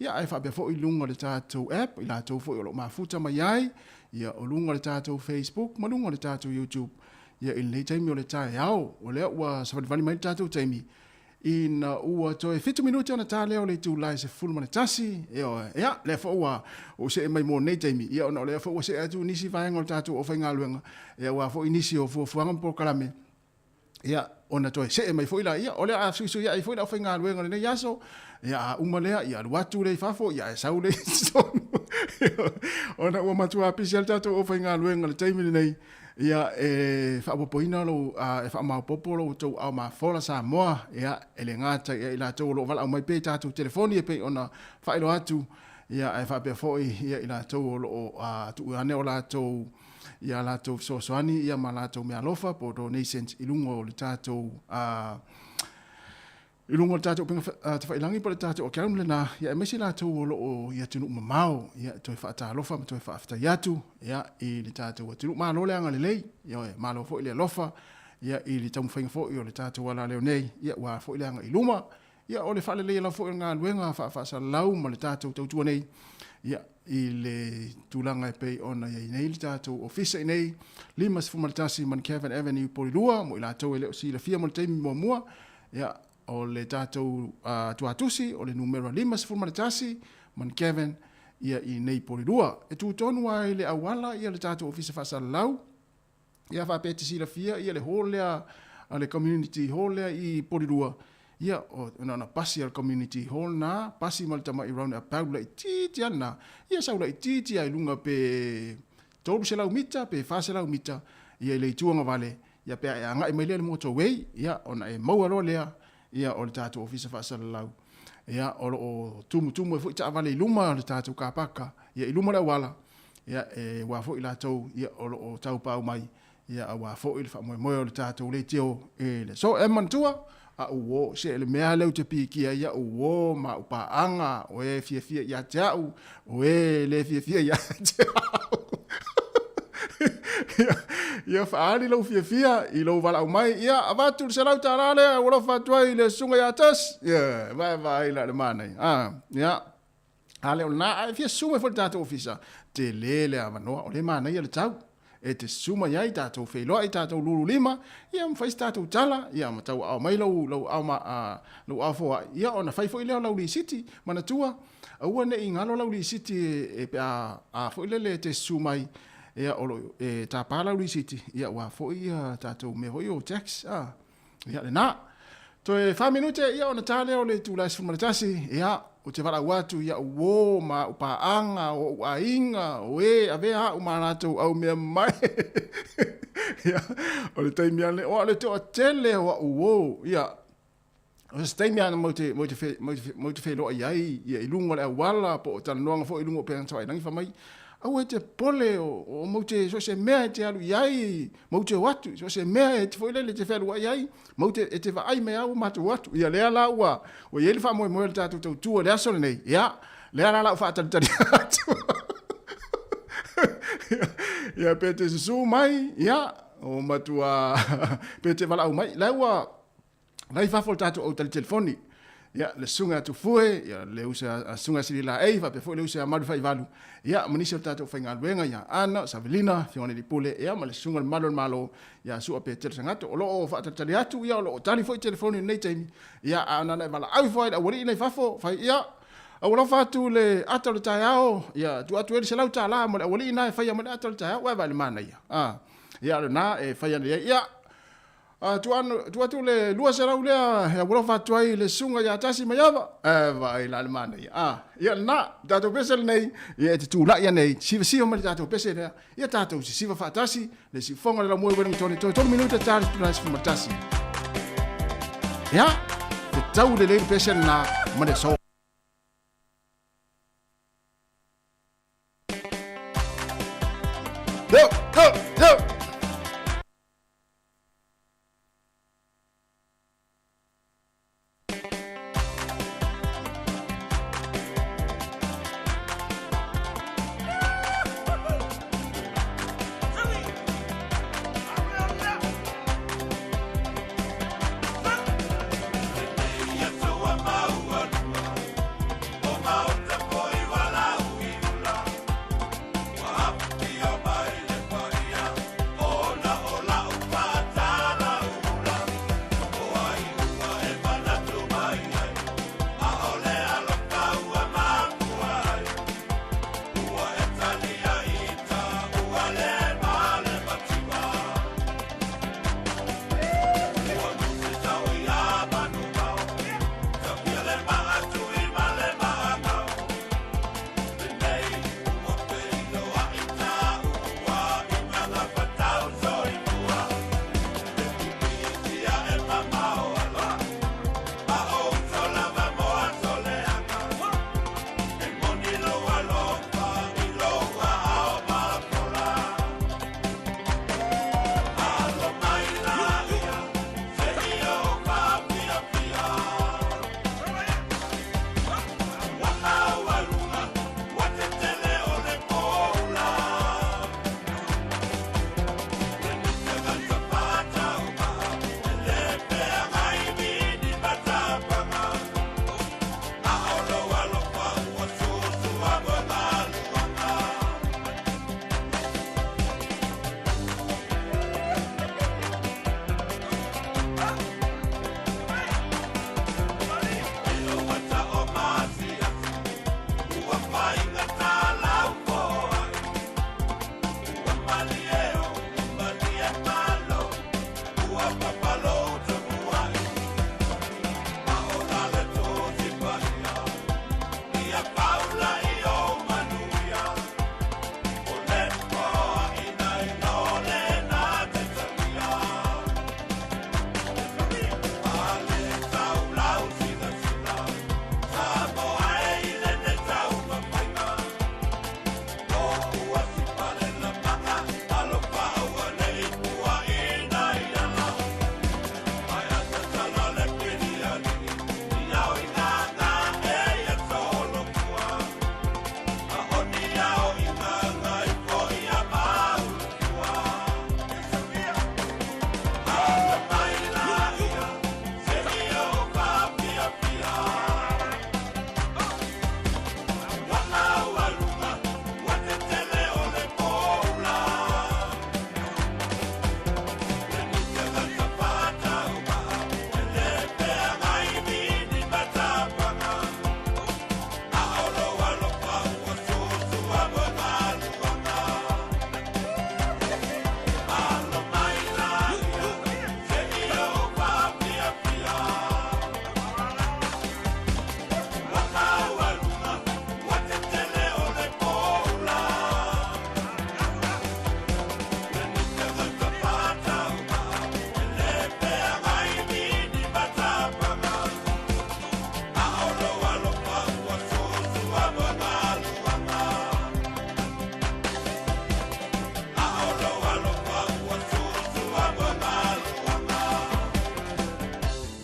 Speaker 11: ia ae faapea foi i luga o le tatou app, i latou foi o lo o mafuta mai ai, ia o luga o le tatou Facebook ma luga o le tatou YouTube, ia i lenei taimi o le taeao, o lea ua savalivali mai le tatou taimi, Ina ua toe 7 minute ona ta lea o le itula e 11, ioe, ia, lea foi ua ou see mai mo nei taimi, ia, ona o lea foi ua see atu nisi vaega o le tatou aufaigaluega, ia, aua foi nisi o fuafuaga ma polokalame, ia, ona toe see mai foi laia, o le a fesuisuiai foi le aufaigaluega o lenei aso, ia, a uma lea, ia alu atu lea i fafo, ia, ae sau lea i totonu, ona ua matua pisi lava le tatou aufaigaluega i le taimi lenei, Ia, e faaopoopoina lou, e faamaopoopo lo outou ao mafola Samoa, ia, e le gata ia i latou o lo o valaau mai pea i tatou telefoni e pei ona faailoa atu, ia, ae faapea foi ia i latou o lo o tuu ane o latou, ia latou fesoasoani ia ma latou meaalofa po o donations i luga o le tatou, I luga o le tatou upega tafailagi po o le tatou account lena, ia aemaise latou o lo o i atunuu mamao, ia toe faatalofa ma toe faafetai atu, ia i le tatou atunuu. Malo le agalelei, ioe, malo foi le alofa, ia i le taumafaiga foi o le tatou alaleo nei, ia aua foi le agai i luma, ia o le faaleleia lava foi o le galuega faafaasalalau ma le tatou tautua nei, ia i le tulaga e pei ona i ai nei le tatou ofisa i nei, 51 Mount Avenue, Porirua, mo i latou e le o silafia mo le taimi muamua, Ia, o le tatou tuatusi, o le numera 51, Mount ia i nei Porirua. E tu tonu lava i le auala ia le tatou ofisa faasalalau, ia faapea e te silafia ia le hall lea a le community hall lea i Porirua, ia o, na ona pasi a le community hall na, pasi ma le tamai round about laitiiti lava lena, ia sau laitiiti lava i luga pe 300 mita pe 400 mita ia i le itu agavale, ia pe a e agai mai lea i le motorway, ia ona e maua loa lea ia o le tatou ofisa faasalalau. Ia o lo o tumutumu ai foi taavale i luma o le tatou car paka, ia i luma o le auala, ia e aua foi latou ia o lo o taupau mai, ia aua foi le faamoemoe o le tatou leitio i le aso. E manatua, a uo, se le mea lea ou te pikia ai au uo ma au paaga, o e fiafia ia te au, o e le fiafia ia te au. Ia faaali lou fiafia i lou valaau mai, ia avatu le $100 lea ua alofa atu ai i le susuga ia Tasi. Ia, vaevae la le manaia. Ah, ia. A le o lena, a e fia susu mai foi le tatou ofisa, tele le avanoa, o lea e manaia le tau. E te susu mai ai, tatou feiloai, tatou lulu lima, ia ma fai se tatou tala, ia ma tauaao mai lou, lou ao, ma, lou ao foai, ia ona fai foi lea o lau lisiti. Manatua, aua ne i galo lau lisiti e, e pe a, a foi lele e te susu mai, ia o lo, e tapa lau lisiti, ia ua foi ia tatou mea foi o tax, a. Ia lena. Toe 4 minute ia ona ta lea o le itula e 11, ia, ou te valaau atu i au uō ma au paaga, o ou aiga, o e avea au ma latou au mea mai. Ia, o le taimi lava lenei, o le toatele o au uō, ia, o se taimi lava matou te, matou te, matou te feiloai ai ia, i luga o le auala po o talanoaga foi i luga o upega tafailagi, fai mai, aua e te popole, o, o matou te, so o se mea e te alu i ai, Matou te o atu, so o se mea e te foi lele e te fealuai ai, matou te, e te vaai mai lava ua matou o atu. Ia lea la ua, ua i ai le faamoemoe o le tatou tautua i le aso lenei, ia, lea la la ou faatalitali atu. Ia, pe te susu mai, ia, o matua, pe te valaau mai, la ua, La i fafo le tatou au tali telefoni. Ia, le susuga ia Tufue, ia, le uso a susuga ia Sililaei, faapea foi le uso ia Malufa'ivalu, ia, ma nisi o le tatou faigaluega ia Ana, Savelina, Afioga Alii Pule, ia, ma le susuga i le Malu o le Malo, ia Su'a Petelo Sagato. O lo o faatalitali atu, ia, o lo o tali foi telefoni i lenei taimi, ia, a na ona e valaau ifo lava i le aualii nei fafo, fai, ia, ua alofa atu le ata o le taeao, ia, tuu atu ai le $100 mo le aualii na e faia mai le ata o le taeao, uae vaai i le manaia, a, ia, o lena e fai ana i ai, ia, Tuu atu le 200 lea e alofa atu ai le susuga ia Tasi Maiava. Ae vaai la le manaia. A, ia lena, tatou pese lenei, ia e te tulai anei, sivasiva mai le tatou pese lea, ia tatou sisiva faatasi, le siufoga le laumua i Wellington, toe 3 minute ta le tula 11. Ia, te tau lelei le pese lena ma le aso. Yo, yo, yo!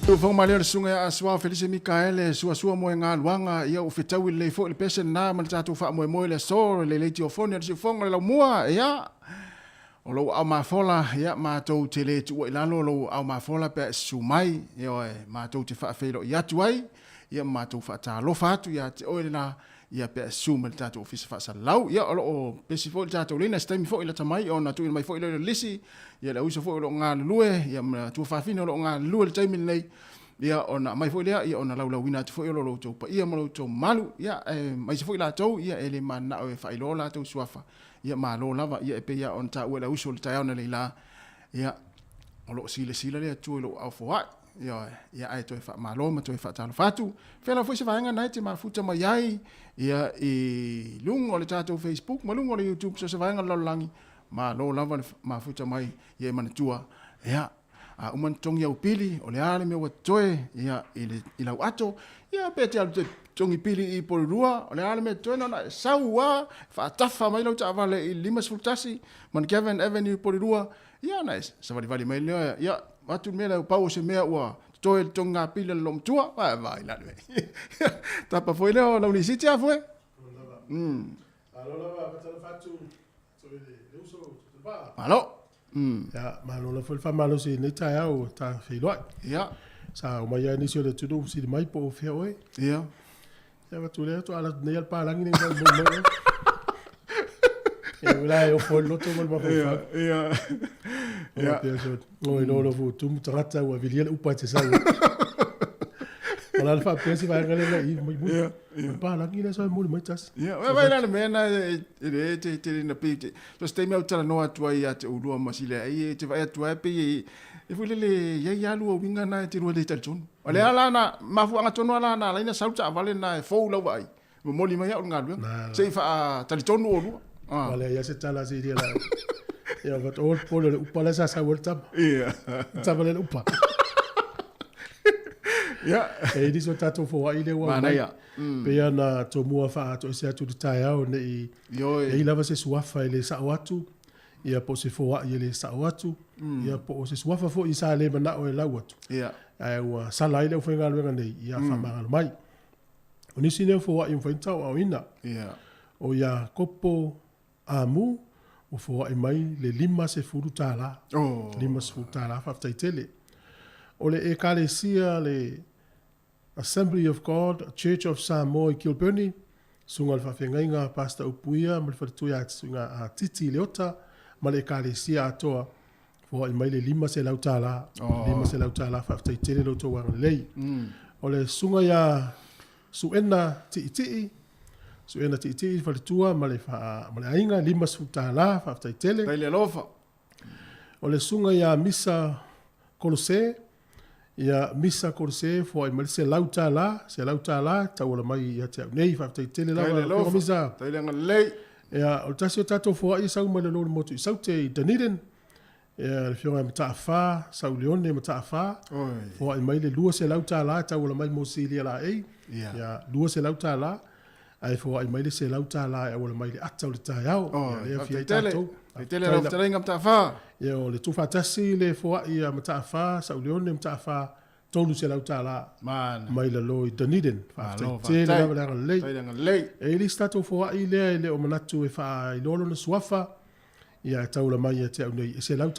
Speaker 11: Siufofoga malie o le Susuga ia Asuao Felise Mikaele, suasua moegaluaga, ia ua fetaui lelei foi le pese lena ma le tatou faamoemoe i le aso, le leitiofoni a le siufofoga o le laumua, ia, o lou aao mafola, ia, matou te le tuua i lalo lou aao mafola pe a e susu mai, ioe, matou te faafeiloai atu ai, ia, ma matou faatalofa atu ia te oe le la, ia pe a susu mai le tatou ofisa faasalalau. Ia o lo o pesi foi le tatou laina, se taimi foi lata mai ona tuuina mai foi lea o le lisi, ia le auiso foi o lo o galulue, ia ma tuafafine o lo o galulue i le taimi lenei, ia ona aumai foi lea, ia ona laulauina atu foi o lo outou paia ma lo outou mamalu, ia aemaise foi latou, ia e le mananao e faailoa o latou suafa, ia malo lava, ia e pei lava ona taua e le auiso i le taeao nei la, ia o lo o silasila le Atua i lou aao foai. Ioe, ia ae toe faamalo ma toe faatalofa atu. Fela foi se vaega na e te mafuta mai ai, ia i luga o le tatou Facebook ma luga o le YouTube, so se vaega o le lalolagi, malo lava le mafuta mai, ia e manatua, ia, a uma ona totogi au pili, o le a le mea ua totoe, ia, i, le, i lau ato, ia, pe te alu te totogi pili i Porirua, o le a le mea totoe, na ona e sau lava, faatafa mai lau taavale i le 51, Mount Avenue, Porirua, Ia ona e savalivali mai lea, ia, atu le mea lea, pau o se mea ua totoe le togiga pili a le loomatua, vai, vai la le mea. Tapa foi lea o lau lisiti a foe.
Speaker 3: Malo lava, faatalofa atu i le uso Tutuva.
Speaker 11: Malo.
Speaker 3: Ia, malo lava foi le faamalosi i lenei taeao ua ta feiloai.
Speaker 11: Ia.
Speaker 3: Sa omai lava nisi o le atunuu fesili mai po o fea oe.
Speaker 11: Ia.
Speaker 3: Ia avatu lea faatoa alu atu nei a le palagi nei mai mai mai. Ia ula e ofo le loto ma le mafaufau.
Speaker 11: Ia.
Speaker 3: Ia. Ia so no ilo lo fu tumu tagata ua vilia le upa e te sau. O la le faapea se vaega lea i mai muli.
Speaker 11: Ia. Ia.
Speaker 3: Palagi lea sa muli mai tasi.
Speaker 11: Ia, vai vai la le mea na e le te te na pe te. So se taimi au talanoa atu ai ia te oulua ma sile ai e te vaai atu ai pe e foi lele iai lava lua uiga na e te lua le talitonu. O le a la na mafuaaga tonu lava la na ala ai na sau le taavale na e fou lau vaai, momoli mai au i le galuega. Se i faatalitonu oulua.
Speaker 3: Ua leai lava se tala a Silia la. Ia but all pole o le upa lea sa sau ai le tama.
Speaker 11: Ia.
Speaker 3: Tama lea le upa.
Speaker 11: Ia.
Speaker 3: E i nisi o tatou foai lea ua aumai.
Speaker 11: Manaia.
Speaker 3: Pei ona tomua faaatoese atu i le taeao ne i
Speaker 11: Ioe.
Speaker 3: i ai lava se suafa e le sao atu, ia po o se foai e le sao atu, ia po o se suafa foi sa le manao e lau atu.
Speaker 11: Ia.
Speaker 3: Ae ua sala ai le aufaigaluega nei, ia faamagalo mai. O nisi nei o foai e mafai ona tauaaoina.
Speaker 11: Ia.
Speaker 3: O Iakopo Amu, ua foai mai le $50.
Speaker 11: Oh.
Speaker 3: $50, faafetai tele. O le Ekalesia le Assembly of God Church of Samoa i Kilbirnie, Susuga i le Faafeagaiga Pastor Upuia ma le Faletua ia Susuga a Titi Leota ma le Ekalesia atoa, foai mai le $500.
Speaker 11: Oh.
Speaker 3: $500, faafetai tele lo outou agalelei. O le Susuga ia Suena Tiitii, Suena Tiitii Faletua ma le, ma le aiga, $50, faafetai tele.
Speaker 11: Tai le alofa.
Speaker 3: O le susuga ia Misa Kolose, ia Misa Kolose foai mai le $100, $100 tauala mai ia te au nei. Faafetai tele lava
Speaker 11: lau
Speaker 3: Afioga Misa.
Speaker 11: Tai le agalelei.
Speaker 3: Ia, o le tasi o tatou foai e sau mai le lolo motu i Saute i Dunedin. Ia, le Afioga ia Mataafa, Sauleone Mataafa, foai mai le $200 tauala mai mo Silia Laei.
Speaker 11: Ia,
Speaker 3: $200. Ae foai mai le $100 e auala mai le ata o le taeao.
Speaker 11: Oh,
Speaker 3: Ia, lea fia
Speaker 11: faafetai
Speaker 3: ai
Speaker 11: tele.
Speaker 3: tatou.
Speaker 11: Faafetai tele lau fetalaiga Mataafa.
Speaker 3: Ia, o le tuufaatasi le foai a Mataafa, Sauleone Mataafa, $300
Speaker 11: Mana.
Speaker 3: mai lalo i Dunedin. Faafetai
Speaker 11: Malo,
Speaker 3: tele
Speaker 11: faafetai.
Speaker 3: lava le agalelei.
Speaker 11: Faafetai le agalelei.
Speaker 3: E i le isi tatou foai lea e le o manatu e faailoa lona suafa, ia e taula mai ia te au nei, e $100,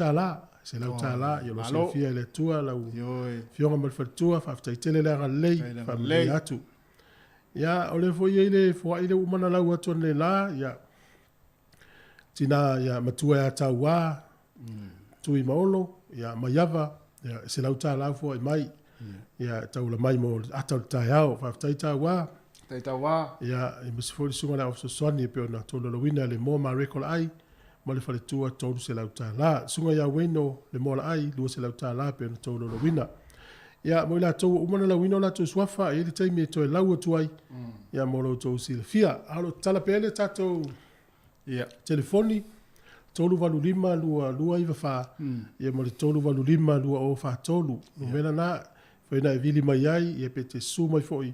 Speaker 3: $100, ia o lo o
Speaker 11: Malo.
Speaker 3: silafia e le Atua lau
Speaker 11: Ioe.
Speaker 3: Afioga ma le faletua, faafetai tele le agalelei,
Speaker 11: Faafetai le agalelei.
Speaker 3: faamanuia atu. Ia, o lea foi e i ai le foai lea ua uma ona lau atu analeila, ia, tina, ia, matua ia Tauā, Tui ma Olo, ia, Maiava, ia, e $100 foai mai, ia, e taula mai mo le ata o le taeao. Faafetai Tauā.
Speaker 11: Faafetai Tauā.
Speaker 3: Ia, e aemaise foi le susuga i le Ao Fesoasoani e pei ona tolaulauina le moa ma Reko Laai ma le faletua $300. Susuga ia Wayno le moa laai $200 e pei ona tolaulauina. Ia, mo i latou ua uma ona lauina o latou suafa, e i ai le taimi e toe lau atu ai, ia, mo lo outou silafia. A o lo o tatala pea le tatou telefoni, 385 2294, ia ma le 385 2043. Numera na, e mafai ona e vili mai ai, ia pe te susu mai foi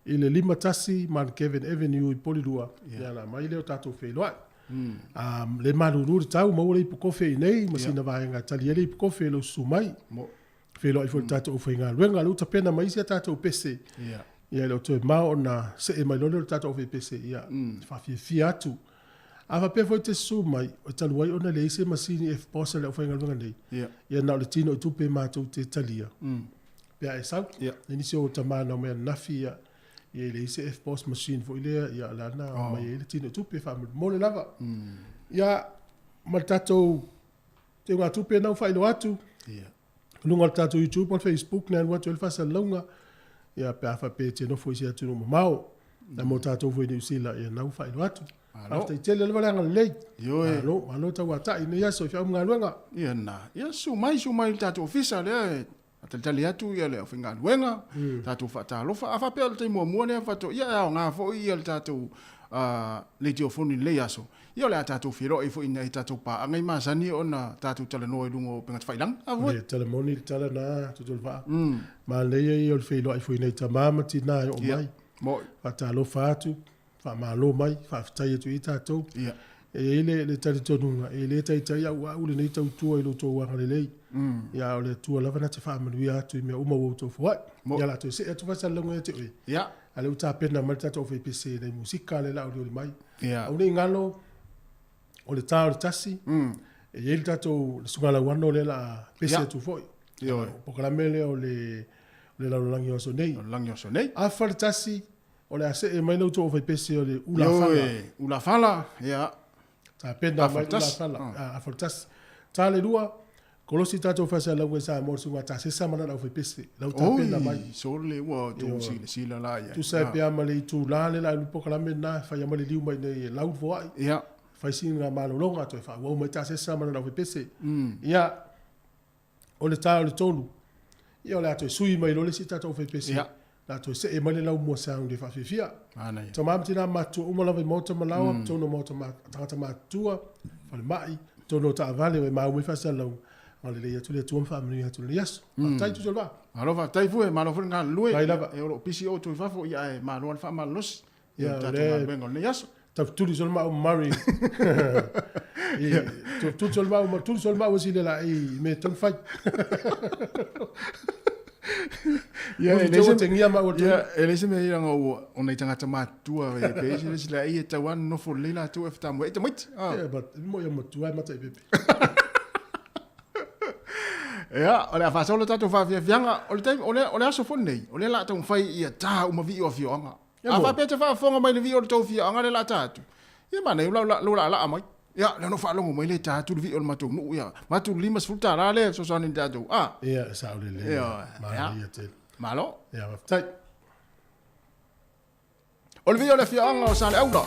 Speaker 3: i le 51 Mount Kevin Avenue i Porirua, ia ona aumai lea o tatou feiloai. Le malulu le tau, maua le ipukofe i inei ma sina vaega e tali ai le ipukofe i lou susu mai. Feiloai foi i le tatou aufaigaluega. O lea ua tapena mai isi a tatou pese. Ia, e le o toe mao ona see mai loa lea o le tatou aufaipese, ia, faafiafia atu. A faapea foi e te susu mai, e talu ai ona e leai se masini EFTPOS a le aufaigaluega nei, ia na o le tino i tupe matou te talia pe a e sau. E nisi o tama na omai ananafi, ia, e leai se EFTPOS machine foi lea, ia, o la na aumai ai le tino i tupe faamolemole lava. Ia, ma le tatou teugatupe na ua faailoa atu. I luga o le tatou YouTube ma le Facebook na e alu atu ai le faasalalauga, ia pe a faapea e te nofo i se atunuu mamao. Na mo tatou foi i Niu Sila, ia na ua faailoa atu. Faafetai tele lava le agalelei.
Speaker 11: Ioe.
Speaker 3: Malo, malo tauatai i lenei aso i feau ma galuega.
Speaker 11: Ia na. Ia susu mai, susu mai i le tatou ofisa lea e talitali atu ia le aufaigaluega, tatou faatalofa. A faapea o le taimi muamua lea faatoa, ia e aoga foi ia le tatou leitiofoni i lenei aso, ia o le a tatou feiloai foi i nai tatou paaga i masani ona tatou talanoa i luga o upega tafailagi. A
Speaker 3: foi? Le tala moni le tala na Tutuila Vaa. Manaia ia o le feiloai foi i nai tama ma tina e oo mai. Faatalofa atu, faamalo mai, faafetai atu i ai tatou. E i ai le talitonuga, e le taitai auau lenei tautua i lo outou agalelei. Ia, a o le Atua lava na te faamanuia atu i mea uma ua outou foai. Ia, o le a toe see atu faasalalauga ia te oe. A o lea ua tapena mai le tatou aufaipese nai musika lea o le a olioli mai. Aua ne i galo, o le ta o le tasi, e i ai le tatou le susuga Lauano lea o le a pese atu foi. O le polokalame lea o le lalolagi o aso nei.
Speaker 11: Lalolagi o aso nei.
Speaker 3: Afa le tasi, o le a see mai la outou aufaipese o le ulafala.
Speaker 11: Ioe, ulafala, ia.
Speaker 3: Tapena mai ulafala, afa le tasi. Ta le lua, kolosi tatou faasalalauga i Samoa le susuga Tasesa ma lana aufaipese. Lau tapena mai.
Speaker 11: Oi, sole ua outou silasila la i ai.
Speaker 3: Tusa ai pea ma le itula lea o le a alu polokalame lena, fai lava ma le liu mai nei e lau le foai.
Speaker 11: Ia.
Speaker 3: Fai sina malologa, toe faaauau mai Tasesa ma lana aufaipese. Ia, o le ta o le tolu, ia o le a toe sui mai loa le isi tatou aufaipese.
Speaker 11: Ia.
Speaker 3: O le a toe see mai le laumua sound e faafiafia.
Speaker 11: Manaia.
Speaker 3: Tama ma tina matutua uma lava i maota ma laoa, totonu o maota ma tagata matutua, falemai, totonu o taavale, e maua mai faasalalauga. Agalelei atu le Atua ma faamanuia atu i lenei aso. Faafetai Tutu o le Vaa.
Speaker 11: Malo faafetai Fue, malo foi le galulue.
Speaker 3: Faafetai lava.
Speaker 11: E o lo o pisi outou i fafo, ia ae malo lava le faamalolosi.
Speaker 3: Ia,
Speaker 11: o le tatou galuega o lenei aso.
Speaker 3: Tafutuli solo maʻu ma Murray. Tafutuli solo maʻu ma tuli solo maʻu esile la i me tonu fai.
Speaker 11: Ia,
Speaker 3: e leai se tengia maʻu
Speaker 11: ia, e leai se mea ia ua o nai tagata matutua e pe isi le sila ia tau lava nonofo lelei latou e fetamoe ai tamaiti.
Speaker 3: Ia, but mo ia matua e mata i pepe.
Speaker 11: Ia, o le a faasolo le tatou faafiafiaga, o le taimi, o le, o le aso foi lenei, o lea o le a taumafai ia ta uma vii o afioaga. A faapea e te faafofoga mai i le vii o le tou afioaga lea o le a ta atu, ia manaia lau, lou laalaa mai. Ia, lea na ou faalogo mai lea e ta atu le vii o le matou nuu, ia, avatu le $50 lea e fesoasoani i le tatou, a.
Speaker 3: Ia, e sao lelei.
Speaker 11: Ia,
Speaker 3: Manaia tele.
Speaker 11: Malo.
Speaker 3: Ia, faafetai.
Speaker 11: O le vii o le afioaga o Saleaula.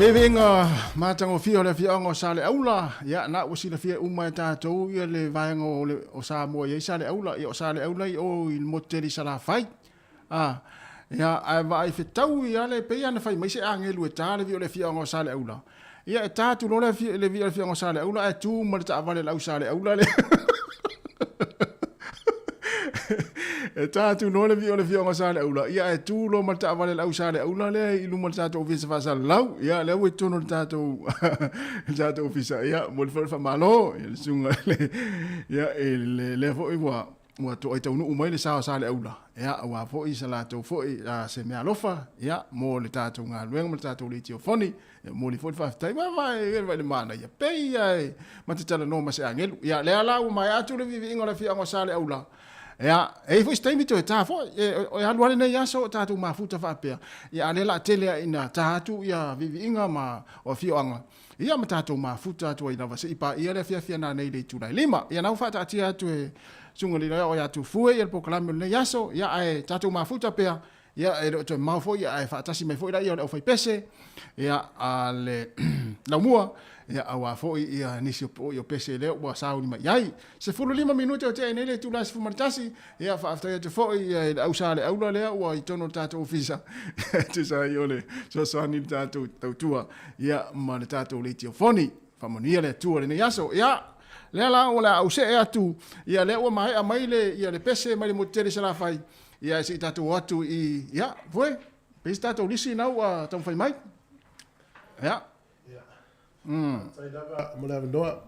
Speaker 11: Viiviiga matagofie o le afioaga o Saleaula, ia na ua silafia uma e tatou ia le vaega o le o Samoa i ai Saleaula, ia o Saleaula i o i le motu tele i Salafai. A, ia ae vaai fetaui lava le pei lava ona fai mai se agelu e ta le vii o le afioaga o Saleaula. Ia e ta atu loa le, le vii o le afioaga o Saleaula ae tu ma le taavale a le au Saleaula lea. E ta atu loa le vii o le afioaga o Saleaula, ia ae tu loa ma le taavale a le au Saleaula lea i luma o le tatou ofisa faasalalau. Ia lea ua i totonu o le tatou le tatou ofisa. Ia momoli foi le faamalo i le susuga i le ia i le lea foi ua ua toai taunuu mai le sa o Saleaula, ia, aua foi sa latou foi a, se meaalofa, ia, mo le tatou galuega ma le tatou leitiofoni. Ia, momoli foi le faafetai. Vaai, vaai, vaai le manaia, pei lava e ma te talanoa ma se agelu. Ia, lea la ua maea atu le viiviiga o le afioaga o Saleaula. Ia, e i ai foi se taimi toe ta foi, e, e alu lava lenei aso o tatou mafuta faapea. Ia, a o lea o le a tele lava ina ta atu ia viiviiga ma o afioaga. Ia ma tatou mafuta atu ai lava se'i paia le afiafi a nanei i le itula e 5. Ia na ua faataatia atu e Susuga i le Ao ia Tufue ia le polokalame o lenei aso, ia ae tatou mafuta pea, ia e le o toe mamao foi ae faatasi mai foi laia o le aufaipese, ia a le laumua, ia auā foi ia nisi o pese lea ua sauni mai i ai. 15 minute o tea nei le itula e 11, Ia, faafetai atu foi i le au Saleaula lea ua i totonu o le tatou ofisa e tusa ai o le fesoasoani i le tatou tautua ia ma le tatou leitiofoni. Faamanuia le Atua i lenei aso. Ia, lea la o le a ou see atu, ia lea ua maea mai le, ia le pese mai le motu tele i Salafai, ia se i tatou o atu i, ia, Voe, pei se tatou lisi na ua taumafai mai. Ia.
Speaker 3: Faafetai lava mo le avanoa.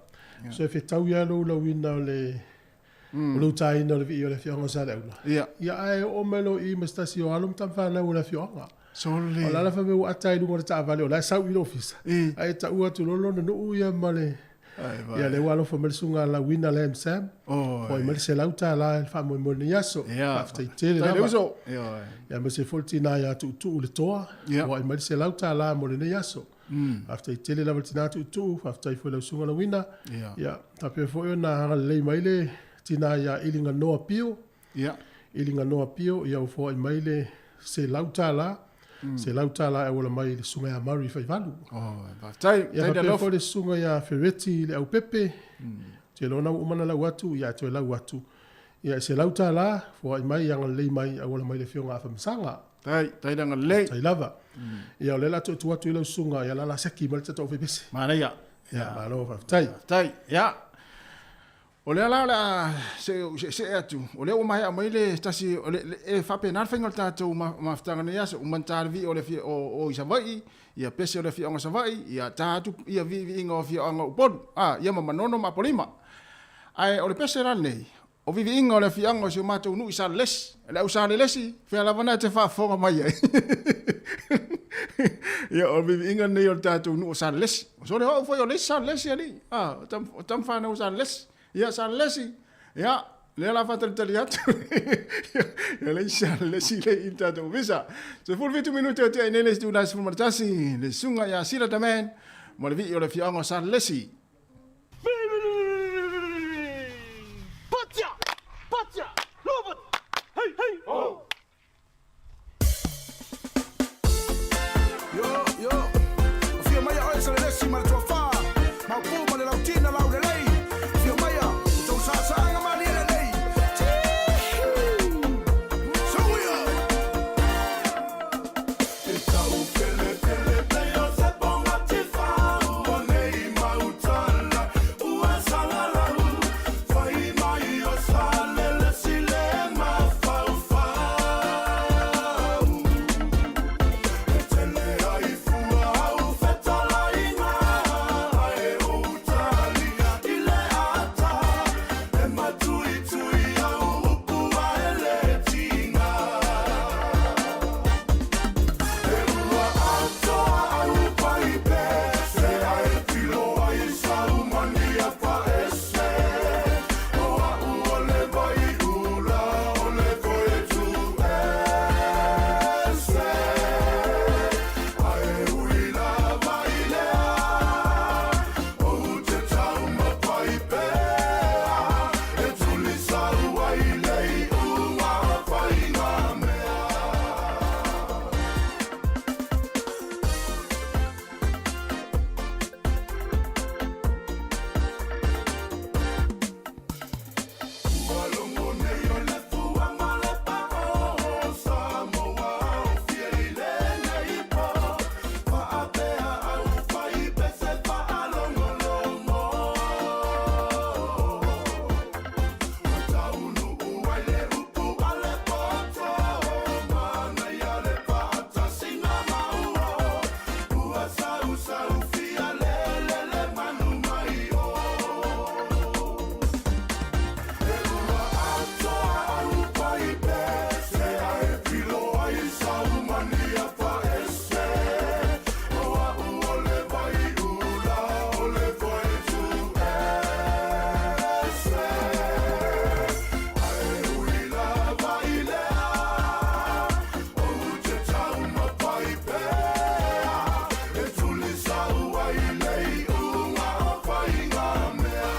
Speaker 3: So e fetau ia lou lauina o le o lou taina o le vii o le afioaga o Saleaula. Ia ae oo mai loa i i ma se tasi o alo ma tama fanau o le afioaga.
Speaker 11: Sole.
Speaker 3: O le ala fai mai ua ata ai i luga o le taavale o la e sau i le ofisa. Ae tau atu loa lona nuu ia ma le Ia lea ua alofa mai le susuga a Lauina Lam Sam. Foai mai le $100 i le faamoemoe i lenei aso. Faafetai tele lava. Ia aemaise foi le tina ia Tuutuu le Toa. Foai mai le $100 mo lenei aso. Faafetai tele lava i le tina Tuutuu, faafetai foi i lau susuga Lauina. Ia faapea foi ona agalelei mai le tina ia Iliganoa Pio. Iliganoa Pio, ia ua foai mai le $100. $100 e auala mai i le susuga ia Murray Faivalu.
Speaker 11: Faafetai.
Speaker 3: Ia faapea foi le susuga ia Fereti Leaupepe. Ou te iloa na ua uma ona lau atu, ia ae toe lau atu. Ia e $100, foai mai, agalelei mai, auala mai i le Afioga ia Afamasaga.
Speaker 11: Tai, tai le agalelei.
Speaker 3: Tai lava. Ia o lea o le a toe tuu atu i lau susuga ia Lala Seki mai le tatou aufaipiese.
Speaker 11: Manaia.
Speaker 3: Ia, malo faafetai.
Speaker 11: Faafetai. Ia. O lea la o le a se ou seesee atu, o lea ua maea mai le tasi, o le, le, e faapena le faiga o le tatou mafutaga nei aso, uma ona ta le vii o le afia, o, o i Savaii, ia pese o le afioaga o Savaii, ia ta atu ia viiviiga o afioaga o Upolu, a, ia ma Manono ma Apolima. Ae o le pese la lenei, o viiviiga o le afioaga o si o matou nuu i Salelesi. Le au Salelesi, fea lava na e te faafofoga mai ai. Ia, o le viiviiga lenei o le tatou nuu o Salelesi. Sole o au foi o le isi Salelesi alii. Ah, o tam, o tam whanau o Salelesi. Ia, Salelesi. Ia, lea la whātalitali atu. Ia, le isi Salelesi le i tātou visa. Se 17 minute o tea i nei le isi tūnā 11, le sunga ia Sila the Man, mo le vii o le fioanga o Salelesi.
Speaker 5: Patia! Patia! Robert! Hey, hey! Ho!
Speaker 12: Yo, yo. Afio maia oe Salelesi ma le tuafā, Maopu ma le Lautina Laulelei. Afio maia, o tou saasaaga malie lelei. Tihuu! Suia! E tau pelepele pei o se ponga tifau o nei mau tala ua salalau. Fai mai o Salelesi le mafaufau. E tele ai fua au fetalaiga ae ou talia i le ata. E matuitui au upu ae le tiga. E ua atoa au paipe se ae pilo ai saumania faese. O a'u o le waiula o le koetu ese. Ae ui lava i lea ou te taumafai pea e tulisau ai le iuga faiga mea. Ua logo nei o le fua ma le pao Samoa o fia i lenei po. Faapea au fai pese faalogologo. Ua taunuu ai le upu a le poto. Manaia le faatasiga mauo. Ua sausau fia lelele manu mai o. E ua atoa au paipe se ae pilo ai saumania faese. O a'u o le waiula o le koetu ese. Ae ui lava i lea ou te taumafai pea e tulisau ai le iuga faiga mea.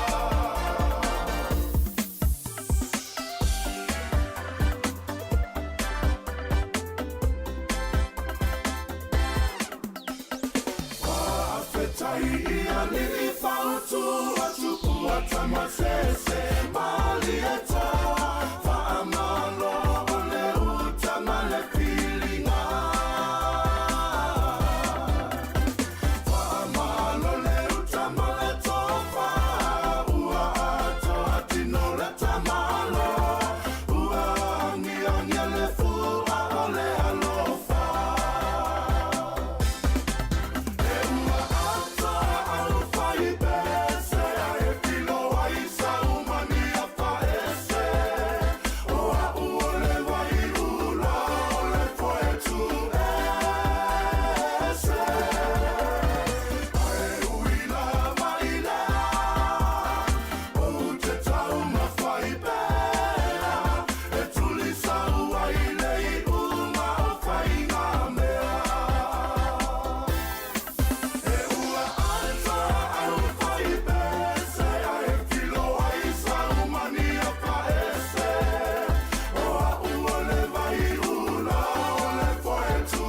Speaker 12: Faafetai i alii fautua tupua tamasese malieta faamalo o le uta ma le filiga. Faamalo le uta ma le tofa ua atoa tino le tamalo ua agiagia le fua o le alofa. E ua atoa au faipese ae pilo ai saumania faese. O a'u o le waiula o le koetu ese. Ae ui lava i lea ou te taumafai pea e tulisau ai le iuga o faiga mea. E ua atoa au faipese ae pilo ai saumania faese. O a'u o le waiula o le koetu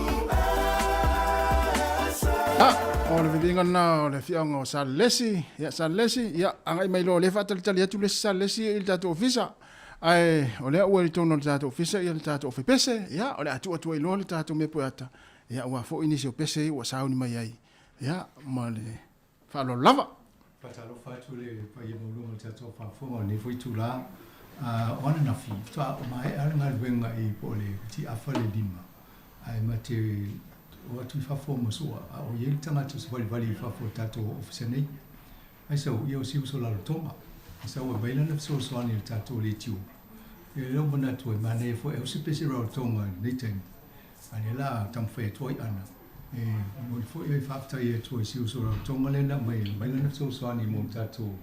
Speaker 12: ese.
Speaker 11: Ah, o le viviga lena o le afioaga o Salelesi. Ia, Salelesi, ia, agai mai loa o lea e faatalitali atu le isi Salelesi i le tatou ofisa. Ae o lea ua i totonu o le tatou ofisa ia le tatou ofe pese, ia, o le a tuu atu ai loa le tatou mea poeata, ia, aua foi nisi o pese ia ua sauni mai ai, ia, ma le faaaloalo lava.
Speaker 8: Faatalofa atu i le paia maualuga o le tatou faafofoga o lenei foi itula. O ananafi, faatoa maea le galuega i po o le tiafa le lima, ae ma te o atu i fafo ma sua, a o i ai le tagata savalivali i fafo o le tatou ofisa nei. Ai sau, ia o si uso Lalotoga. E sau e aumai lana fesoasoani i le tatou leitio. Ia o lea ua manatu e manaia foi e au se pese Rarotonga i lenei taimi, a o lea o le a taumafai atu ai ana. E momoli foi le faafetai atu i si uso Rarotonga lea na aumai e aumai lana fesoasoani mo le tatou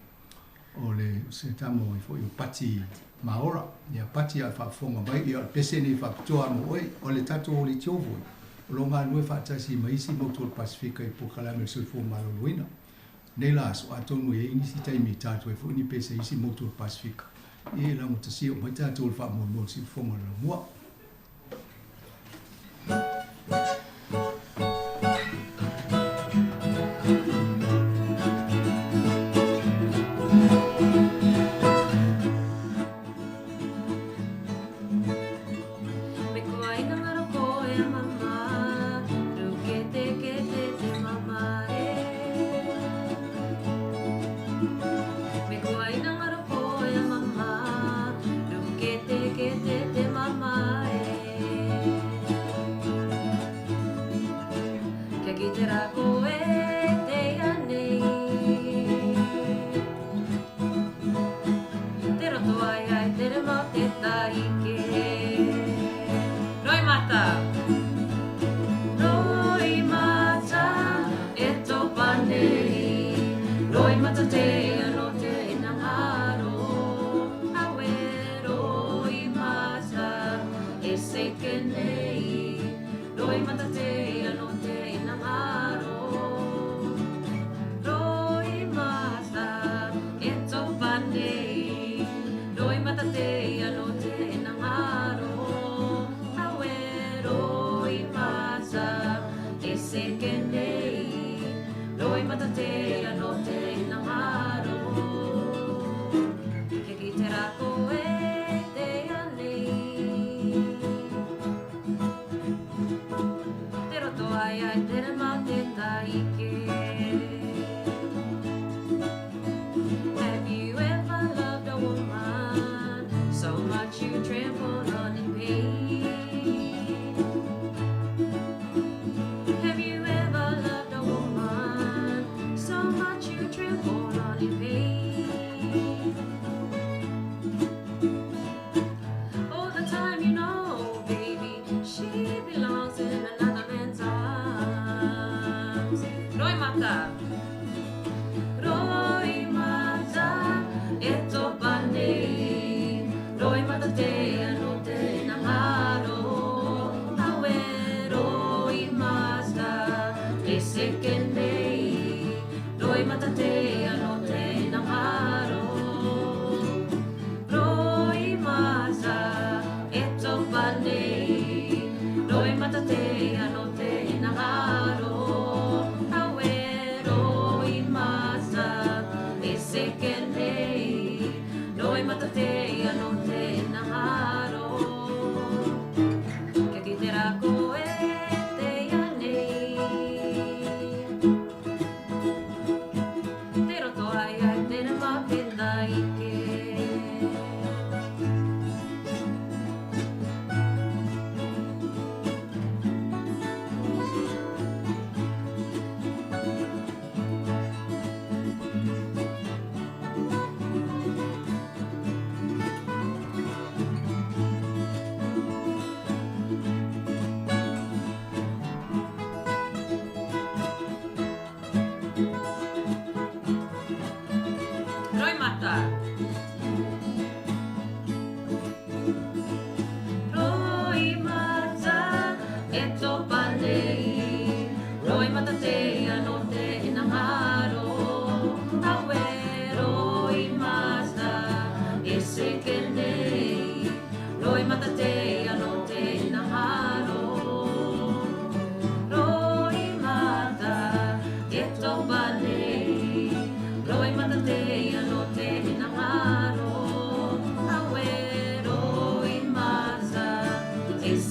Speaker 8: o le se tama oi foi o Pati Maora. Ia Pati a faafofoga mai, ia o le pese lenei faapitoa mo oe. O le tatou leitio foi, o lo o galulue faatasi ma isi motu o le Pasefika i polokalame o le soifua maloloina. Nei la aso, atonu e i ai nisi taimi e ta atu ai foi ni pese i isi motu o le Pasefika, ia e lagotasia uma ai tatou i le faamoemoe o le siufofoga o le laumua.
Speaker 13: Te roto ai ai te rema o te taike. Roimata. Roimata e topa nei. Roimata te ano te inangaro. Awe roimata e seke nei. Roimata te ano te inangaro. Roimata e topa nei. Roimata te ano te inangaro. Awe roimata e seke nei. Roimata te ano te inangaro. Kia kite rā koe te anei. Te roto ai ai te rema te taike. Have you ever loved a woman so much you trample on in pain? Have you ever loved a woman so much you trample on in pain? All the time you know, baby, she belongs in another man's arms.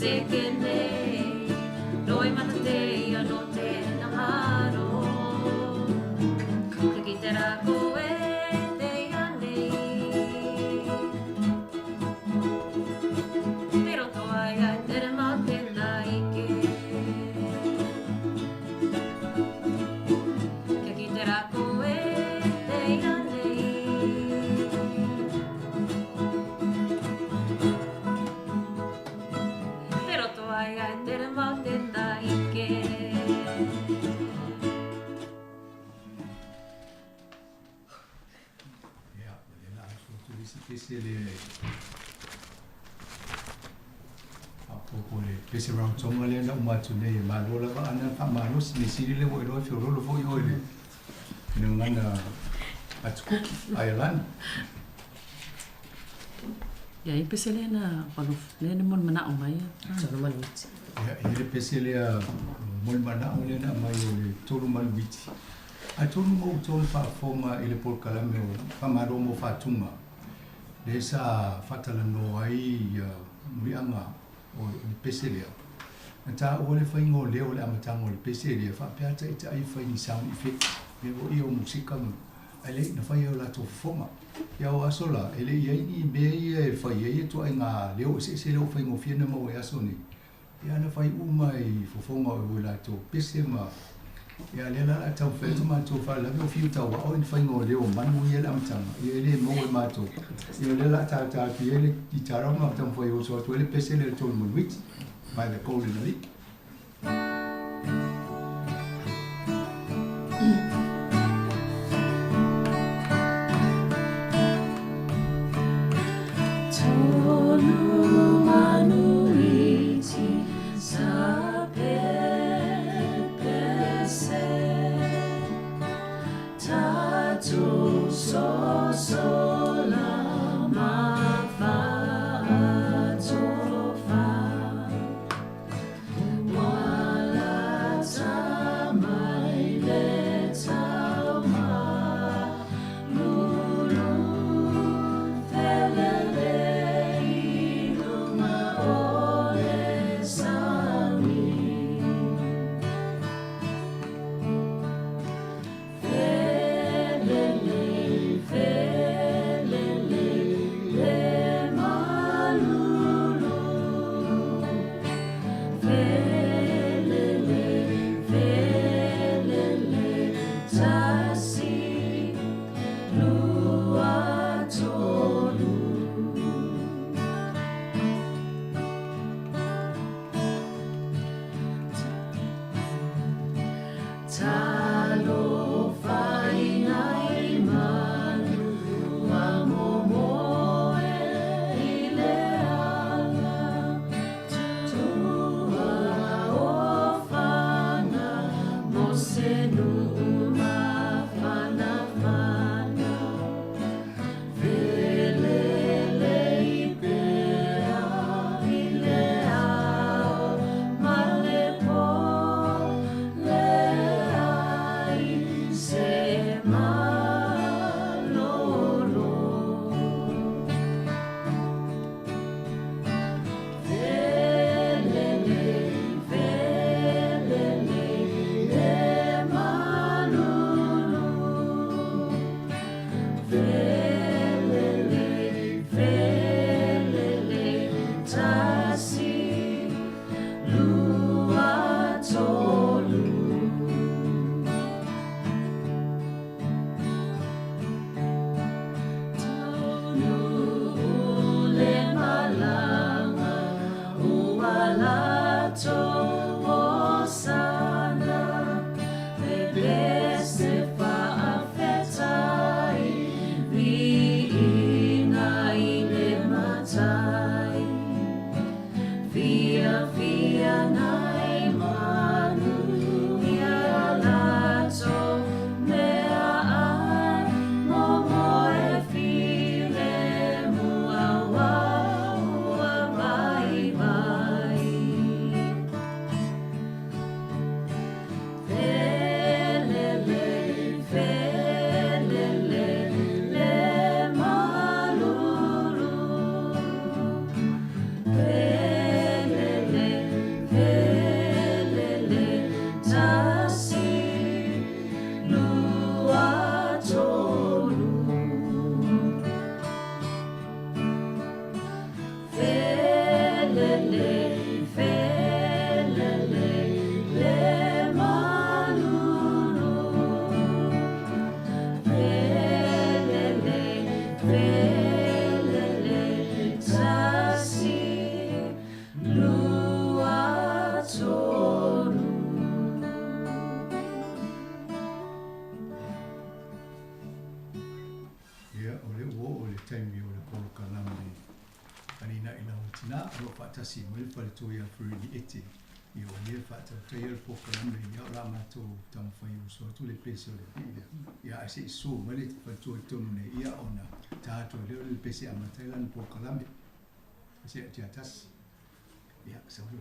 Speaker 13: seke nei Noi mata te ia no te nangaro Ka ki te rā koe te ia nei Te roto ai ai te rema te taike Ka ki te rā koe te ia nei Te roto ai ai te rema te taike.
Speaker 8: Ia, o lea la aso atu le isi pese le faaopoopo le pese Rarotonga lea na uma atu nei e malo lava ana faamalosi mea sili lea ua iloa e feoloolo foi oe i le gagana atu Kuki, Aialani.
Speaker 2: Ia, e pese lea na valo lea na molimanaʻo mai.
Speaker 10: Tolu Manuiti.
Speaker 8: Ia, e i ai le pese lea molimanaʻo lea na aumai o le Tolu Manuiti. Atonu ua outou faafofoga i le polokalame o Faamalo mo Fatuga, lea sa faatalanoa ai muliaga o le pese lea. Na taua le faiga o leo o le amataga o le pese lea, faapea taitaʻi e fai ni sound effect, mea foi ia o musika ma, ae leai na fai e o latou fofoga. Ia o aso la, e le i ai ni mea ia e fai ai ituaiga leo eseese lea ua faigofie ona maua i aso nei. Ia na fai uma i fofoga o i latou pese ma ia lea la o le a taumafai atu matou faalavelave o fiu tauao i le faiga o leo o manu ia i le amataga ia e le maua e matou. Ia o lea o le a tata atu i ai le kitara ma taumafai e oso atu ai le pese lea i le Tolu Manuiti by the Golden Alii.
Speaker 13: Tolu Manuiti sa pepese Tatou sosola ma faatofa Ua lata mai le taumalulu Felele i luga o le sami Felele, felele, le malulu Felele, felele, tasi, lua, tolu. Talofa i nai manu ua momoe i le ala Tua o fana mo se nuu mafanafana Felele i pea i le ao ma le po Leai se malolo Felele, felele, le malulu Felele, felele, tasi, lua, tolu. Taunuu le malaga ua latou osana Pepese faafetai viiga i le matai Fiafia nai manu ia latou meaai Momoe filemu auā ua vaivai. Felele, felele, le malulu Felele,
Speaker 8: faatasi mai le faletua ia Fernie Ete, ia o ia e faatautaia le polokalame, ia o le a matou taumafai e usu atu le pese o le alii lea, ia ae se i susu mai le faletua i totonu nei, ia ona ta atu ai lea o le pese e amata ai lana polokalame. Se'e atu ia tasi. Ia, sau le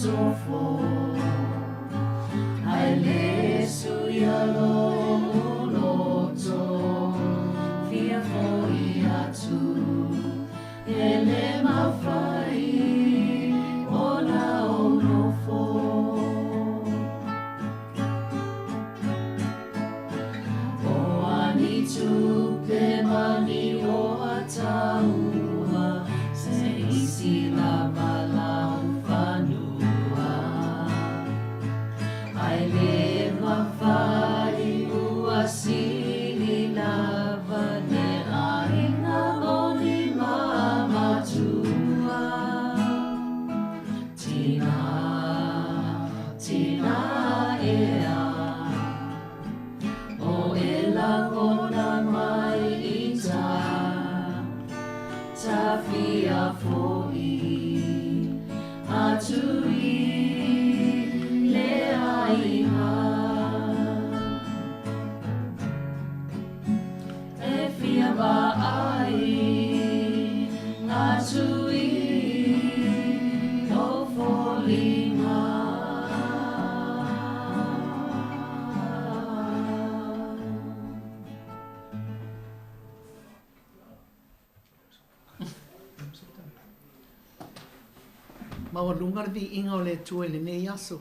Speaker 7: tofo Ae le suia lo'u loto Fia fo'i atu E le mafai ona ou nofo O a ni tupe ma ni oa taua Se isi lava lau fanua Ae le mafai ua sili lava Le aiga o ni mamatua Tina, tina ea O e lagona mai i ta Ta fia fo'i Atu i le aiga E fia vaai atu i ou foliga.
Speaker 14: Maualuga le viiga o le Atua i lenei aso.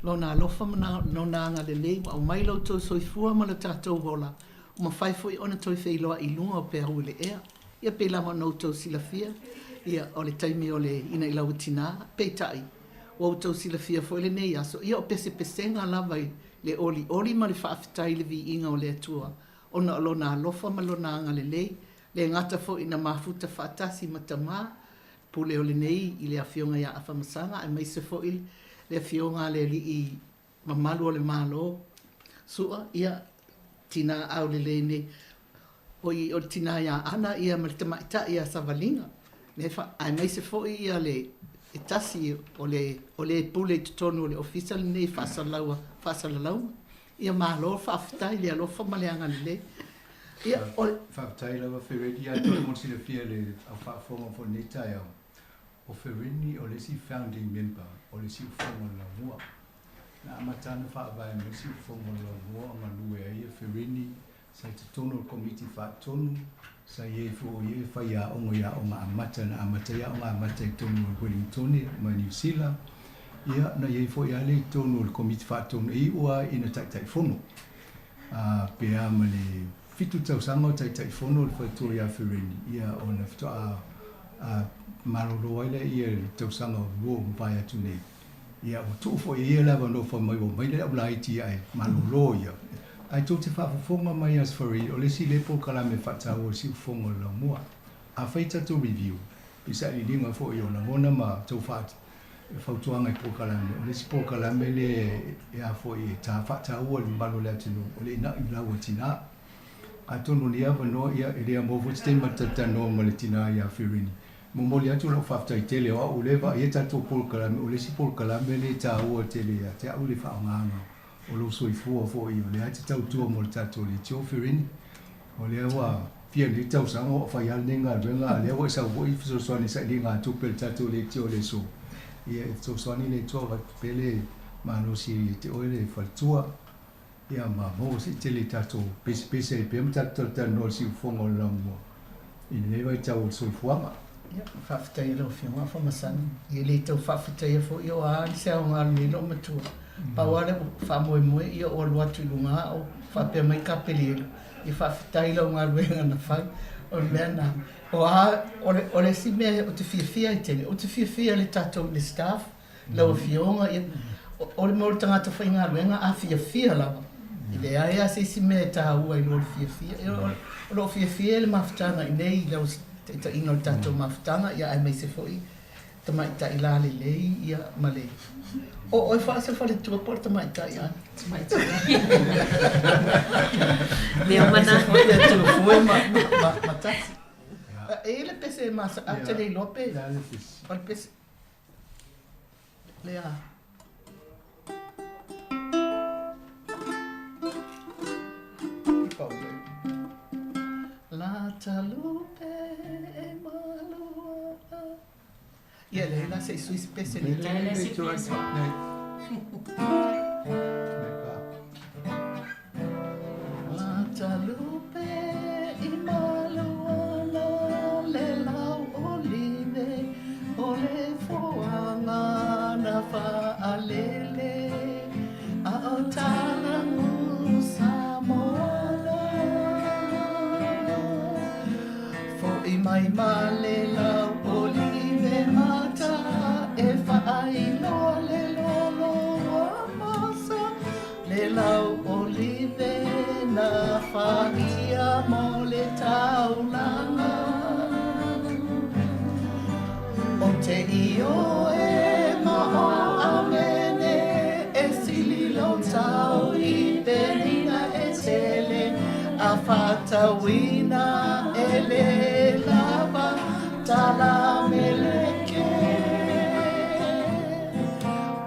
Speaker 14: Lona alofa ma Lona agalelei ua aumai lo outou soifua ma lo tatou ola, ua mafai foi ona toe feiloai i luga o peau o le ea. Ia pei lava ona outou silafia, ia, o le taimi o le ina i lau tina, peitai, ua outou silafia foi lenei aso, ia o pesepesega lava i le olioli ma le faafetai i le viiga o le Atua, ona o Lona alofa ma Lona agalelei, le gata foi ina mafuta faatasi ma Tama, Pule o lenei i le Afioga ia Afamasaga aemaise foi le Afioga a le Alii mamalu o le Malo, Su'a, ia, tina aulelei nei, oi, o le tina ia Ana ia ma le tamaitai ia Savaliga, le fa, aemaise foi ia le e tasi o le, o le pule i totonu o le ofisa lenei faasalaua, faasalalauga. Ia malo faafetai le alofa ma le agalelei. Ia, o le.
Speaker 8: Faafetai lava Fereni, atonu mo le silafia e le au faafofoga foi i lenei taeao, o Fereni o le isi founding member o le Siufofoga o le Laumua. Na amata ana faavae mai le Siufofoga o le Laumua o galue ai e Fereni sa i totonu o le Komiti Faatonu, sa i ai foi o ia e faiaoga i aoga amata, na amata ai aoga amata i totonu o Wellingtone ma Niu Sila. Ia, na i ai foi lava lea i totonu o le Komiti Faatonu e iu lava ina Taitaifono. Ā, pe a ma le fitu tausaga o Taitaifono le faletua ia Fereni, ia ona faatoa malolo ai lea i le tausaga o lua ua mavae atu nei. Ia, ua tuu foi e ia le avanoa fai mai ua omai le au laiti ae malolo ia. Ae tou te faafofoga mai ia Sfari, o le isi lea polokalame faataua o le siufofoga o le laumua. Afai tatou review, i sailiiliga foi o lagona ma tou fautuaga i polokalame, o le isi polokalame lea e a foi e faataua i le mamalu o le atunuu, o le ina'i lau a tina. Atonu o nei avanoa, ia, e le amoa foi se taimi ma talatalanoa ma le tina ia Ferini. Momoli atu lau faafetai tele o au lea e vaaia tatou polokalame, o le isi polokalame lea e taua tele ia te au le faaaogaina o lou soifua foi o lea e te tautua mo le tatou leitio Ferini. O lea ua fia nei tausaga ua fai lava lenei galuega a o lea ua e sau foi e fesoasoani i sailiga tupe i le tatou leitio i le aso. Ia e fesoasoani le Atua avatu pea le malosi ia te oe le faletua. Ia ma maua se tele i tatou pesepese ai pea ma tatou talatalanoa i le siufofoga o le laumua i lenei vaitau o le soifuaga.
Speaker 14: Ia, faafetai i lau Afioga Afamasaga. Ia e le tau faafetaia foi o a se aoga o lenei loomatua. Pau lava lea ua faamoemoe ia o alu atu i luga o faapea mai Kapelielu, ia faafetai i lau galuega na fai. O le mea lena. O a, o le, o le isi mea ou te fiafia ai tele, ou te fiafia i le tatou i le staff, Lau Afioga, ia, o le mea o le tagata faigaluega a fiafia lava, e leai lava se isi mea e taua i lo le fiafia. Ia, o loo fiafia le mafutaga i nei i lau taitaiga o le tatou mafutaga, ia aemaise foi tamaitai lalelei, ia, ma le... O oe foi o se faletua po o le tamaitai a? Tamaitai.
Speaker 10: Mea uma na.
Speaker 14: Aemaise foi le Tufue ma Tasi. E i ai le pese e masa, a ou te le iloa pe... O le pese... Lea. La talupe e malua. Ia leai la se i sui se pese i le itu. Matalupe i maluana le lau olive o le foaga na faalele a o talagu Samoana. Foʻi mai ma le lau olive mata e faailoa le loaloa masa le lau olive na faia mo le taulaga. O te ioe ma o amene e sili lou tau i penina e tele a faatauina e lē lava talameleke.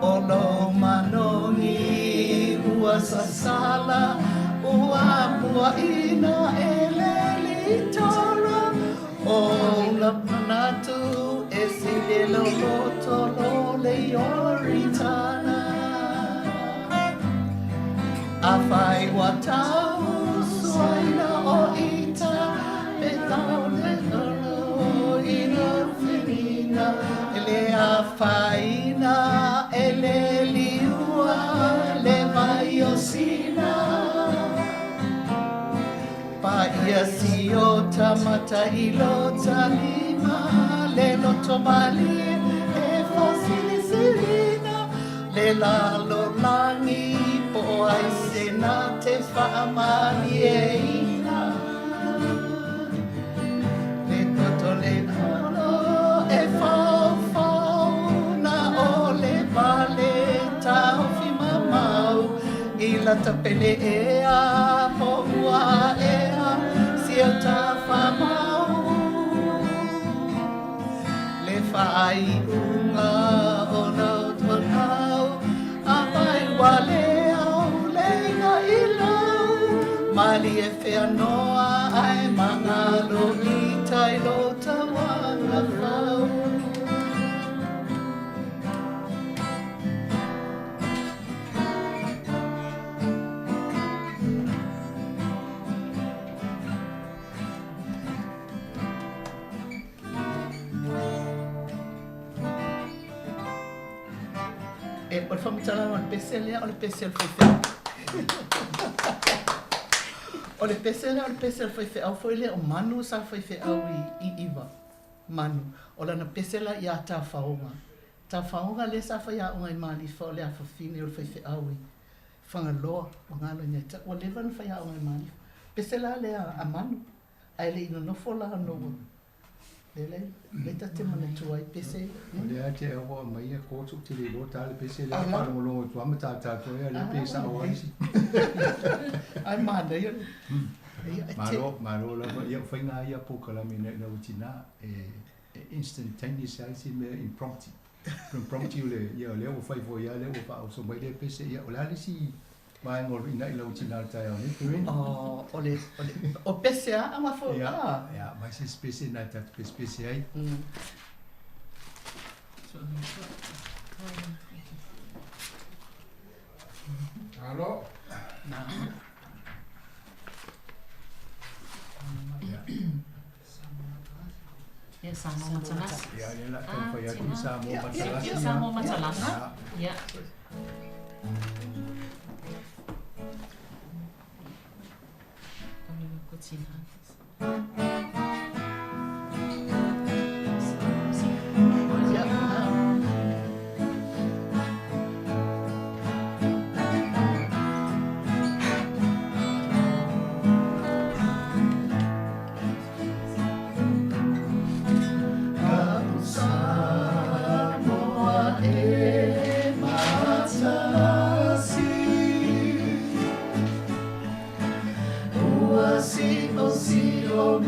Speaker 14: O lou manogi ua sasala ua muaʻina e le litora o la manatu e sili lou loto lo le Ioritana. Afai ua tau suaina o ita pe tau le ina finina e le afaina e le liua le vai o Sina. Paia siota matailota lima le loto malie e faasilisilina le lalolagi po o ai se na te faamalieina. Le toto le alo e faufau na o le vale taofi mamau i lata pele ea po ua ea si o tafamau. Le faaiuga o lau tonau afai ua le au leiga i lau malie feanoa ae magalo i tai lo tauaga fau. E, o le faamatalaga o le pese lea, o le pese a le faifeau. O le pese lea, o le pese a le faifeau foi lea o Manu sa faifeau i, i Iva. Manu. O lana pese la iā Tafaoga. Tafaoga lea sa faiaoga i Malifa o le afafine o le faifeau i Fagaloa, ua galo ina e tau. Ua leva ona faiaoga i Malifa. Pese la lea a Manu, ae le i nonofo la ona ua Lea lea ta te manatua ai pese.
Speaker 8: O lea te au mai ia ko tu te le lo ta le pese le faalogologo atu ama tātou ia le pe sao ai si.
Speaker 14: Ai manaia.
Speaker 8: Malo, malo lava ia faiga ia polokalame na ina utina e instantaneous ai si mea impromptu. Impromptu le ia lea ua fai foi ia lea ua faaoso mai le pese ia o le a le isi vaega o ina i lau tina le taeao nei Perrin?
Speaker 14: O le o le o pese a ama fo
Speaker 8: a. Ia, mai se isi pese na tatou pesepese ai. Alo.
Speaker 14: Na.
Speaker 2: Ia Samoa Matalasi.
Speaker 8: Ia, lea la taumafai atu Samoa Matalasi.
Speaker 2: Samoa Matalasi. Ia.
Speaker 7: Samoa e matasi Ua siosio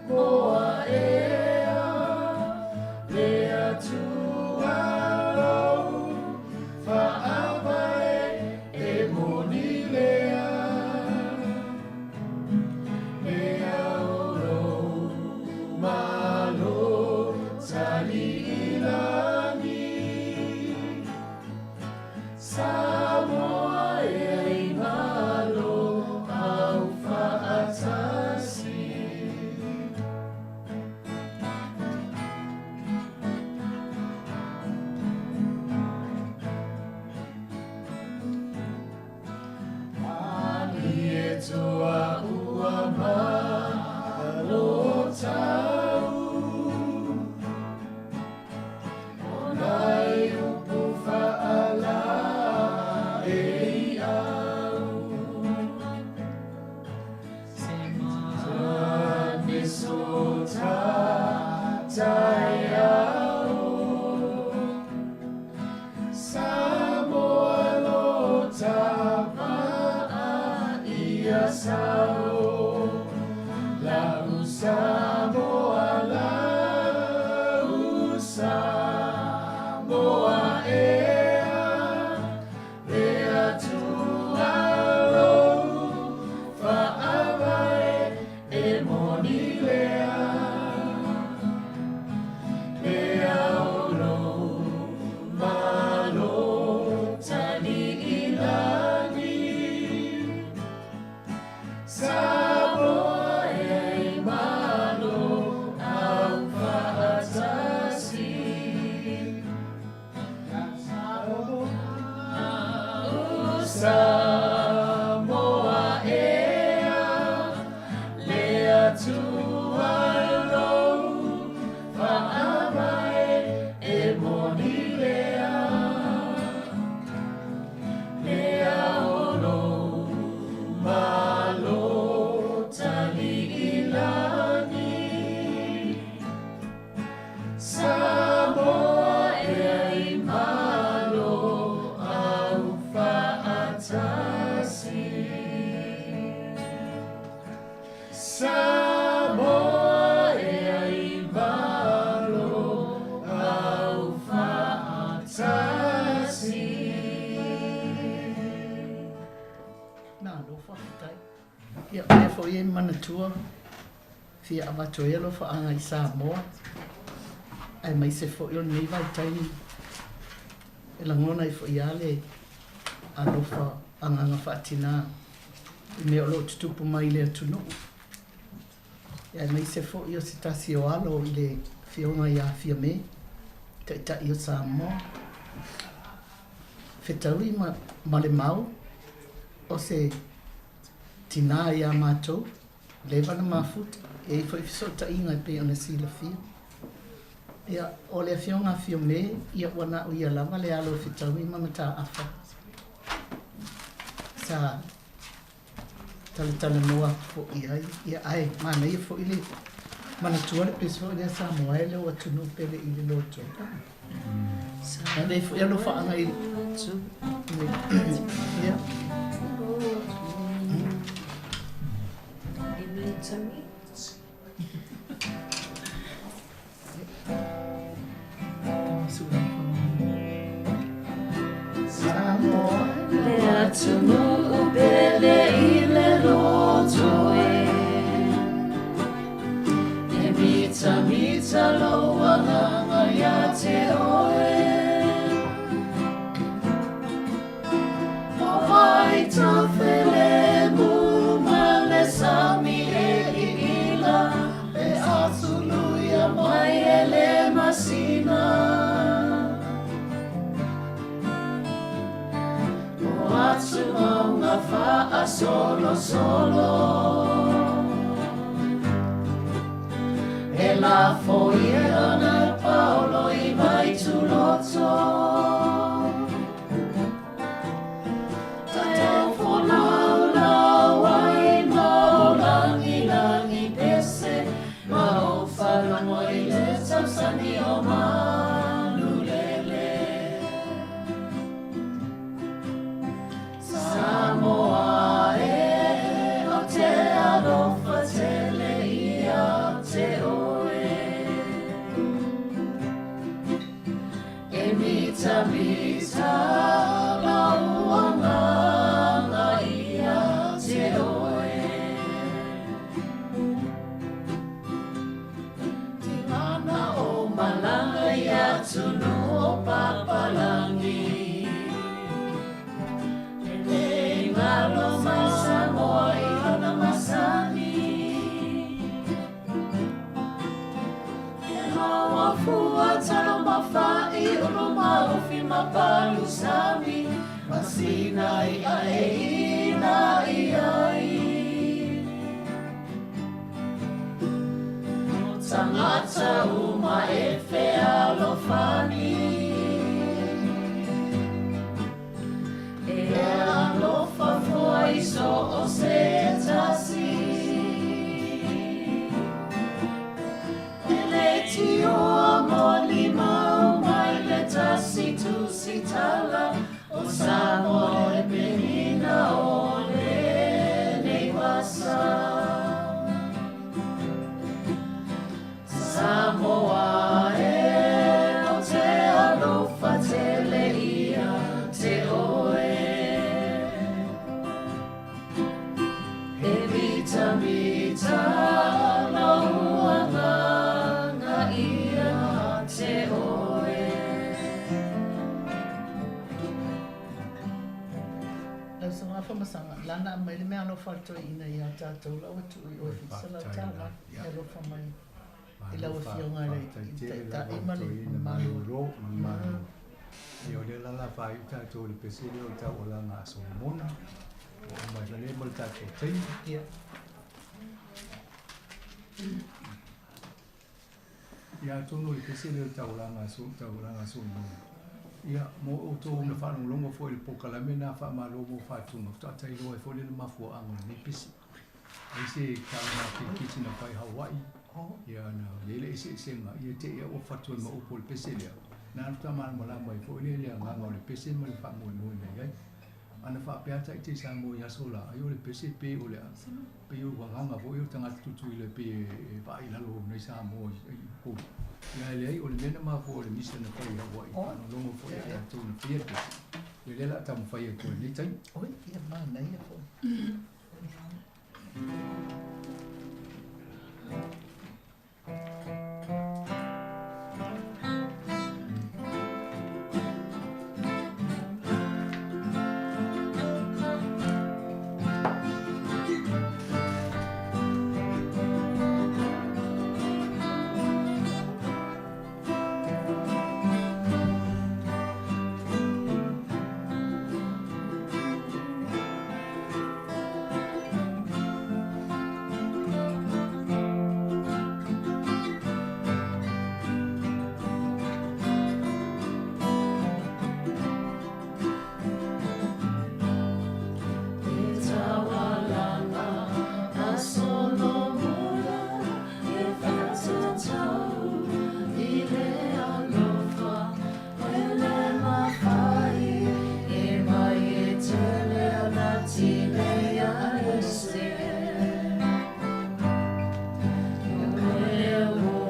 Speaker 7: Samoa ea, le Atua lou faavae e moni lea. Lea o lou Malo taliilagi, Samoa e ai malo aufaatasi. Malie toa ua malo tau, o nai upu faala e i au. Se mane so tatai au, Samoa lo tavaa ia sao, lau Samoa, lau Samoa ea, le Atua lou faavae e moni lea. Lea o lou Malo taliilagi, Samoa e ai malo aufaatasi. Samoa ea, le Atua lou faavae e moni lea. Lea o lou Malo taliilagi, Samoa e ai malo aufaatasi. Samoa e ai malo aufaatasi.
Speaker 14: Malo faafetai. Ia, o lea foi e manatua fia avatu ai alofaaga i Samoa, aemaise foi o lenei vaitaimi e lagona ai foi lava le alofa agaga faatinā i mea o lo o tutupu mai i le atunuu. Aemaise foi o se tasi o alo i le Afioga ia Fiame, Taitai o Samoa. Fetaui ma, ma le mau o se tinā iā matou, leva na mafuta, e i ai foi fesootaiga e pei ona silafia. Ia, o le Afioga a Fiame, ia ua na o ia lava le alo o Fetaui ma Mataafa sa talatalanoa atu foi i ai. Ia, ae manaia foi le manatua le pese foi lea Samoa e lou atunuu pele i le loto. Ae lei foi alofaaga i ia. Samoa
Speaker 7: Le atunuu pele i le loto e, e mitamita lou agaga ia te oe. O Vaitafelemu ma le sami e iila, e asuluia mai e le masina. O atumauga faasolosolo, e lafoia na paolo i Vaituloto. Tatou folaulau ai ma o lagilagi pese, ma ou faalogo i le tausani o Manulele. Samoa e, o te alofa tele ia te fua talo ma fa'i ulu ma ufi ma palu sami ma sina i a e ina i ai. Tangata uma e fealofani. E alofa foi so o se tasi. E le tioa mo limau mai le tasi tu sitala o Samoa le penina o le nei vasa. Samoa e o te alofa tele ia te oe. E mita mita lo uanga ia te oe.
Speaker 14: Lau susuga Afamasaga, lana aumai le meaalofa a le toeaina ia tatou la ua tuu i oe $700 e alofa mai i lau Afioga i le Taitai ma le mamalu.
Speaker 8: Ia o lea la la faaiu tatou i le pese lea o le taualaga a Solomona. Ua uma ai lea ma le tatou taimi.
Speaker 14: Ia.
Speaker 8: Ia atonu o le pese lea o le taualaga a taualaga a Solomona. Ia mo outou na faalogologo foi i le polokalame na faamalo mo faatuga, faatoa tailoa ai foi lea le mafuaaga o lenei pese. Ai se tala kirikiti na fai Hawaii, ia na i ai le eseesega, ia te i ua fatu ai ma upu o le pese lea. Na alu faamalamalama ai foi lea le agaga o le pese ma le faamoemoe na i ai. Ana faapea Ta'ita'i Samoa i aso la, ai o le pese pe o le a, pei o agaga foi o tagata Tutuila pei e vaai i lalo o nai Samoa i Upolu. Ia ae leai, o le mea na mafua o le misa na fai i Hawaii, faalogologo foi ia tatou na faia le pese. Ia lea o le a taumafai atu ai i lenei taimi.
Speaker 14: Oi, ia manaia foi.
Speaker 7: Le taualaga a Solomona e faatatau i le alofa e le mafai e mai e tele ana tinei a ese. O le uō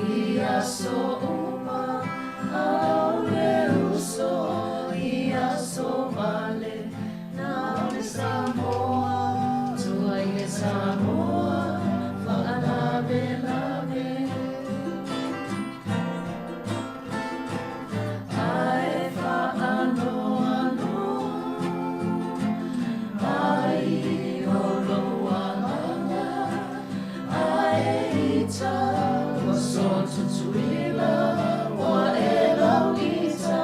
Speaker 7: i aso uma, a o le uso i aso vale, na o le Samoa, tua i le Samoa, faalavelave. Ae faanoanoa mai o lou agaga, ae ita ua so Tutuila, ua e lauita.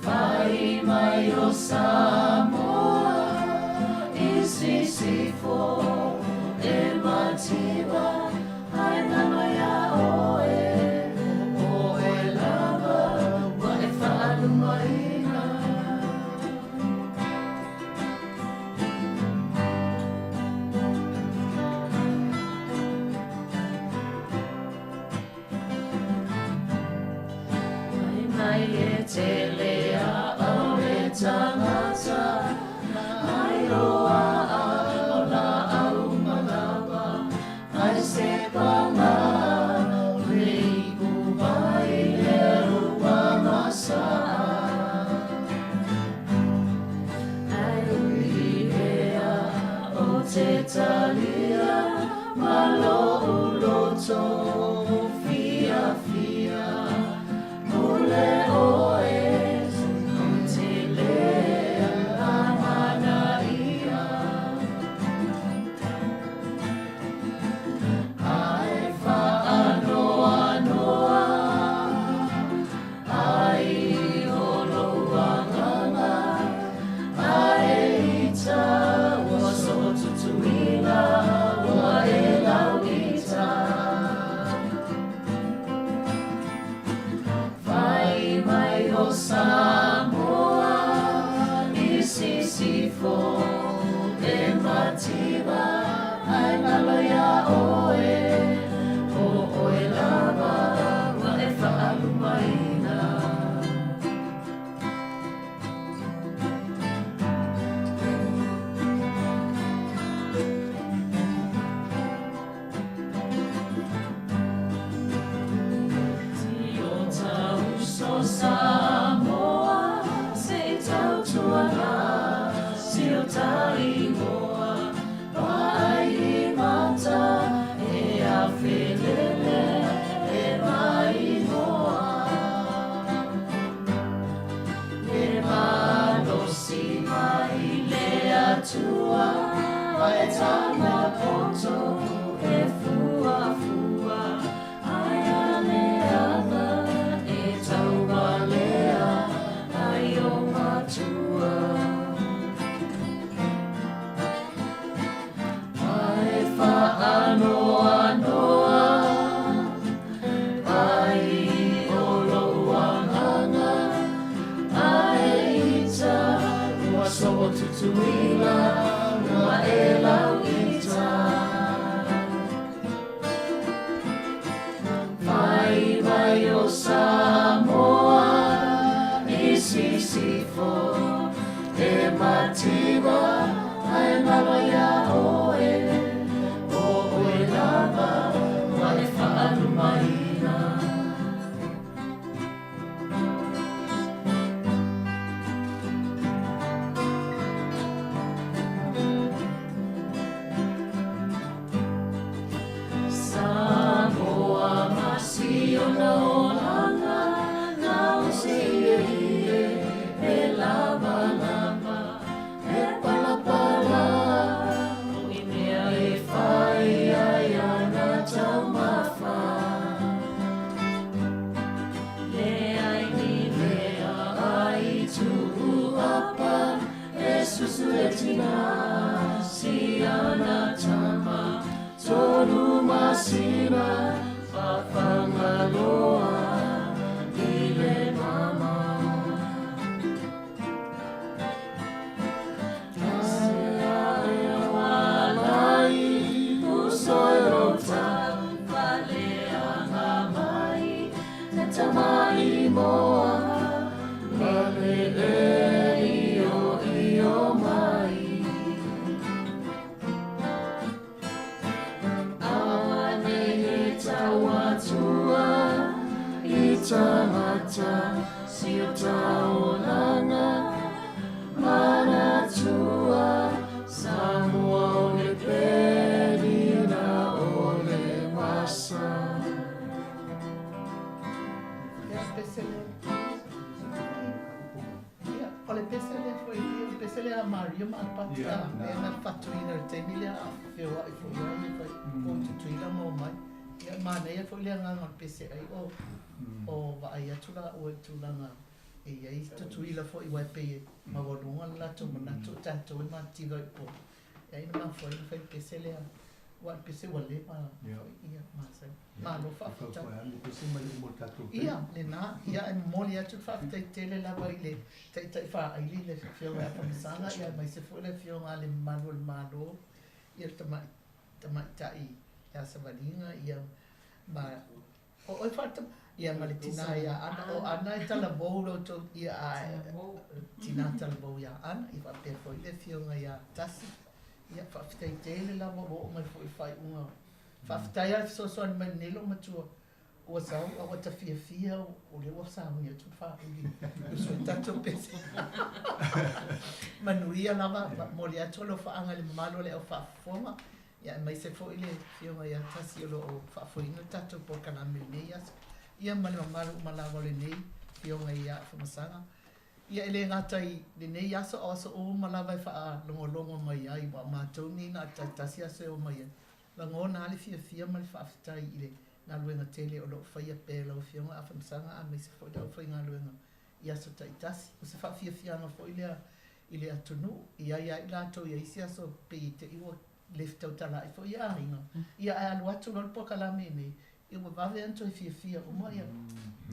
Speaker 7: Fai mai o Samoa i sisifo e mativa, ae nano iā oe, o oe lava ua e faalumaina. Mai mai e tele a o le tagata, mai loa a o la au malama, ai se panga, le ipu vai le rua masa. Ai ui ea o te talia, ma lo'u loto fia fia, mule oe, o te le amana ia. tama poto e fuafua ai a le aga e tauvalea ai o matua. Ae faanoanoa ai o lou agaga ae ita ua soo Tutuila ua e lau ita. Vai vai o Samoa i Sisifo e mativa ae ngalo ia oe o oe lava ua e faalumaina. Samoa ma si ona olaga na o se ie ie e lava lava e palapala o i mea e fai ai ana taumafa. Le ai ni mea ai tuu apa e susu le tina si ana tama tolu masina fafagaloa i le mama. Alai uso e rota faleaga mai le tamai moa ma le e io io mai. Awane e tauatua i tagata si o taulaga manatua Samoa o le penina o le vasa.
Speaker 14: Ia, pese lea. Ia, o le pese lea foi, o le pese lea a Maria ma Alapati a mea na fatuina i le taimi lea a feoai foi ai e fai o Tutuila ma omai. Ia, manaia foi le agaga o le pese ai o o vaai atu la ua i tulaga e i ai Tutuila foi aua e pei e maualuga le latou manatu o tatou e mativa i Upolu. Ia ai na mafua ai ona fai le pese lea aua o le pese ua leva foi ia masani. Malo faafetai. Ia, lena, ia e momoli atu le faafetai tele lava i le Taitai Faaili le Afioga ia Famasaga, ia aemaise foi le Afioga a le Mamalu o le Malo, ia le Tamai, Tamaitai ia Savaliga, ia ma o oe faata, ia ma le tina ia Ana, o Ana e talavou lo outou, ia a tina talavou ia Ana, ia faapea foi le Afioga ia Tasi, ia faafetai tele lava ua oo mai foi i le faaiuga. Faafetai lava le fesoasoani mai lenei loomatua ua sau a ua ta fiafia o lea ua sauni atu le faaili uso i tatou pese. Manuia lava, momoli atu alofaaga i le mamalu o le au faafofoga, ia aemaise foi le Afioga ia Tasi o lo o faafoeina le tatou polokalame i lenei aso, ia ma le mamalu uma lava o lenei Afioga ia Afamasaga. Ia e le gata i lenei aso a o aso uma lava e faalogologo mai ai, aua o matou nei na o le tasi aso e o mai ai. Lagona lava le fiafia ma le faafetai i le galuega tele o lo o faia pea e lau Afioga Afamasaga aemaise foi le aufaigaluega i aso taitasi. O se faafiafiaga foi lea i le atunuu, e i ai lava i latou i isi aso pei e te i ua le fetautalaai foi i aiga, ia ae alu atu loa le polokalame nei, ia ua vave ona toe fiafia uma ia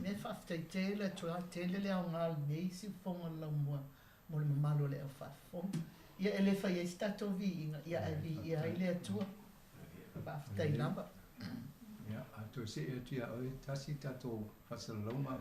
Speaker 14: mea. Faafetai tele atu lava, tele le aoga o lenei siufofoga o le laumua mo le mamalu o le au faafofoga. Ia e le fai ai se tatou viiga, ia ae viia ai le Atua. Faafetai lava.
Speaker 8: Ia, a toe see atu ia oe tasi tatou faasalalauga.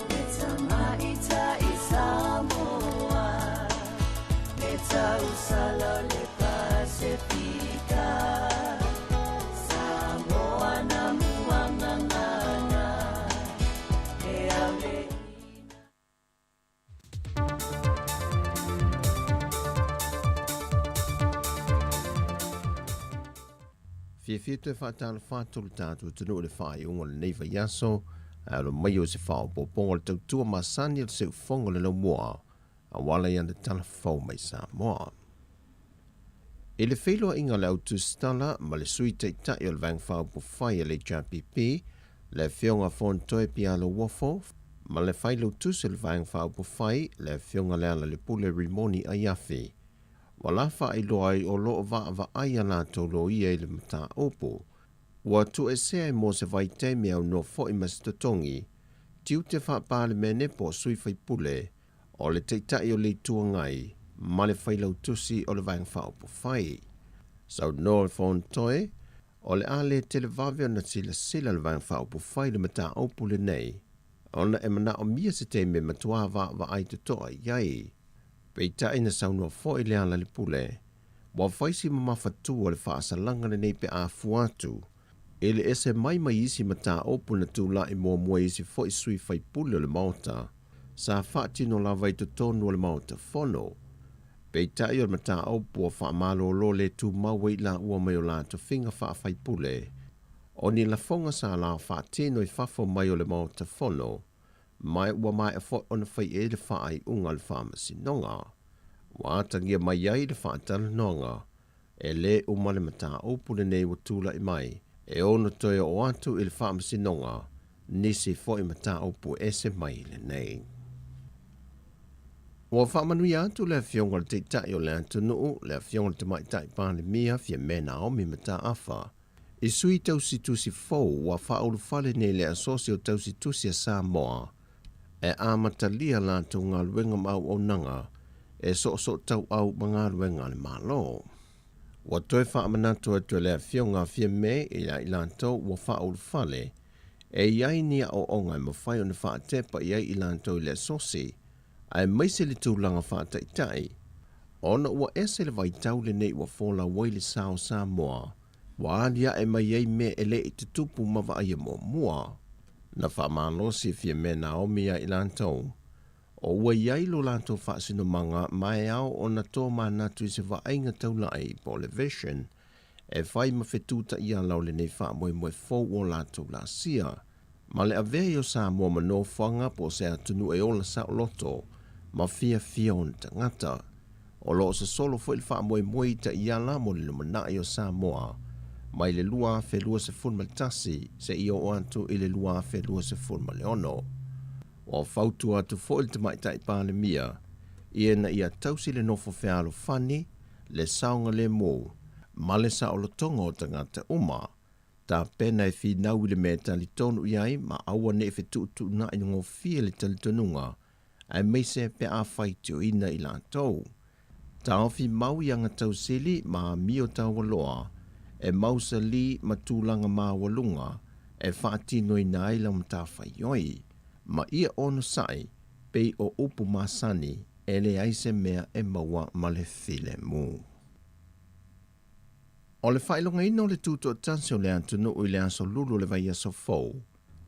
Speaker 7: Le tamaitai Samoa.
Speaker 1: Fiafia toe faatalofa atu lo tatou atunuu i le faaiuga o lenei vaiaso, ae alo mai o se faaopoopoga o le tautua masani o le siufofoga o le laumua, auala i ana tala fou mai Samoa. I le feiloaiga a le Au Tusitala ma le Sui Taitai o le Vaega Faaupufai a le HRPP, le Afioga Fonotoe Pialo Uofo, ma le Failautusi o le Vaega Faaupufai, le Afioga Lealailepule Rimoni Aiafi, ua la faailoa ai o lo o vaavaai a latou loia i le mataupu ua tuuesea ai mo se vaitaimi aunoa foi ma se totogi tiute faa-Palemene po o sui faipule o le Taitai o le Itu Agai ma le Failautusi o le Vaega Faaupufai. Saunoa le Fonotoe, o le a le televave ona silasila le Vaega Faaupufai i le mataupu lenei ona e manaomia se taimi e matua vaavaai totoa i ai. Peitai na saunoa foi Lealailepule, ua fai si mamafa tu o le faasalaga lenei pe a fua atu i le ese mai mai isi mataupu na tulai muamua i isi foi sui faipule o le Maota sa faatino lava i totonu o le Maota Fono. Peitai o le mataupu ua faamalolo le tumau ai i laua mai o la tofiga faafaipule, o ni lafoga sa la faatino i fafo mai o le Maota Fono, ma ua maea foi ona fai i ai le faaiuga a le Faamasinoga. Ua atagia mai ai le faatalanoaga, e lē uma le mataupu lenei ua tulai mai e ono toe oo atu i le Faamasinoga nisi foi mataupu ese mai lenei. Ua faamanuia atu le Afioga i le Taitai o le atunuu, le Afioga i le Tamaitai Palemia Fiame Naomi Mataafa, i sui tausitusi fou ua faaulufale nei i le Asosi o Tausitusi a Samoa e amatalia latou galuega ma auaunaga e soosootauau ma galuega a le Malo. Ua toe faamanatu atu e le Afioga a Fiame ia i latou ua faaulufale e i ai ni aoaoga e mafai ona faatepa i ai i latou i le asosi, aemaise le tulaga faataitai, ona ua ese le vaitau lenei ua folau ai le sa o Samoa, ua aliae mai ai mea e le i tutupu ma vaaia muamua. Na faamalosi e Fiame Naomi ia i latou, o ua i ai lo latou faasinomaga ma e ao ona tomanatu i se vaaiga taulai po o le vision e fai ma fetuutaia o lenei faamoemoe fou o latou lasia, ma le avea ai o Samoa ma nofoaga po o se atunuu e ola saoloto ma fiafia ona tagata. O lo o sosolo foi le faamoemoe i taiala mo le lumanai o Samoa mai le 2021 seia oo atu i le 2026. Ua fautua atu foi le Tamaitai Palemia ina ia tausi le nofo fealofani, le saogalemu ma le saolotoga o tagata uma, tapena e finau i le mea e talitonu i ai ma aua ne i fetuutuunai gofie le talitonuga aemaise pe a faitioina i latou. Taofi mau i aga tausili ma amio taualoa e mausali ma tulaga maualuga e faatinoina ai lau matafaioi, ma ia onosai pei o upu masani e leai se mea e maua ma le filemu. O le faailogaina o le tutoatasi o le atunuu i le aso Lulu o le vaiaso fou,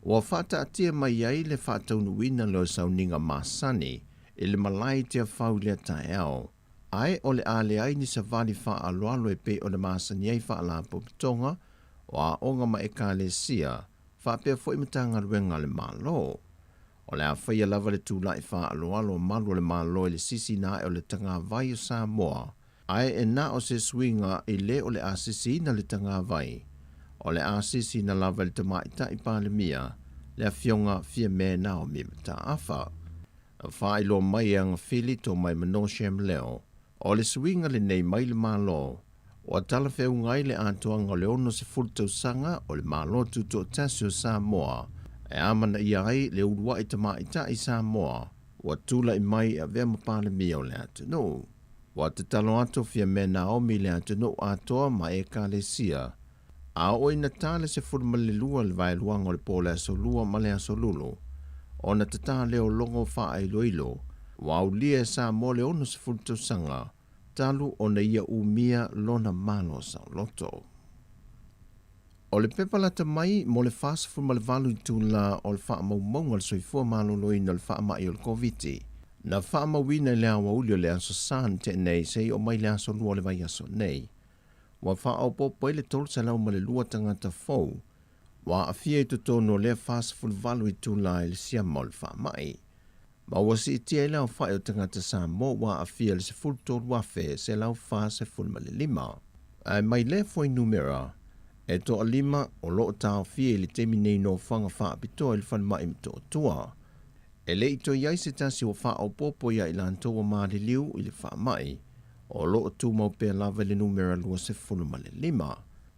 Speaker 1: ua faataatia mai ai le faataunuuina lea o sauniga masani i le malae i Tiafau i lea taeao, ae o le a leai ni savali faaaloalo e pei ona masani ai faalapotopotoga o aoga ma ekalesia faapea foi Matagaluega a le Malo. O le a faia lava le tulai faaaloalo a malu o le Malo i le sisiina ae o le tagavai o Samoa, ae e na o se suiga i le o le a sisiina le tagavai, o le a sisiina lava e le Tamaitai Palemia, le Afioga Fiame Naomi Mataafa. Na faailoa mai e Agafili Tomaimano Shem Leo, o le suiga lenei mai le Malo, ua talafeauga ai le atoaga o le 60 tausaga o le Malo Tutoatasi o Samoa e amanaia ai le uluai tamaitai Samoa ua tulai mai e avea ma Palemia o le atunuu. Ua tatalo atu Fiame Naomi i le atunuu atoa ma Ekalesia, a oo ina ta le 12 le vaeluaga o le po o le aso Lua ma le aso Lulu, ona tatā lea o logo faailoilo ua aulia e Samoa le 60 tausaga talu ona ia umia lona malo saoloto. O le pepa lata mai mo le 48 itula o le faamaumauga o le soifua maloloina o le faamai o le Koviti, na faamauina i le aoauli o le aso Sa na tea nei seia oo mai le aso Lua o le vaiaso nei. Ua faaopoopo ai le 302 tagata fou ua aafia i totonu o lea 48 itula i le siama o le faamai. Ma ua siitia ai le aofai o tagata Samoa ua aafia i le 13,145. Ae mai lea fuainumera, e toalima o lo o taofia i le taimi nei i nofoaga faapitoa i le falemai i Motootua. E le i toe i ai se tasi ua faaopoopo ia i latou ua maliliu i le faamai, o lo o tumau pea lava i le numera 25.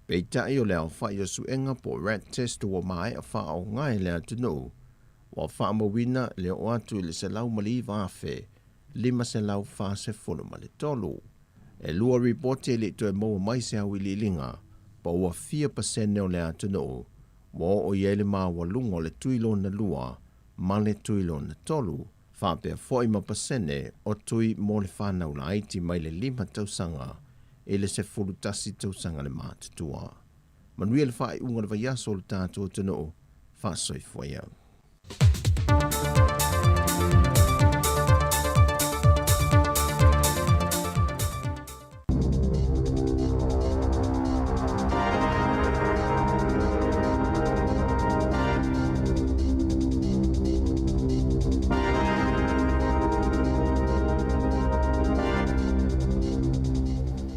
Speaker 1: Peitai o le aofai o suega po o rat test ua maea faaaoga e le atunuu, ua faamauina le oo atu i le 109,543. E lua ripoti e le i toe maua mai se auiliiliga po ua fia pasene o le atunuu ua oo i ai le maualuga o le tui lona lua ma le tui lona tolu, faapea foi ma pasene o tui mo le fanau laiti mai le 5 tausaga i le 11 tausaga le matutua. Manuia le faaiuga o le vaiaso o le tatou atunuu. Faasoifua ia.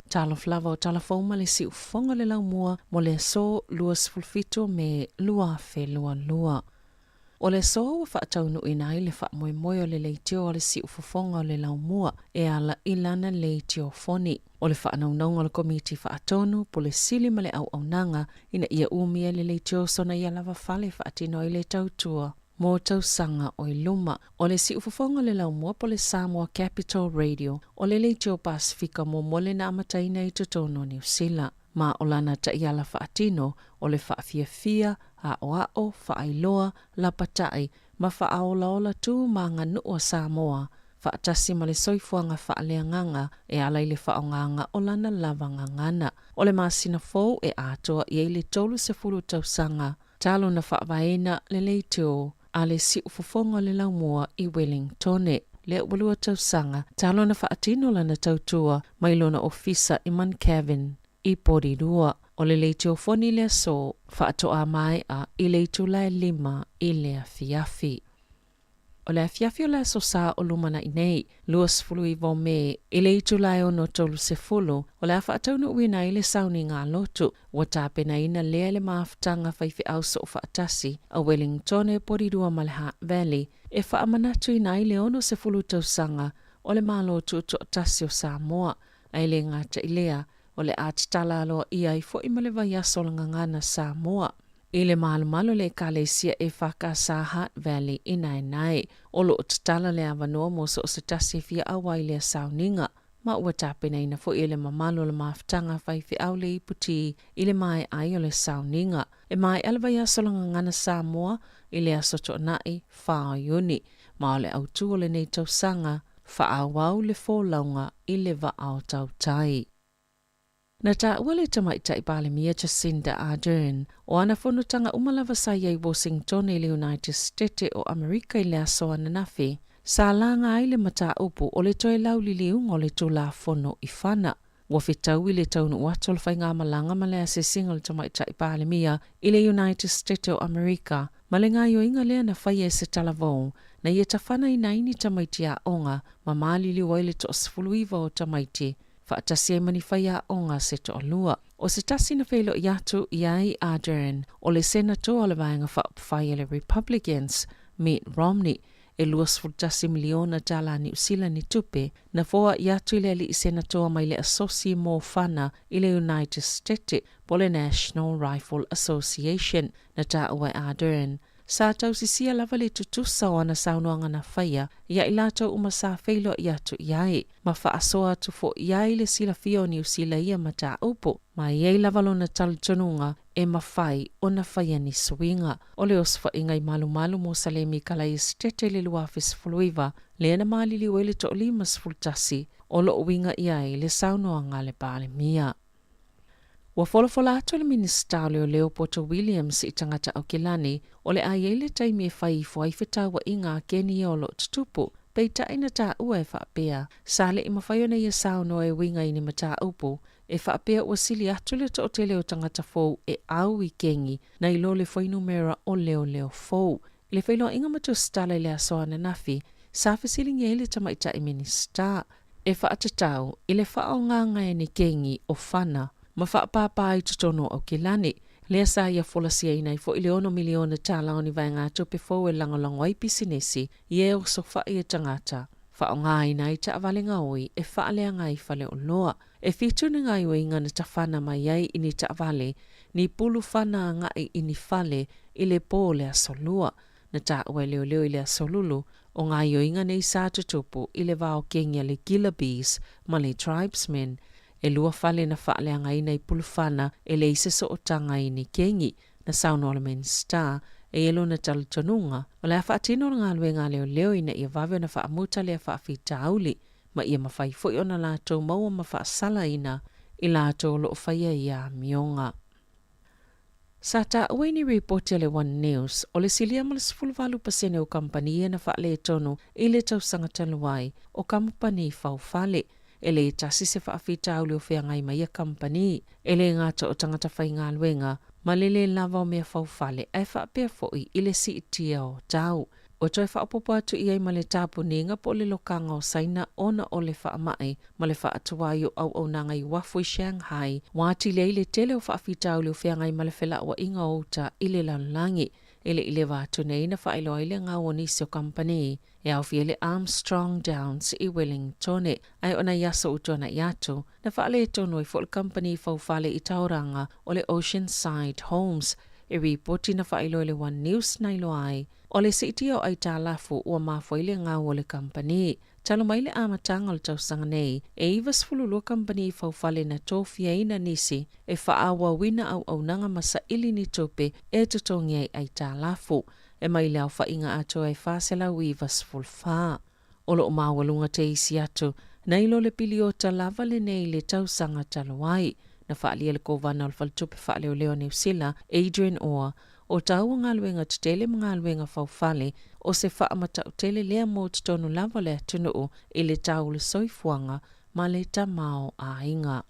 Speaker 2: Talofa lava o tala fou ma le siufofoga le laumua mo le aso 27 o Me 2022. O le aso ua faataunuuina ai le faamoemoe o le leitio a le siufofoga o le laumua e ala i lana leitiofoni. O le faanaunauga o le Komiti Faatonu, Pule Sili ma le Auaunaga ina ia umia le leitio sona ia lava fale e faatino ai le tautua mo tausaga o i luma. O le siufofoga o le laumua po o le Samoa Capital Radio, o le leitio Pasefika muamua lea na amataina i totonu o Niu Sila. Ma o lana taiala faatino o le faafiafia, aoao, faailoa, lapatai, ma faaolaola tu ma aganuu a Samoa, faatasi ma le soifuaga faaleagaga e ala i le faaaogaga o lana lava gagana. O le masina fou e atoa i ai le 30 tausaga talu na faavaeina le leitio a le siufofoga o le laumua i Wellingtone. Lea ua lua tausaga talu na faatino lana tautua mai lona ofisa i Mount Kelvin i Porirua. O le leitiofoni le aso faatoa maea i le itula e 5 i le afiafi. O le afiafi o le Aso Sa o lumanai nei, 29 o Me, i le itula e 6:30, o le a faataunuuina ai le sauniga a lotu. Ua tapenaina lea e le mafutaga faifeau soofaatasi a Wellingtone Porirua ma le Hutt Valley e faamanatuina ai le 60 tausaga o le Malo Tutoatasi o Samoa, ae le gata i lea, o le a tatala aloaia ai foi ma le vaiaso o le Gagana Samoa. I le malomalo o le Ekalesia EFKS Hutt Valley i Naenae. O lo o tatala le avanoa mo so o se tasi e fia ʻau ai lea sauniga, ma ua tapenaina foi e le mamalu o le mafutaga faifeau le ipu-tī i le maeʻa ai o le sauniga. E maeʻa le vaiaso o le Gagana Samoa i le aso Toonai, 4 o Iuni, ma o le autū o lenei tausaga, faaauau le folauga i le vaa o tautai. Na taua le Tamaitai Palemia Jacinda Ardern o ana fonotaga uma lava sa i ai i Washington i le United Stete o Amerika i le aso ananafi, sa laga ai le mataupu o le toe lauliliuga o le Tulafono i Fana. Ua fetaui le taunuu atu o le faigamalaga ma le asiasiga o le Tamaitai Palemia i le United Stete o Amerika ma le gaoioiga lea na faia e se talavou na ia tafanaina ai ni tamaiti aoga ma maliliu ai le toa-19 o tamaiti faatasi ai ma ni faiaoga se toalua. O se tasi na feiloai atu i ai a Ardern, o le Senator o le Vaega Faaupufai a le Republicans, Mitt Romney, e 21 miliona tala Niu Sila ni tupe na foai atu i le alii Senator mai le Asosi mo Fana i le United Stete po o le National Rifle Association na taua e Ardern. Sa tausisia lava le tutusa o ana saunoaga na faia ia i latou uma sa feiloai atu i ai, ma faasoa atu foi i ai le silafia o Niu Sila i ia mataupu, ma e i ai lava lona talitonuga e mafai ona faia ni suiga. O le osofaiga i malumalu mo Salemi Kalaesetete i le 2019, lea na maliliu ai le toa-51 o lo o uiga i ai le saunoaga a le Palemia. Ua folafola atu le Minisita o Leoleo Poto Williams i tagata Aukilani o le a i ai le taimi e fai ifo ai fetauaiga a Kenia o lo o tutupu, peitai na taua e faapea, sa le i mafai ona ia saunoa e uiga i ni mataupu e faapea ua sili atu le toatele o tagata fou e au i kegi nai lo le fuainumera o leoleo fou. I le feiloaiga ma tusitala i le aso ananafi, sa fesiligia ai le Tamaitai Minisita e faatatau i le faaaogaga e ni kegi o fana ma faapāpā i totonu o Aukilani, lea sa ia folasiaina ai foi le $6 miliona tala o ni vaegatupe fou e lagolago ai pisinisi i e osofai e tagata faaaogaina ai taavale gaoi e faaleaga ai faleoloa. E fitu ni gaoioiga na tafana mai ai i ni taavale, ni pulu fana agai i ni fale i le po o le Aso Lua. Na taua e leoleo i le Aso Lulu, o gaoioiga nei sa tutupu i le va o kegi a le Gilabys ma le Tribesmen. E lua fale na faaleagaina i pulufana e leai se sootaga i ni kegi. Na saunoa le Minisita, e i ai lona talitonuga, o le a faatino le galuega a leoleo ina ia vave ona faamuta lea faafitauli, ma ia mafai foi ona latou maua ma faasalaina i latou o lo o faia ia amioga. Sa taua i ni ripoti a le One News, o le silia ma le 18% o kamupani ia na faaletonu i le tausaga talu ai, o kamupani faofale. E le tasi se faafitauli o feagai ma ia kamupani, e le gata o tagata faigaluega ma le lē lava o mea faofale ae faapea foi i le siitia o tau. Ua toe faaopoopo atu i ai ma le tapuniga po o le lokaga o Saina ona o le faamai ma le faatuai o auaunaga i uafu i Shanghai, ua atili ai le tele o faafitauli o feagai ma le felauaiga o uta i le lalolagi. E le i leva atu nei na faailoa ai le gau o nisi o kamupani e aofia ai le Armstrong Downs i Wellingtone, ae o nai aso ua tuanai atu, na faaletonu ai foi le kamupani faufale i Tauranga o le Oceanside Homes. E ripoti na faailoa e le One News na iloa ai, O le siitia o aitalafu ua mafua ai le gau o le kamupani. Talu mai le amataga o le tausaga nei, e 92 kamupani faufale na tofiaina nisi e faaauauina auaunaga ma saili ni tupe e totogi ai aitalafu, e mai le aofaiga atoa e 494. O lo o maualuga te isi atu, nai lo le piliota lava lenei i le tausaga talu ai. Na faaalia le Kovana o le Faletupe Faaleoleo a Niu Sila, Adrian Orr, o taua galuega tetele ma galuega faufale o se faamatau-tele lea mo totonu lava o le atunuu i le tau o le soifuaga ma le tamaoaiga.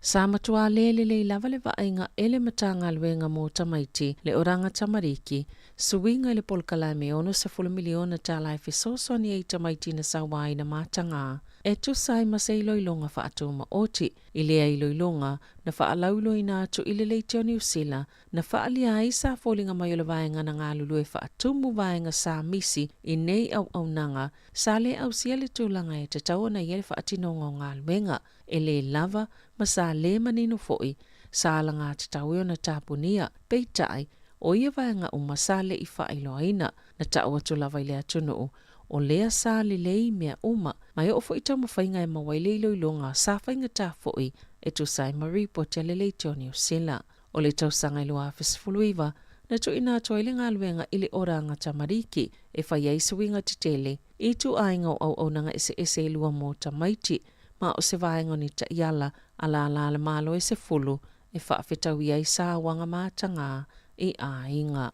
Speaker 2: Sa matuā lē lelei lava le vaaiga e le Matagaluega mo Tamaiti, le Oranga Tamariki, suiga i le polokalame e $60 miliona tala e fesoasoani ai i tamaiti na sauaina matagā e tusa ai ma se iloiloga faatumaoti. I lea iloiloga, na faalauiloaina atu i le leitio Niu Sila, na faaalia ai sa foliga mai o le vaega na galulue faatumu vaega sa misi i nei auaunaga, sa lē ausia le tulaga e tatau ona i ai le faatinoga o galuega. E lē lava ma sa lē manino foi, sa alagatatau e ona tapunia, peitai, o ia vaega uma sa le i faailoaina, na tau atu lava i le atunuu, o lea sa lelei mea uma, ma e oo foi taumafaiga e maua ai le iloiloga sa faigata foi e tusa ai ma ripoti a le Leitio Niu Sila. O le tausaga e 2019, na tuuina atu ai le galuega i le Oranga Tamariki e fai ai suiga tetele i ituaiga o auaunaga eseese e lua mo tamaiti, ma o se vaega o ni taiala a lālā a le Malo e 10 e faafetauia ai sauaga matagā i aiga.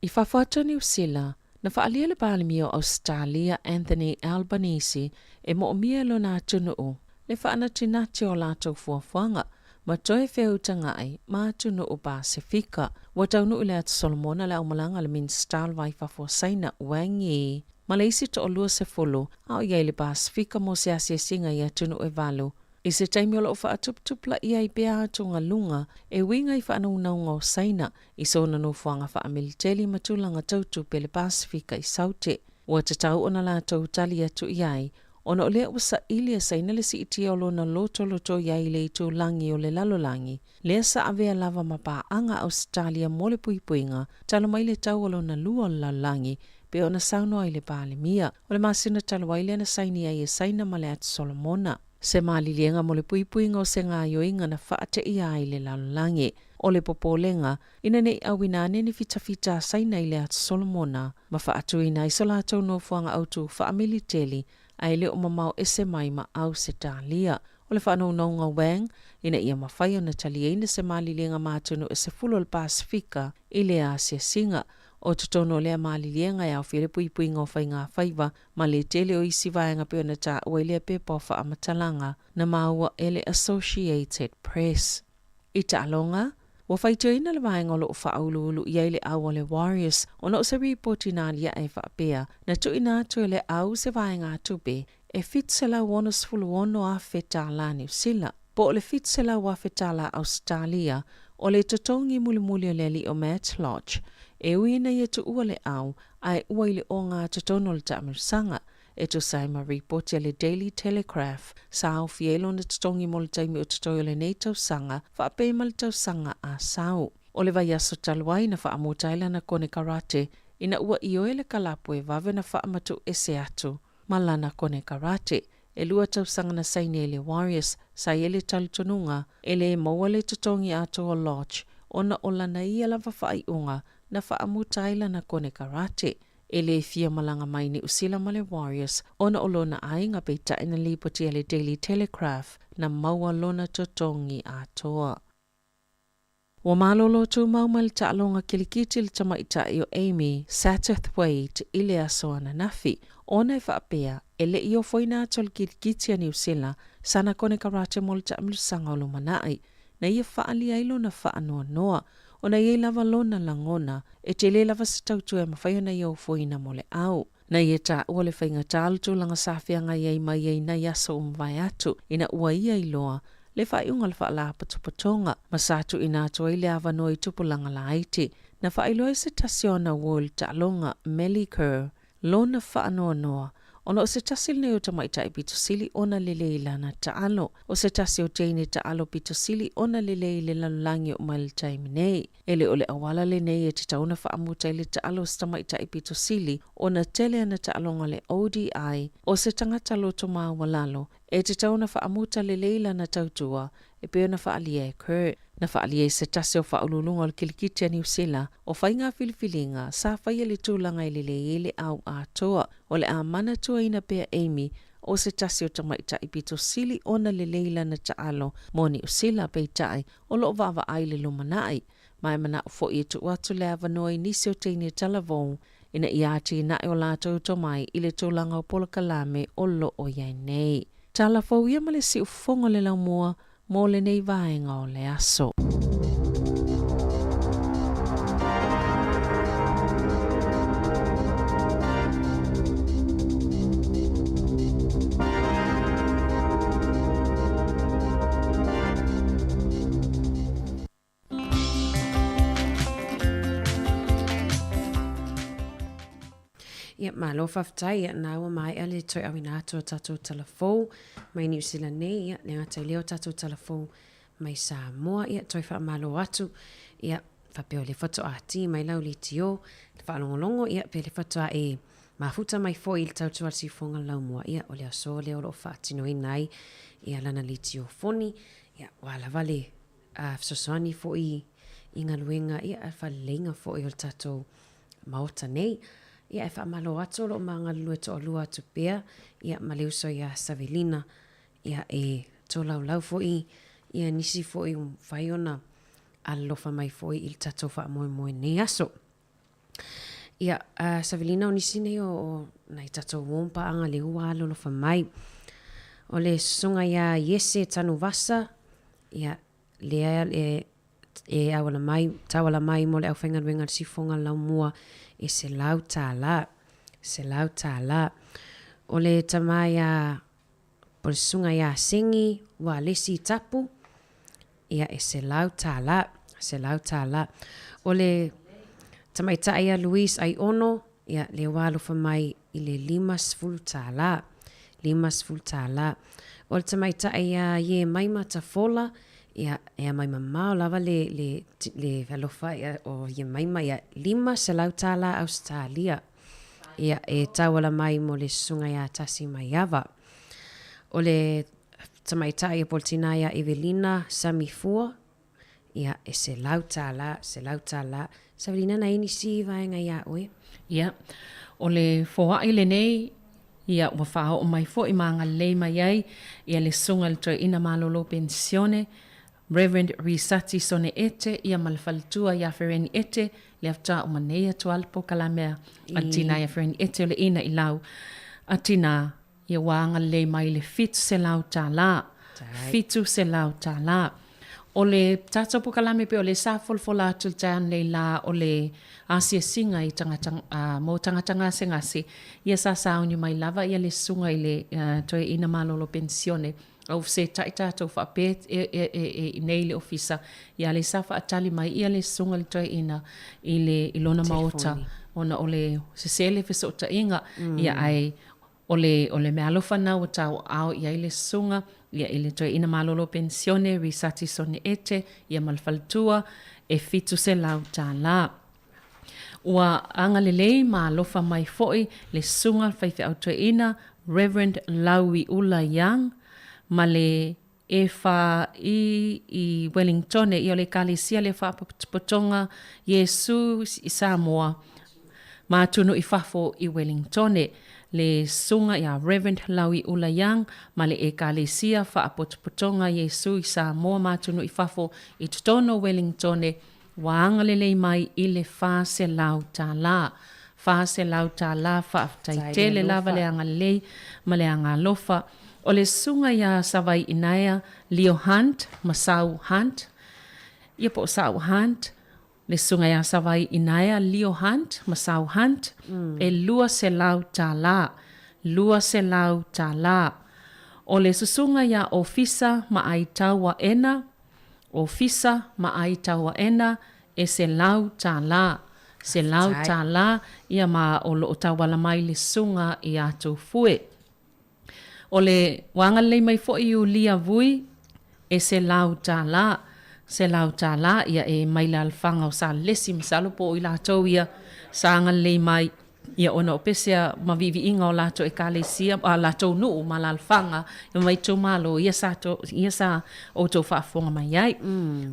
Speaker 2: I fafo atu o Niu Sila, na faaalia le Palemia o Ausetalia Anthony Albanese e moomia e lona atunuu le faanatinati o latou fuafuaga ma toe feutaga'i ma atunuu Pasefika. Ua taunuu i le Atu Solomona le aumalaga a le Minisita o le Va i Fafo o Saina, Wang Yi, ma le isi toalua sefulu a o i ai le Pasefika mo se asiasiga i atunuu e valu i se taimi o lo o faatuputupulaia ai pea atugaluga e uiga i faanaunauga o Saina i sona nofoaga faamiliteli ma tulaga tau tupe le Pasefika i Saute. Ua tatau ona latou tali atu i ai, ona o lea ua saili e Saina le siitia o lona lotoloto i ai i le itulagi o le lalolagi, lea sa avea lava ma paaga a Ausetalia mo le puipuiga talu mai le tau o lona lua o le lalolagi, pei ona saunoa ai le Palemia. O le masina talu ai lea na saini ai e Saina ma le Atu Solomona se maliliega mo le puipuiga o se gaoioiga na faateia ai le lalolagi. O le popolega, ina ne i auina ane ni fitafita a Saina i le Atu Solomona ma faatuina ai so latou nofoaga autū faamiliteli ae le o mamao ese mai ma Ausetalia. O le faanounouga Wang, ina ia mafai ona taliaina se maliliega ma atunuu e 10 o le Pasefika i lea asiasiga. O totonu o lea maliliega e aofia ai le puipuiga o faigafaiva ma le tele o isi vaega pei ona taua i lea pepa o faamatalaga na maua e le Associated Press. I taaloga, ua faitioina le vaega o lo o faauluulu i ai le au a le Warriors ona o se ripoti na aliae e faapea na tuuina atu e le au se vaegatupe e $766,000 Niu Sila, po o le $700,000 Ausetalia, o le totogi mulimuli o le alii o Matt Lodge, e ui ina ia tuua le au ae ua i le ogatotonu o le taamilosaga, e tusa ai ma ripoti a le Daily Telegraph, sa aofia ai lona totogi mo le taimi o totoe o lenei tausaga faapea ma le tausaga a sau. O le vaiaso talu ai na faamuta ai lana konekarate ina ua ioe le kalapu e vave ona faamatuuese atu ma lana konekarate. E lua tausaga na saini ai le Warriors, sa i ai le talitonuga e le maua le totogi atoa o Lodge ona o lana ia lava faaiuga na faamuta ai lana konekarate. E le fia malaga mai Niu Sila ma le Warriors ona o lona aiga peitai na lipoti e le Daily Telegraph na maua lona totogi atoa. Ua malolo tumau mai le taaloga kilikiti le tamaitai o Amy Satterthwaite i le aso ananafi, ona e faapea e le i ofoina atu le kilikiti a Niu Sila sana konekarate mo le taamilosaga o lumanai na ia faaalia ai lona faanoanoa ona i ai lava lona lagona e tele lava se tautua e mafai ona ia ofoina mo le au. Na ia taua le faigata o le tulaga sa feagai ai mai ai nai aso ua mavae atu ina ua ia iloa le faaiuga o le Faalapotopotoga ma sa tuuina atu ai le avanoa i tupulaga laiti. Na faailoa e se tasi o ana uo i le taaloga, Melly Kerr, lona faanoanoa ona o se tasi lenei o tamaitai pito sili ona lelei i lana taalo. O se tasi o teine taalo pito sili ona lelei i le lalolagi oo mai le taimi nei. E le o le auala lenei e tatau ona faamuta ai le taalo o se tamaitai pito sili ona tele ana taaloga le ODI o se tagata loto maualalo e tatau ona faamuta lelei lana tautua e pei ona faaalia e Kerr. Na faaalia e se tasi o faauluuluga o le kilikiti a Niu Sila o faiga filifiliga sa faia le tulaga e lelei ai le au atoa. O le a manatuaina pea Amy o se tasi o tamaitai pito sili ona lelei lana taalo mo Niu Sila peitai o lo o vaavaai le lumanai ma e manao foi e tuu atu le avanoa i nisi o teine talavou ina ia atinae o latou tomai i le tulaga o polokalame o lo o i ai nei. Tala fou ia ma le siufofoga o le laumua mo lenei vaega o le aso.
Speaker 10: Ia, malo faafetai, ia, na ua maea le toe auina atu o tatou tala fou mai Niu Sila nei, ia, le gata i lea o tatou tala fou mai Samoa, ia, toe faamalo atu, ia, faapea o lea faatoa ti mai lau leitio, le faalogologo, ia, pe le faatoa e mafuta mai foi i le tautua a le siufofoga laumua, ia, o le aso lea o lo o faatinoina ai, ia, lana leitio foni, ia, ua lava le a fesoasoani foi i galuega ia a faaleleiga foi o le tatou Maota nei. Ia e faamalo atu o lo o ma galulue toalua atu pea ia ma le uso ia Savelina ia e tolaulau foi ia nisi foi ua mafai ona alolofa mai foi i le tatou faamoemoe i lenei aso. Ia, uh, Savelina o nisi nei o, o nai tatou uo ma paaga lea ua alolofa mai. O le susuga ia Iese Tanuvasa, ia, lea e, e auala mai, tauala mai mo le aufaigaluega a le siufofoga laumua e $100. $100. O le tama ia, o le susuga ia Sengi Ualesi Tapu, ia e $100, $100. O le tamaitai ia Louise Aiono, ia lea ua alofa mai i le $50, $50. O le tamaitai ia Iemaima Tafola, ia e aumai mamao lava le, le, le alofa ia, o Iemaima, ia $500 Ausetalia. Ia e tauala mai mo le susuga ia Tasi Maiava. O le tamaitai po o le tina ia Evelina Samifua, ia e $100, $100. Savelina na i nisi vaega ia oe?
Speaker 2: Ia, o le foai lenei, ia ua faaoo mai foi ma agalelei mai ai ia le Susuga i le Toeaina Malolo Penisione, Reverend Risati Sone Ete ia ma le faletua ia Fereni Ete lea faatoa uma nei atu lava le polokalame a le tina ia Fereni Ete o le ina i lau a tina ia ua agalelei mai i le $700. $700. O le tatou polokalame pei o lea sa folafola atu i le taeao nei la o le asiasiga i tagata mo tagata gasegase ia sa sauni mai lava ia le susuga i le toeaina malolo penisione a ua fesetai tatou faapea e e e e i nei i le ofisa ia lea sa faatali mai ia le susuga i le toeaina i le i lona maota ona o le sese le fesootaiga ia ae O le, o le meaalofa lena ua tauaao i ai le susuga, ia i le toeaina malolo penisione Risati Sone Ete, ia ma le faletua, e $700. Ua agalelei ma alofa mai foi le susuga le faifeau toeaina Reverend Lauiula Young ma le E4I i Wellingtone, ia o le Ekalesia lea Faapotopotoga Iesu i Samoa ma atunuu i fafo i Wellingtone, le Susuga ia Rev. Lauiula Young ma le Ekalesia Faapotopotoga Iesu i Samoa ma atunuu i fafo i totonu o Wellingtone, ua agalelei mai i le $400. $400 faafetai tele lava le agalelei ma le agaalofa. O le susuga ia Savaiinaea Leo Hunt ma Sau Hunt, ia po o Sau Hunt, le susuga ia Savaiinaea Leo Hunt ma Sau Hunt, e $200. $200. O le susuga ia Ofisa Maaitaua Ena, Ofisa ma Aitauaena e $100, $100 ia ma o lo o tauala mai le susuga ia Tufue. O le ua agalelei mai foi Iulia Vui e $100, $100 ia e mai le alafaga o Salelesi masalo po o i latou ia sa agalelei mai Ia ona o pesea ma viiviiga o latou ekalesia, a latou nuu ma alaalafaga ma itumalo, ia sa to, ia sa outou faafofoga mai ai.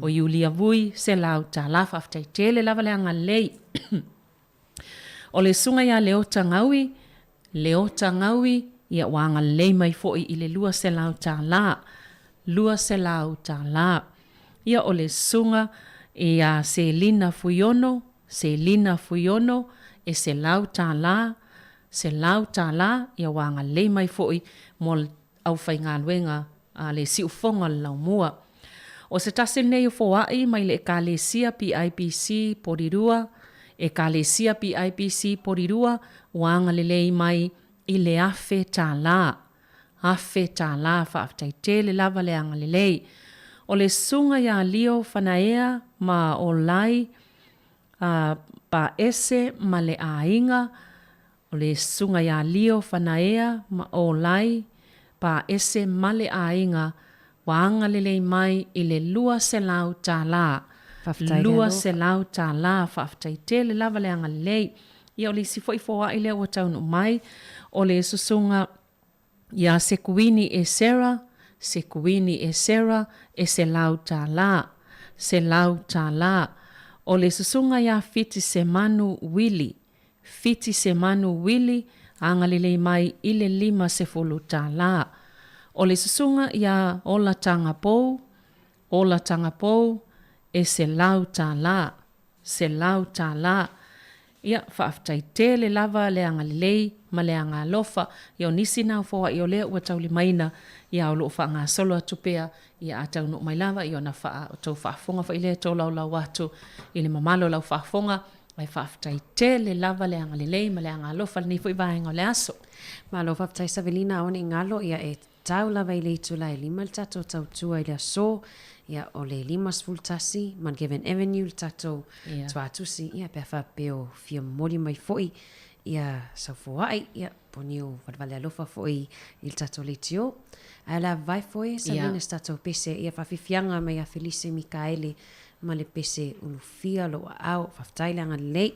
Speaker 2: O Iulia Vui, $100, faafetai tele lava le agalelei. O le susuga ia Leota Gaui, Leota Gaui, ia ua agalelei mai foi i le $200, $200. Ia o le susuga ia Selina Fuiono, Selina Fuiono, e $100, $100, ia ua agalelei mai foi mo le aufaigaluega a le siufofoga o le laumua. O se tasi lenei o foai mai le Ekalesia PIPC Porirua, Ekalesia PIPC Porirua, ua agalelei mai i le $1,000. $1,000 faafetai tele lava le agalelei. O le susuga ia Lio Fanaea ma Olai a Paese ma le aiga, o le susuga ia Lio Fanaea ma Olai Paese ma le aiga ua agalelei mai i le $200.
Speaker 10: Faafetai le alofa.
Speaker 2: $200 faafetai tele lava le agalelei. Ia o le isi foi foai lea ua taunuu mai, o le susuga ia Sekuini Esera, Sekuini Esera, e $100, $100. O le susuga ia Fitisemanu Wili, Fitisemanu Wili, agalelei mai i le $50. O le susuga ia Olatanga Pou, Olatanga Pou, e $100. $100. Ia, faafetai tele lava le agalelei ma le agaalofa. Ia, o nisi na o foai o lea ua taulimaina, ia, o lo o faagasolo atu pea, ia, a taunuu mai lava, ia, ona faa, tou faafofoga foi lea e tolaulau atu i le mamalu o lau faafofoga, ae faafetai tele lava le agalelei ma le agaalofa i lenei foi vaega o le aso.
Speaker 10: Malo faafetai Savelina, aua ne i galo, ia, e Tau lava i le itula e 5 le tatou tautua i le aso, ia o le 51 Mungavin Avenue le tatou yeah. tuatusi, ia pe a faapea o fia momoli mai foi ia sau foai, ia po ni o valevale alofa foi i le tatou leitio. Ae o le a vae foi e Sabrina yeah. se tatou pese, ia faafiafiaga mai ia Felise Mikaele ma le pese ulufia lou aao. Faafetai le agalelei.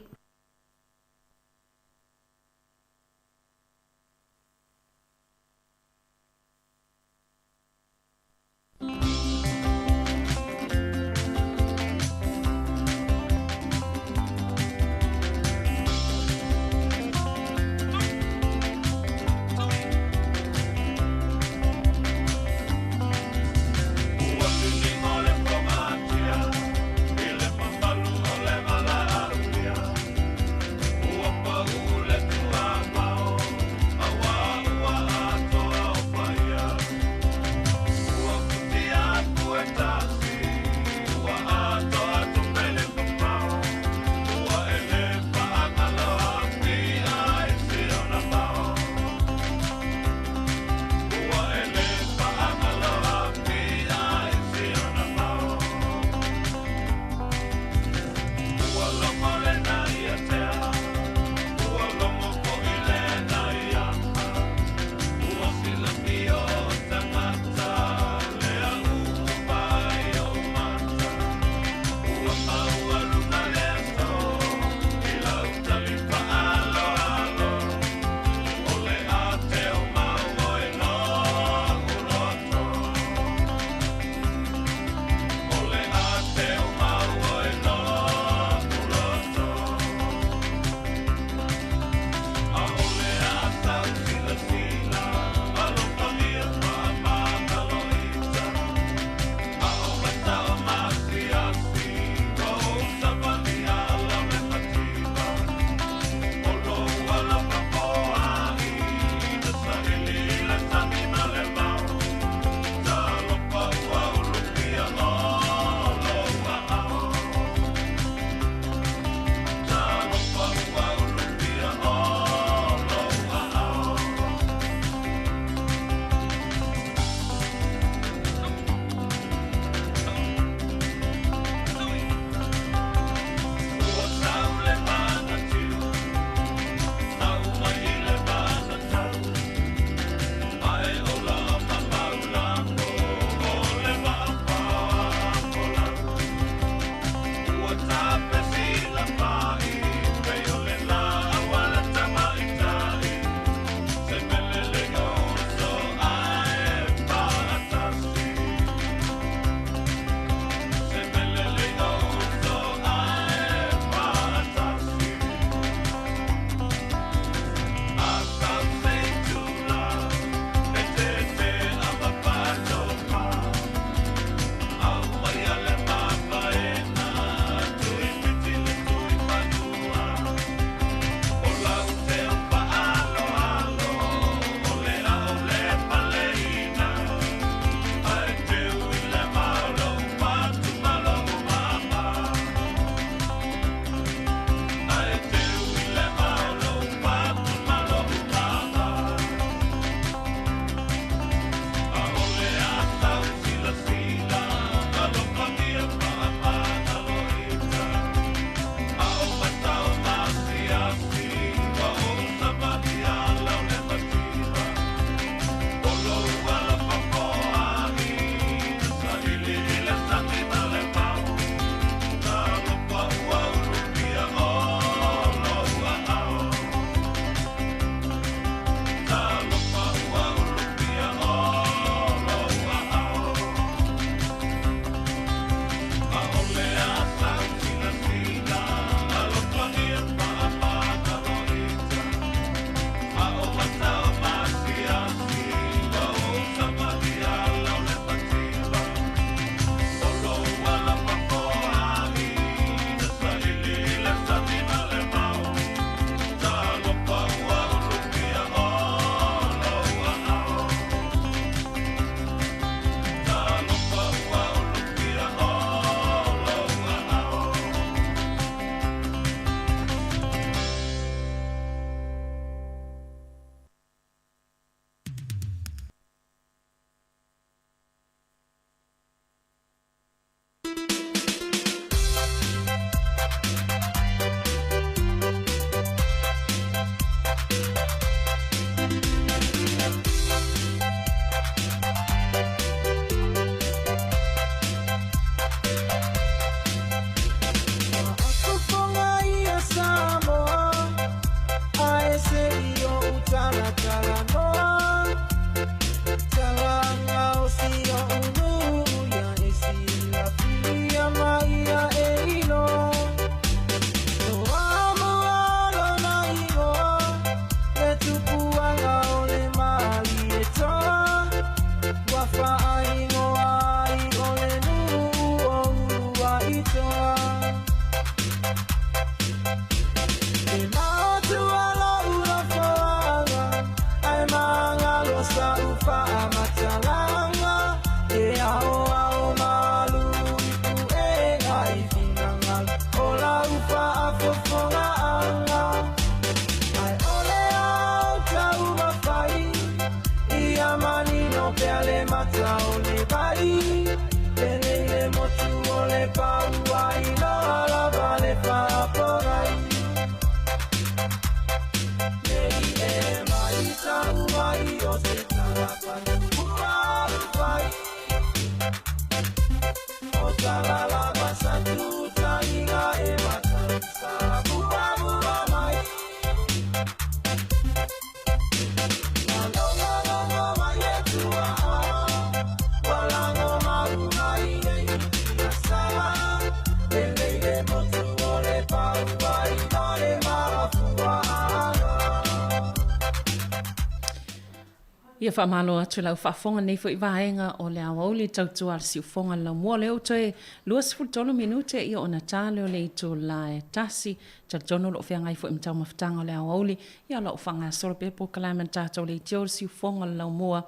Speaker 2: Ia faamalo atu i lau faafofoga lenei foi vaega o le aoauli tautua a le siufofoga le laumua lea ua toe 23 minute ia ona ta lea o le itula e tasi. Talitonu o lo o feagai foi ma taumafataga o le aoauli ia o lo o faagasolo pea polokalame a le tatou leitio le siufofoga le laumua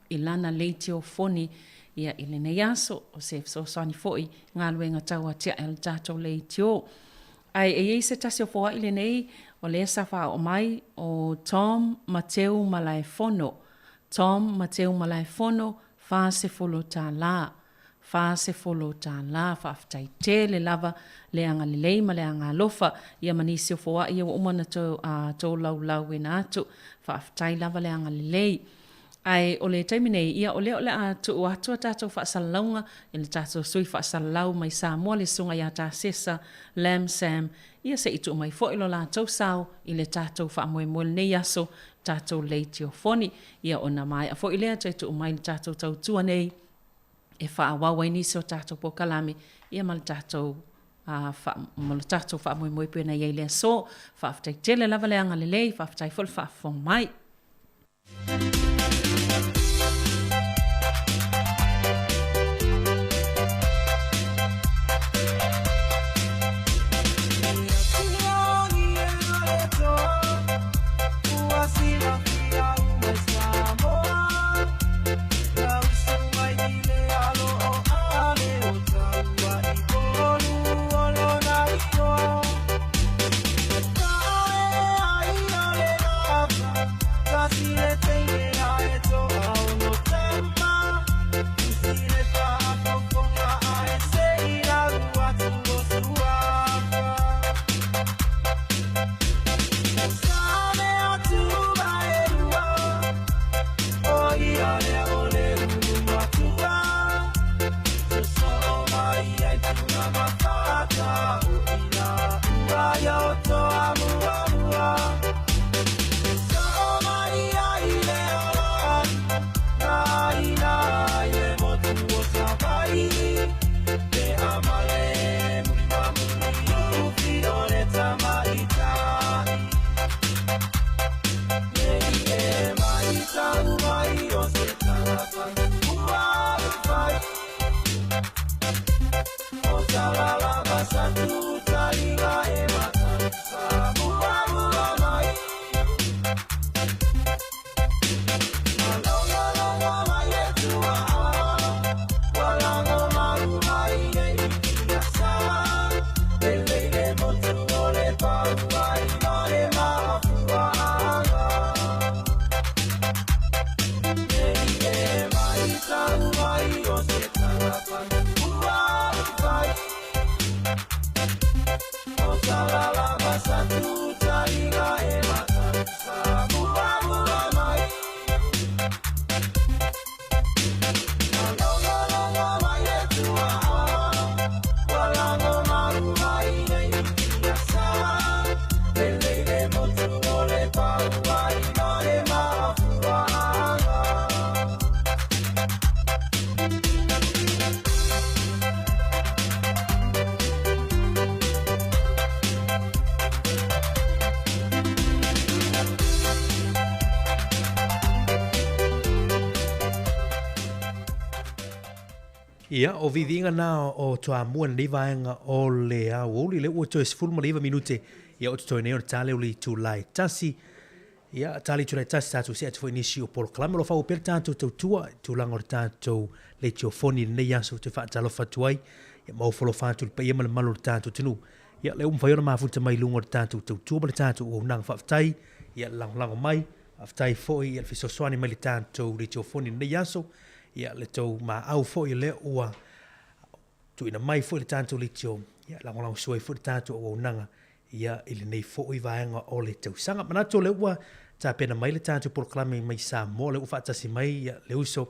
Speaker 2: i lana leitiofoni ia i lenei aso. O se fesoasoani foi i galuega tauatiae a le tatou leitio. Ae e i ai se tasi o foai lenei o lea sa faaoo mai, o Tom Mateu Malaefono, Tom Mateu Malaefono, $40. $40. Faafetai tele lava le agalelei ma le agaalofa ia ma nisi o foai ia ua uma ona tolaulauina atu. Faafetai lava le agalelei. Ae o le taimi nei, ia o lea o le a tuu atu a tatou faasalalauga i le tatou sui faasalalau mai Samoa le Susuga ia Tasesa Lam Sam, ia se i tuu mai foi lo latou sao i le tatou faamoemoe lenei aso, tatou leitiofoni. Ia ona maea foi lea toe tuu mai le tatou tautua nei e faaauau ai nisi o tatou polokalame ia ma le tatou ma lo tatou faamoemoe pei ona i ai le aso. Faafetai tele lava le agalelei, faafetai foi le faafofoga mai.
Speaker 15: Ia, o viiviiga na o Toamua i lenei vaega o le aoauli, lea ua toe 19 minute ia o totoe nei o le tale o le itula e tasi. Ia, tali itula e tasi tatou see atu foi i nisi o polokalame o lo o faaauau pea le tatou tautua i tulaga o le tatou leitiofoni i lenei aso ou te faatalofa atu ai ia ma ofo alofa atu i le paia ma le mamalu o le tatou atunuu. Ia, lea ua mafai ona mafuta mai i luga o le tatou tautua ma le tatou auaunaga. Faafetai ia le lagolago mai, faafetai foi ia le fesoasoani mai i le tatou leitiofoni i lenei aso. Ia, le tou maau foi lea ua tuuina mai foi le tatou leitio, ia lagolagosua ai foi le tatou auaunaga ia i lenei foi vaega o le tausaga. Manatu o lea ua tapena mai le tatou polokalame mai Samoa, lea ua faatasi mai ia le uso,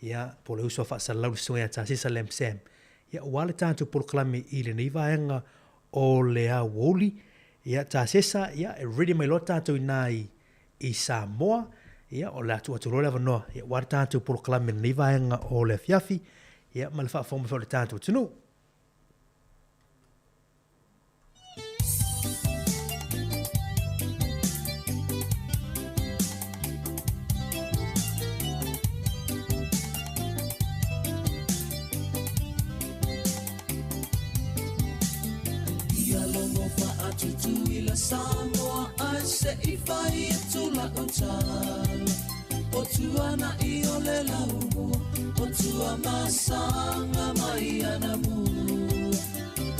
Speaker 15: ia po o le uso a faasalalau le Susuga ia Tasesa Lam Sam, ia aua le tatou polokalame i lenei vaega o le aoauli. Ia Tasesa, ia e ready mai loa tatou inā i i Samoa, ia o le a tuu atu loa le avanoa ia aua le tatou polokalame i lenei vaega o le afiafi, ia ma le faafofoga mai foi a le tatou atunuu.
Speaker 16: Tutuila Samoa ai se i fai atu la'u tala O tuana i o le laumua O tua masanga mai ana mua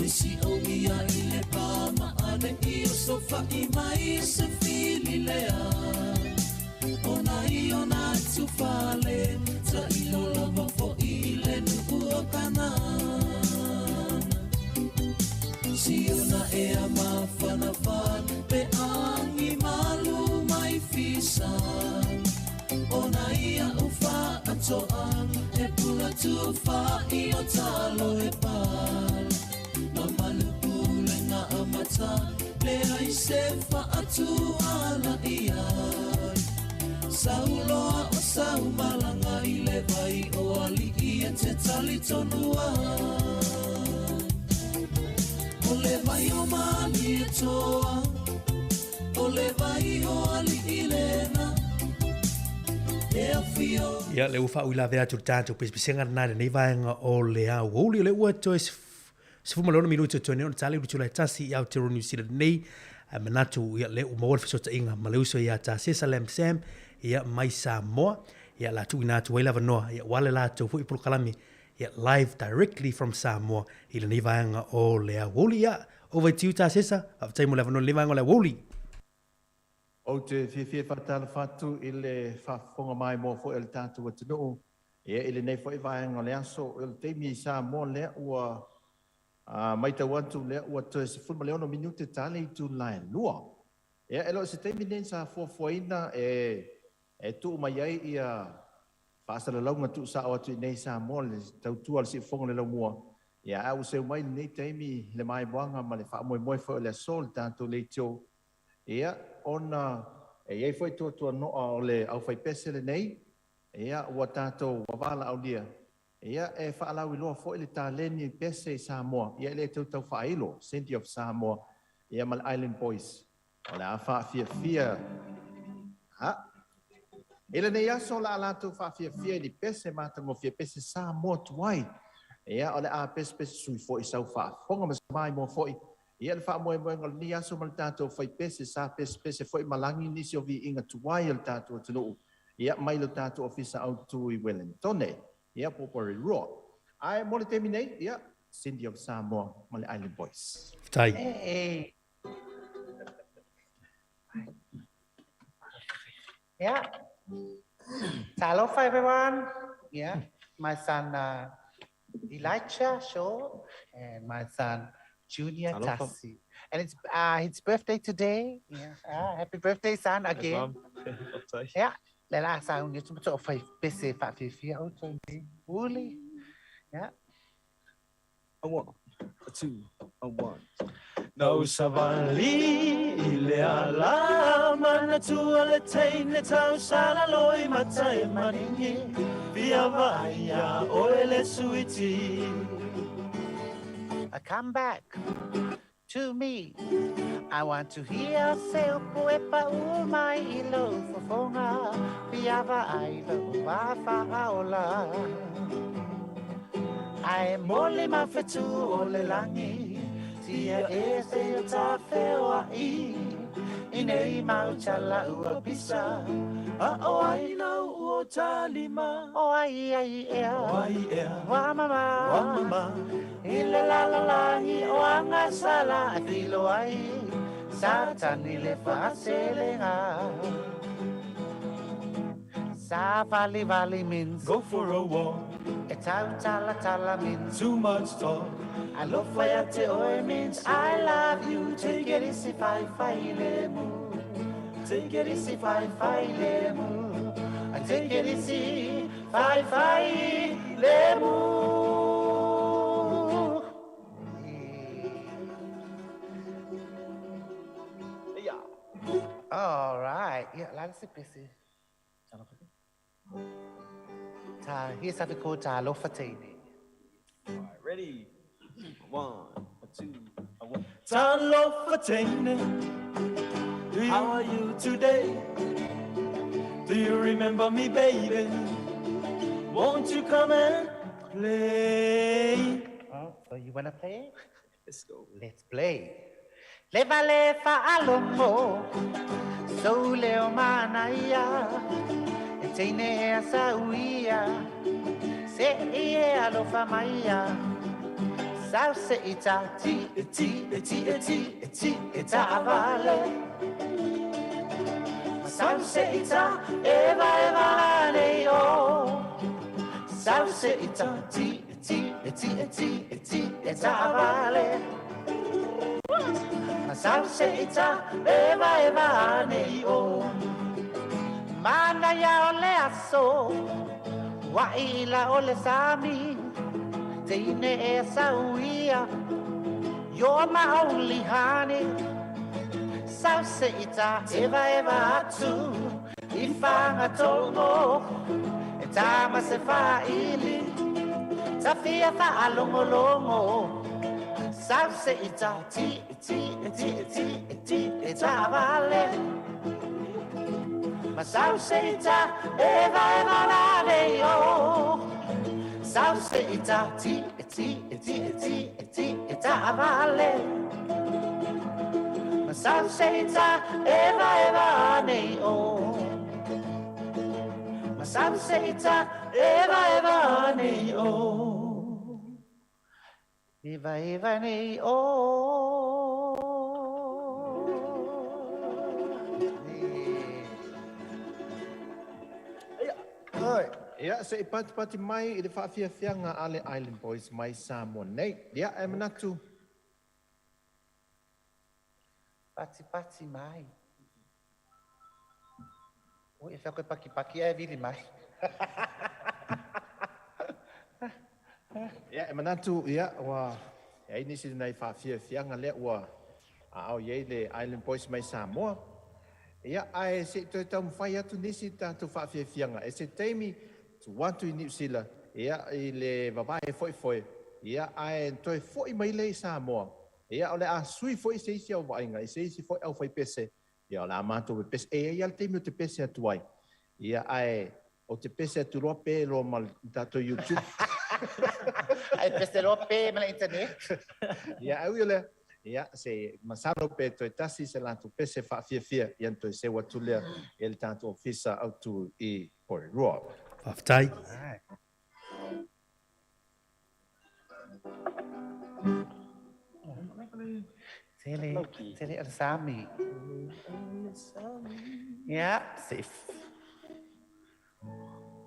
Speaker 16: E si o ia i le pā maane i o sofa'i mai se fili lea O nai o nā tufale Ta ilo lava fo'i i le nu'u o Kanana Siona ea mafanafana Pe angi malu mai fisa O nai a'u fa'ato'aga E pula tufa'i o talo e pala Mamalu pulega amata Leai se fa'atuala i ai Sauloa o saumalaga i le vai o ali'i e te talitonu ai O le vai o Malietoa O le vai o ali'i lena E afio
Speaker 15: Ia, le ua faauilavea atu le tatou pesepesega lena i lenei vaega o le aoauli. O lea ua toe 16 minute o toe nei ona tali i le itula e tasi i Aotearoa New Zealand nei. Ae manatu, ia, lea ua maua le fesootaiga ma le uso ia Tasesa Lam Sam, ia, mai Samoa. Ia, o le a tuuina atu ai le avanoa, ia, aua le latou foi polokalame, ia, live directly from Samoa i lenei vaega o le aoauli. Ia, over to you Tasesa, faafetai mo le avanoa i lenei vaega o le aoauli.
Speaker 17: Ou te fiafia e faatalofa atu i le faafofoga maimoa foi a le tatou atunuu ia i lenei foi vaega o le aso. O le taimi i Samoa lea ua matau atu lea ua toe 16 minute ta le itula e lua. Ia e le o se taimi lenei sa fuafuaina e tuu mai ai ia faasalalauga tuusao atu i inei i Samoa le tautua a le siufofoga o le laumua. Ia ae ua seu mai lenei taimi le maimoaga ma le faamoemoe foi o le aso le tatou leitio. Ia, ona e i ai foi tuatuano'a o le aufaipese lenei, ia, ua tatou valaaulia, ia, e faalauiloa foi le taleni pese i Samoa, ia, e le toe tau faailo, Cindy of Samoa, ia, ma le Island Boys. O le a faafiafia, ha, i lenei aso o le a latou faafiafia i ni pese matagofie, pese Samoa tuai. Ia, o le a pesepese sui foi i sau faafofoga ma maimoa foi. Ia le faamoemoega o lenei aso ma le tatou faipese sa pesepese foi ma lagi nisi o viiga tuai o le tatou atunuu ia mai lo tatou ofisa autu i Wellingtone ia po o Porirua. Ae mo le taimi nei, ia Cindy of Samoa ma le Island Boys.
Speaker 15: Faafetai.
Speaker 18: Hey. Yeah. Talofa, everyone. Yeah. My son Elijah Shaw and my son Junior
Speaker 19: Talofa.
Speaker 18: Tassi. And it's his birthday today. Yeah. Happy birthday, son, again.
Speaker 19: Mom.
Speaker 18: Yeah. Le la sa ungi tu to fai pese fa fi fi au to ni. Uli. Yeah.
Speaker 19: A one, a two, a one. No savali i le ala manatua le teine tau sala loi matai maringi Via vaia oe le suiti.
Speaker 18: I come back to me. I want to hear se upu e pa u mai i lo fofonga Via vaai lo wa whaola. Ai mole ma whetu o le langi Tia e se o ta wheoa i I nei mau chala ua pisa
Speaker 19: A o ai lau o talima
Speaker 18: O ai ai ea
Speaker 19: O ai ea
Speaker 18: Wa mama
Speaker 19: Wa mama
Speaker 18: I le la la langi o anga sala A filo ai Satani le whaaselenga Sa vali vali means
Speaker 19: Go for a walk.
Speaker 18: E tau tala tala means
Speaker 19: Too much talk.
Speaker 18: Alofa ia te oe means I love you. Take it easy, fai fai le mu. Take it easy, fai fai le mu. Take it easy, fai fai le mu.
Speaker 19: Yeah.
Speaker 18: All right. Yeah, la se pese. Ta, here's something called Talofa Teine.
Speaker 19: All right, ready? One, a two, a one. Talofa Teine, how are you today? Do you remember me, baby? Won't you come and play?
Speaker 18: Oh, so you want to play?
Speaker 19: Let's go.
Speaker 18: Let's play. Leva le faalogo Sou leo manaia E teine ea sauia Se i e alofa maia Sau se i ta ti ti ti ti ti e ta vale Sau se i ta eva eva nei o Sau se i ta ti ti ti ti ti e ta vale Sau se i ta eva eva nei o Mana ia o le aso Wa ila o le sami Teine e sauia You're my only honey Sau se i ta eva eva atu I whanga tongo E tama se whaili Tawhia whaalongolongo Sau se i ta ti ti ti ti ti e ta vale Ma sau se i ta eva eva la nei o Sau se i ta ti ti ti ti ti e ta vale Ma sau se i ta eva eva nei o Ma sau se i ta eva eva nei o Eva eva nei o
Speaker 17: Oi, ia se i pati pati mai i le whaafiafianga a le Island Boys mai Samoa nei. Ia, e manatu.
Speaker 18: Pati pati mai. Ui, e whea koe paki paki e vili mai.
Speaker 17: Ia, e manatu, ia, ua, e ai nisi nei whaafiafianga lea ua a au iei le Island Boys mai Samoa. Ia, ae se toe taumafai atu nisi tatou whaafiafianga. E se taimi, tu atu i New Zealand, ia, i le vavae foi foi, ia, ae toe foi mai le i Samoa. Ia, o le a sui foi se isi au vaaiga, i se isi foi au fai pese. Ia, o le a mātou pe pese, e ia le taimi o te pese atu ai. Ia, ae, o te pese atu loa pe loa ma le tātou YouTube.
Speaker 18: Ai pese loa pe ma le internet.
Speaker 17: Ia, au ia lea, ia, se masalo pe toe tasi se latou pese whaafiafia, ia toe seu atu lea e le tātou ofisa autu i Porirua.
Speaker 15: Whaftai.
Speaker 18: Tele, tele o le sami. Ia, se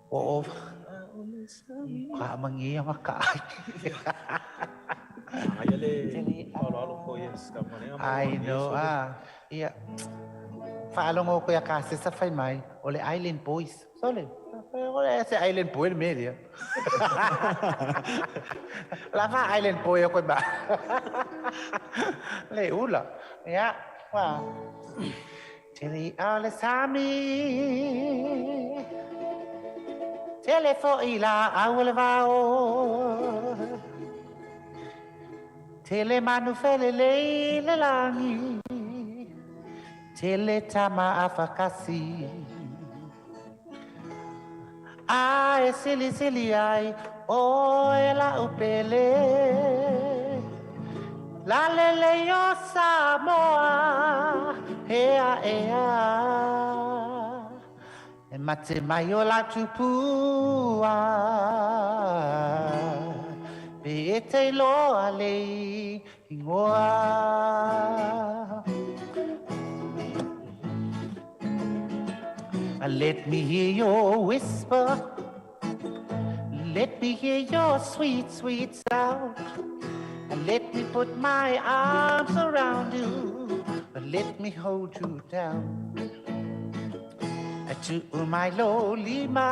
Speaker 18: O, ka mangi ang ka.
Speaker 20: Ai le alo foi
Speaker 18: Ai no ah. Ia. Whaalongo ko ia ka se sa whai mai o le Island Boys. Sole. O le se Island Boy le media. La fa Island Boy o koe ba. Le ula. Ia. Wa. Tele o le sami. Tele fo i la au le vao. Tele manu fele le le langi. Tele tama afakasi. Ai sili sili ai o e la upele. La lele yo Samoa ea ea. E mate mai o la tupua. Pe e te loa le ingoa. Let me hear your whisper. Let me hear your sweet, sweet sound. And let me put my arms around you. But let me hold you down. To my lolima.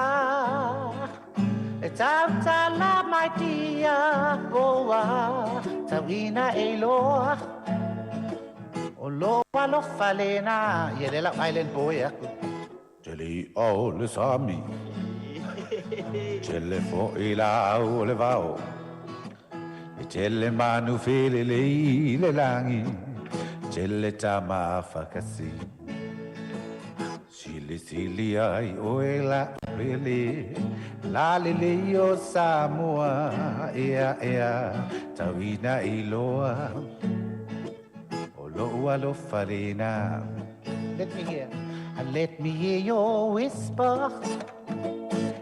Speaker 18: Tautala mai tia oa. Tauina e loa. O loa lo falena. Ia le lau Island Boy aku.
Speaker 21: Tele o le sami. Tele fo i la au le vao. E tele manu fele le i le langi. Tele tama whakasi. Sili sili ai oe la pele. La lele o Samoa. Ea ea tauina i loa. O lou lou alofa lena.
Speaker 18: Let me hear. And let me hear your whisper.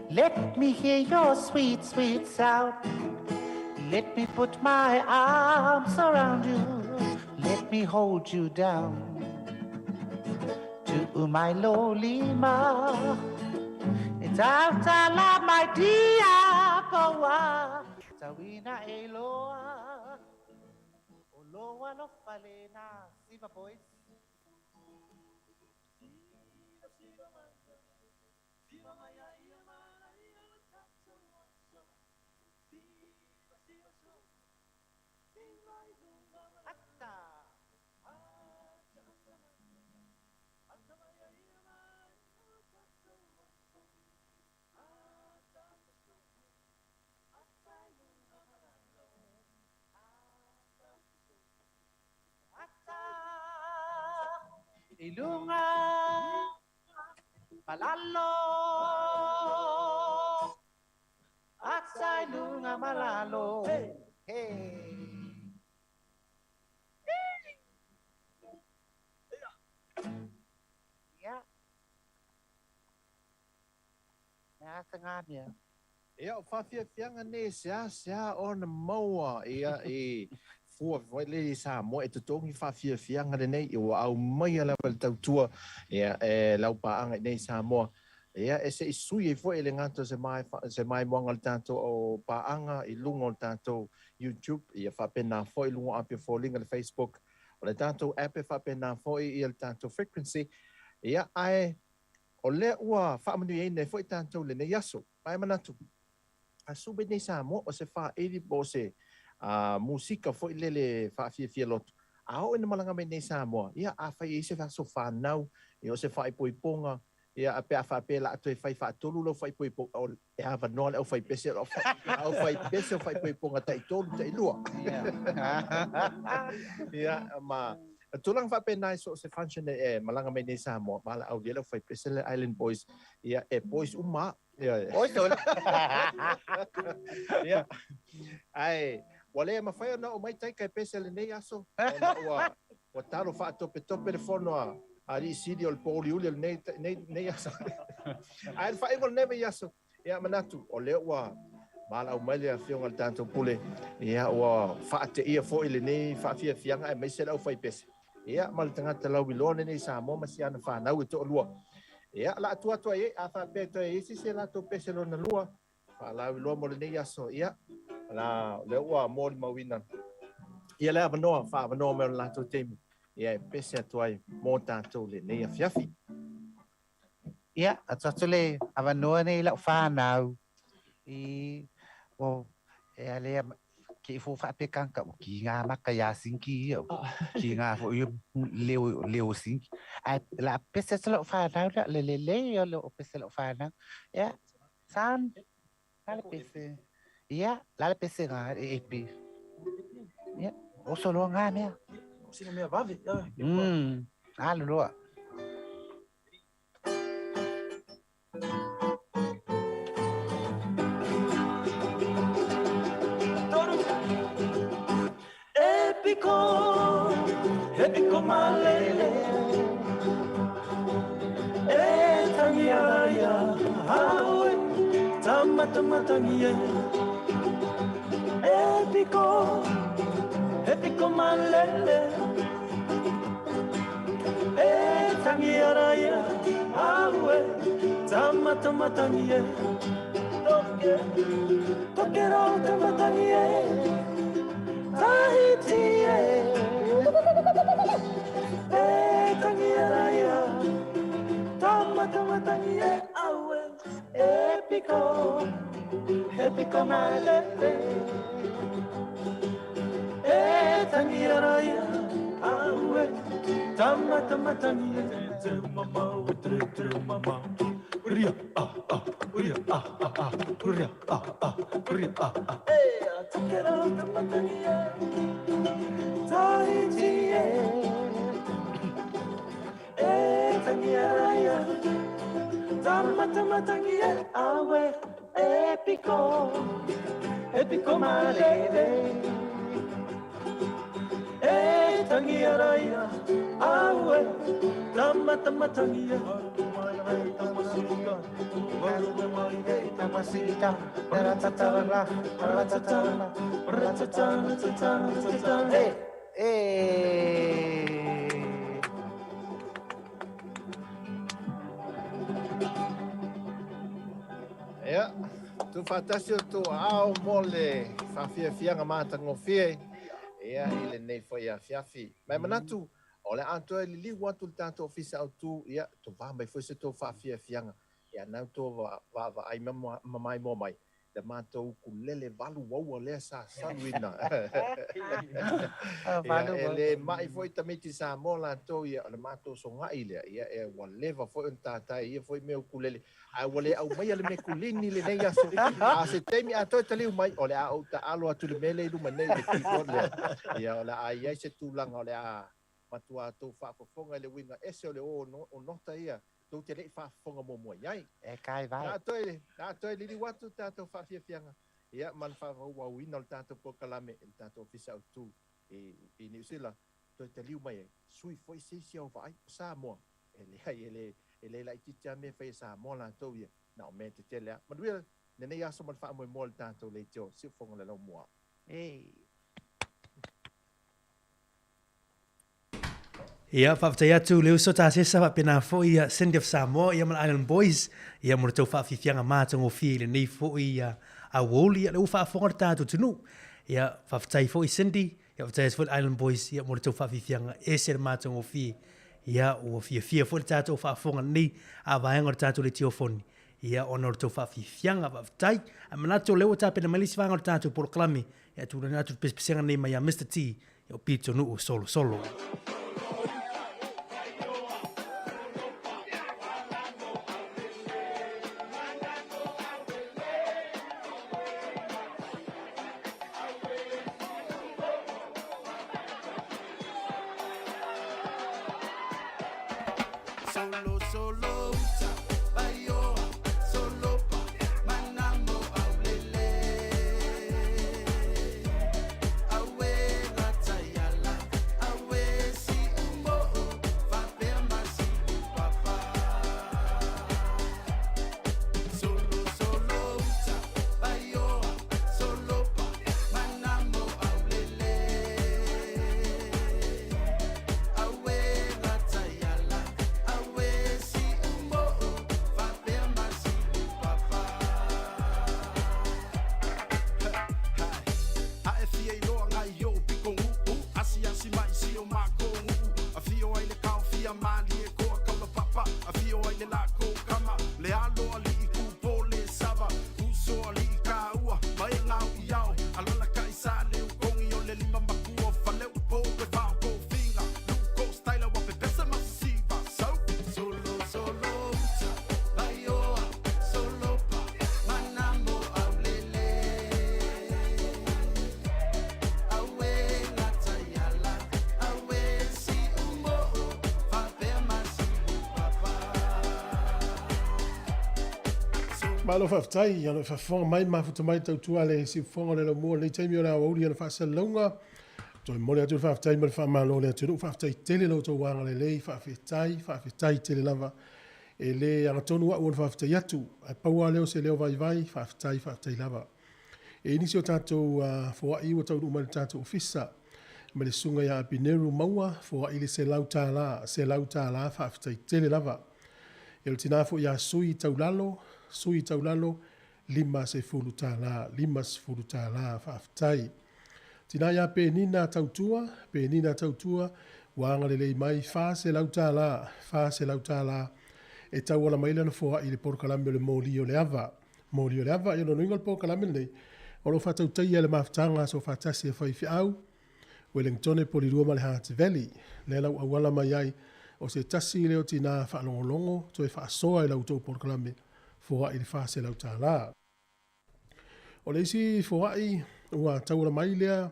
Speaker 18: Let me hear your sweet, sweet sound. Let me put my arms around you. Let me hold you down. To my lolima. It's out my dear boa. Tawina eloa. Oloa lo falena. See my boys. Ilunga malalo at sa ilunga malalo. Hey. Hey. Yeah.
Speaker 17: Ia o whawhiawhianga ne sea sea o na maua ia e fua foi le i Samoa e totongi whawhiawhianga le nei i ua au mai a lawa le tautua ia e lau paanga i nei Samoa. Ia e se i sui e foi e le ngato se mai moanga le tātou o paanga i lunga o le tātou YouTube ia whapena foi lunga apia fōlinga le Facebook o le tātou app e whapena foi ia le tātou frequency. Ia ae o lea ua whaamanu ei nei foi tātou le nei aso. Mai manatu. A sube nei Samoa o se whaeri po se musika foi lele whaafiafia loto. A o ina malanga mai nei Samoa. Ia a whai e se whaso whanau, ia o se whaipoiponga, ia a pea whapea la atu e whai whaatolu lau whaipoiponga, o e hawa noa le au whai pese, au whai pese o whaipoiponga tai tolu, tai lua. Ia, ma tūlanga whapea nai so se function e malanga mai nei Samoa, mala au lia lau whai pese le Island Boys, ia e boys uma.
Speaker 18: Oi tolu.
Speaker 17: Ia, ai, wale mawhai ona o mai taika e pese le nei aso. Ona ua talo whaatope tope le fono a ari siri o le pōli uli o le nei aso. Ai le whaingo le nei aso. Ia manatu, o lea ua malau mai le afionga le tātou pule. Ia ua whaate ia fo i le nei whaafiafianga e meise lau whai pese. Ia ma le tangata lau iloa nei Samoa ma si ana whanau e to'olua. Ia la atua atua e a whaapea toe isi se latou pese lona lua. Whaalau iloa mo le nei aso. Ia la le ua mōri mauina. Ia le awanoa, whaawanoa me o le latou teimi. Ia e pese atua ai mō tātou le nei afiafi.
Speaker 18: Ia, atu atu le awanoa nei lau whanau. I, o, e alea, ke i fō whaapekanga o ki ngā maka ia sinki ia, ki ngā fo i leo sinki. Ai, la pese atu lau whanau, la le le le o le o pese lau whanau. Ia, san, la le pese. Ia, la le pese ngā e epi. Ia, o soloa ngā mea.
Speaker 19: O sina mea vave.
Speaker 18: Alu loa.
Speaker 19: Epiko, epiko malele. E tangi ala ia, aue, tamata matangi e. Epiko, epiko malele. E tangi ala ia, aue, tamata matangi e. Toke, toke rau tamatangi e. Tahiti e. E tangi ala ia, tamata matangi e, aue. Epiko, epiko malele. E tangi ala ia, aue, tamata matangi e. Te mama, te te mama. Uria ah ah, uria ah ah ah, uria ah ah, uria ah ah. E takera tamatangi e, Tahiti e. E tangi ala ia, tamata matangi e, aue. Epiko, epiko malele. E tangia raia, aue, tama tama tangia.
Speaker 18: Hey, hey.
Speaker 17: Ia, tuufaatasi o tuuaao mo le faafiafiaga matagofie ia i lenei foi afiafi. Ma e manatu, o le a toe liliu atu le tatou ofisa autū, ia, tovā mai foi se tou faafiafiaga, ia nau tou vaavaai mamaimoa mai le matou ukulele valu aua lea sa saluina. Ia, e lē ma'i foi tamaiti Samoa latou ia o le matou soga'i lea, ia e ua leva foi ona tatai ia foi mea ukulele, ae ua le aumaia le mekulini lenei aso. A o se taimi a toe taliu mai, o le a ou taalo atu le mea lea i luma nei le keyboard lea. Ia o le a i ai se tulaga o le a matuā tou faafofoga i le uiga ese o le ō o nota ia tou te le'i faafofoga muamua i ai.
Speaker 18: E kai vai.
Speaker 17: A toe, a toe liliu atu le tatou faafiafiaga, ia ma le faaauauina o le tatou polokalame i le tatou ofisa autū i, i Niu Sila, toe taliu mai ai, sui foi se isi ao vaai, o Samoa, e leai, e le, e le laitiiti lava mea e fai e Samoa latou ia, na o mea tetele lava. Manuia lenei aso ma le faamoemoe o le tatou leitio, siufofoga o le laumua.
Speaker 18: Hey.
Speaker 15: Ia, faafetai atu le uso Tasesa faapena foi ia Cindy of Samoa ia ma le Island Boys ia mo le tou faafiafiaga matagofie i lenei foi ia aoauli ia lea ua faafofoga le tatou atunuu. Ia, faafetai foi Cindy, ia faafetai atu foi le Island Boys ia mo le tou faafiafiaga ese le matagofie. Ia, ua fiafia foi le tatou faafofoga i lenei vaega o le tatou letiofoni ia ona o le tou faafiafiaga. Faafetai. Ae manatu o lea ua tapena mai le isi vaega o le tatou polokalame ia tuuina atu le pesepesega nei mai ia Mister T ia o Pitonuu Solosolo.
Speaker 12: Solo solo uta, vaioa, solo pa, manamo aulele. Aue lataiala, aue si umo'o, faapea ma si upapa. Solo solo uta, vaioa, solo pa, manamo aulele. Aue lataiala, aue si umo'o, faapea ma si upapa. Ae fia iloa ngai i o'u pikogu'u, asiasi mai si o makou nu'u, afio ai le kaofia malie koa kaula papa, afio ai le lakou kama, le alo ali'i kupo le sava, uso ali'i kāua, ma e gau i ao, alalakai sa le ukogi o le lima makua, faleupo e fao kofiga, luko staila ua pepesa ma sisiva, sau. Solo solo uta, vaioa, solo pa, manamo aulele. Aue lataiala, aue si umo'o, faapea ma si upapa.
Speaker 3: Malo faafetai, ia le faafofoga mai mafuta mai tautua le siufofoga o le laumua i lenei taimi o le aoauli o le faasalalauga. Toe momoli atu le faafetai ma le faamalo i le atunuu. Faafetai tele lo outou agalelei, faafetai, faafetai tele lava. E le agatonu au o le faafetai atu, ae pau lava lea o se leo vaivai, faafetai, faafetai lava. E i ai nisi o tatou foai ua taunuu mai i le tatou ofisa, ma le susuga ia Apineru Maua, foai le $100, $100, faafetai tele lava. Ia o le tina foi ia Sui Taulalo, Sui Taulalo, $50, $50, faafetai. Tina ia Penina Tautua, Penina Tautua, ua agalelei mai $400, $400, e tauala mai lana foai i le polokalame o le Moli o le Ava. Moli o le Ava, ia o lona uiga o le polokalame lenei, o lo o faatautaia e le mafutaga Aso Faatasi a Faifeau, Wellingtone, Polilua ma le Hutt Valley. Lea la ua auala mai ai o se tasi lea o tina faalogologo toe faasoa i la outou polokalame foai le $400. O le isi foai ua tauala mai lea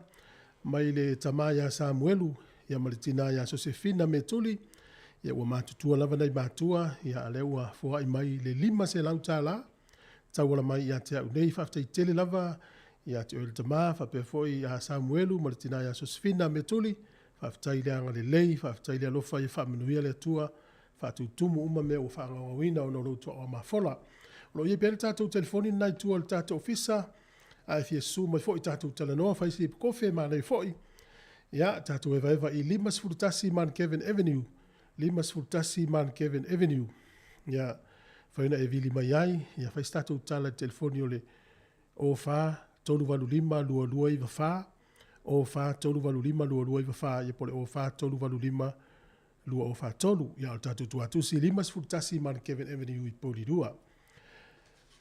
Speaker 3: mai le tama ia Samuelu ia ma le tina ia Sosefina Metuli, ia ua matutua lava nai matua, ia a lea ua foai mai le $500 tauala mai ia te au nei. Faafetai tele lava ia te oe le tama, faapea foi ia Samuelu ma le tina ia Sosefina Metuli, Faafetai i le agalelei, faafetai i le alofa ia faamanuia le Atua, faatutumu uma mea ua faagaogaoina ona o lou tuaau mafola. O lo o i ai pea le tatou telefoni lena i tua o le tatou ofisa, a e fia susu mai foi tatou talanoa, fai se ipu kofe, manaia foi. Ia, tatou evaeva i 51 Mount Kevin Avenue, 51 Mount Kevin Avenue. Ia, fai ona e vili mai ai, ia fai se tatou tala i le telefoni o le 04 385 2294, 04 385 2294, ia po o le 04 385 2043. Ia, o le tatou tuatusi 51 Mount Kevin Avenue i Porirua.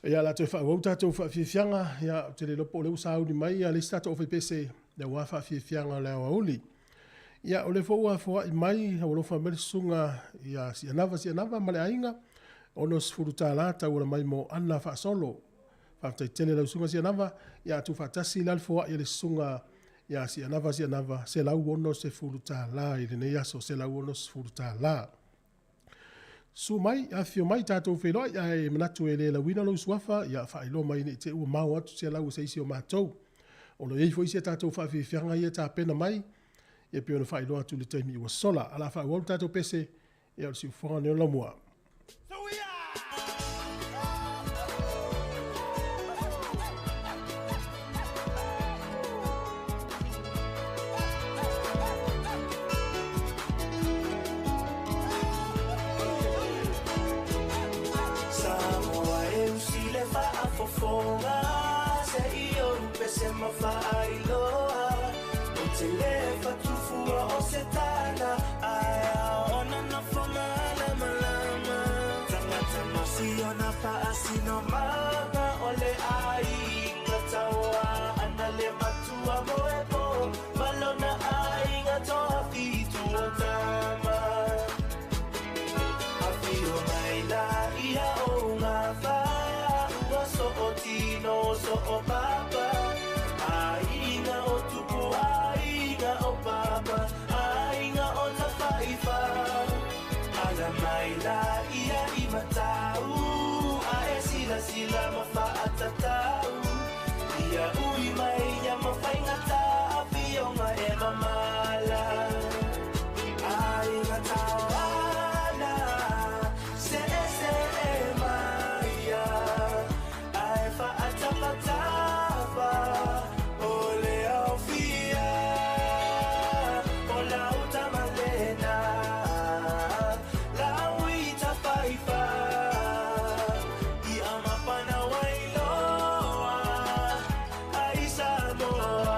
Speaker 3: Ia, o le a toe faaauau tatou faafiafiaga. Ia, ou te le iloa po o lea ua sauni mai ia le isi tatou aufaipese aua faafiafiaga o le aoauli. Ia, o lea foi ua foai mai, ua alofa mai le susuga ia Sianava Sianava ma le aiga, $60 tauala mai mo Ana Faasolo. Faafetai tele lau susuga Sianava. Ia, a tuufaatasi la le foai a le susuga ia Sianava Sianava, $160 i lenei aso, $160. Susu mai, afifio mai, tatou feiloai, ae manatu e le lauina lou suafa, ia faailoa mai ne i te i ua mao atu se lau a se isi o matou. O lo o i ai foi isi a tatou faafiafiaga ia e tapena mai, ia pei ona faailoa atu i le taimi ua sola. A o le a faaauau le tatou pese, ia o le siufofoga lenei o le laumua.
Speaker 19: Samoa e usi le faafofoga se i ou pese ma faailoa o te le fatufua o se tala ae ona nofo malamalama tagata ma si ona faasinomaga o le aiga taua ana le matua moepo ma lona aiga toafitu o tama. Afio mai la ia o ngā wha so o tino so o papa Aiga o tupu, aiga o papa, aiga o tawhaiwha. Ala mai la ia i matau, a e sila sila ma whaatatau. Ia ui mai ia mawhaingata, afionga e mamala. Aiga tauana, se e se e maia, ai whaatapatapa, o le au fia, o lau tamalena, lau i tawhaiwha, i amapana wailoa, ai Samoa.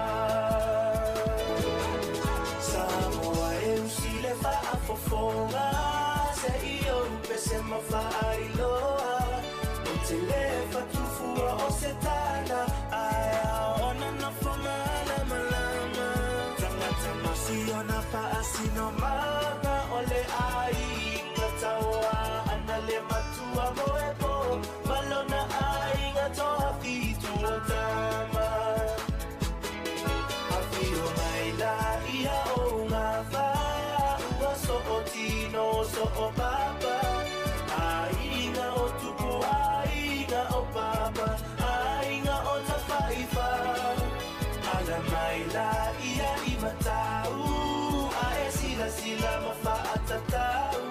Speaker 19: Samoa e usi le faafofoga, se i ou pese ma faailoa, o te le fatufua o se tala, ae ona nofo malamalama. Tagata ma si ona faasinomaga, o le aiga taua, ana le matua moepo, ma lona aiga toafitu o tama. Afio mai la ia o ngā wha, so o tino, so o papa. Aiga o tupu, aiga o papa, aiga o tawhaiwha. Ala mai la ia i matau, a e sila sila ma whaatatau.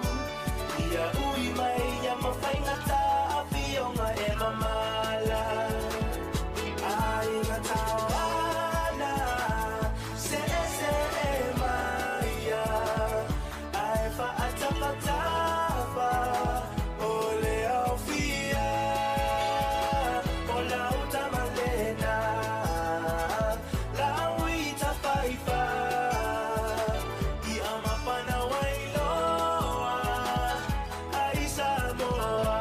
Speaker 19: Ia ui mai ia mawhaingata, afionga e mamala. Aiga tauana, se e se e maia, ai whaatapatapa, o le au fia, o lau tamalena, lau i tawhaiwha, i amapana wailoa, ai Samoa.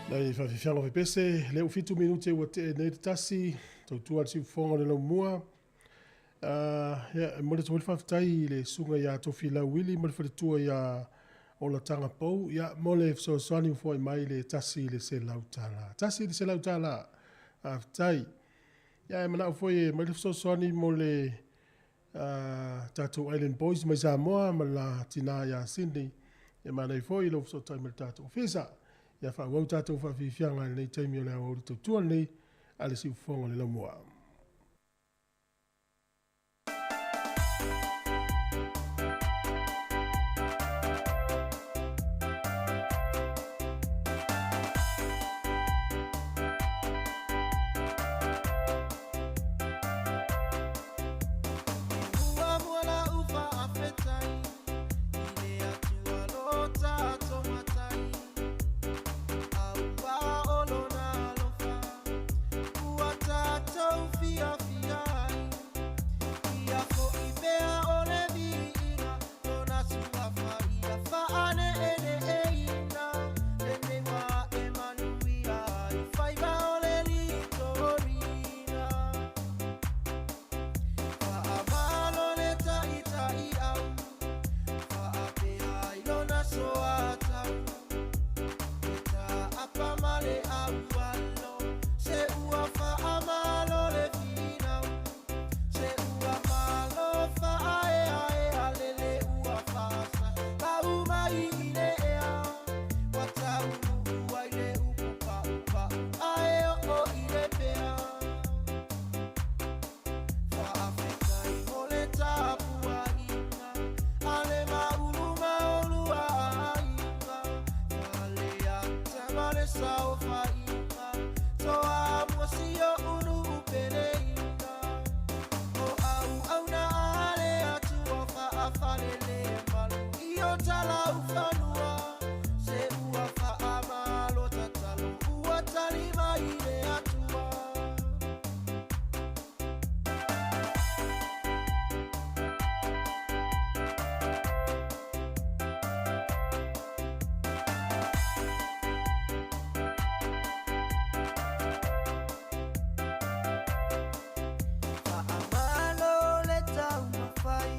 Speaker 3: Nai faafiafiaga o faipese, le ua 7 minute ua tee nei le tasi, tautua le siufofoga o le laumua. Ia, e momoli atu foi le faafetai i le susuga ia Tofilau Wili ma le faletua ia Olatanga Pou, ia, mo le fesoasoani ua foai mai le tasi i le $100. Tasi i le $100. Faafetai. Ia, e manao foi e mai le fesoasoani mo le tatou Island Boys mai Samoa ma le la tina ia Sydney. Ia manaia foi lou fesootai ma le tatou ofisa. Ia faaauau tatou faafiafiaga i lenei taimi o le aoauli tautua lenei a le siufofoga o le laumua.
Speaker 4: io tala ufanua Se ua faamalo tatalo ua tali mai le atua. Faamalo le taumafai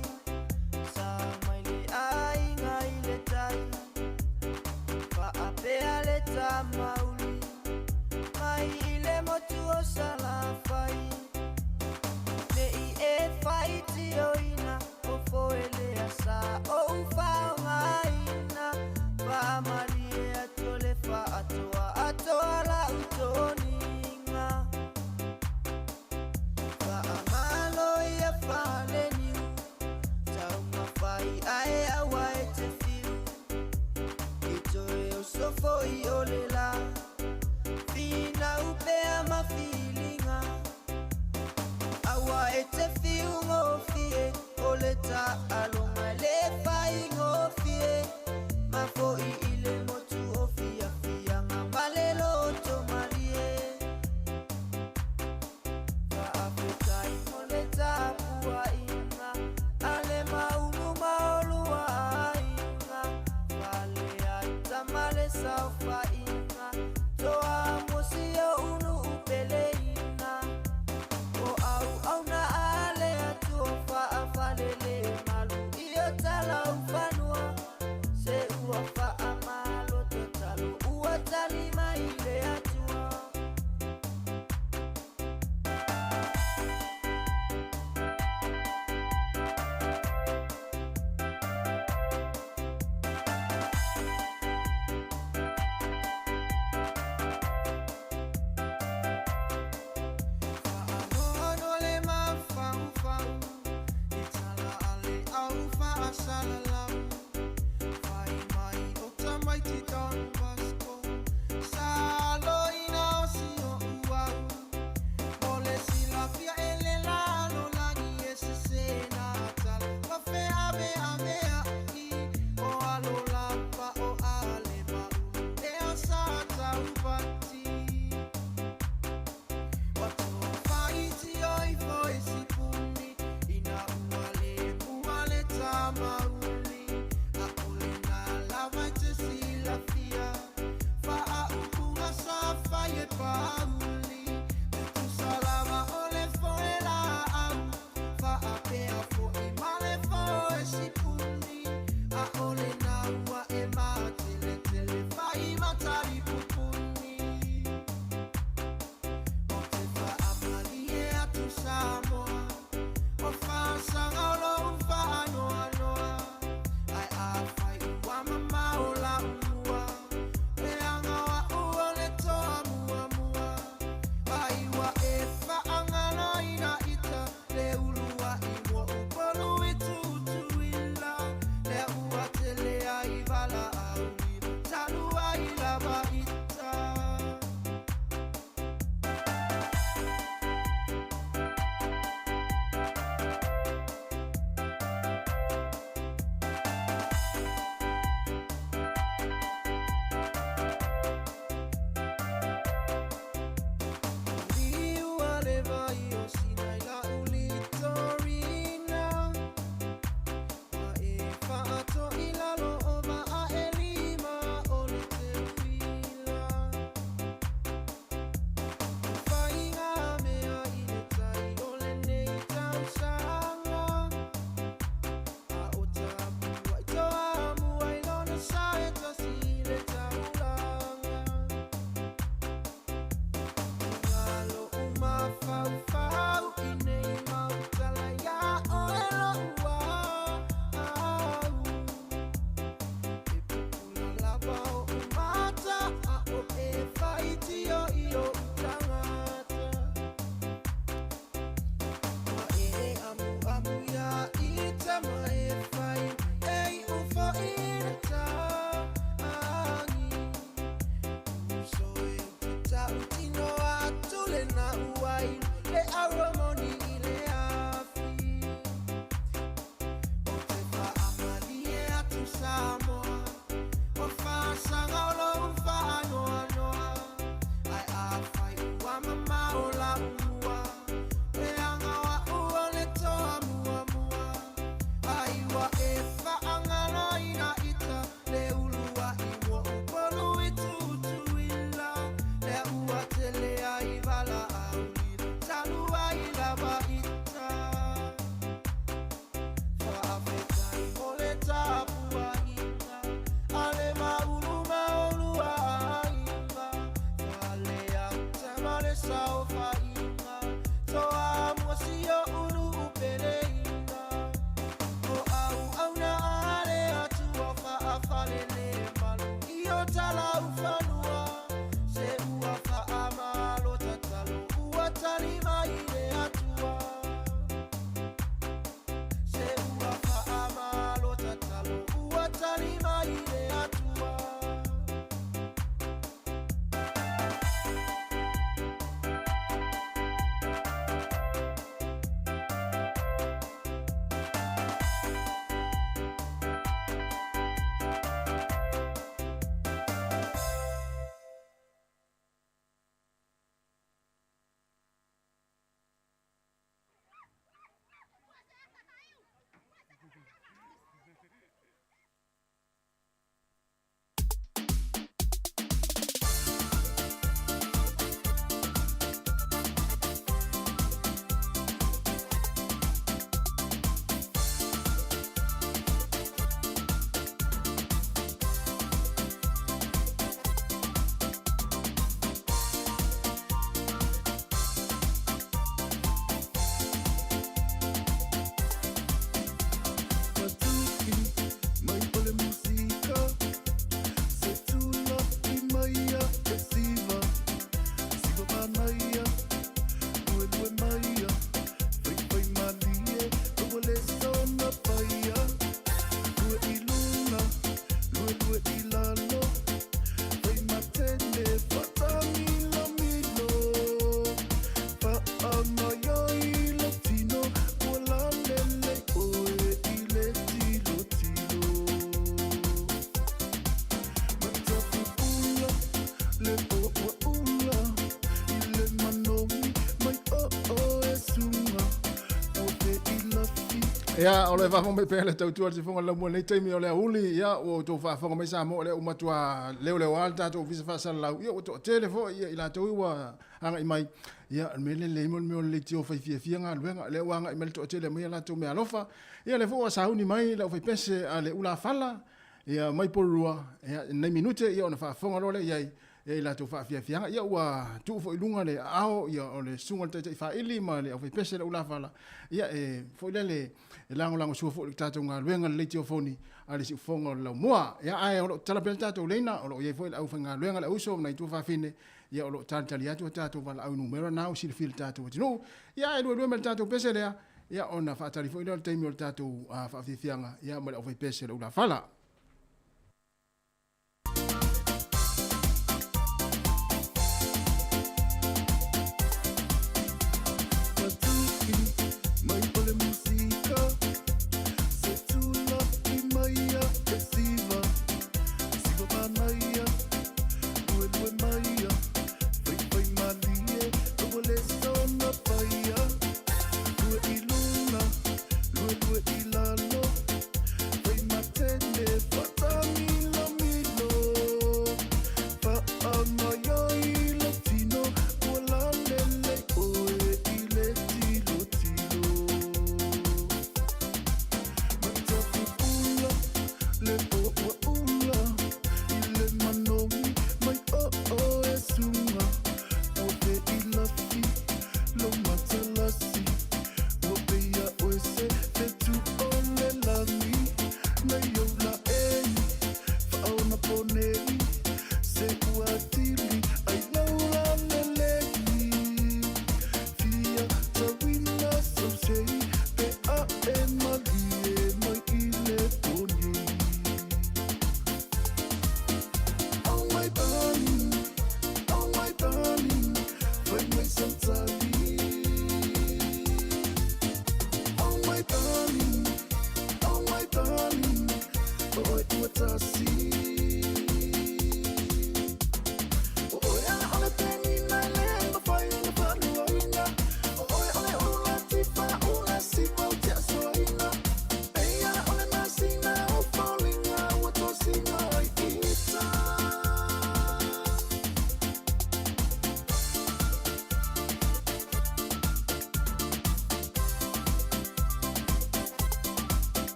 Speaker 4: sa mai le aiga i le tai. Faapea le tamauli mai i le motu o Salafai. Nei e faitioina o foelea sa ou faaaogaina. Faamalie atu o le faatoa atoa lau toniga. Faamalo ia faleniu taumafai ae aua e te fiu. I toe oso foi o le la finau pea ma filiga. Aua e te fiu gofie o le taaloga e le faigofie. Ma foi i le motu o fiafiaga ma le loto malie. Faafetai mo le tapuaiga a le maunu ma olua aiga. Faleata ma le saofaiga toa mosi o unu peleina. O auauna a le Atua faafalele malu io tala ufanua. Se ua faamalo tatalo ua tali mai le Atua. Faanoano le mafaufau i tala a le au faasalalau. Fai mai o tamaiti Don Bosco sa aloina o si o'u au. Mo le silafia e le lalolagi e sese na tala ma feaveavea'i. O alo lava o ale maulu e o sa tauvati. Faitio ifo e sipuni ina ua le mua le tamauli.
Speaker 11: Ia, o le faafofoga mai pea le tautua le sifoga le laumua i lenei taimi o le aoauli, ia, ua outou faafofoga mai Samoa, o lea ua matua leoleoa le tatou Ofisa Faasalalau, ia, ua toatele foi ia i latou ua agai mai. Ia, o le mea lelei mo le mea o le leitio fai fiafia galuega, lea ua agai mai le toatele e aumai a latou meaalofa. Ia, lea foi ua sauni mai le aufaipese a le ulafala, ia, mai Porirua, ia, i lenei minute, ia, ona faafofoga loa lea i ai, ia i latou faafiafiaga. Ia ua tuu foi i luga le aao ia o le susuga i le taitai faili ma le aufaipese le ulafala, ia e foi lele e lagolagosua foi i le tatou galuega le leitiofoni a le siufofoga o le laumua. Ia ae o lo o tatala pea le tatou leina, o lo o i ai foi le aufaigaluega le auuso ma nai tuafafine, ia o lo o talitali atu a tatou valaau numera na ua silafia e le tatou atunuu. Ia ae luelue ma le tatou pese lea, ia ona faatali foi lea o le taimi o le tatou faafiafiaga ia ma le aufaipese le ulafala.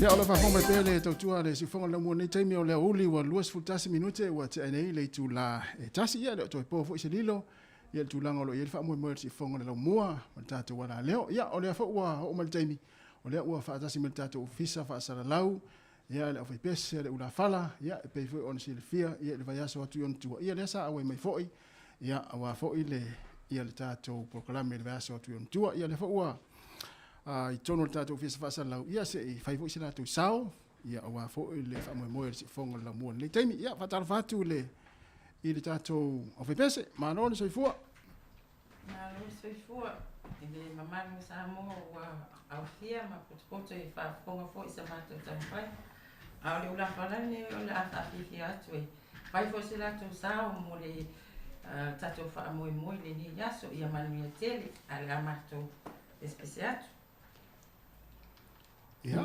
Speaker 11: Ia, o le faafofoga mai pea le tautua le siufofoga o le laumua i lenei taimi o le aoauli ua 21 minute ua tea ai nei le itula e tasi. Ia, e le o toe po foi se lilo ia le tulaga o lo o i ai le faamoemoe o le siufofoga o le laumua ma le tatou alaleo. Ia, o lea foi ua oo mai le taimi o lea ua faatasi mai le tatou ofisa faasalalau ia le aufaipese, le ulafala, ia e pei foi ona silafia ia i le vaiaso atu i ona tua, ia lea sa auai mai foi ia aua foi le ia le tatou polokalame i le vaiaso atu i ona tua. Ia lea foi ua i totonu o le tatou ofisa faasalalau, ia se i fai foi se latou sao. Ia aua foi le faamoemoe o le siufofoga o le laumua i lenei taimi. Ia faatalofa atu le i le tatou aufaipese. Malo le soifua.
Speaker 6: Malo le soifua i le mamalu o Samoa ua aofia ma potopoto i faafofoga foi i sa matou taumafai. A o le ulafala lenei o le a faafiafia atu e fai foi se latou sao mo le tatou faamoemoe i lenei aso. Ia manuia tele, ae o le a matou pesepese atu.
Speaker 11: Ia.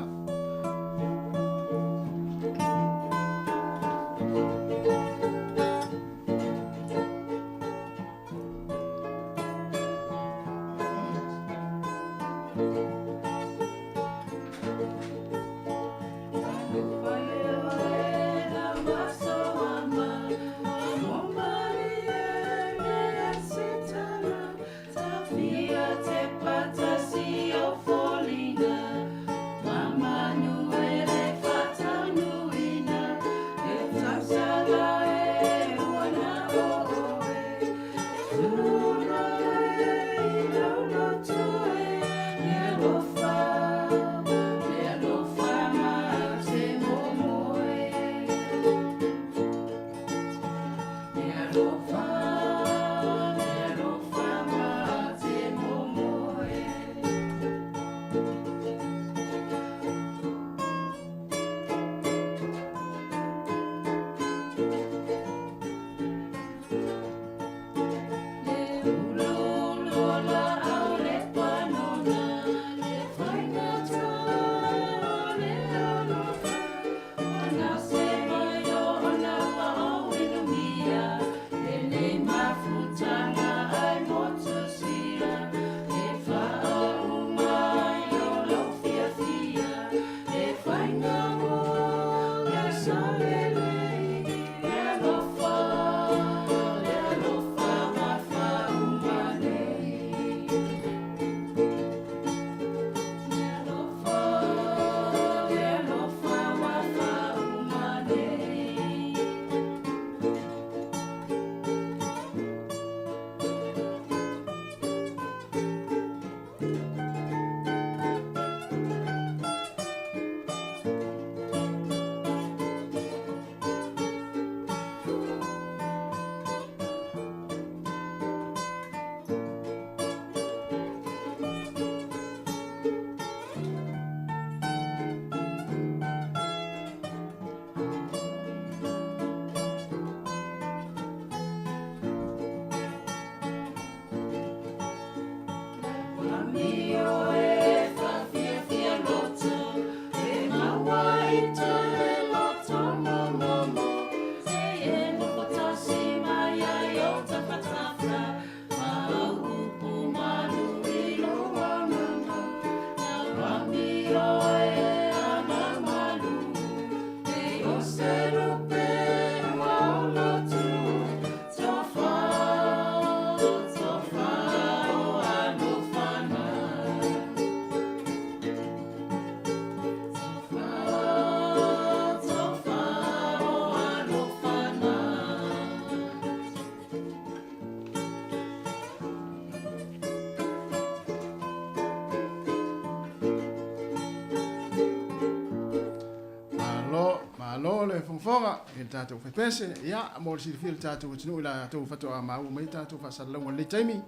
Speaker 11: Malo, malo le fogafoga i le tatou faipese. Ia, mo le silafia i le tatou atunuu i latou faatoa maua mai tatou faasalalauga i lenei taimi.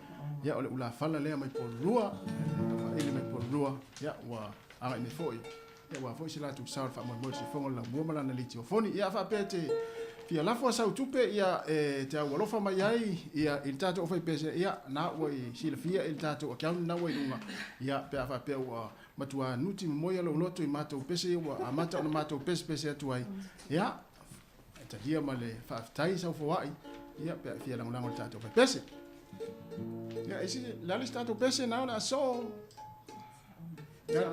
Speaker 11: Ia, o le ulafala lea mai Pololua, faaili mai Pololua, ia, ua agai mai foi. Ia, ua foi se latou sao i le faamoemoe i le siufofoga o le laumua ma lana leitiofoni. Ia, faapea te fia lafo a sau tupe, ia, e te aualofa mai ai, ia, i le tatou aufaipese, ia, na ua i silafia i le tatou account na ua i luga, ia, pe a faapea ua matua nuti momoia lou loto i matou pese ia ua amata ona matou pesepese atu ai. Ia, e talia ma le faafetai sau foai, ia, pe a e fia lagolago i le tatou faipese. Ia, isi, le a le isi tatou pese na o le aso. Ia.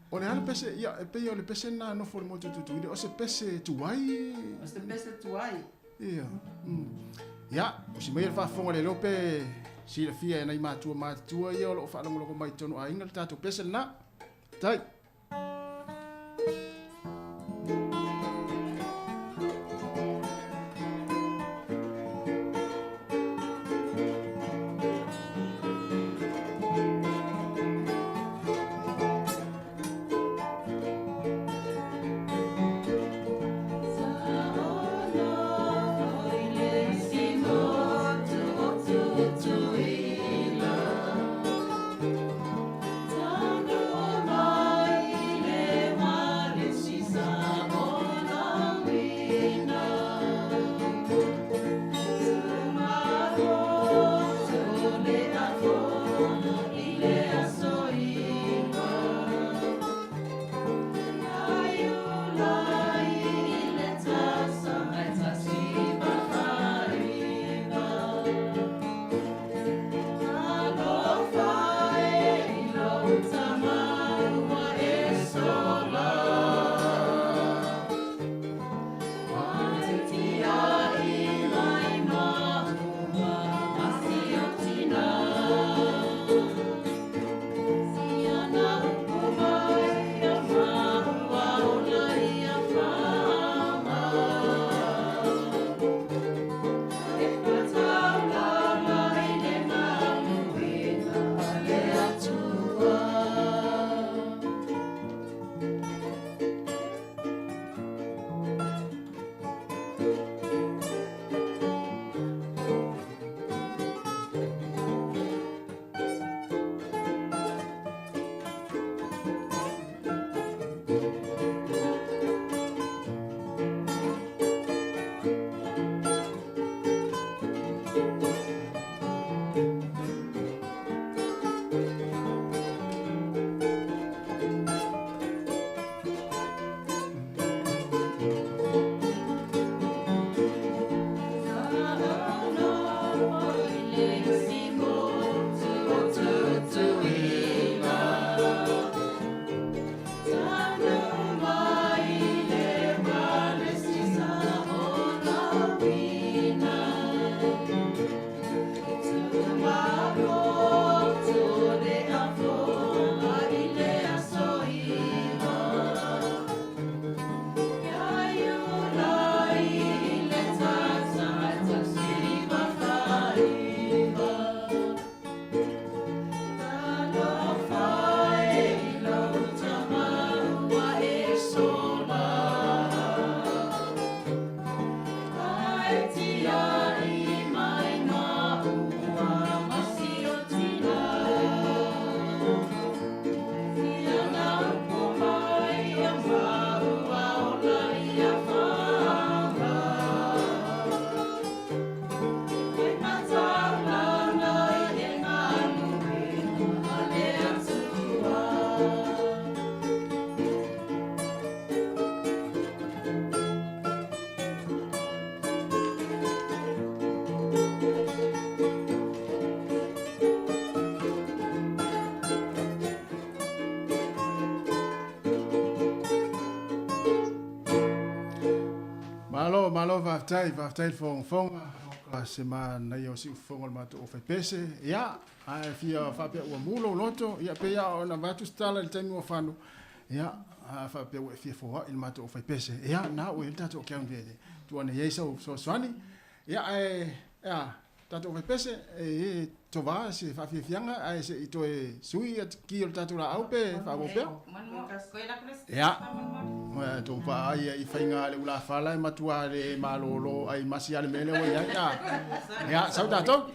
Speaker 11: O le a le pese, ia, e pei o le pese lena nofo i le motu o Tutuila, o se pese tuai?
Speaker 6: O se pese tuai.
Speaker 11: Ia. Ia, usi maia le faafofoga le iloa pe silafia e nai matua matutua ia o lo o faalogologo mai i totonu o aiga le tatou pese lena. Tai. Malo, faafetai, faafetai le fogafoga o ka se manaia o siufofoga o le matou aufaipese. Ia, ae fia faapea ua mu lou loto, ia pei lava ona avatu se tala i le taimi ua fano, ia, a faapea ua e fia foai i le matou aufaipese, ia, na ua i ai le tatou account e tuu ane i ai sau fesoasoani. Ia, ae, e a, tatou aufaipese, e tova se faafiafiaga ae se i toe sui ia ki o le tatou laau pe faaauau pea. Ia, tou vaai i faiga a le ulafala e matua le malolo ai masi lava le mea lea ua i ai. Ia, sau tatou.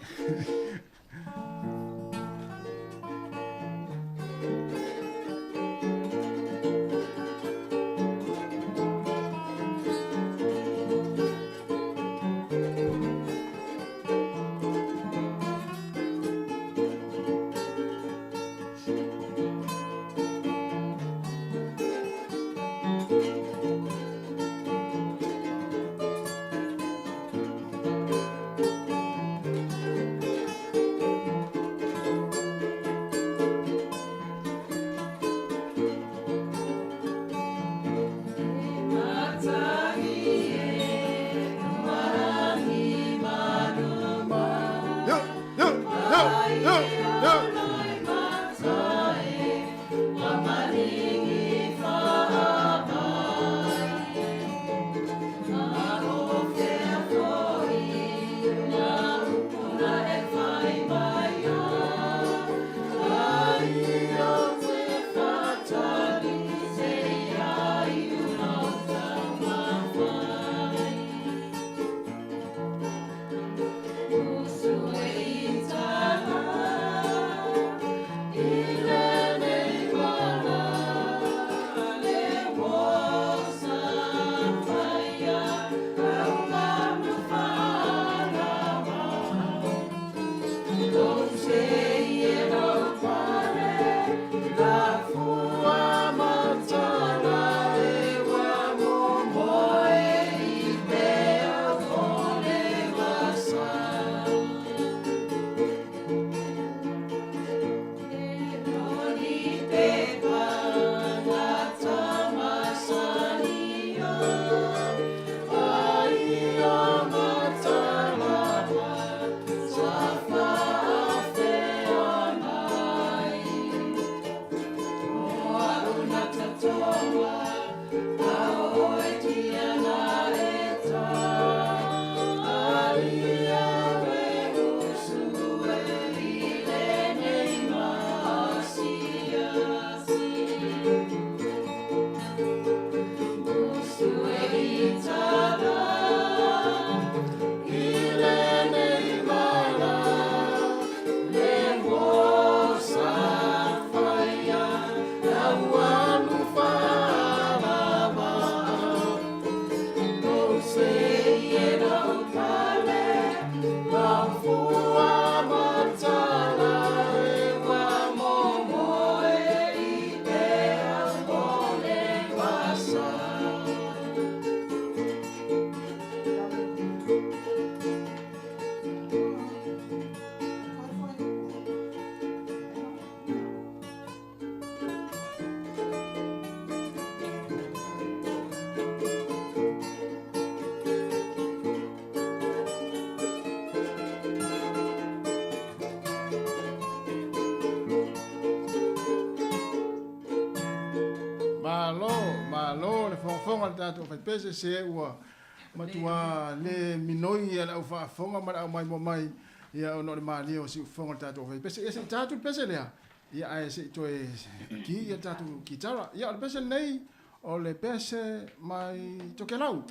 Speaker 11: Malo, malo le fogafoga a le tatou faipese se ua matua le minoi ia le au faafofoga ma le au maimoa mai ia ona o le malie o siufofoga o le tatou faipese. Ia se i ta atu le pese lea, ia ae se i toe ki ia le tatou kitara. Ia o le pese lenei, o le pese mai Tokelau.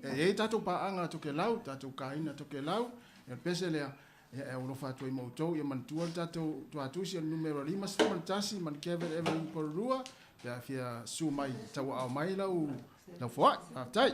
Speaker 11: E i ai tatou paaga Tokelau, tatou kaina Tokelau, ia o le pese lea, ia e aualofa atu ai ma outou, ia manatua le tatou tuatusi o le numera 51 ma le Kevin Evelyn Pororua, pe a fia susu mai tauaao mai lau lau foai. Faafetai.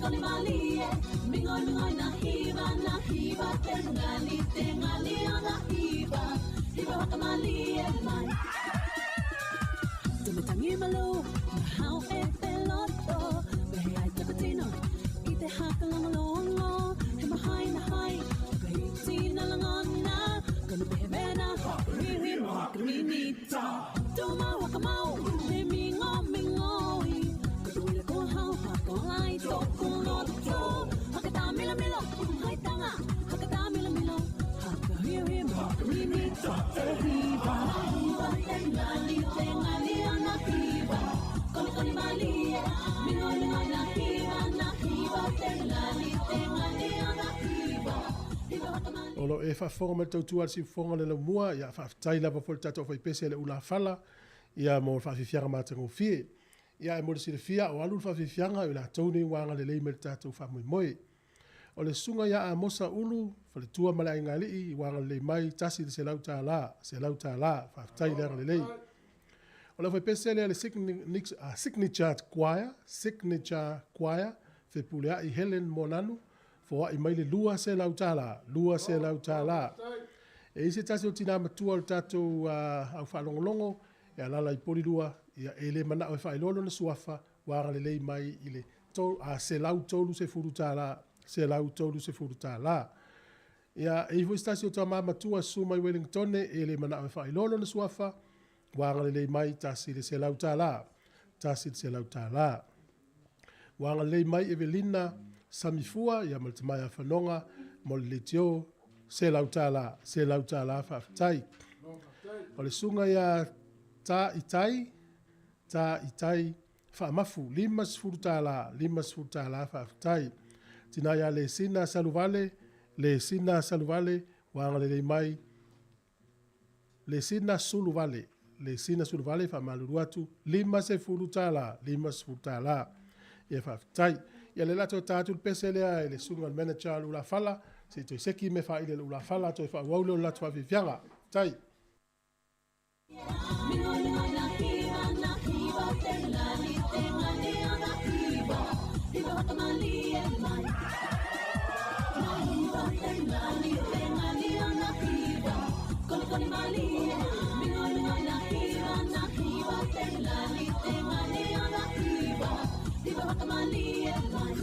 Speaker 16: Koni malie, mingoi mingoi na hiva na hiva te ngali te ngali ana hiva, hiva wakamalie mai. Tumatangi malu, mahau e peloto, behe ai te patino, i te haka longo, he mahai na hai, kahiti na langona, kono behe mena, riwi makaminita. Tuma wakamau, te mingo mingoi, ko tuwila ko hau hakolai tōku loto. Hakata milo milo, hai tanga, hakata milo milo, haka hiwi makaminita te hiva. Hiva te ngali te ngali ana hiva, koni koni malie, mingoi mingoi na hiva na hiva te ngali te ngali ana hiva. Hiva wakamali.
Speaker 3: O lo e faafofoga mai le tautua le siufofoga le laumua, ia faafetai lava foi le tatou faipese le ulafala, ia mo le faafiafiaga matagofie. Ia e mo le silafia o alu le faafiafiaga i latou nei ua agalelei mai le tatou faamoemoe. O le susuga ia Amosa Ulu, faletua ma le aigalii, ua agalelei mai $100, $100, faafetai le agalelei. O le faipese lea le Signature Choir, Signature Choir, fepuleai Helen Monanu, foai mai le $200, $200. E isi tasi o tina matua o le tatou au faalogologo, e alala i Polilua, ia e le manao e faailoa lona suafa, ua agalelei mai i le $130, $130. Ia e ifo isi tasi o tamā matua susu mai Wellington, e le manao e faailoa lona suafa, ua agalelei mai $100, $100. Ua agalelei mai Evelina Samifua, ia ma le tamaia whanonga, mo le leitio, $100, $100 faafetai. O le susuga ia Ta Itai, Ta Itai Faamafu, $50, $50 faafetai. Tina ia le Sina Saluvale, le Sina Saluvale, ua agalelei mai, le Sina Suluvale, le Sina Suluvale faamalulu atu, $50, $50. Ia faafetai. Ia le latou ta atu le pese lea e le susuga le manager le ulafala, se i toe seki me faaile le ulafala, toe faaauau lea o le latou faafiafiaga. Faafetai.
Speaker 16: Mingoi mingoi na hiva na hiva te ngali te ngali ana hiva, hiva wakamalie mai. Na hiva te ngali te ngali ana hiva, koni koni malie. Mingoi mingoi na hiva na hiva te ngali te ngali ana hiva, hiva wakamalie mai.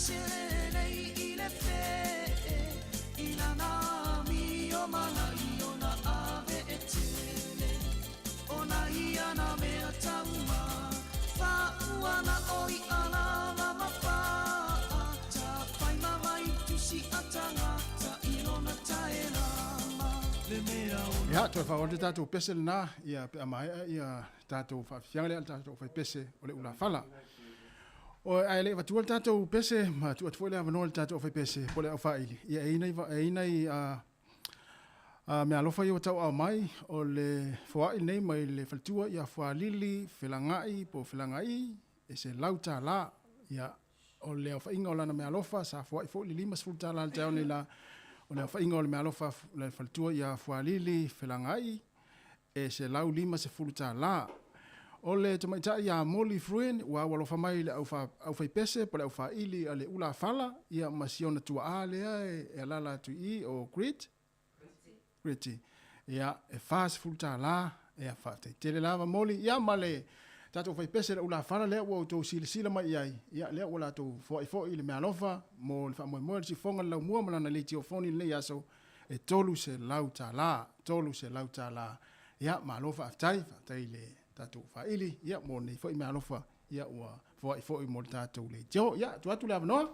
Speaker 16: selelei i le fee i lana amio malai ona ave e tele ona ia na mea tauma fauana oi alava ma paa tapai mawai tusi atagata i lona taelama le mea ona
Speaker 11: Ia, toe faaauau le tatou pese lenā, ia pe a maea ia tatou faafiafiaga lea a le tatou faipese o le ulafala. O ae le i avatua le tatou pese ma tuu atu foi le avanoa i le tatou aufaipese po o le aufaaili, ia e i ai nai e i ai nai a a meaalofa ia ua tauaao mai, o le foai lenei mai le faletua ia Fualili Felagai po o Felagai e $100. Ia, o le aofaiga o lana meaalofa sa foai foi le $50 i le taeao nei la, o le aofaiga o le meaalofa a le faletua ia Fualili Felagai e $150. O le tamaitai ia Molly Fruin ua aualofa mai i le aufaipese po o le aufaaili a le ulafala ia ma si ona tuaa lea e alaala atu i i o Grit, Gritty. Ia, e $40. Ia, faafetai tele lava Molly. Ia ma le tatou faipese le ulafala lea ua outou silasila mai i ai, ia lea ua latou foai foi i le meaalofa mo le faamoemoe o le siufofoga o le laumua ma lana leitiofoni i lenei aso e $300, $300. Ia, malo faafetai, faafetai i le tatou faaili, ia mo lenei foi meaalofa, ia ua foai foi mo le tatou leitio. Ia, tuu atu le avanoa.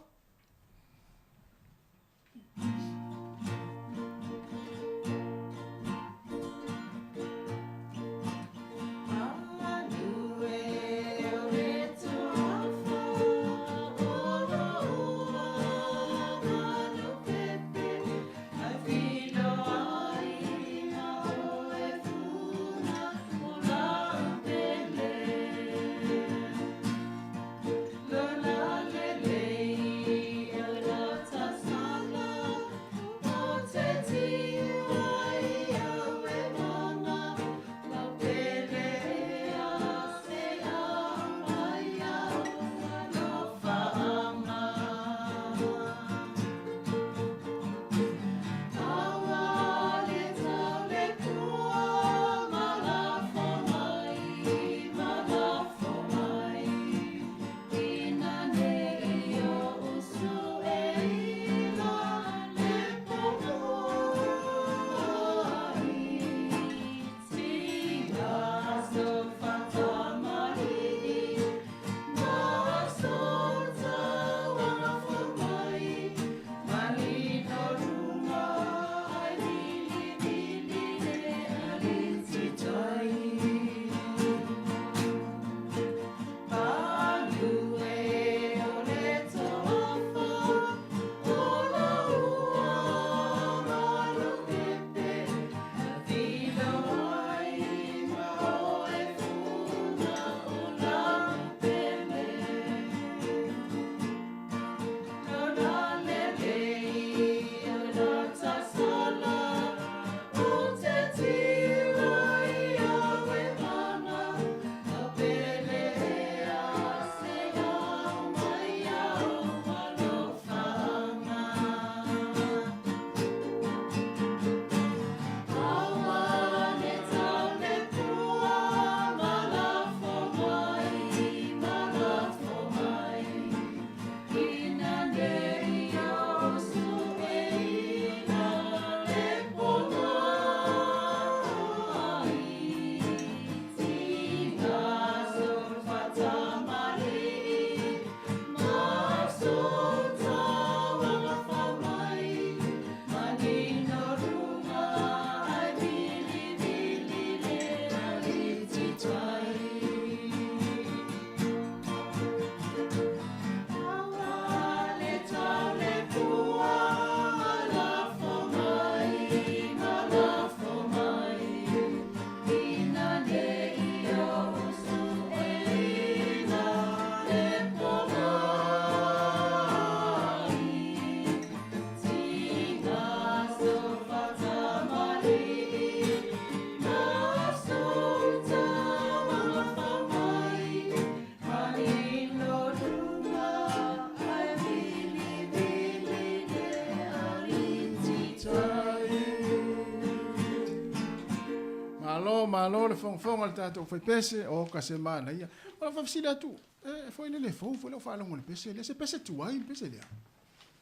Speaker 11: Malo le fogafoga le tatou faipese o ka se manaia. O la faafesili atu, e foi le le fou foi lau faalogo i le pese lea, se pese tuai le pese lea.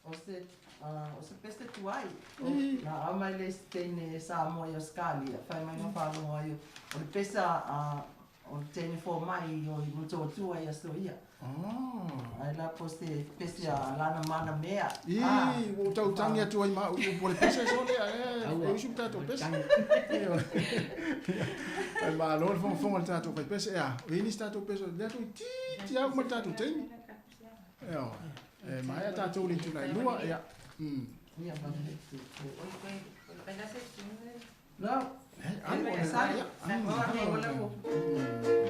Speaker 6: O se, o se pese tuai. Na au mai le isi teine Samoa i Ausetalia, fai mai na faalogo ai o le pese a o le teine fomai o i Motootua i aso ia. Ai la po se pese a lana mana mea.
Speaker 11: Ī, ua ou tautagi atu ai ma au i upu o le pese so lea, e usu le tatou pese. Ai malo le fogafoga le tatou faipese, ea, o i ai nisi tatou pese, lea toeitiiti lava uma le tatou taimi. Ioe, e maea tatou i le itula e 2, ia.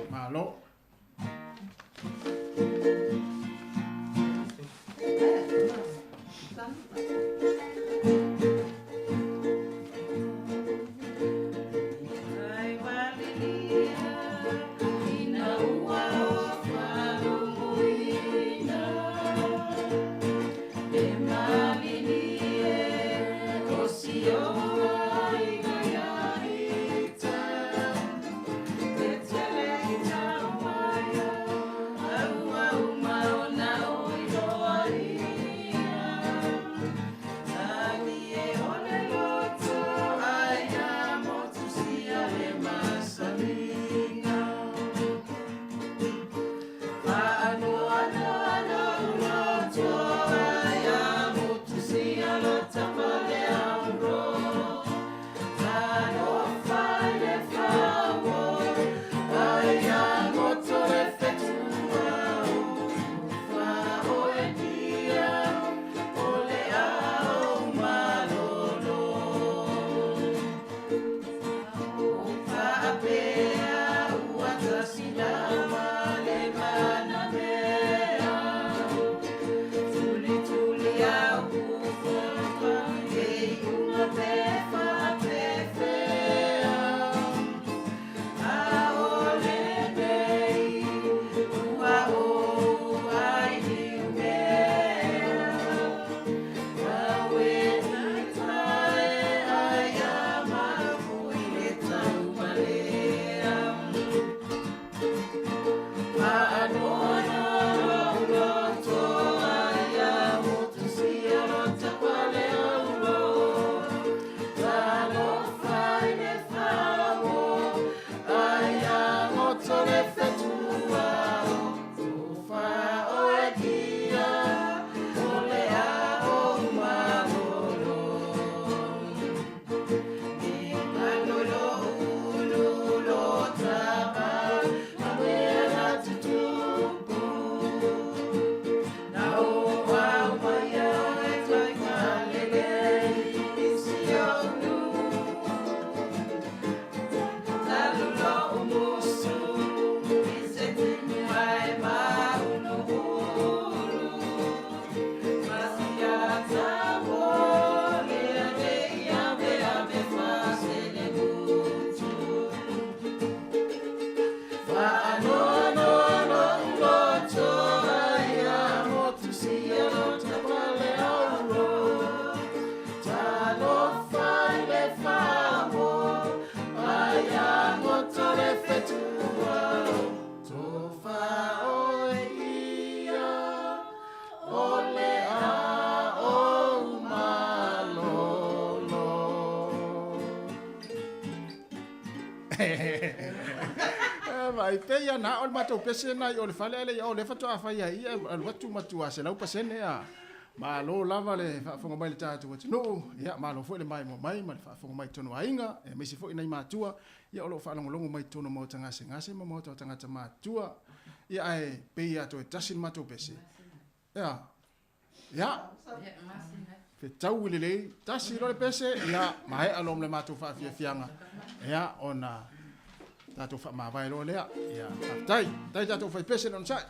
Speaker 11: Malo. Ai pei ia na o le matou pese lena i o le fale ae le i o lea faatoa fai ai ia alu atu matua 100% a. Malo lava le faafofoga mai le tatou atunuu, ia malo foi le maimoa mai ma le faafofoga mai i totonu o aiga, aemaise foi nai matua, ia o lo o faalogologo mai i totonu o maota gasegase ma maota o tagata matutua. Ia ae pei lava toe tasi le matou pese. Ia. Ia. Fetaui lelei, tasi loa le pese, ia maea loa ma le matou faafiafiaga, ia ona tatou faamavae loa lea. Ia, faafetai. Faafetai tatou faipese le onosai.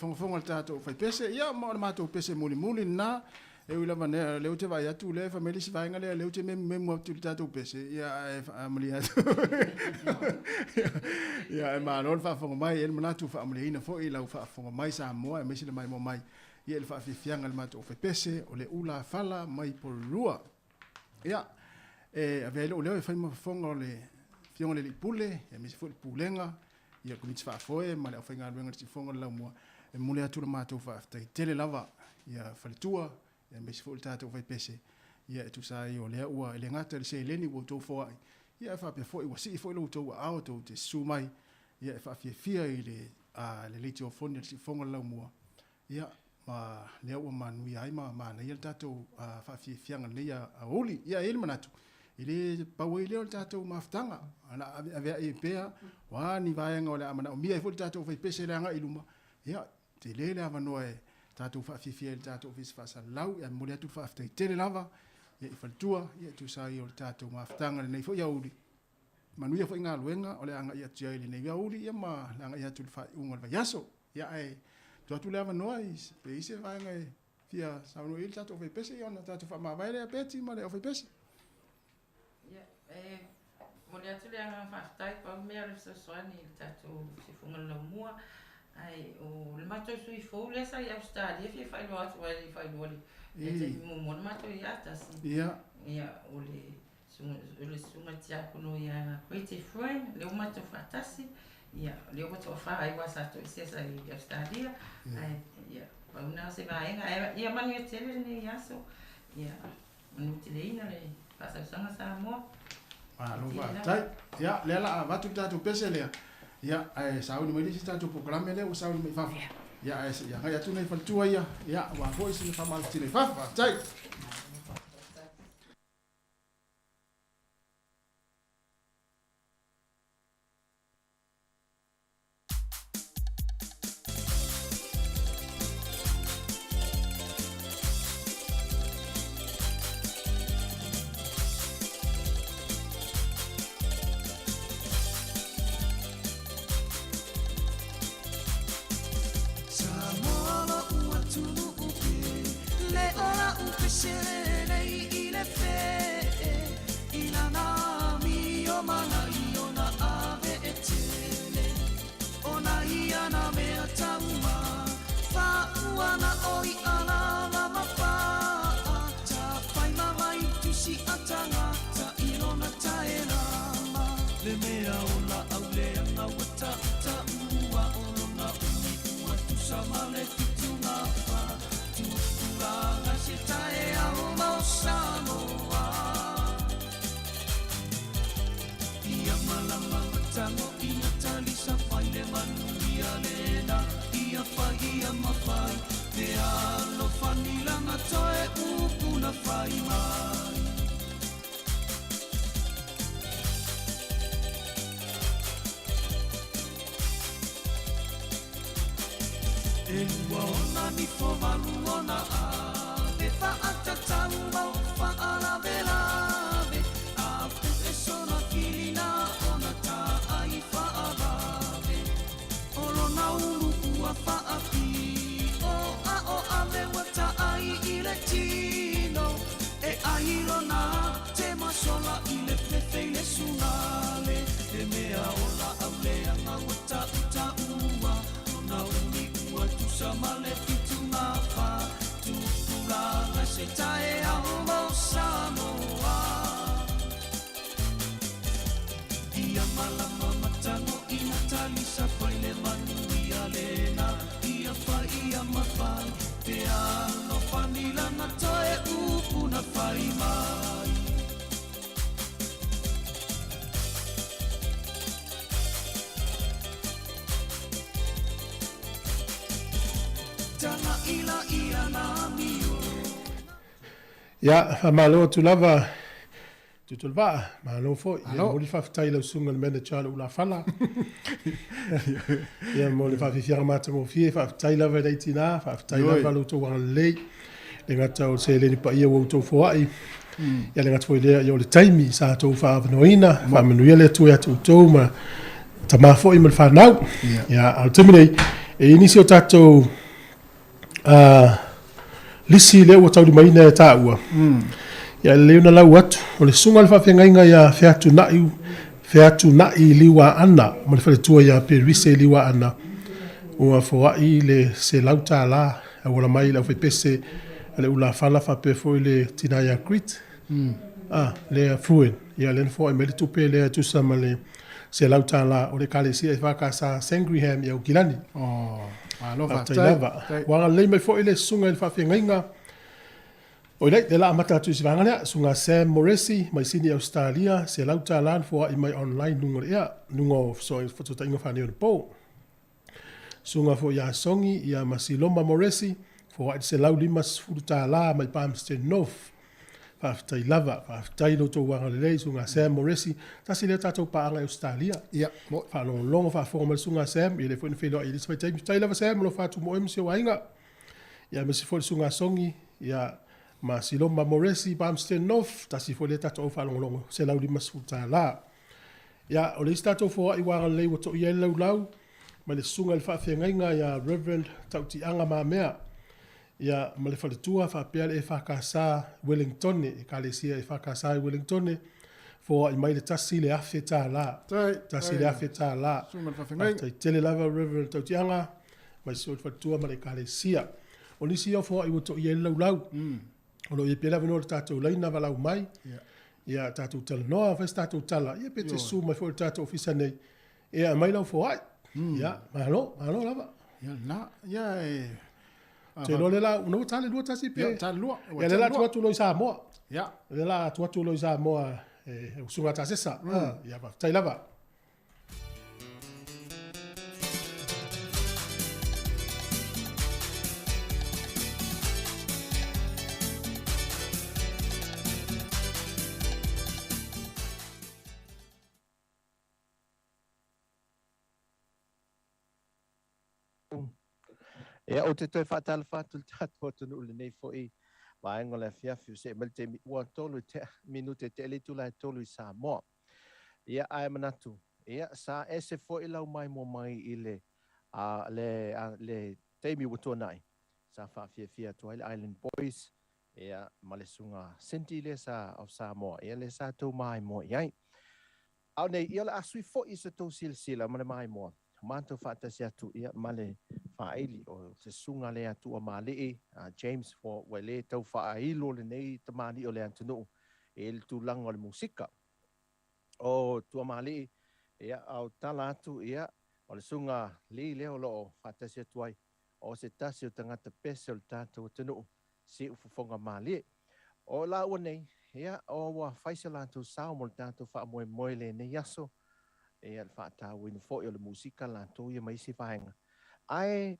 Speaker 11: fogafoga a le tatou faipese, ia ma o le matou pese mulimuli lena. E ui lava nea, lea ou te vaai atu lea e fai mai le isi vaega lea, lea ou te memumemu atu i le tatou pese, ia ae faamalie atu. Ia ae malo le faafofoga mai, e i ai le manatu ua faamalieina foi i lau faafofoga mai Samoa aemaise le maimoa mai ia i le faafiafiaga i le matou faipese o le ulafala mai Porirua. Ia, e avea ai lou leo e fai ma fofoga o le Afioga i le Alii Pule, aemaise foi le Pulega, ia le Komiti Faafoe ma le aufaigaluega i le Siufofoga o le Laumua, e momoli atu le matou faafetai tele lava ia faletua, aemaise foi le tatou faipese, ia e tusa ai o lea ua, e le gata i le seleni ua outou foai, ia ae faapea foi ua sii foi lo outou aao tou te susu mai, ia e faafiafia i le, a, le leitiofoni a le Siufofoga o le Laumua, ia, ma lea ua manuia ai ma manaia le tatou faafiafiaga i lenei aoauli. Ia, e i ai le manatu, e le pau ai lea o le tatou mafutaga, o le a aveaveai ai pea, o a ni vaega o le a manaomia ai foi le tatou faipese i le agai i luma, ia, tele le avanoa e tatou faafiafia ai i le tatou Ofisa Faasalalau. Ae momoli atu le faafetai tele lava ia i faletua, ia e tusa ai o le tatou mafutaga i lenei foi aoauli. Manuia foi galuega o le a agai atu i ai i lenei aoauli ia ma le agai atu i le faaiuga o le vaiaso. Ia ae tuu atu le avanoa i pe i ai se vaega e fia saunoa i ai le tatou aufaipese ia ona tatou faamavae lea Beti ma le aufaipese.
Speaker 6: Ia, e momoli atu le agaga faafetai, pau le mea o le fesoasoani i le tatou siufofoga o le laumua, ae o le matou sui fou lea sa i Ausetalia e fia faailoa atu ai le faailoa i le taimi muamua na matou i ai tasi.
Speaker 11: Ia.
Speaker 6: Ia, o le O le susuga tiakono ia Grete Freund, lea ua matou faatasi, ia, lea ua toafa ai aua sa toesea sa i Ausetalia, ae, ia, pau na o se vaega, ae ia manuia tele lenei aso, ia manuteleina le faasausaga Samoa.
Speaker 11: Malo faafetai. Ia, lea la a avatu le tatou pese lea. Ia, ae sauni mai le isi tatou polokalame lea ua sauni mai fafo. Ia, ae se i agai atu nai faletua ia. Ia, aua foi sina faamalositino i fafo. Faafetai.
Speaker 16: Samoa lo'u atunuu pele o la'u pese lenei i le fee i lana amio mana i ona ave e tele ona ia na mea tauma fa'auana o i'a lava ma pa'a tafai ma mai tusi a tagata i lona taelama le mea o la'au leaga ua ta'uta'ua o lona umi ua tusa ma le fitugafa tupulaga se taeao mo Samoa ia malama matago ina talisa fai le manuia lena ia fai ia mafai te alofani lana toe upu na fai mai. E lua ona nifo malu ona ave faatatau mau faalavelave a puʻe sona kilina ona taai faavave o lona ulu ua faapio a o ave ua taai i le tino e ai lona tema sola i le fefe i le sugale le mea o laau leaga ua tautaua lona umi ua tusa ma le fitugafa tupulaga se taeao mo Samoa ia malama matago ina talisa fai le manuia lena ia fai ia mafai te alofani lana toe upu na fai mai. Tana ila ia na mio.
Speaker 3: Ia, faamalo atu lava Tutulavaa, malo foi. Ia, momoli le faafetai i lau susuga i le manager o le Ulafala. Ia, mo le faafiafiaga matagofie, faafetai lava i lai tina, faafetai lava lo outou agalelei. Le gata o le seleni paia ua outou foai. Ia le gata foi lea, ia o le taimi sa outou faaavanoaina, faamanuia le Atua ia te outou ma tama foi ma le fanau. Ia, a o le taimi nei, E i nisi o tatou lisi lea ua taulimaina e taua, ia e lelei ona lau atu, o le susuga i le faafeagaiga ia Featunai, Featunai Liuaana ma le faletua ia Perise Liuaana, ua foai le $100 e auala mai i le aufaipese a le Ulafala faapea foi le tina ia Grit, lea Fruin, ia lea na foai mai le tupe lea e tusa ma le $100 o le Ekalesia EFKS Sandringham i Aukilani.
Speaker 11: Malo
Speaker 3: Faafetai
Speaker 11: faafetai.
Speaker 3: lava. Ua agalelei mai foi le susuga i le faafeagaiga o i lea la amata atu i se vaega lea, susuga Sam Moresi mai Sini Ausetalia, $100 na foai mai online luga o le ea, luga o fesootaiga faaneionapo. Susuga foi ia Songi ia ma Siloma Moresi, foai le $150 mai Palmerston North. Faafetai lava, faafetai lo outou agalelei, Susuga Sam Moresi, tasi lea tatou paaga i Ausetalia.
Speaker 11: Ia,
Speaker 3: Faalogologo faafofoga mai le Susuga Sam, ia lea foi na feiloai i le isi vaitaimi. Faafetai lava Sam, alofa atu mo oe ma si ou aiga. Ia aemaise foi le Susuga Songi, ia ma Siloma Moresi, Palmerston North, tasi foi lea tatou au faalogologo, $150. Ia, o le isi tatou foai ua agalelei ua toia ai le laulau, mai le susuga i le faafeagaiga ia Reverend Tautiaga Mamea, ia ma le faletua faapea le EFKS Wellingtone, Ekalesia EFKS i Wellingtone, foai mai le $1,000. $1,000.
Speaker 11: Susuga i le faafeagaiga.
Speaker 3: Faafetai tele lava Reverend Tautiaga, mai se faletua ma le Ekalesia. O nisi ia foai ua toia ai le laulau, o lo o i ai pea le avanoa i le tatou laina valaau mai, ia tatou talanoa, fai se tatou tala, ia pe te susu mai foi i le tatou ofisa nei, ia aumai lau foai. Ia, malo, malo lava.
Speaker 11: Ia na, ia e
Speaker 3: Te iloa lea la, ona ua tale lua tasi pe.
Speaker 11: Ia, tale lua.
Speaker 3: Ia lea la atu atu loa i Samoa.
Speaker 11: Ia.
Speaker 3: Lea la atu atu loa i Samoa e usuga tasesa. Ia, faafetai lava.
Speaker 17: Ia, ou te toe faatalofa atu i le tatou atunuu i lenei foi vaega o le afiafi, ua see mai le taimi ua 3 i tea minute e tea le itula e 3 i Samoa. Ia, ae manatu, ia, sa ese foi lau maimoa mai i le, a, le, a, le taimi ua tuanai, sa faafiafia atu ai le Island Boys, ia, ma le susuga Cindy lea sa of Samoa, ia, lea sa tou maimoa i ai. A o nei, ia o le a sui foi sa tou silasila ma le maimoa, matou faatasi atu ia ma le faaili o se susuga lea Tuamalii, James, ua le tau faailo lenei tamalii o le atunuu i le tulaga o le musika. O Tuamalii, ia, au tala atu, ia, o le susuga Lee lea o lo o faatasi atu ai, o se tasi o tagata pese o le tatou atunuu, siu fofoga malie. O laua nei, ia, o ua fai se latou sao mo le tatou faamoemoe lenei aso, ia, le faatauina foi o le musika latou ia ma isi vaega. Ae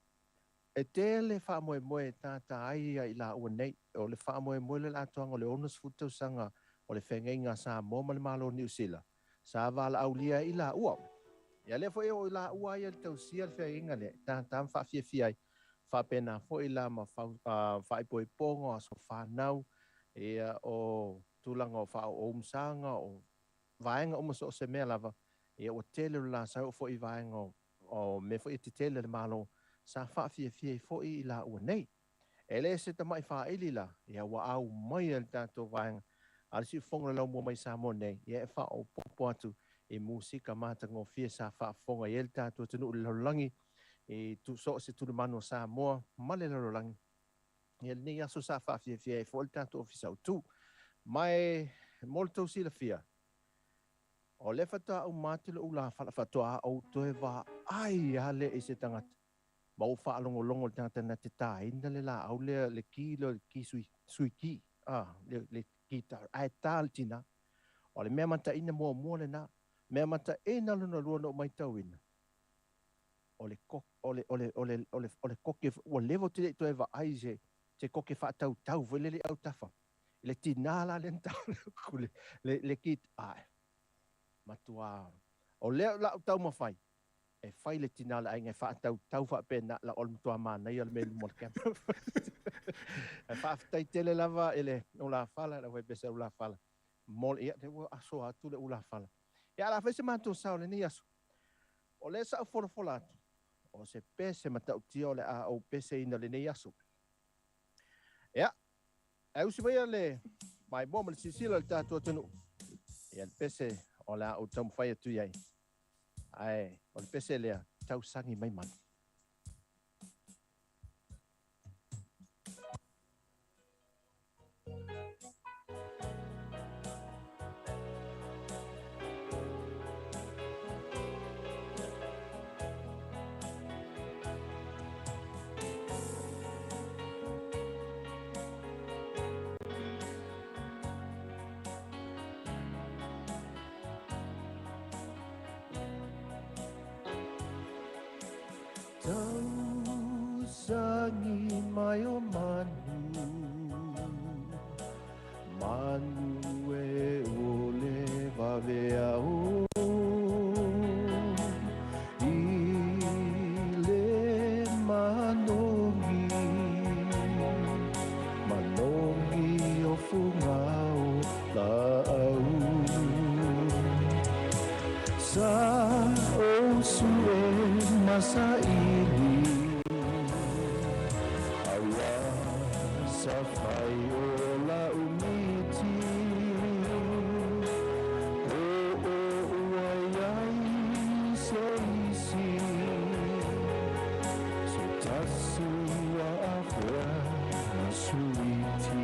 Speaker 17: e tele faamoemoe tātā ai ia i laua nei, o le faamoemoe le atoaga o le 60 tausaga o le feagaiga a Samoa ma le Malo o Niu Sila, sa valaaulia ai i laua. Ia lea foi o i laua ai le tausia le feagaiga lea, tātā ma faafiafia ai, faapena foi la ma faaipoipoga o aso fanau, ia o tulaga o faaoomasaga, o vaega uma so o se mea lava, ia ua tele o le lasau o foi vaega o mea foi e tetele le Malo, sa faafiafia ai foi i laua nei. E le se tamai faaili la, ia ua au mai le tatou vaega, a le siufofoga o le laumua mai Samoa nei, ia e faaopoopo atu i musika matagofie sa faafofoga i ai le tatou atunuu i le lalolagi, i so o se tulimanu o Samoa ma le lalolagi. Ia lenei aso sa faafiafia ai foi le tatou ofisa autu. Ma e mo le tou silafia, o lea faatoa uma atu le ulafala, faatoa ou toe vaai lava lea i se tagata. Ma ou faalogologo le tagata na te tāina le laau lea, le ki lea, le ki sui, sui ki, le guitar, ae tā le tina. O le mea mataina muamua lena, mea mataina lona lua na ou matauina, o le o le koke, ua leva ou te le i toe vaai se koke faatautau foi lele i autafa. Le tina la lea na tā le guitar, ae matua. O lea lau taumafai, e fai le tina le aiga e faatautau faapena, la o le matua manaia le mea i luma o le camera. E faafetai tele lava i le ulafala, lau faipese ulafala. Mo le, ia, le ua aso atu le ulafala. Ia, la fai se matou sao lenei aso. O lea sa ou folafola atu, O se pese matautia o le a ou peseina lenei aso. Ia, ae usi maia le maimoa ma le silasila i le tatou atunuu. Ia le pese o le a ou taumafai atu i ai. Ae o le pese lea, tausagi mai manu. Tausagi mai o manu, manu e o le vavea o. I le manogi, manogi o fungao la'au. Sa o sue masaili, aua sa fai o lau miti. O o ua iai se isi, se tasi ua afea na suiti.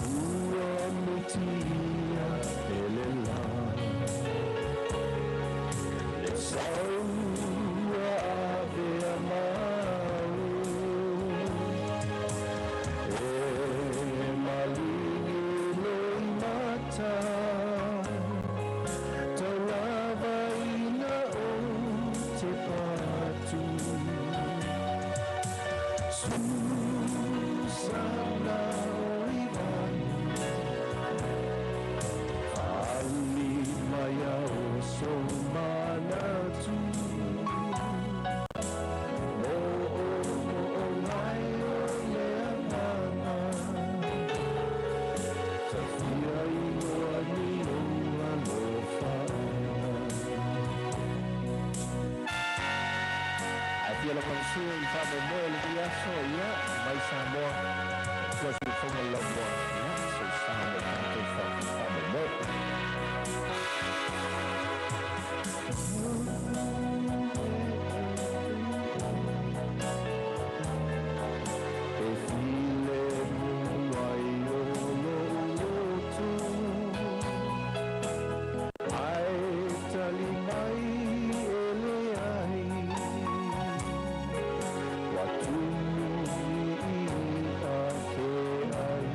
Speaker 17: Ua mitia e le la, le sau ua avea mau. E maligi le mata, taulava ina o te patu. Susana o Ivani, fali mai ao so manatu. O o o mai o le agaga, tafia iloa ni o alofaga. Ae fia lafagasuia i le faamoemoe o lenei aso, ia, mai Samoa, tua siufoga le laumua. Ia, so sa mo tatou faamoemoe. E file muai o lou lotu, ai tali mai e leai. Ua tumu i a ke ai.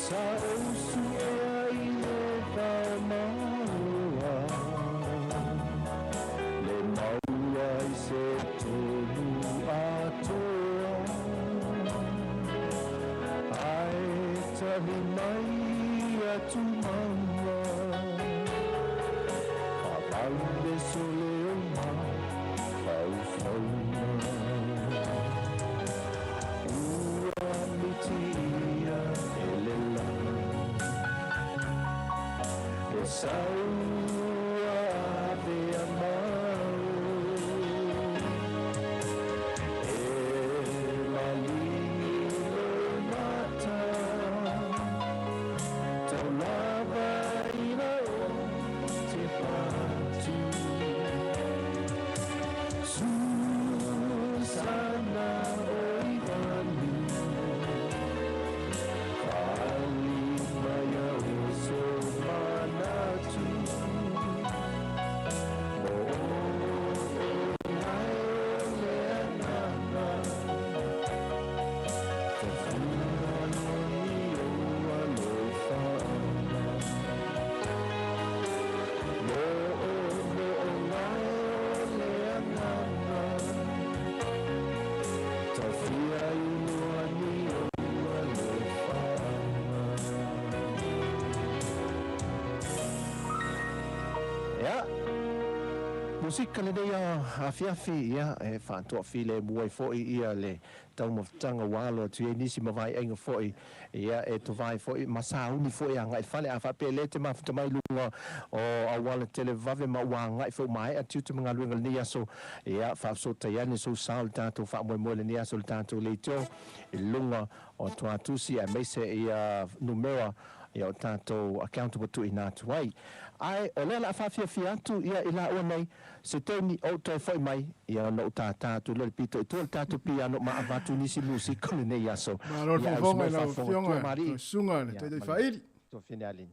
Speaker 17: Sa ousu ea i le whamaua, le maua i se tonu atoa. Ai tali mai atu maua, whavaule sole o ma whauwhaua. Ua mitia e le la, e sau avea mau. E maligi le mata, taulava ina o te patu. Susana o Ivani, fali mai ao so manatu.
Speaker 1: Musika lenei afiafi, ia, e faatoafilemu ai foʻi ia le taumafataga ua alo atu ai nisi ma vaeaiga foʻi, ia, e tovae foʻi ma sauni foʻi agaʻi fale a faapea lē te mafuta mai luga o auala televave ma ua agaʻi foʻi maeʻa tiute ma galuega lenei aso. Ia, faafesootai ane sou sao le tatou faamoemoe lenei aso le tatou leitio i luga o tuatusi aemaise ia numera ia o tatou account ua tuuina atu ai. Ae o lea o le a faafiafia atu ia i laua nei se taimi ou toe foʻi mai, ia ona ou tātā atu lea le pito i tua le tatou piano ma avatu nisi musika o lenei aso.
Speaker 11: Malo le
Speaker 1: Ia ausi
Speaker 11: foofoga
Speaker 1: mai
Speaker 11: i lau
Speaker 1: faafofoga
Speaker 11: Afioga
Speaker 1: tua Marie.
Speaker 11: lau Susuga le
Speaker 1: Ia
Speaker 11: Taitai
Speaker 1: ma le
Speaker 11: Faaili.
Speaker 1: tuafine alii.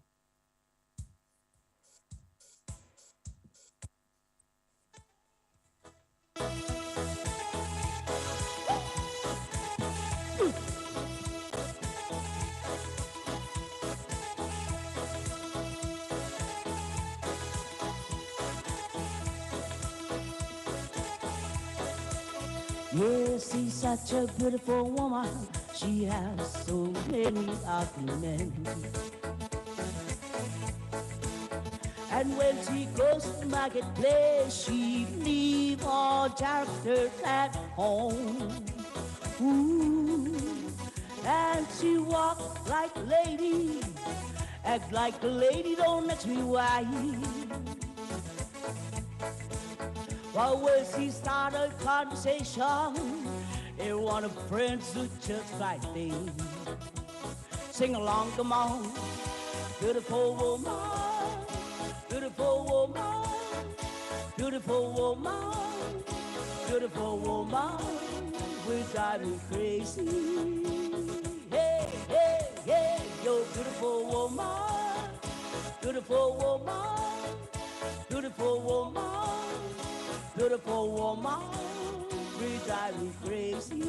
Speaker 9: Yes, she's such a beautiful woman. She has so many ugly men. And when she goes to marketplace, she leave all characters at home. Ooh, and she walk like a lady, act like a lady, don't ask me why. But when she start a conversation, everyone of friends who just like me. Sing along, come on, beautiful woman, beautiful woman, beautiful woman, beautiful woman, will drive me crazy. Hey, hey, hey, you're beautiful woman, beautiful woman, beautiful woman, beautiful woman, will drive me crazy.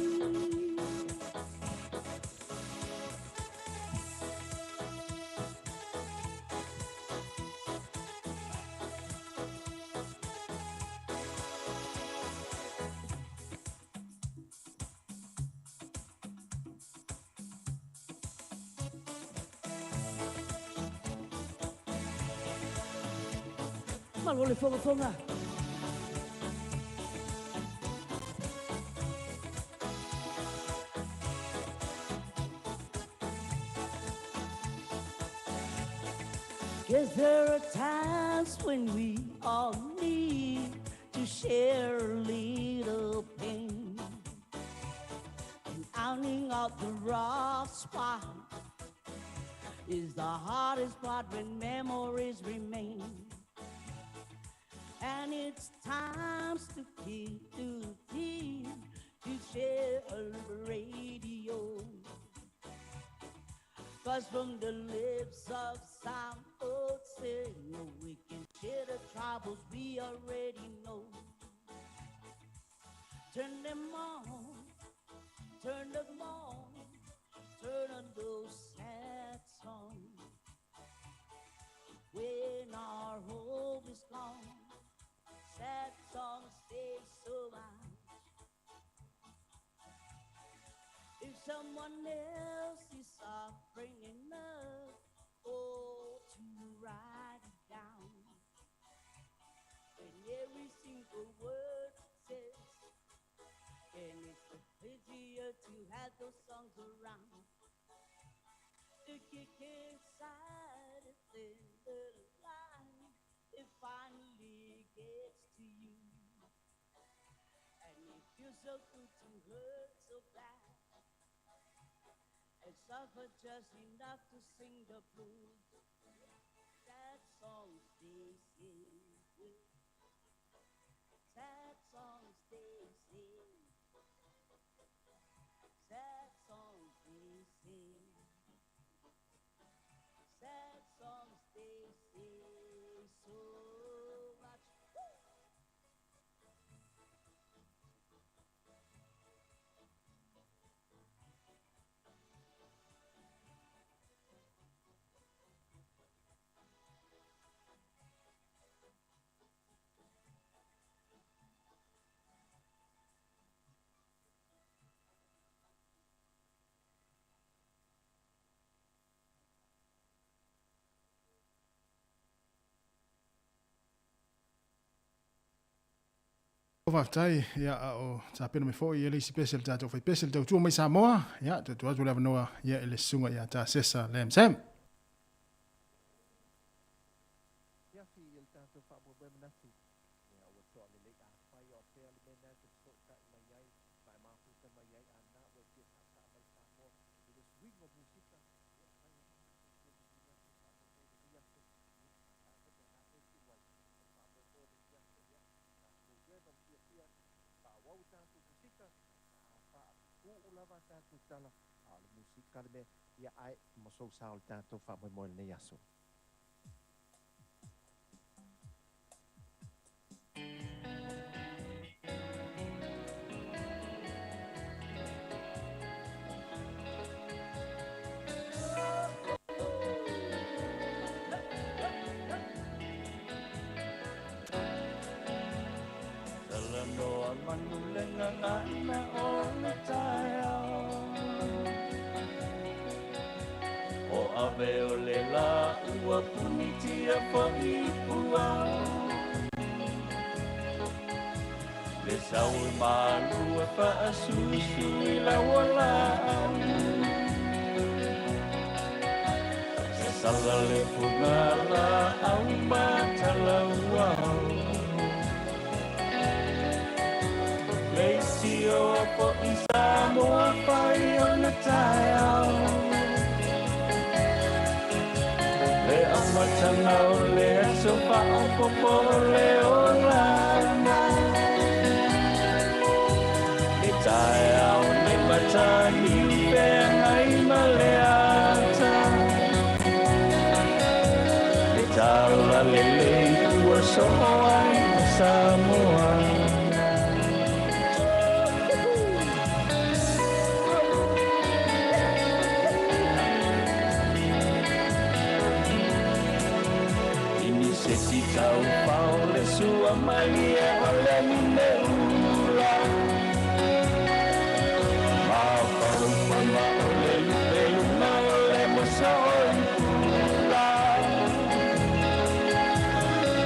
Speaker 9: Malo le fogafoga. Guess there are times when we all need to share a little pain. And outing out the rough spot is the hardest part when memories remain. And it's times to keep to team to share a little radio. Cause from the lips of some old singer, we can share the troubles we already know. Turn them on, turn them on, turn on those sad songs. When our hope is gone, sad songs say so much. If someone else is suffering enough, oh, to write it down. When every single word says, and it's a pitier to have those songs around. The kick inside a thin little line, it finally gets to you. And it feels so good to hurt so bad and suffer just enough to sing the blues. Sad songs they sing. Sad songs they sing. Sad songs they sing. Sad songs they say so much. Woo!
Speaker 11: Faafetai, ia, a o tapena mai foi ia le isi pese a le tatou faipese le tautua mai Samoa, ia, toe tuu atu le avanoa, ia, i le susuga ia Tasesa Lam Sam.
Speaker 19: Talanoa manu le gagana o le taeao. O ave o le la ua punitia fo'i puao. Le sau e malu e faasusu i lau olaau. Sasala le fugala au matalauau. Le isi o fo'i Samoa fai o na taeao. Le amatanga o le aso faaopopo o le olaga. Le taeao nei mataniu feagai ma le ata. Le tala lelei ua soo ai ma Samoa. Se si tau pao le sua mai e o le mine ula. Ma pau pama o le lupe luma o le mosa o ipula.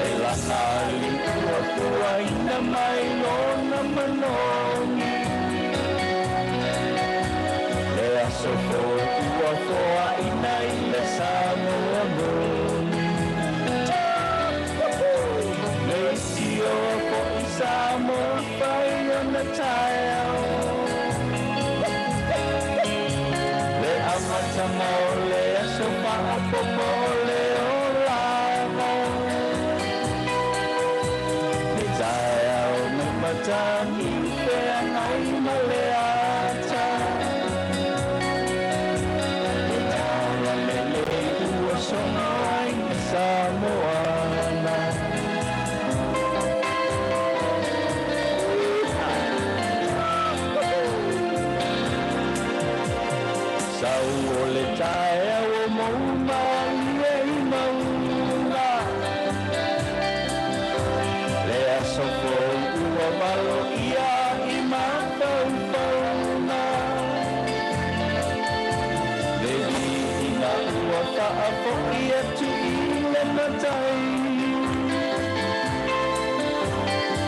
Speaker 19: E lana li ua pua ina mai lona manongi. Le aso foi ua foa ina i le Samoa moni. Le isi o fo'i Samoa fai o na taeao. Le amatanga o le aso faapopo o le olaga. Le taeao nei mataniu feagai ma le ata. Le tala lelei ua soo ai ma Samoa. Sau o le taeao o moumai e i maunga. Le aso foi ua valo ia i mafaufauga. Le viiga ua faafo'i atu i le matai.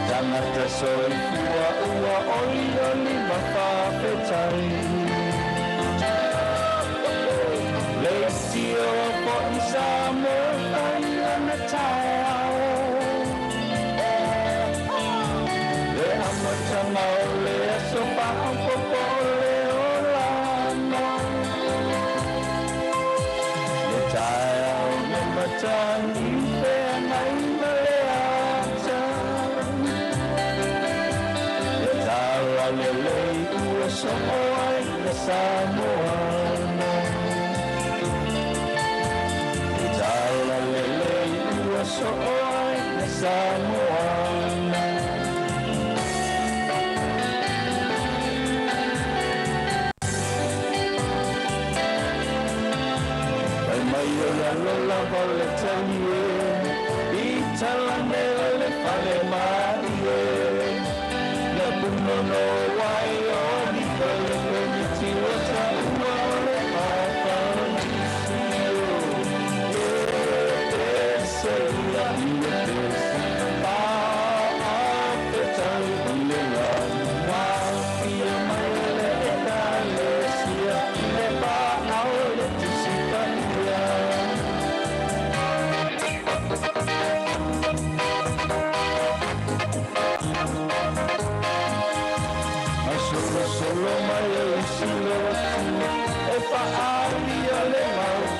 Speaker 19: Tagata soifua ua olioli ma faafetai. Le isi o fo'i Samoa fai o na taeao. Le amatanga o le aso faaopopo o le olaga. Le taeao nei mataniu feagai ma le ata. Le tala lelei ua soo ai le Samoa. Le tala lelei ua soo ai le Samoa. Mai mai o lalo lava o le talie, i talane o le fale mai e. Na punono wai o ni pele pele tiwa ta ua o le papa o nisi o. E pese ia i e pese, pa a pe tau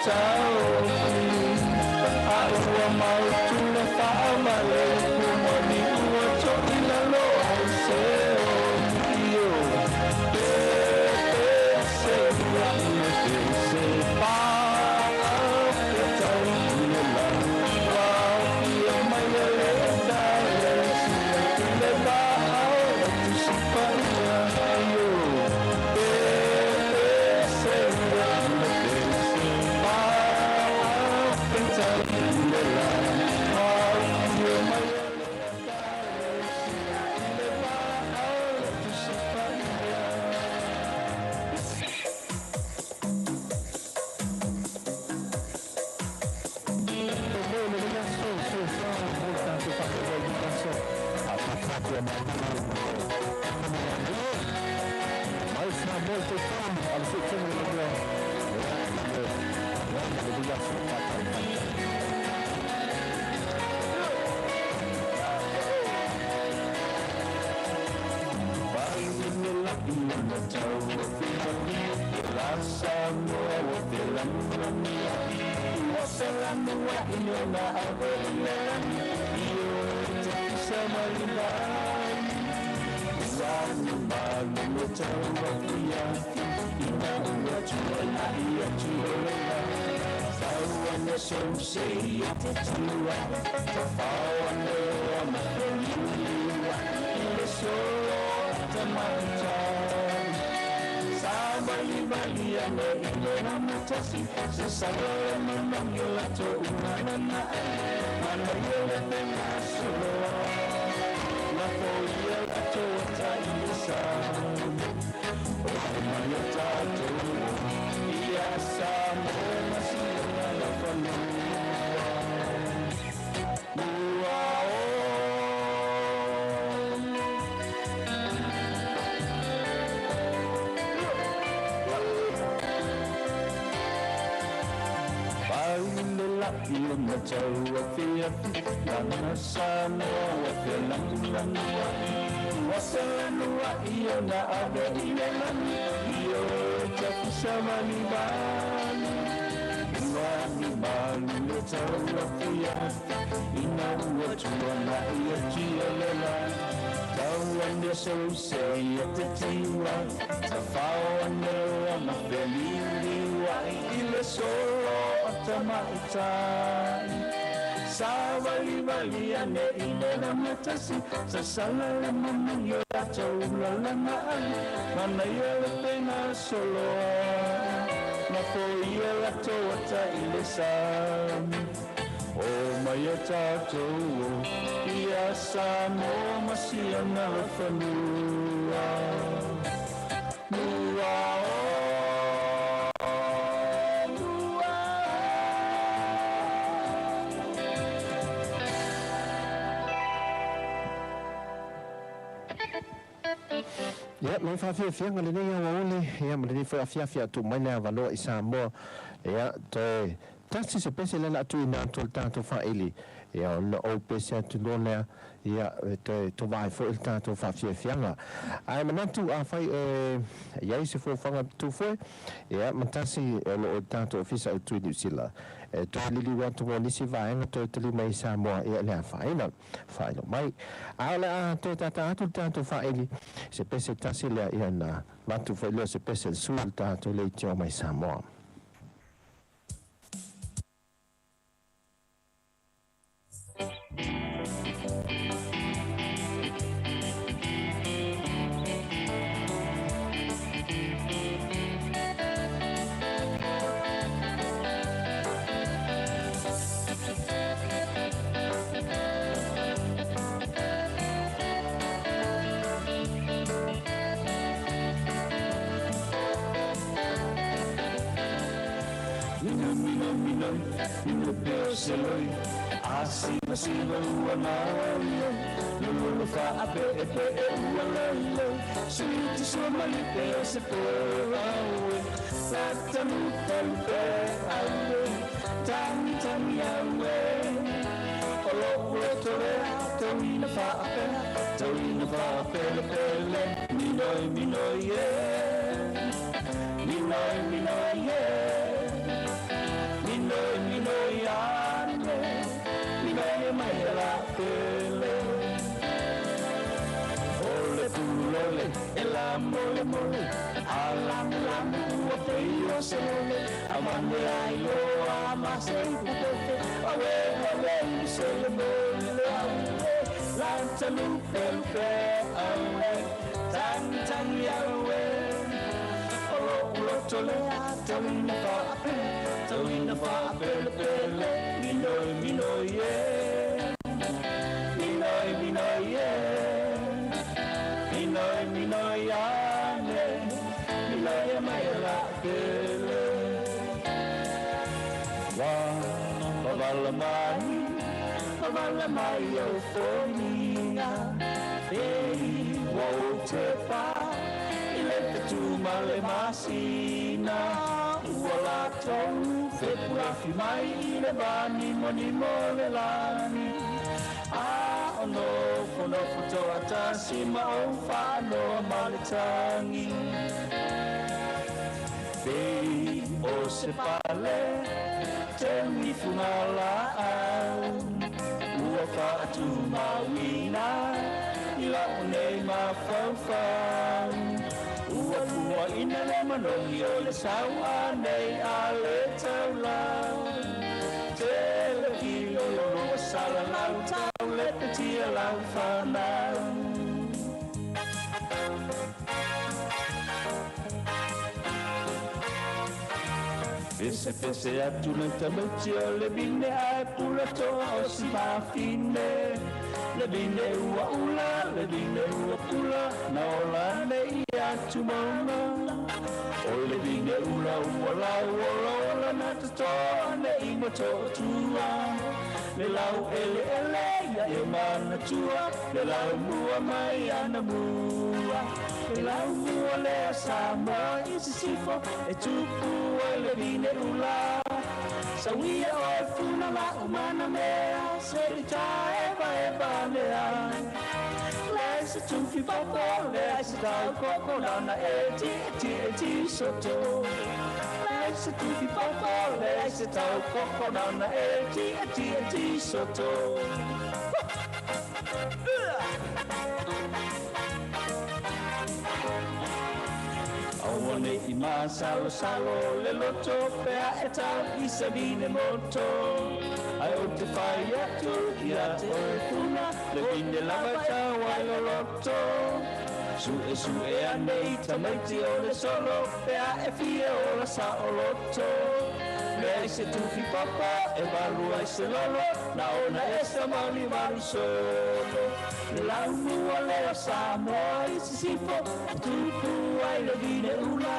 Speaker 19: taofi A ua mautule faavale Kumani ua toʻila loa ai se o Io pe se ua i le se paafetai i le lagi Ua aofia mai e le Ekalesia I le vaao le Tusi Paia Io pe se ua i le se paafetai i le lagi Ua aofia mai e le Ekalesia I le vaao le Tusi Paia.
Speaker 1: Ia, mai faafiafiaga lenei auauli, ia ma lenei foi afiafi atu mai le avanoa i Samoa. Ia, toe tasi se pese le la atuina atu o le tatou faaili. Ia, ona ou pese atu loa lea, ia, e toe tovae foi le tatou faafiafiaga. Ae manatu afai e iai se fuafuaga tufoe, ia, ma tasi o loo i le tatou ofisa autu i Niu Sila. E toe liliu atu mo nisi vaega toe tali mai i Samoa, ia le afaina faailo mai. A o le a toe tata atu le tatou faaili se pese tasi lea, ia na matu foi lea se pese le sui le tatou leitio mai Samoa.
Speaker 19: A mole mole, a lamu lamu ua pei o se lole. A mane ai loa ma se ipu pefe, awe awe i se le mole awe. Lanta lupe lupe awe, tangi tangi awe. O lo'u loto lea, tauina fa'apele, tauina fa'apelepele. Minoi minoi e, minoi minoi e, minoi minoi ane, minoi e mai la pele. Wa pavala mai, pavala mai o foliga, pei ua ou te pā i le fetu ma le masina. Ua latou fepulafi mai i le vanimonimo le lagi. A o nofonofo toatasi ma ou faanoa ma le tagi. Pei o se pale teu i fugalaau, ua faatumauina i lau nei mafaufau. Ua fuaina le manogi o le sau anei a le taulau. Tele kilo lua sala lau tau le petia lau whanau. Pese pese atu le tamaiti o le vine ae pula toa o si mafine. Le vine ua ula, le vine ua pula, na ola nei atu mauna. O le vine ula ua lau ola ola na tatoa nei mo to'otua. Le lau ele ele ia e manatua, le lau mua mai ana mua. Le lau mua lea Samoa i sisifo, e tupu ai le vine ula. Sauia o e funa la umana mea, se rita e va e va mea. Le se tufi popo, le se tau koko nana e ti e ti e ti soto. Le se tufi popo, le se tau koko nana e ti e ti e ti soto. Aua nei i masalosalo le loto pea e tau i se vine moto. Ai o te whai atu ia te oe puna, le vine lava e tau ai lo loto. Sue sue anei tamaiti o le solo, pea e fia o la sa o loto. Mea i se tufi papa, e valu ai se lolo, na ona e sa mauli malu solo. Le lau mua lea Samoa i sisifo, tupu ai le vine ula.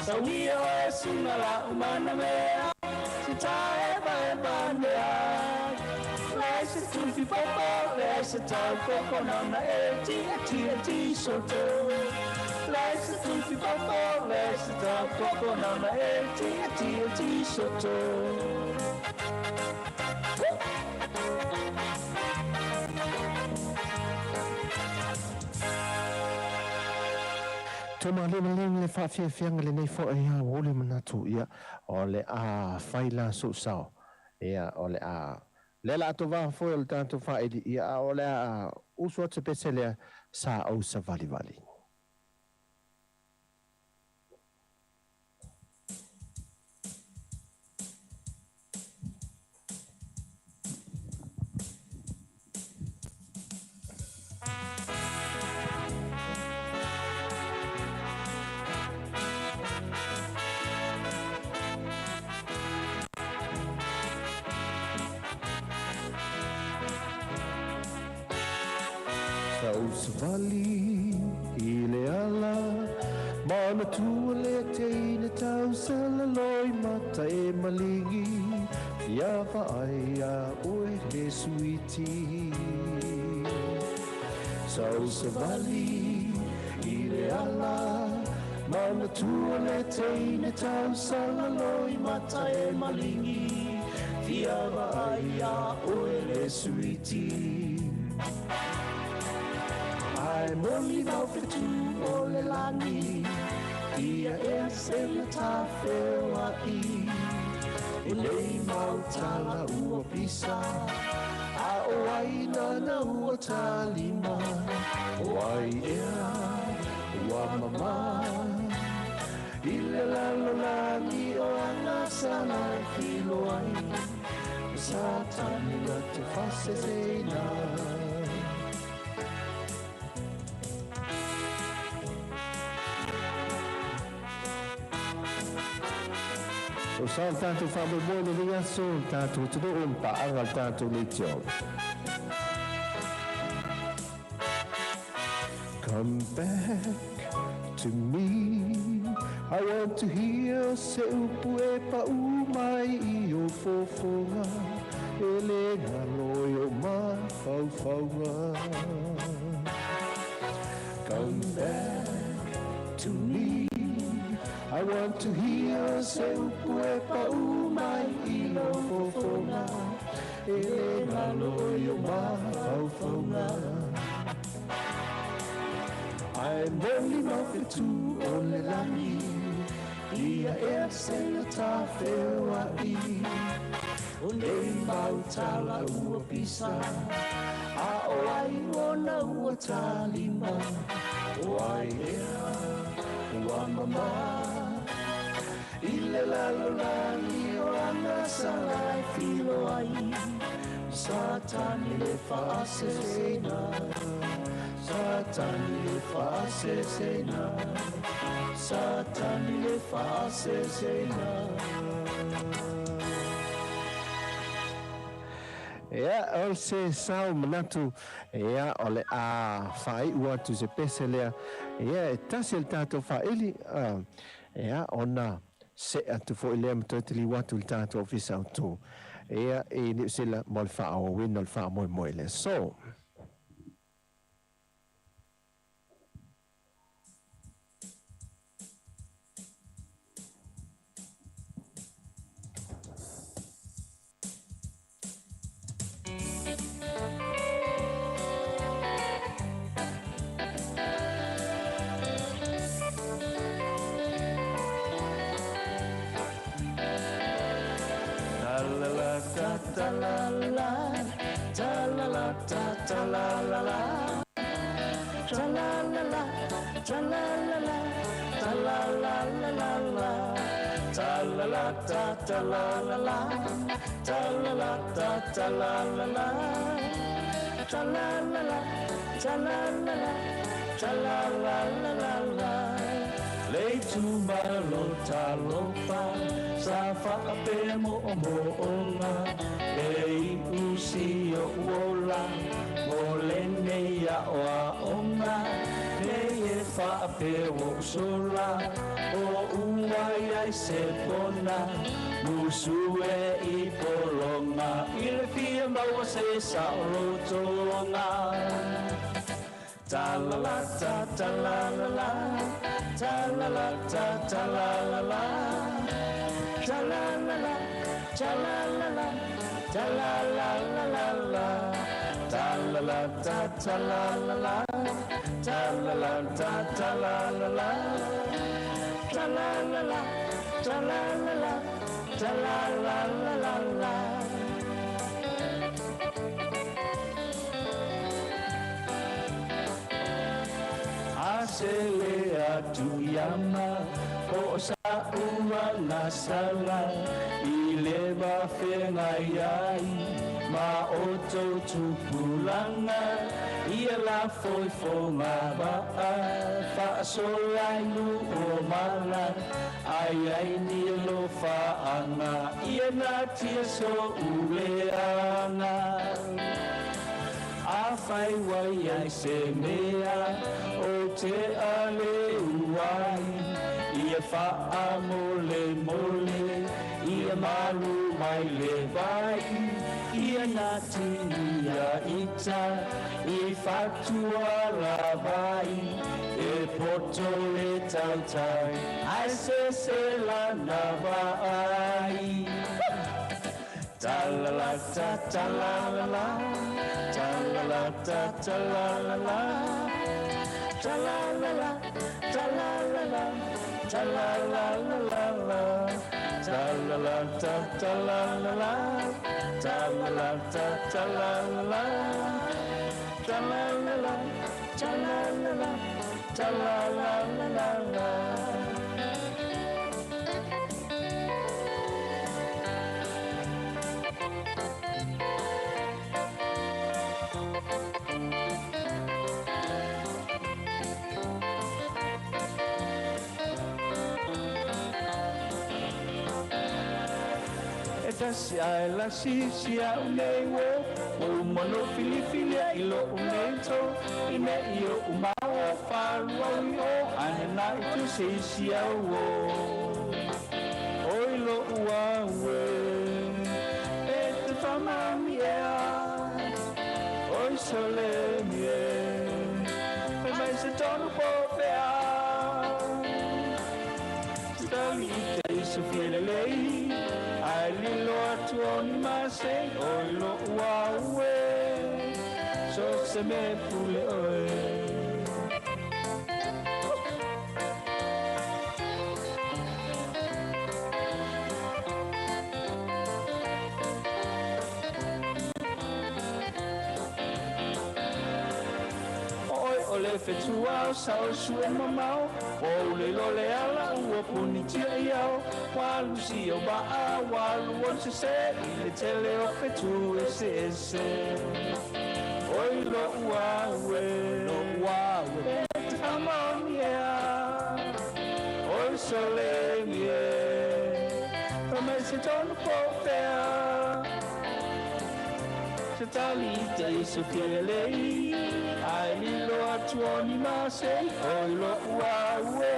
Speaker 19: Sauia o e sunga la umana mea, se ta e va e va mea. Le se tufi papa, le se tau koko nana e ti e ti e ti soto. Le se tufi papa, le se tau koko nana e ti e ti e ti soto.
Speaker 1: Toma le le le faafiafiaga lenei foʻi a ua le manatu ia o le a fai la sousao ia o le a le la atovā foʻi o le tatou faaili ia a o le a usu atu pese lea sa ou savalivali. Sausavali i le ala, manatua le teine tausala loi mata e maligi, fia vaai a oe le suiti. Sausavali i le ala, manatua le teine tausala loi mata e maligi, fia vaai a oe le suiti. Ai moli vau fetu o le lagi, ia e se le tafeoa i. E nei mautala ua pisa, a o ai nana ua talima. O ai ea,
Speaker 19: ua mamā I le lalolagi o agasala e filoai Satani la te faaseseina.
Speaker 1: O sa le tatou faamoemoe lenei aso le tatou atunuu le paaga le tatou leitio. Come back to me, I want to hear se upu e paʻu mai i o fofoga e le galo i o mafaufauga. Come back to me, I want to hear se upu e paʻu mai i lau fofoga e le galo i o mafaufauga. Ae moli mafetu o le lagi ia ea seia tafeoaʻi o nei mautala ua pisa a o ai ona ua talima o ai ea ua mamā i le lalolagi o agasala e filoai Satani le faaseseina Satani le faaseseina Satani le faaseseina. Ia, o se sao manatu, ia, o le a faaiʻu atu se pese lea, ia, e tasi le tatou faaili, ia, ona seʻe atu foʻi lea ma toe taliu atu i le tatou ofisa autū. Ia, i Niu Sila mo le faaauauina o le faamoemoe le aso.
Speaker 19: Ta la la, ta la la ta ta la la la, ta la la la, ta la la la, ta la la la la la, ta la la ta ta la la la, ta la la ta ta la la la, ta la la la, ta la la la, ta la la la la la. Le tumalo talofa sa whakape mo o mo onga e i usi o uola mo lene ia o a onga e e whaape o usola o ua ia i se pona musu e i polonga i le fia maua se sa o lotonga. Ta la la ta ta la la la, ta la la ta ta la la la, ta la la la, ta la la la, ta la la la la la, ta la la ta ta la la la, ta la la ta ta la la la, ta la la la, ta la la la, ta la la la la la. Asele atu iama o sa ua nasala i le mafengai ai ma o tupulanga ia la foifoga va'a faasolai nu o mala ai ai ni alofaaga ia natia souleaga. A whai wai ai se mea o te ale uai ia whaa mole mole ia malu mai le vai ia nati ia ita i whatua la vai e poto le tautai ai se se lana vai. Ta la la ta ta la la la, ta la la ta ta la la la, ta la la la, ta la la la, ta la la la la la, ta la la ta ta la la la, ta la la ta ta la la la, ta la la la, ta la la la, ta la la la la la. E tasi ae lasi si au nei wo o mano filifili i lo u nei to i me i o umao o whalua i o ane na i tu se isi au o oi lo ua ue e te whamami ea oi sole mi e fai mai se tonu po fea Stali i te iso fiele lei ai lilo atu o ni masei oi lo ua ue so se me pule oe. Oi o le fetua o sao sue mamao o le lo le ala ua puni tia iau walu si o ba'a walu o se se i le tele o fetu e se e se oi lo ua ue lo ua ue e te whamami ea oi sole mi e whamai se tonu po fea se tali te iso fia lei ai lilo atu o ni masei oi lo ua ue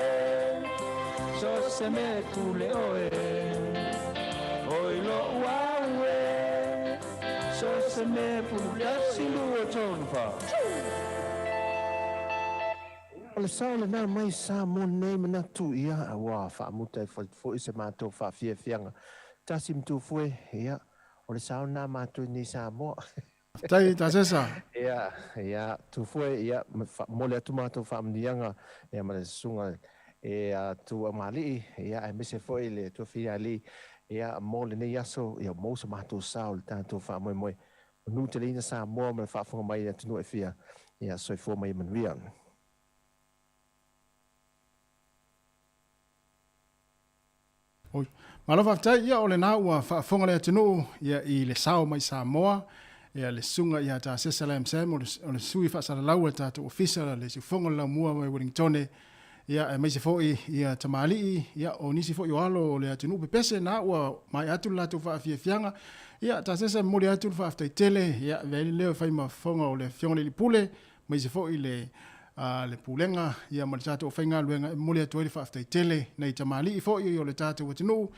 Speaker 19: so se me pule oe oi lo ua ue so se me pule asi lua tonu fa.
Speaker 1: O le sao le nā mai sa mo nei manatu ia ua whaamuta e fo i se mātou whaafiafianga. Tasi mtu fue, ia, o le sao nā mātou ni Samoa.
Speaker 11: Tai, ta sesa.
Speaker 1: Ia, ia, tu fue, ia, mo le atu mātou whaamnianga, ia, ma le sunga e a tu amalii, ia, e mise foi le tuafia ali, ia, mo le nei aso, ia, mo sa mātou sao le tātou whaamoe moe. Manu te leina Samoa ma le whaafonga mai atu nu e fia, ia, soifua mai manuia.
Speaker 11: Oi. Malo whaftai, ia o le nā ua whaafonga le atunuu, ia i le sao mai Samoa, ia le sunga ia tā sesa la MSM, o le sui whaasalalau a tātou ofisa, le siufonga le laumua mai Wellingtone, ia e maise foi ia tamalii, ia o nisi foi o alo o le atunuu pepese, nā ua mai atu le latou whaafiafianga, ia tā sesa moli atu le whaaftai tele, ia veli leo whai mafonga o le fionga le lipule, maise foi le le pulega ia ma le tatou faigaluega e momoli atu ai le faafetai tele nai tamalii foʻi o le tatou atunuu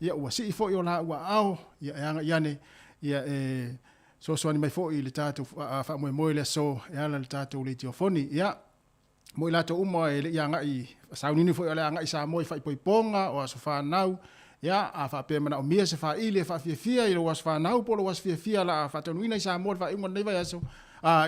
Speaker 11: ia ua sii foʻi o laua aao ia e agaʻi ane ia e soasoani mai foʻi i le tatou faamoemoe le aso e ala i le tatou leitiofoni ia mo i latou uma e leʻi agaʻi sauniuni foʻi o le agaʻi Samoa i faaipoipoga o aso fanau ia a faapea manaomia se faili e faafiafia i lou aso fanau po o lou aso fiafia la faataunuuina i Samoa i le faaiuga o lenei vaiaso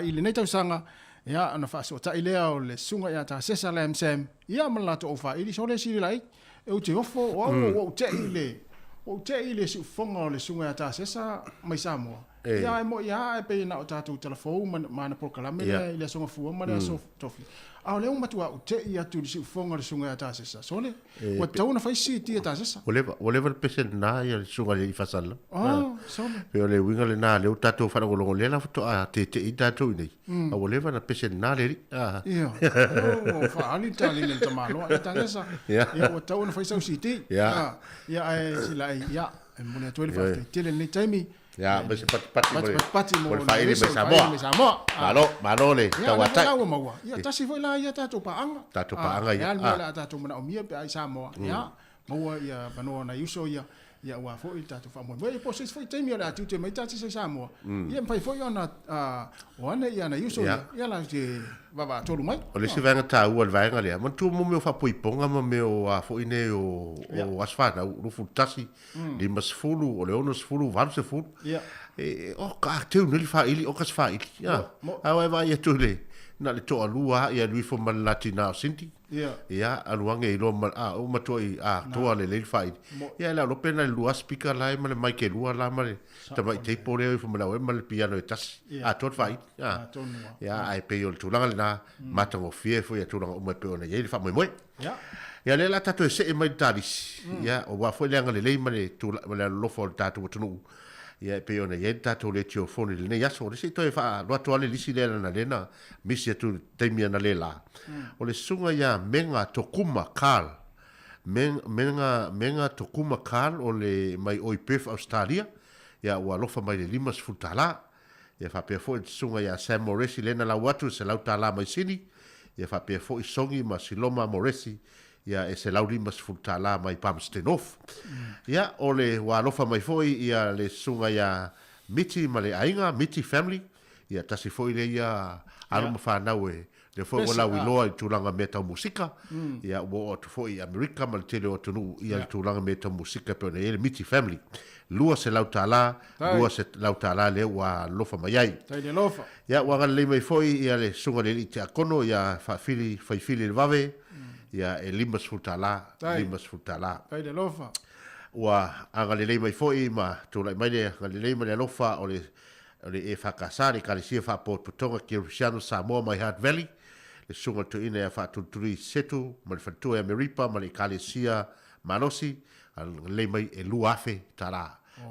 Speaker 11: i lenei tausaga. Ia, ona faasootai lea o le susuga ia Tasesa Lam Sam, ia ma le latou aufaili, sole sili lai, e ou te ofo, o au ua ou te'i i le, ua ou te'i i le siufofoga o le susuga ia Tasesa mai Samoa. Ia, e mo'i lava, e pei na o tatou talafou ma, ma ana polokalame lea i le Aso Gafua ma le Aso Tofi. A o lea ua matua ou te'i atu i le siufofoga o le susuga ia Tasesa, sole, ua tatau ona fai si CD a Tasesa.
Speaker 5: Ua leva, ua leva le pese lena ia le susuga i le Ifasala.
Speaker 11: Oh, sole.
Speaker 5: Pei o le uiga lena lea ua tatou faalogologo lea la faatoa tete'i tatou i nei. A ua leva na pese lena le alii.
Speaker 11: Ia. Ua faaali le taleni a le tamaloa ia Tasesa. Ia, ua tatau ona fai sau CD. Ia, ae sila ai, ia, e momoli atu ai le faafetai tele i lenei taimi.
Speaker 5: Ia, ma se patipati
Speaker 11: mo le patipati
Speaker 5: mo le faili mai Samoa.
Speaker 11: Mai Samoa.
Speaker 5: Malo, malo le tauatai.
Speaker 11: Ia, maua. Ia, tasi foi la ia tatou paaga.
Speaker 5: Tatou paaga ia.
Speaker 11: Ia, le mea tatou manaomia pe a i Samoa. Ia, maua ia manoa nai uso ia. Ia, ua foi le tatou faamoemoe. Ia, po o se isi foi taimi o le a tiute mai tasi sa i Samoa. Ia, mafai foi ona o ane ia nai uso ia. Ia, la te vavaatolu mai.
Speaker 5: O le isi vaega taua o le vaega lea, manatua mo mea o faapoipoga ma mea o a foi nei o aso fanau, 21, 50, o le 60, 80.
Speaker 11: Ia.
Speaker 5: E, o ka teu nei le faili, o ka se faili. Ia. A e vaai atu i le Na le toalua ia alu ifo ma le la tina o Cindy.
Speaker 11: Ia.
Speaker 5: Ia, alu age iloa ma, a, uma tuai atoa lelei le faaili. Ia, e le iloa pe na le lua speaker la e ma le mic e lua la ma le tamai table lea e o ifo ma le auai ma le piano e tasi.
Speaker 11: Ia.
Speaker 5: Atoa le faaili. A.
Speaker 11: Atonu lava.
Speaker 5: Ia, ae pei o le tulaga lena, matagofie foi ia tulaga uma e pei ona i ai le faamoemoe.
Speaker 11: Ia.
Speaker 5: Ia, lea la tatou e see mai i le talisi. Ia, aua foi le agalelei ma le tula, ma le alolofa o le tatou atunuu. Ia, e pei ona i ai le tatou letiofoni i lenei aso. O le isi toe faaloa atu lava le lisi lea leaga lea na misi atu i le taimi analeila. O le susuga ia Menga Tokuma Carl. Menga, Menga Tokuma Carl o le mai o i Perth, Australia. Ia, ua alofa mai i le $50. Ia faapea foi le susuga ia Sam Moresi lea na lau atu i le $100 mai Sini. Ia faapea foi Songi ma Siloma Moresi ia e $150 mai Palmerston North. Ia, o le ua alofa mai foi ia le susuga ia Miti ma le aiga, Miti family, ia tasi foi lea ia alo ma fanau e lea foi ua lauiloa i tulaga mea tau musika, ia ua oo atu foi i Amerika ma le tele o atunuu ia le tulaga mea tau musika e pei ona i ai le Miti family. $200, $200 lea ua alofa mai ai.
Speaker 11: Tai le alofa.
Speaker 5: Ia, ua agalelei mai foi ia le susuga i le alii tiakono ia Faafili Faifili Levave, ia e $50,
Speaker 11: Tai.
Speaker 5: $50.
Speaker 11: Tai le alofa.
Speaker 5: Ua agalelei mai foi ma tulai mai le agalelei ma le alofa o le o le EFKS, le Ekalesia Faapotopotoga Kerisiano Samoa mai Hutt Valley, le susuga i le toeaina ia Faatulituli Setu ma le faletua ia Meripa ma le Ekalesia Malosi, agalelei mai e $2,000.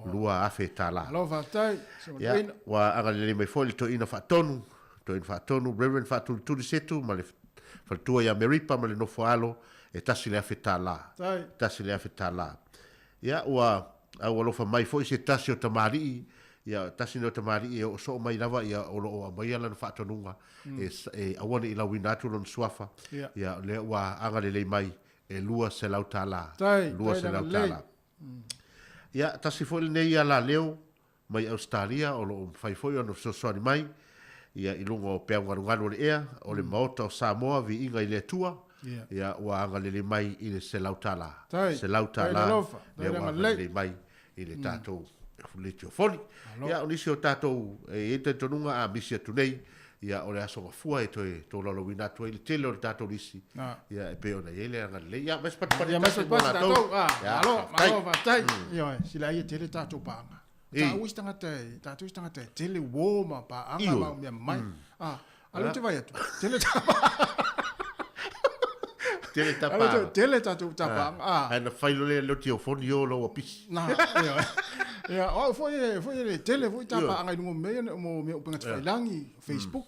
Speaker 5: $2,000.
Speaker 11: Malo faafetai, susuga i le
Speaker 5: Ia,
Speaker 11: toeaina.
Speaker 5: ua agalelei mai foi le toeaina faatonu, toeaina faatonu Reverend Faatulituli Setu ma le faletua ia Meripa ma le nofo alo e $1,000.
Speaker 11: Tai.
Speaker 5: $1,000. Ia, ua aualofa mai foi se tasi o tamalii, ia, tasi lenei o tamalii e oo soo mai lava, ia, o lo o aumaia lana faatonuga e, e aua ne i lauina atu lona suafa.
Speaker 11: Ia.
Speaker 5: Ia, o lea ua agalelei mai e $200.
Speaker 11: Tai, tai
Speaker 5: $200.
Speaker 11: lelei.
Speaker 5: Ia, tasi foi lenei alaleo mai Ausetalia o lo o mafai foi ona fesoasoani mai ia i luga o peau galugalu o le ea, o le Maota o Samoa, viiga i le Atua,
Speaker 11: Ia.
Speaker 5: ia ua agalelei mai i le $100.
Speaker 11: Tai,
Speaker 5: $100
Speaker 11: tai le alofa, tai
Speaker 5: lea
Speaker 11: le
Speaker 5: ua
Speaker 11: agalelei.
Speaker 5: agalelei mai i le tatou letiofoni. Ia, o nisi o tatou e i ai le talitonuga a misi atu nei, ia o le aso gafua e toe tolaulauina atu ai le tele o le tatou lisi.
Speaker 11: Ah.
Speaker 5: Ia e pei ona i ai le agalelei. Ia, mai se patupatu
Speaker 11: Ia, mai se
Speaker 5: tasi mo
Speaker 11: patupatu
Speaker 5: latou.
Speaker 11: tatou. Ah,
Speaker 5: Ia,
Speaker 11: malo,
Speaker 5: faafetai.
Speaker 11: malo, faafetai. Ioe, sila ia tele tatou paaga.
Speaker 5: Ei.
Speaker 11: Taua isi tagata e, tatou isi tagata e tele uo ma paaga
Speaker 5: Ioe.
Speaker 11: ma mea mai. Ah, a lea ou te vaai atu, tele
Speaker 5: Tele ta
Speaker 11: A lea ou te-
Speaker 5: paaga.
Speaker 11: tele tatou ta paaga. Ah.
Speaker 5: Ae na fai loa lea tiofoni o lau apisi.
Speaker 11: Na, ioe. Ia, o au foi e, foi e tele foi ta
Speaker 5: Ioe.
Speaker 11: paaga i luga o mea ia, mo mea upega tafailagi, Facebook.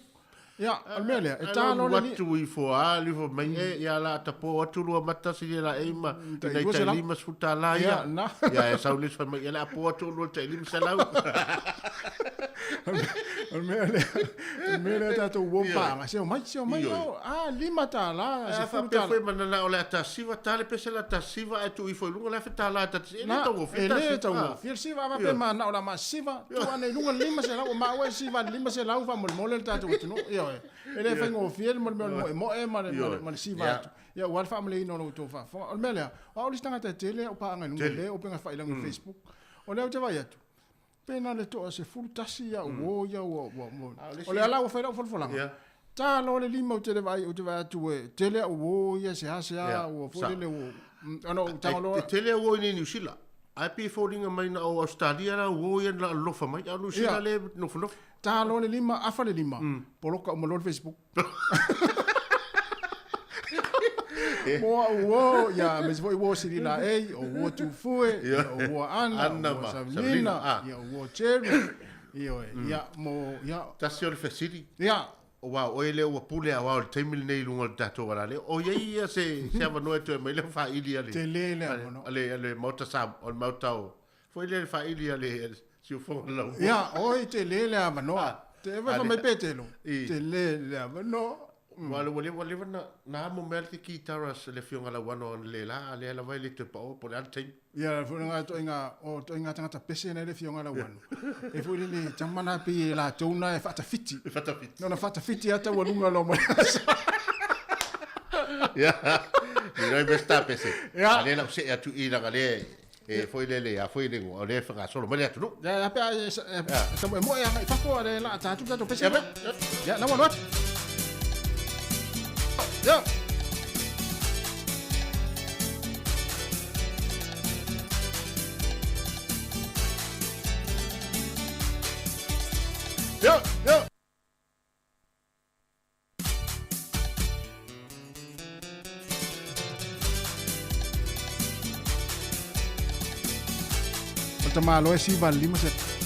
Speaker 11: Ia, o le mea lea, e
Speaker 5: Ae
Speaker 11: ta
Speaker 5: lau
Speaker 11: loa le
Speaker 5: atu ifo a alu ifo mai e ia la tapo atu lua mata si le la e ma
Speaker 11: tai
Speaker 5: ina i
Speaker 11: lua
Speaker 5: tai
Speaker 11: selau.
Speaker 5: $50 ia.
Speaker 11: Ia, na.
Speaker 5: Ia e sau le fai mai ia le apo atu lua tai $500.
Speaker 11: O le mea lea, o le mea lea tatou uo
Speaker 5: Ioe.
Speaker 11: paaga, se omai, se omai,
Speaker 5: Ioe.
Speaker 11: o, ah, $5,
Speaker 5: A
Speaker 11: $10.
Speaker 5: faapea foi ma na o le atasiva tale pese le atasiva ae tuu ifo i luga le $1,000 tasi. E le
Speaker 11: Na,
Speaker 5: taugofie
Speaker 11: e le
Speaker 5: tasi.
Speaker 11: taugofie le siva, a faapea
Speaker 5: Ioe.
Speaker 11: ma na o la ma siva, tuu ane i luga le $500, o maua e siva i le $500 faamolemole le tatou atunuu. Ioe. E le faigofie le mea o le moemoe ma le- ma le- ma le siva
Speaker 5: Ioe.
Speaker 11: atu. Ia, ua le faamaleina o lo outou faafofoga. O le mea lea, o au le isi tagata e tele au paaga i luga
Speaker 5: Tele.
Speaker 11: le upega tafailagi o Facebook. O lea ou te vaai atu, pe na le toa 11 ia uo ia ua ua ua.
Speaker 5: le
Speaker 11: O le ala ua fai lau folafolaga.
Speaker 5: Ia.
Speaker 11: Ta loa le lima ou te le vaai, ou te vaai atu e tele au uo ia se a se a
Speaker 5: Ia,
Speaker 11: ua foi
Speaker 5: sa.
Speaker 11: lele ua. Ona ou tago loa.
Speaker 5: E tele au i nei New Zealand. Ae pei e foliga mai na o Australia la uo ia na alofa mai. A o New Zealand
Speaker 11: Ia.
Speaker 5: le nofonofo.
Speaker 11: Ta loa le lima, afa le lima. Poloka uma loa le Facebook. Mo au uo, ia, me se foi uo Sirila Ei, o uo Tufue,
Speaker 5: Ia.
Speaker 11: ia, o uo Anna,
Speaker 5: Anna
Speaker 11: o uo
Speaker 5: ma
Speaker 11: Savelina,
Speaker 5: Savelina, ah.
Speaker 11: ia, o uo Jerry. Ioe, ia, mo, ia.
Speaker 5: Tasi o le fesili.
Speaker 11: Ia.
Speaker 5: O wā, oe lea ua pule a wā o le taimi lenei i luga o le tatou alale. O iai ia se, se avanoa e toe mai lea faaili a le...
Speaker 11: Tele le
Speaker 5: a
Speaker 11: avanoa.
Speaker 5: A le, a le maota sa, o le maota o... Foi lea le faaili a le, a le siufoga lau.
Speaker 11: Ia, oi, tele le avanoa. Te
Speaker 5: A
Speaker 11: vai
Speaker 5: le-
Speaker 11: mai pe telo.
Speaker 5: I.
Speaker 11: Tele le avanoa.
Speaker 5: Ua le ua leva leva na na amo mea le kitara se le fionga la wano le la le la vai le te pao po le ale taimi.
Speaker 11: Ia, foi nga toinga o toinga tangata pese nei le fionga la wano. E foi le tamana pe la tona e fatafiti.
Speaker 5: E fatafiti.
Speaker 11: No na fatafiti ata ua lunga lo mai.
Speaker 5: Ia. Ni roi besta pese.
Speaker 11: Ia.
Speaker 5: Ale la se atu i la le e foi le le a foi le o le whanga solo mai le atu nu.
Speaker 11: Ia, pe e sa mo e mo e ngai fafo le la ta tu ta pese.
Speaker 5: Ia,
Speaker 11: Ia, na wano atu. Yo. Yo, yo. O tamalo e si vali ma se.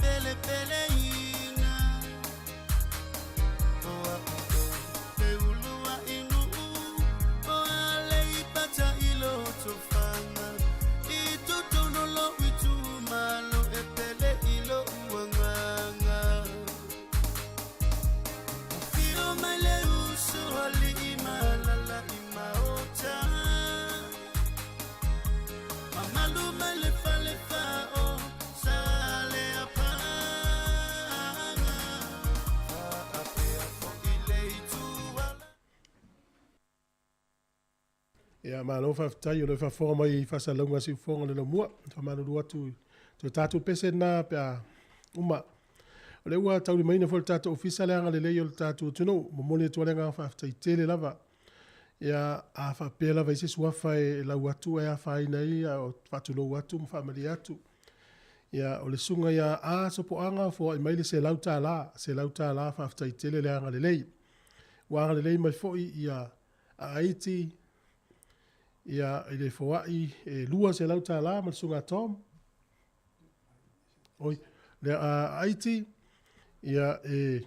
Speaker 4: Pele pele ina. O a o le
Speaker 3: Ia, malo faafetai o lo o faafofoga mai i faasalalauga a Siufofoga o le Laumua. Faamalulu atu i toe tatou pese lena pe a uma. O lea ua taulimaina foi le tatou ofisa le agalelei o le tatou atunuu. Momoli atu ai le agaga faafetai tele lava. Ia, a faapea lava i se suafa e lau atu e afaina ai, faatulou atu ma faamalie atu. Ia, o le susuga ia A Sopoaga foai mai le $100, $100 faafetai tele le agalelei. Ua agalelei mai foi ia Aiti ia i le foai e $200 ma le susuga Tom. Oi, le Aiti ia e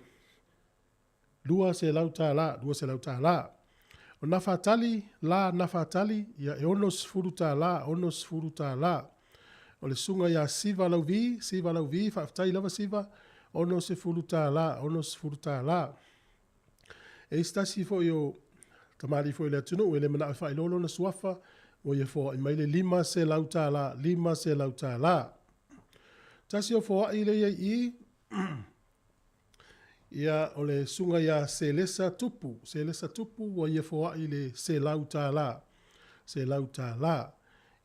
Speaker 3: $200, $200. O Nafatali, la Nafatali, ia e $60, $60. O le susuga ia Siva Lauvi, Siva Lauvi, faafetai lava Siva, $60, $60. E i ai se tasi foi o tamalii foi o le atunuu e le manao e faailoa lona suafa, ua ia foai mai le $500, $500. Tasi o foai lea e i ai i i, ia, o le susuga ia Selesa Tupu, Selesa Tupu ua ia foai le $100, $100.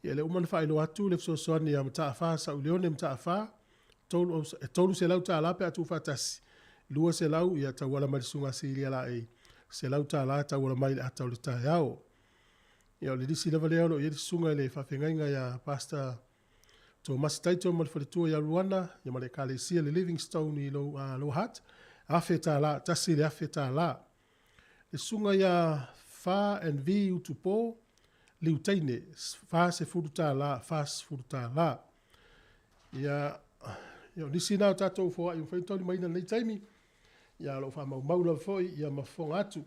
Speaker 3: Ia, lea ua uma ona faailoa atu le fesoasoani ia Mataafa Sauleone Mataafa, e $300 pe a tuufaatasi, $200 ia tauala mai le susuga Silia Laei, $100 tauala mai le ata o le taeao. Ia o le lisi lava lea o lo o i ai le susuga i le faafeagaiga ia Pastor Tomasi Taito ma le faletua ia Luana, ia ma le ekalesia le Livingstone i Lower Hutt, $1,000, $1,000. Le susuga ia Fa and V Utupo, Liuteine, $40, $40. Ia, ia o nisi na o tatou foai ua mafai ona taulimaina i lenei taimi, ia o lo o faamaumau lava foi ia ma fofoga atu.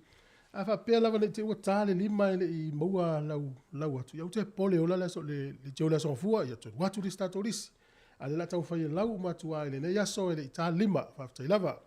Speaker 3: A faapea lava ne i te i ua ta le lima e le i maua lau, lau atu, ia aua te popole ola le aso, le, le o le aso Gafua, ia toe alu atu le isi tatou lisi. A o lea o le a taumafai e lau uma atu lava i lenei aso e le i ta le lima. Faafetai lava.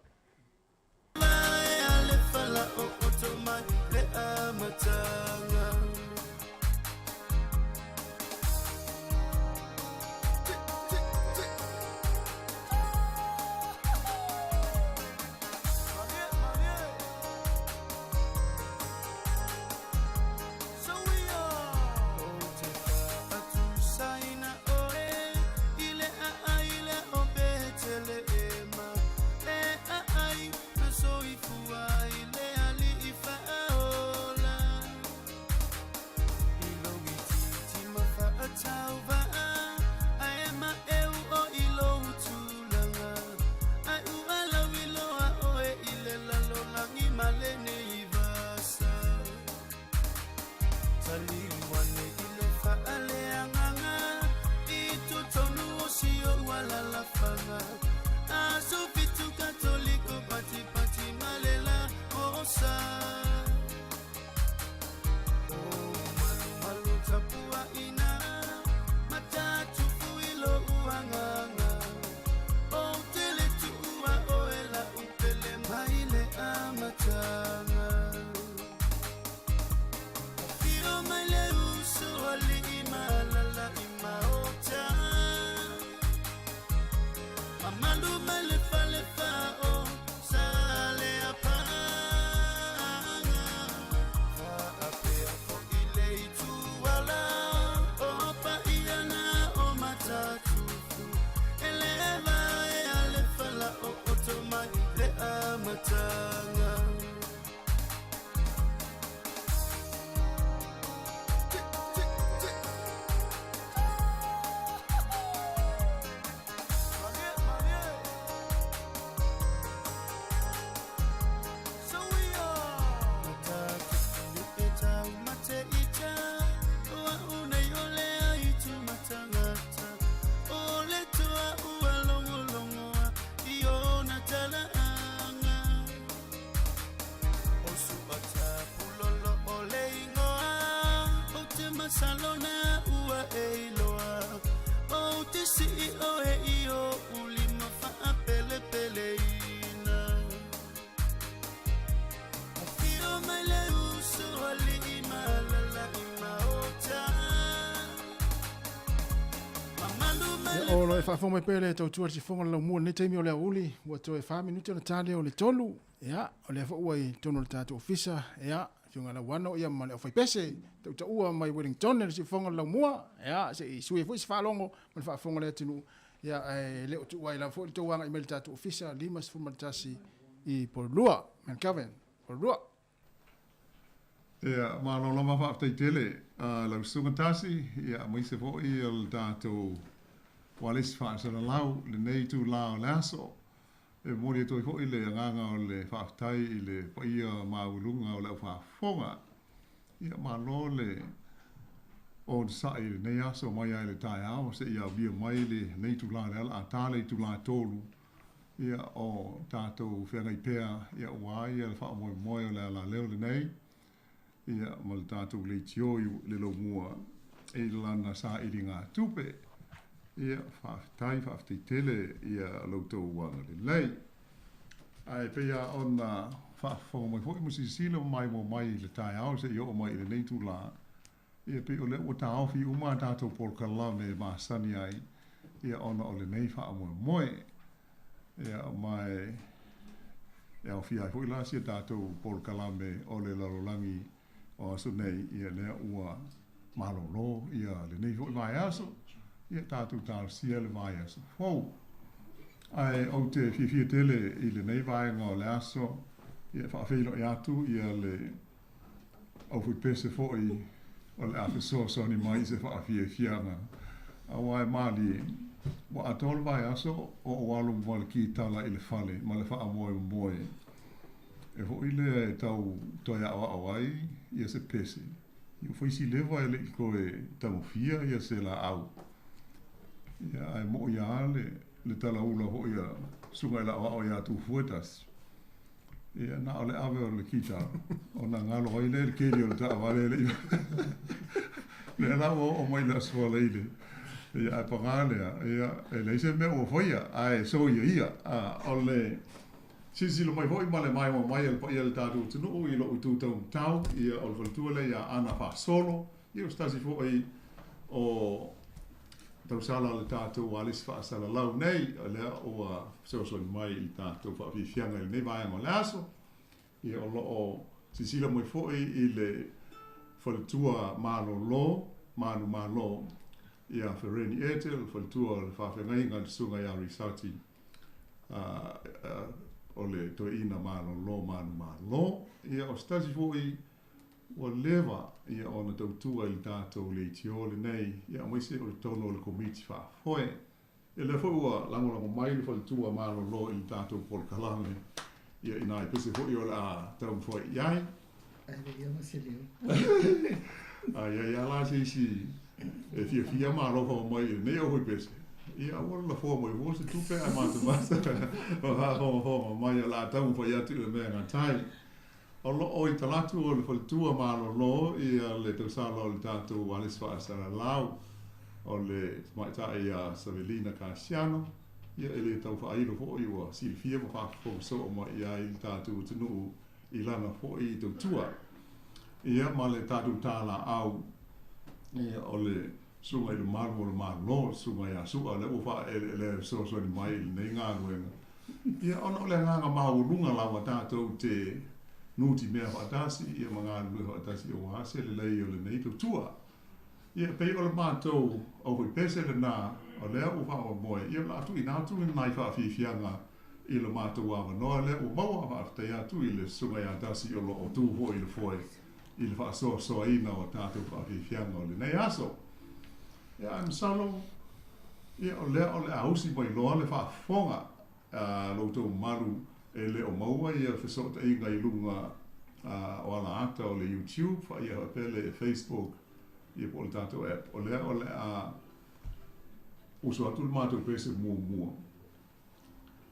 Speaker 11: O lo e faafofoga mai pea le tautua le sifoga le laumua lenei taimi o le aoauli ua toe 4 minute ona ta lea o le tolu. Ia, o lea foi ua i totonu o le tatou ofisa. Ia, Afioga ia Lauano ia ma le aufaipese tautaua mai Wellington le siufofoga o le Laumua, ia se i sui ai foi se faalogo ma le faafofoga a le atunuu, ia ae le o tuua ai lava foi le tou agai mai i le tatou ofisa 51 i Porirua, Mount Kelvin, Porirua.
Speaker 13: Ia, malo lava faafetai tele lau Susuga Tasi, ia aemaise foi o le tatou ualesi faasalalau i lenei itula o le aso. E momoli atu ai foi le agaga o le faafetai i le paia maualuga o le au faafofoga. Ia, malo le onosai i lenei aso mai lava i le taeao seia aulia mai lenei itula o lea o le a ta le itula e 3, ia, o tatou feagai pea, ia, aua ia le faamoemoe o le alaleo lenei, ia, ma le tatou leitio i le laumua i lana sailiga tupe. Ia, faafetai, faafetai tele ia lo outou agalelei. Ae pei lava ona faafofoga mai foi ma silasila ma maimoa mai i le taeao seia oo mai i lenei itula, ia pei o lea ua taofi uma a tatou polokalame e masani ai, ia ona o lenei faamoemoe. Ia ma e aofia ai foi la si a tatou polokalame o le lalolagi o aso nei, ia lea ua malolo ia lenei foi vaiaso, ia tatou talosia le vaiaso fou. Ae ou te fiafia tele i lenei vaega o le aso, ia e faafeiloai atu ia le aufaipese foi o le a fesoasoani mai i se faafiafiaga, aua e malie, ua atoa le vaiaso o ou alu ma le kitala i le fale ma le faamoemoe e foi lea e tau toe aoao ai ia se pese, ia ua fai si leva e le i toe tagofia ia se laau. Ia ae mo'i lava le talaula foi a susuga i le aoao ia Tufua e tasi, Ia, na o le ave o le kitara, ona galo ai lea i le keli o le taavale e le i lea la ua oo mai i le Aso Faraile. Ia, ae paga lea, ia, e leai se mea ua faia, ae soia ia. O le silasila mai foi ma le maimoa mai a le paia o le tatou atunuu i lou itu taumatau, ia, o le faletua lea ia Ana Faasolo, ia o se tasi foi o tausala o le tatou alisi faasalalau nei, o lea ua fesoasoani mai i le tatou faafiafiaga i lenei vaega o le aso. Ia, o lo o silasila mai foi i le faletua malolo, manumalo, ia Fereni Ete, o le faletua o le faafeagaiga a le Susuga ia Risati, o le toeaina malolo, manumalo. Ia, o se tasi foi Ua leva ia ona tautua i le tatou leitio lenei, ia aemaise o le tonu o le Komiti Faafoe. Ia lea foi ua lagolago mai le faletua malolo i le tatou polokalame, ia inā i pese foi o le a taumafai i ai.
Speaker 14: Ae leai lava se leo.
Speaker 13: A i ai lava la se isi e fiafia ma alofa mai i lenei au pese, ia aua le lafoa mai fua se tupe ae matamata ma faafogafoga mai o le a taumafai atu i le mea e gata ai. O lo o i talaatu o le faletua malolo ia le tausala o le tatou alisi faasalalau o le tamaitai ia Savelina Kasiano, ia e le tau faailo foi ua silafia ma faafofoga soo mai i ai le tatou atunuu i lana foi tautua. Ia ma le tatou talaau ia o le Susuga i le Malu o le Malo, le Susuga ia Su'a, lea ua faaeleelea e fesoasoani mai i lenei galuega. Ia, ona o le agaga maualuga lava tatou te nutimea faatasi ia ma galulue faatasi aua se lelei o lenei tautua. Ia, e pei o le matou aufaipese lena o lea ua faamoemoe, ia o le a tuuina atu nai faafiafiaga i lo matou avanoa lea ua maua, faafetai atu i le Susuga ia Tasi o lo o tu foi i le foe i le faasoasoaina o tatou faafiafiaga o lenei aso. Ia, ae masalo, ia, o lea o le a usi mai loa le faafofoga a lo outou mamalu e le o maua ia fesootaiga i luga o alaata o le YouTube, ia faapea le Facebook, ia po o le tatou app. O lea o le a usu atu le matou pese muamua.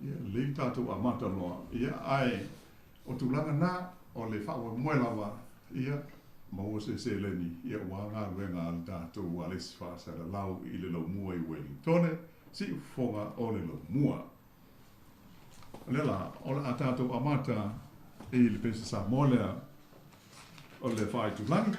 Speaker 13: Ia, lelei le tatou amata loa. Ia, ae o tulaga na, o le faamoemoe lava, ia, maua se seleni, ia, aua galuega a le tatou alesi faasalalau i le laumua i Uelintone, siufofoga o le laumua. O lea la, o le a tatou amata i le pese Samoa lea o le faaitulagi.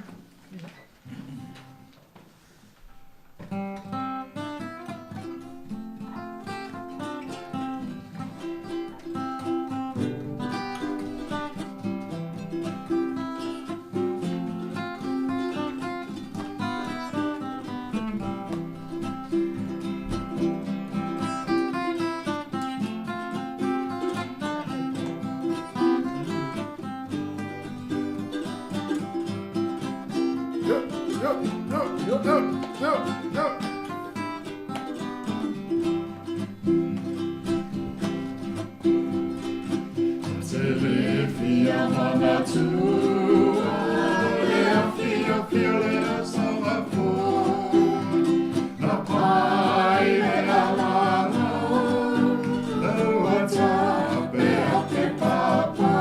Speaker 13: yo, yo, yo, yo. Tele fia manatua, le fia fia le asoa fo. Na pai le alanga, le uata pea te papa.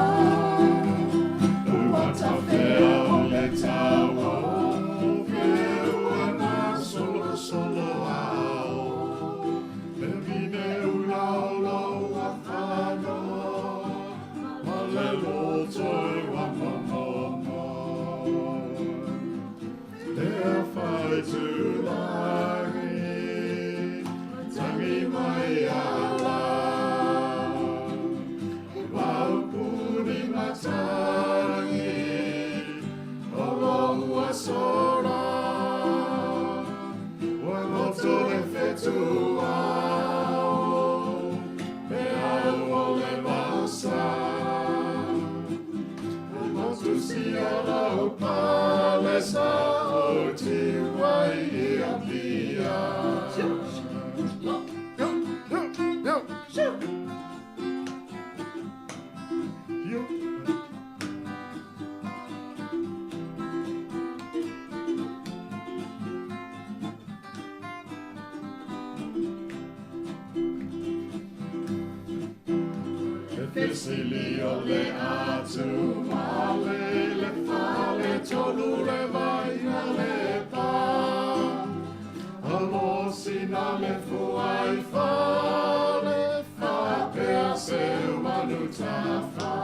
Speaker 13: Le uata fea o le tau, fea ua solo solo ao. Le vine ula o ua whano, ma le loto e wa mamomo. Le whai tūrangi, tangi mai ala. Waupuni matangi, o lo ua sora. Ua loto le whetuao, pe au o le masa. O motu sia lau palesa, o tiwai i a pia. Yo, yo, yo, yo. Yo. Le fesili o le atu, male le fale, tolu le vai na le pa. Alo sina le fuai fale, fa pea se manu tafa.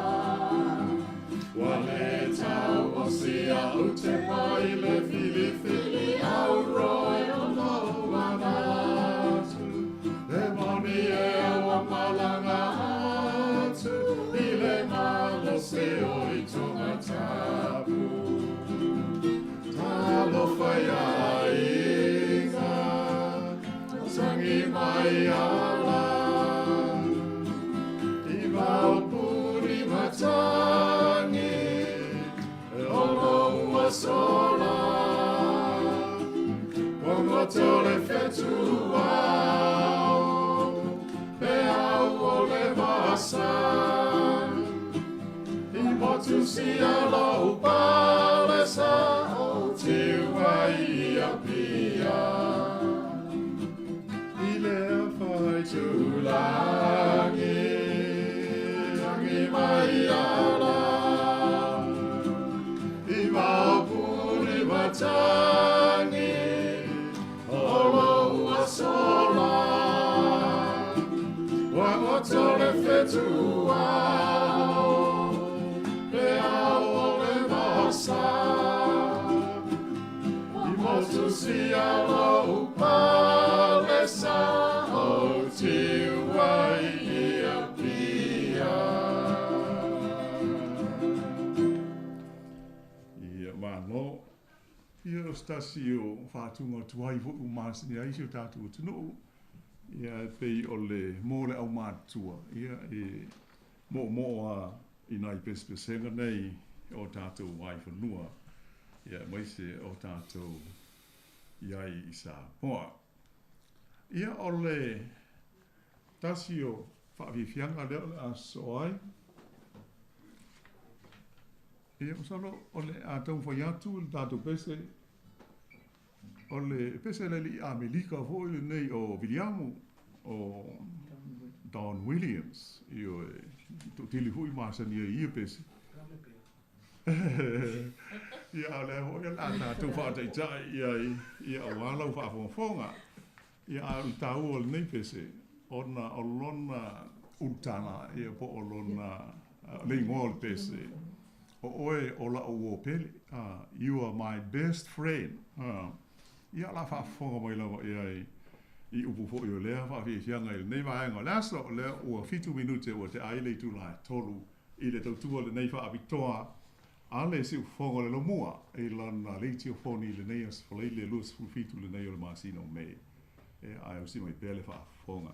Speaker 13: Wa le tau o sia u te mai le fili fili au roe o lo manatu. Le moni e ua malanga atu, i le malo se o i tonga tapu. Talofa ia inga, tangi mai ala. I maupuri matangi, o lo ua sola. Ua moto le whetuao, pe au o le vasa. I motu sia lau palesa, o tiwai i a pia. I lea whai tūrangi, tangi mai ala. I maupuri matangi, o lo ua sola. Ua moto le whetuao, pe au o le masa. I motu sia lau palesa, o tiwai i a pia. Ia malo. Ia o stasi o whātunga tuai fo u māsini ai si o tātou atunuu. Ia e pei o le mō le au mātua. Ia e mō mō a i nai pesepesenga nei o tātou wai whanua. Ia maise o tātou i ai i Samoa. Ia o le tasi o whaafifianga lea o le aso ai. Ia masalo o le a tau whai atu le tātou pese. O le pese le li Amerika foi le nei o Viliamu o Don Williams. Io e tō tili hui māsani e ia pese. Ia o le hoi la tātou whaataitai ia ia o alau whaafongafonga. Ia a o tāu o le nei pese. Ona o lona utana ia po o lona le ingoa o le pese. O oe o la o o pele. You are my best friend. Ia la whaafonga mai lava ia i upu fo i o lea whaafiafianga i le nei vaenga o le aso o lea ua 7 minute ua te aile i tūla e tolu i le tautua le nei whaapitoa a le si ufonga le lomua i lana leiti o foni le nei aso faleile 27 le nei o le masina o Mei. E ai o si mai pea le whaafonga.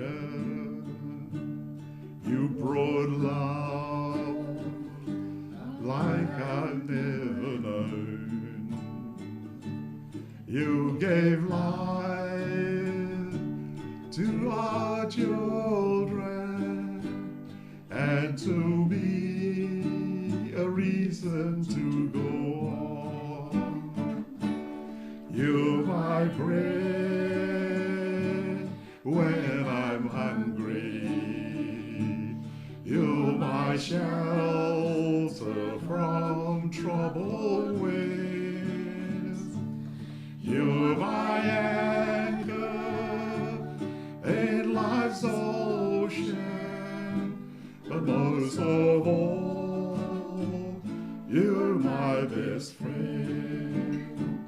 Speaker 13: maker. You brought love like I've never known. You gave life to our children and to me a reason to go on. You're my bread when I'm hungry. You're my shelter from troubled winds. You're my anchor in life's ocean. But most of all, you're my best friend.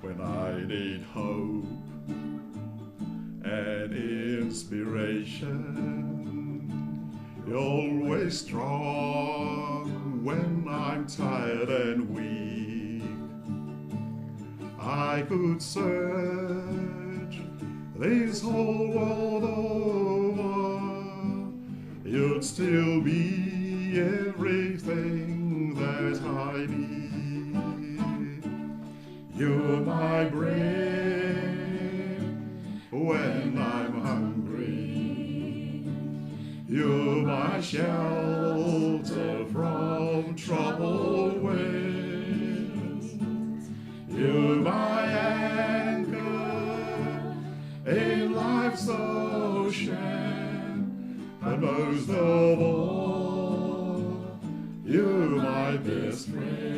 Speaker 13: When I need hope and inspiration, you're always strong when I'm tired and weak. I could search this whole world over, you'd still be everything that I need. You're my bread when I'm hungry. You're my shelter from troubled winds. You're my anchor in life's ocean. And most of all, you're my best friend.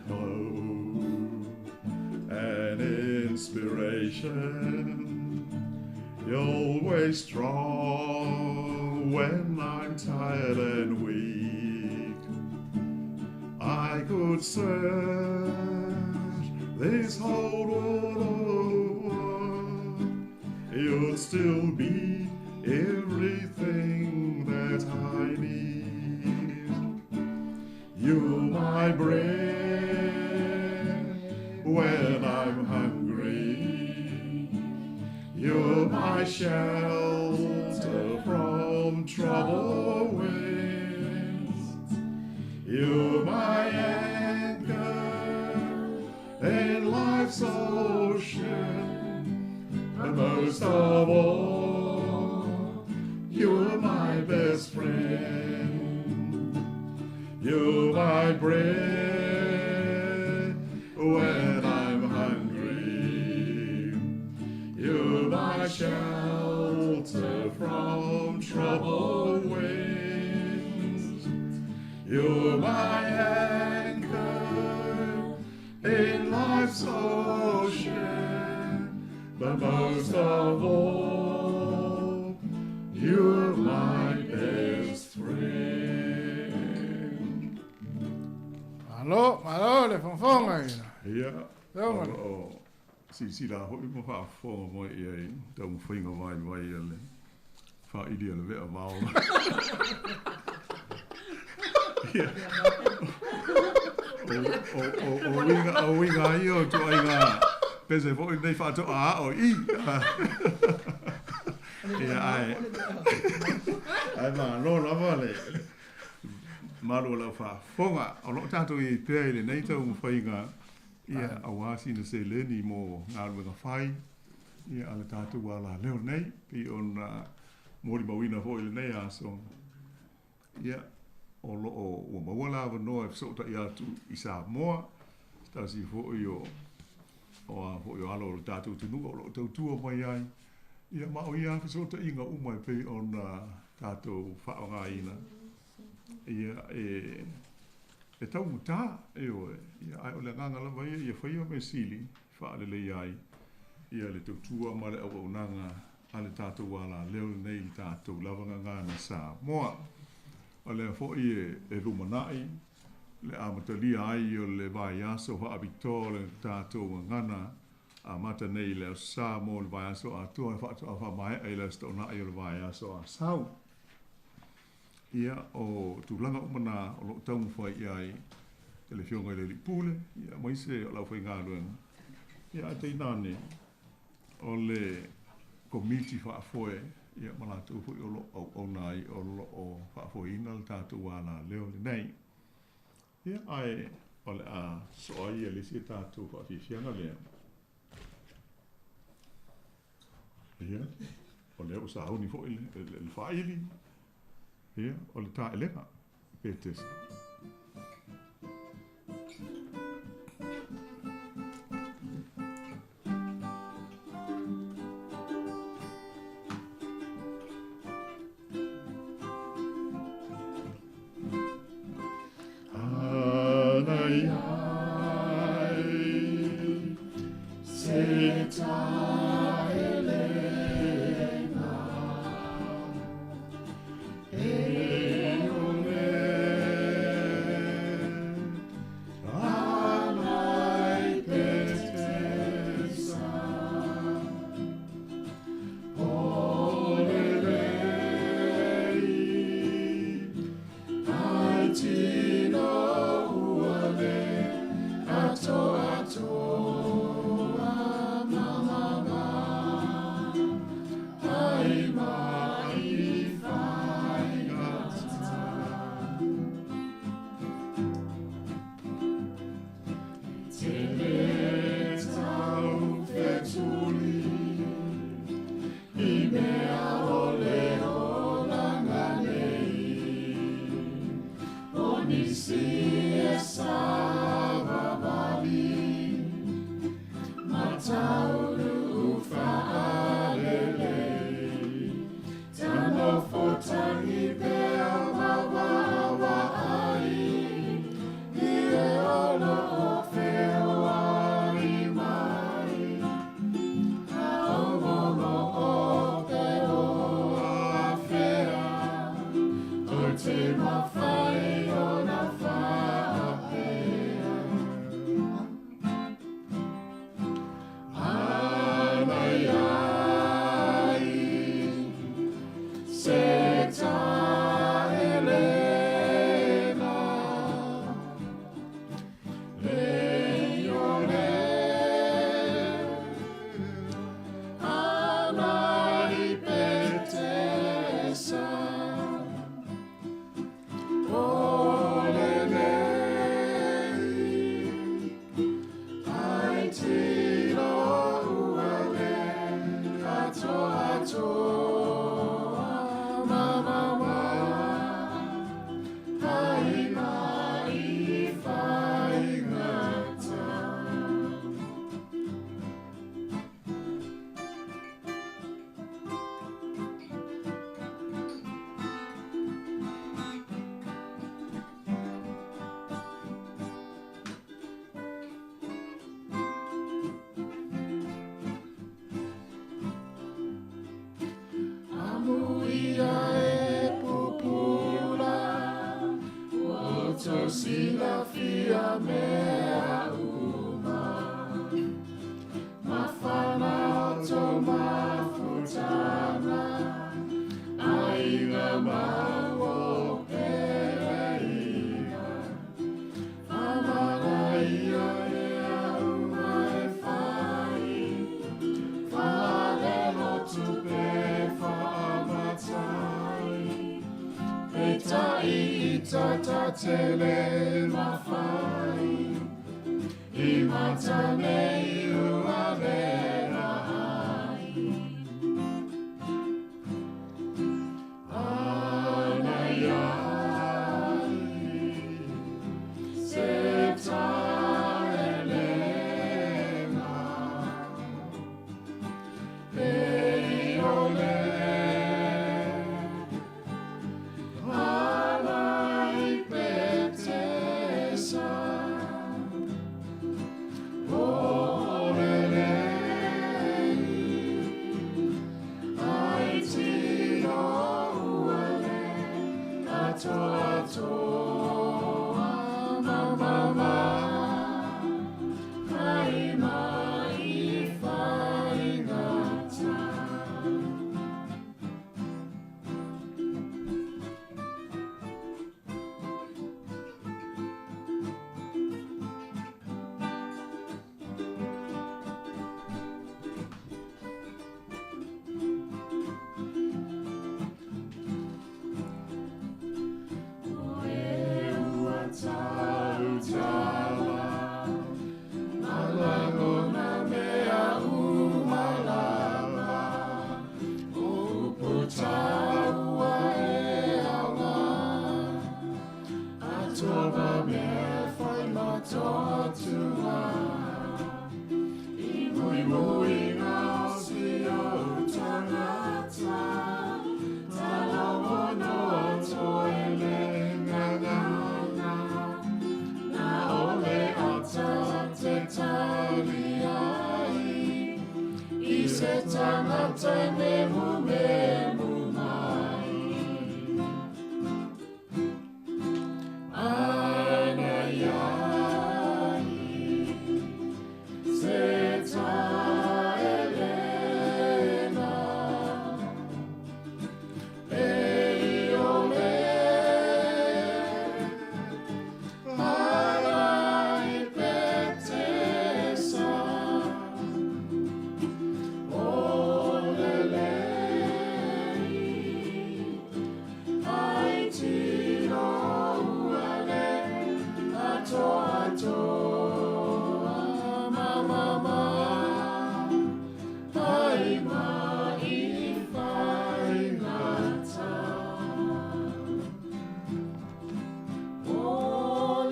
Speaker 13: Hope and inspiration. You're always strong when I'm tired and weak. I could search this whole world over, you'd still be everything that I need. You're my bread when I'm hungry. You're my shelter from troubled winds. You're my anchor in life's ocean. And most of all, you're my best friend. You're my bread when I'm hungry. You're my shelter from troubled winds. You're my anchor in life's ocean. But most of all, you're my best friend.
Speaker 11: Malo, malo le fofoga ina.
Speaker 13: Ia,
Speaker 11: Tonga.
Speaker 13: o loo silasila foʻi ma faafofoga mai i ai taumafaiga vaivai a le faaili a le vea vao. Ia, o uiga o uiga ia o ituaiga pese foʻi lenei faatoʻa ao i ia ae ae malo lava le malu o lau faafofoga o loo tatou iai pea i lenei taumafaiga ia auā sina seleni mo galuega fai ia a le tatou alaleo nei pei ona molimauina foʻi lenei aso ia o loo ua maua le avanoa e fesoʻotaʻi atu i Samoa se tasi foʻi o o a foʻi o alo o le tatou atunuu o loo tautua mai ai ia ma o ia fesoʻotaʻiga uma e pei ona tatou faaaogāina ia e taumatā e oe ia ae o le agaga lava ia ia faia mea sili faalelei ai ia le tautua ma le auaunaga a le tatou alaleo lenei i le tatou lava gagana Samoa. O lea foʻi e lumanaʻi le amatalia ai o le vaiaso faapitoa o le tatou gagana amata nei i le Aso Sa mo le vaiaso atoa e faatoa faamaeʻa i le Aso Toonai o le vaiaso Asau. Ia, o tulaga uma na o loo taumafai i ai e le Afioga i le Alii Pule, ia, aemaise o le aufaigaluega, ia, ae tainane o le Komiti Faafoe, ia, ma latou foi o loo auauna ai o loo faafoeina le tatou alaleo lenei. Ia, ae o le a sosoo ai ia le isi tatou faafiafiaga lea. Ia, o lea ua sauni foi le faaili, ia, o le taelega Petesa.
Speaker 7: Atua ma mea fai matotua I mui mui ngā si o tangata Talomo noa toe le ngangana Na ole ata te tali ai I se tangata memu memu mai Ana iai se taelena E iole ala i petesa O lelei ai tino uale atoa atoa ma ma ma ai ma i whaingata O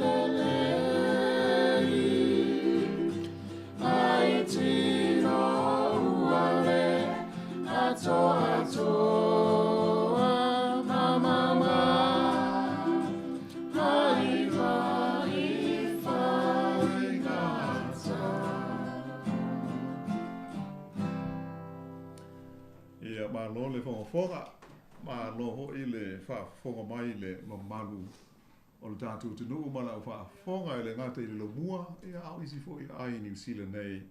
Speaker 7: lelei ai tino uale atoa atoa ma ma ma ai ma i whaingata.
Speaker 13: Ia malo le fogafoga, malo ho'i le faafofoga mai le mamalu o le tatou atunuu ma lau faafofoga e le gata i le lomua, ia a o isi fo'i ai Niu Sila nei,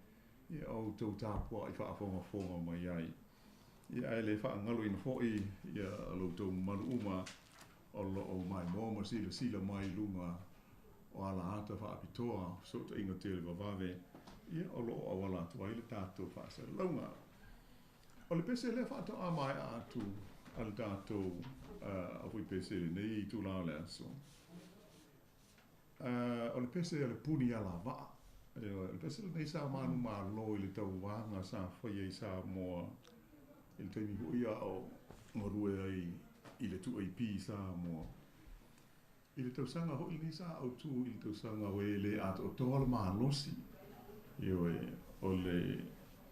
Speaker 13: ia outou tapua'i faafogafoga mai ai. Ia ae le faagaloina fo'i ia loutou mamalu uma o loo maimoa ma silasila mai i luga o ala ata faapitoa fesootaiga televavave, ia o loo auala atu ai le tatou faasalalauga. O le pese lea faatoa maea atu a le tatou aufuipese i lenei itulā o le aso. O le pese o le puni alavaa. Ioe, o le pese lenei sa manumalo i le tauvaga sa faia i Samoa i le taimi foi a o galue ai i le 2AP i Samoa. I le tausaga foi lenei sa autu i le tausaga ua e le atoatoa le malosi. Ioe, o le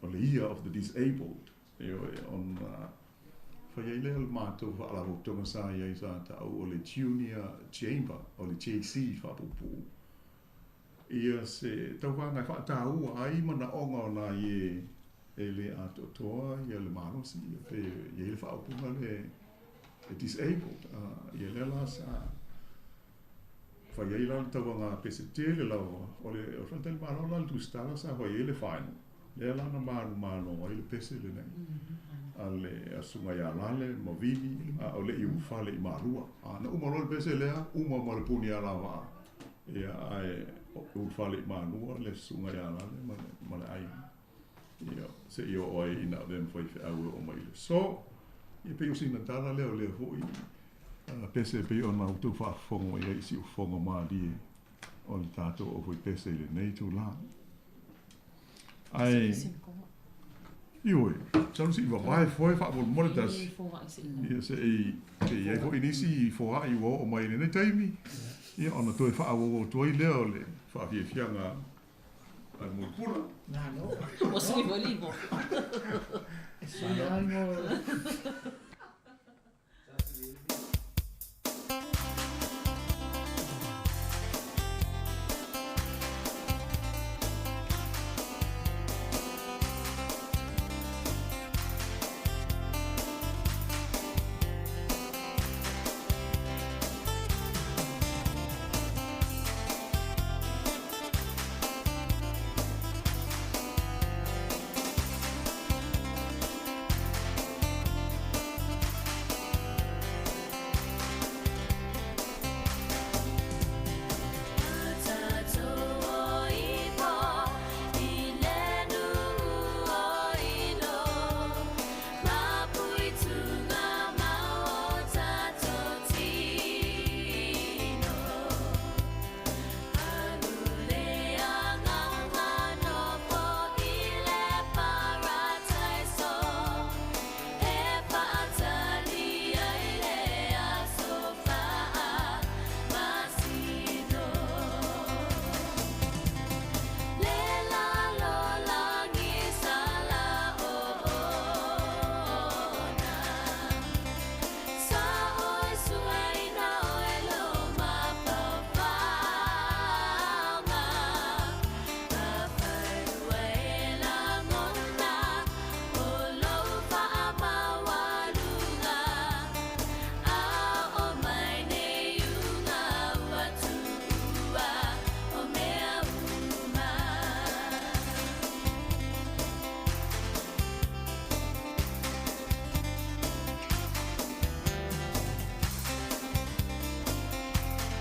Speaker 13: o le Year of the Disabled. Ioe, ona fai ai lea o le matou faalapotopotoga sa i ai sa taʻu o le Junior Chamber, o le JC faapuupuu. Ia se tauvaga e faataua ai manaoga o nai e e le atoatoa ia le malosi, ia pe i ai le faaupuga le e disabled. Ia lea la sa fai ai la le tauvaga pese tele lava o le o le faletalimalo la le Tusitala sa fai ai le final. Lea la na manumalo ai le pese lenei a le asuga ia Lale ma Vili a o le i ulufale i Malua. A na uma loa le pese lea, uma ma le puni alavaa, ia ae ulufale i Malua le susuga ia Lale ma le ma le aiga. Ia seia oo ai ina avea ma faifeau e oo mai i le aso. Ia pei o sina tala lea o lea foi pese e pei ona outou faafofoga mai ai i siufofoga malie o le tatou aufuipese i lenei itulā. Ae ioe, masalo se i vavae foe faamolemole tasi. Ia se i se i ai foi nisi foai ua oo mai i lenei taimi, ia ona toe faaauau atu ai lea o le faafiafiaga a le Muipula.
Speaker 14: Malo.
Speaker 2: Ua sui foi le igoa.
Speaker 14: E sui lava igoa.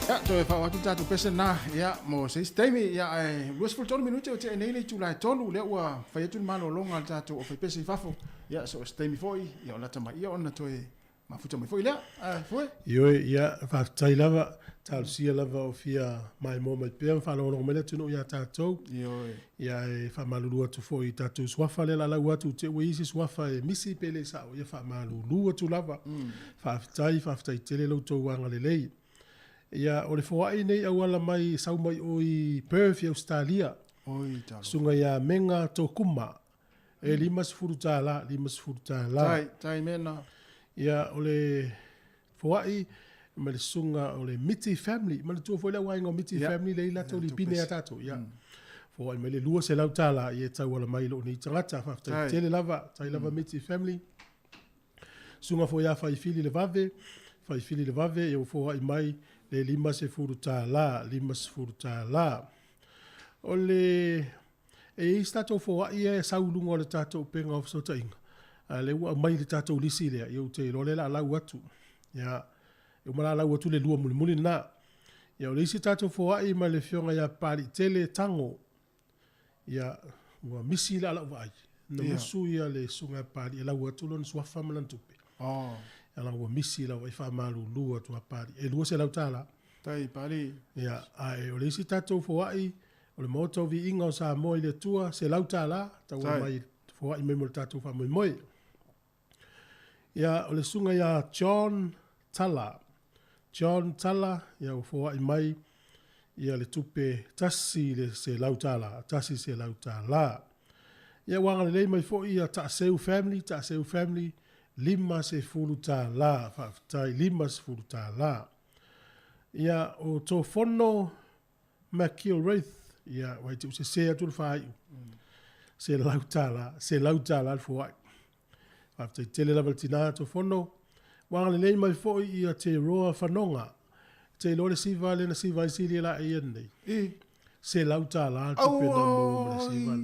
Speaker 11: Ia, toe faaoo atu le tatou pese lena, ia, mo se isi taimi, ia, ae 23 minute ua tea nei le itula e tolu, lea ua fai atu le malologa a le tatou aufaipese i fafo, ia, so o se taimi foi, ia, o lata mai ia ona toe mafuta mai foi lea. Ae, Foe?
Speaker 3: Ioe, ia, faafetai lava, talosia lava o fia maimoa mai pea ma faalogologo mai le atunuu iā tatou.
Speaker 11: Ioe.
Speaker 3: Ia, e faamalulu atu foi i tatou suafa lea la lau atu te ua i ai se suafa e misi pe le sao, ia faamalulu atu lava. Faafetai, faafetai tele lo outou agalelei. Ia, o le foai nei auala mai sau mai o i Perth i Ausetalia.
Speaker 11: Oi, talofa.
Speaker 3: Susuga ia Menga Tokuma. E $50, $50.
Speaker 11: Tai, tai Mena.
Speaker 3: Ia, o le foai ma le susuga o le Miti Family. Manatua foi le au aiga o Miti Family lea i latou lipine ia tatou. Ia, foai mai le $200 ia e tauala mai i lou nei tagata. Faafetai tele lava, tai lava Miti Family. Susuga foi ia Faifili Levave, Faifili Levave, ia ua foai mai le $50, $50. O le, e i ai se tatou foai ia e sau i luga o le tatou upega o fesootaiga, a o lea ua aumai i le tatou lisi lea, ia ou te iloa lea o le a lau atu. Ia, e uma la lau atu le lua mulimuli lena. Ia, o le isi tatou foai mai le afioga ia Papaliitele Tago, Ia, ua misi la lau vaai. Na musu ia le susuga ia Papalii e lau atu lona suafa ma lana tupe.
Speaker 11: Oh.
Speaker 3: Ia la ua misi lau vaai faamalulu atu a Papalii. E $200.
Speaker 11: Tai Papalii.
Speaker 3: Ia, ae o le isi tatou foai, o le Maota o Viiga o Samoa i le Atua, $100, taua mai foai mai mo le tatou faamoemoe. Ia, o le susuga ia John Tala. John Tala, ia ua foai mai ia le tupe $100, $100. Ia ua agalelei mai foi ia Taaseu Family, Taaseu Family, $50, faafetai, $50. Ia, o Tofono McIlwraith, ia, ua te sese atu le faaiu. $100, $100 le foai. Faafetai tele lava le tinā Tofono. Ua agalelei mai foi ia Te Roa Fanoga. Te iloa le siva lea na siva ai Sili e laei nei.
Speaker 11: I.
Speaker 3: $100 le tupe na maua ma le siva.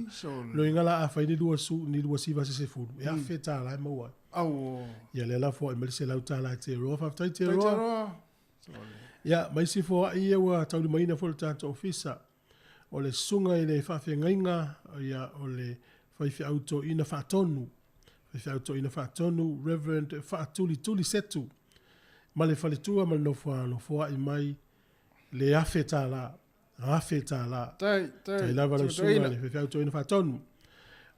Speaker 3: Loiga la a fai ni lua su, ni lua siva se sefulu, e $1,000 e maua ai.
Speaker 11: Auo.
Speaker 3: Ia lea la foai mai le $100 e Te Roa. Faafetai Te
Speaker 11: Te
Speaker 3: Roa.
Speaker 11: Roa.
Speaker 3: Ia, ma isi foai ia ua taulimaina foi le tatou ofisa. O le susuga i le faafeagaiga, ia, o le faifeau toeaina faatonu, faifeau toeaina faatonu, Reverend Faatulituli Setu, ma le faletua ma le nofoaalo, foai mai le $1,000, $1,000.
Speaker 11: Tai, tai,
Speaker 3: Tai lava lau susuga i le faifeau toeaina faatonu.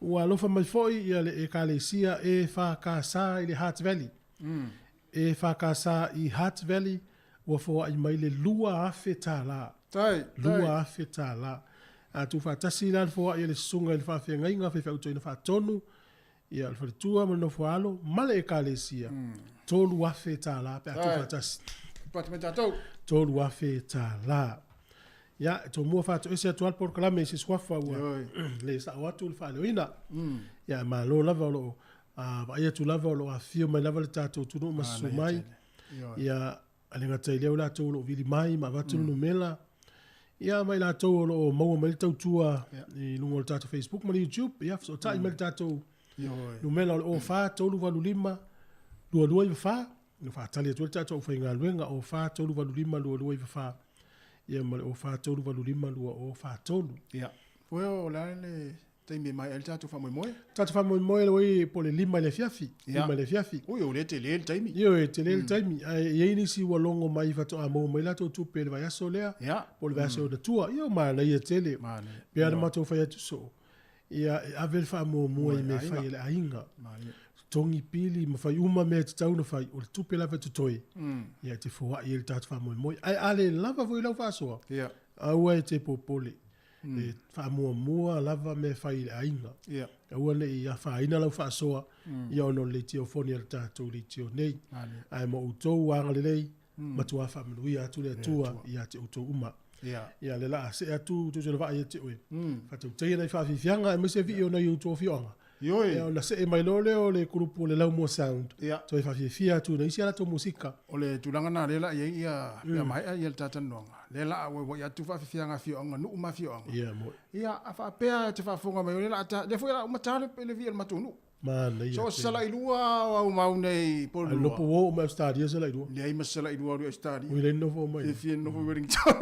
Speaker 3: Ua alofa mai foi ia le Ekalesia EFKS i le Hutt Valley. EFKS i Hutt Valley ua foai mai le $2,000.
Speaker 11: Tai, tai.
Speaker 3: $2,000. A tuufaatasi la le foai a le susuga i le faafeagaiga faifeau toeaina faatonu, ia le faletua ma le nofoaalo ma le Ekalesia, $3,000 pe a tuufaatasi.
Speaker 11: Pati mai tatou.
Speaker 3: $3,000. Ia, e tomua faatoese atu lava le polokalame i se suafa ua le sao atu le faaleoina. Ia, malo lava o loo vaai atu lava o loo afifio mai lava le tatou atunuu ma susu mai. Ia, a le gata i lea o latou o loo vili mai ma avatu le numera. Ia, ma i latou o loo maua mai le tautua i luga o le tatou Facebook ma le YouTube. Ia, fesootai mai le tatou numera o le 04 385 2294. Na faatali atu ai le tatou aufaigaluega 04 385 2294. Ia ma le 04 385 2043.
Speaker 11: Ia. Foe o le a le taimi e maea ai le tatou faamoemoe?
Speaker 3: Tatou faamoemoe le oi po o le 5 i le afiafi. 5 i le afiafi.
Speaker 11: Ui, o lea e tele le taimi.
Speaker 3: Ioe, e tele le taimi. Ae i ai nisi ua logo mai faatoa maua mai latou tupe i le vaiaso lea, po o le vaiaso ona tua. Ia, manaia tele. Pei lava ona matou fai atu soo, ia e ave le faamuamua i mea e fai e le aiga. Totogi pili ma fai uma mea e tatau ona fai, o le tupe lava e totoe, ia e te foai ai le tatou faamoemoe. Ae a le lava foi lau faasoa, aua e te popole. E faamuamua lava mea e fai i le aiga. Aua ne i afaina lau faasoa, ia ona o le leitio foni a le tatou leitio nei. Ae mo outou agalelei, matua faamanuia atu le Atua ia te outou uma. Ia le la a see atu tutu le vaai ia te oe. Faatautaia nai faafiafiaga aemaise vii o nai outou afioaga. Ia ona see mai loa lea o le kulupu o le Laumua Sound. Toe faafiafia atu i nisi a latou musika.
Speaker 11: O le tulaga lena lea la i ai ia pe a maea ia le talatalanoaga, lea la a uauai atu faafiafiaga afioaga, nuu ma afioaga.
Speaker 3: Ia, moe.
Speaker 11: Ia, a faapea e te faafofoga mai o lea la a ta, lea foi la a uma ta le vii o le matou nuu.
Speaker 3: Manaia
Speaker 11: So
Speaker 3: tele.
Speaker 11: salailua o au mau nei
Speaker 3: Ai
Speaker 11: Polua.
Speaker 3: lopo o mai Australia salailua.
Speaker 11: Leai ma salailua alu i Australia.
Speaker 3: Ui le nofo mai.
Speaker 11: Fiafia nofo i Wellington.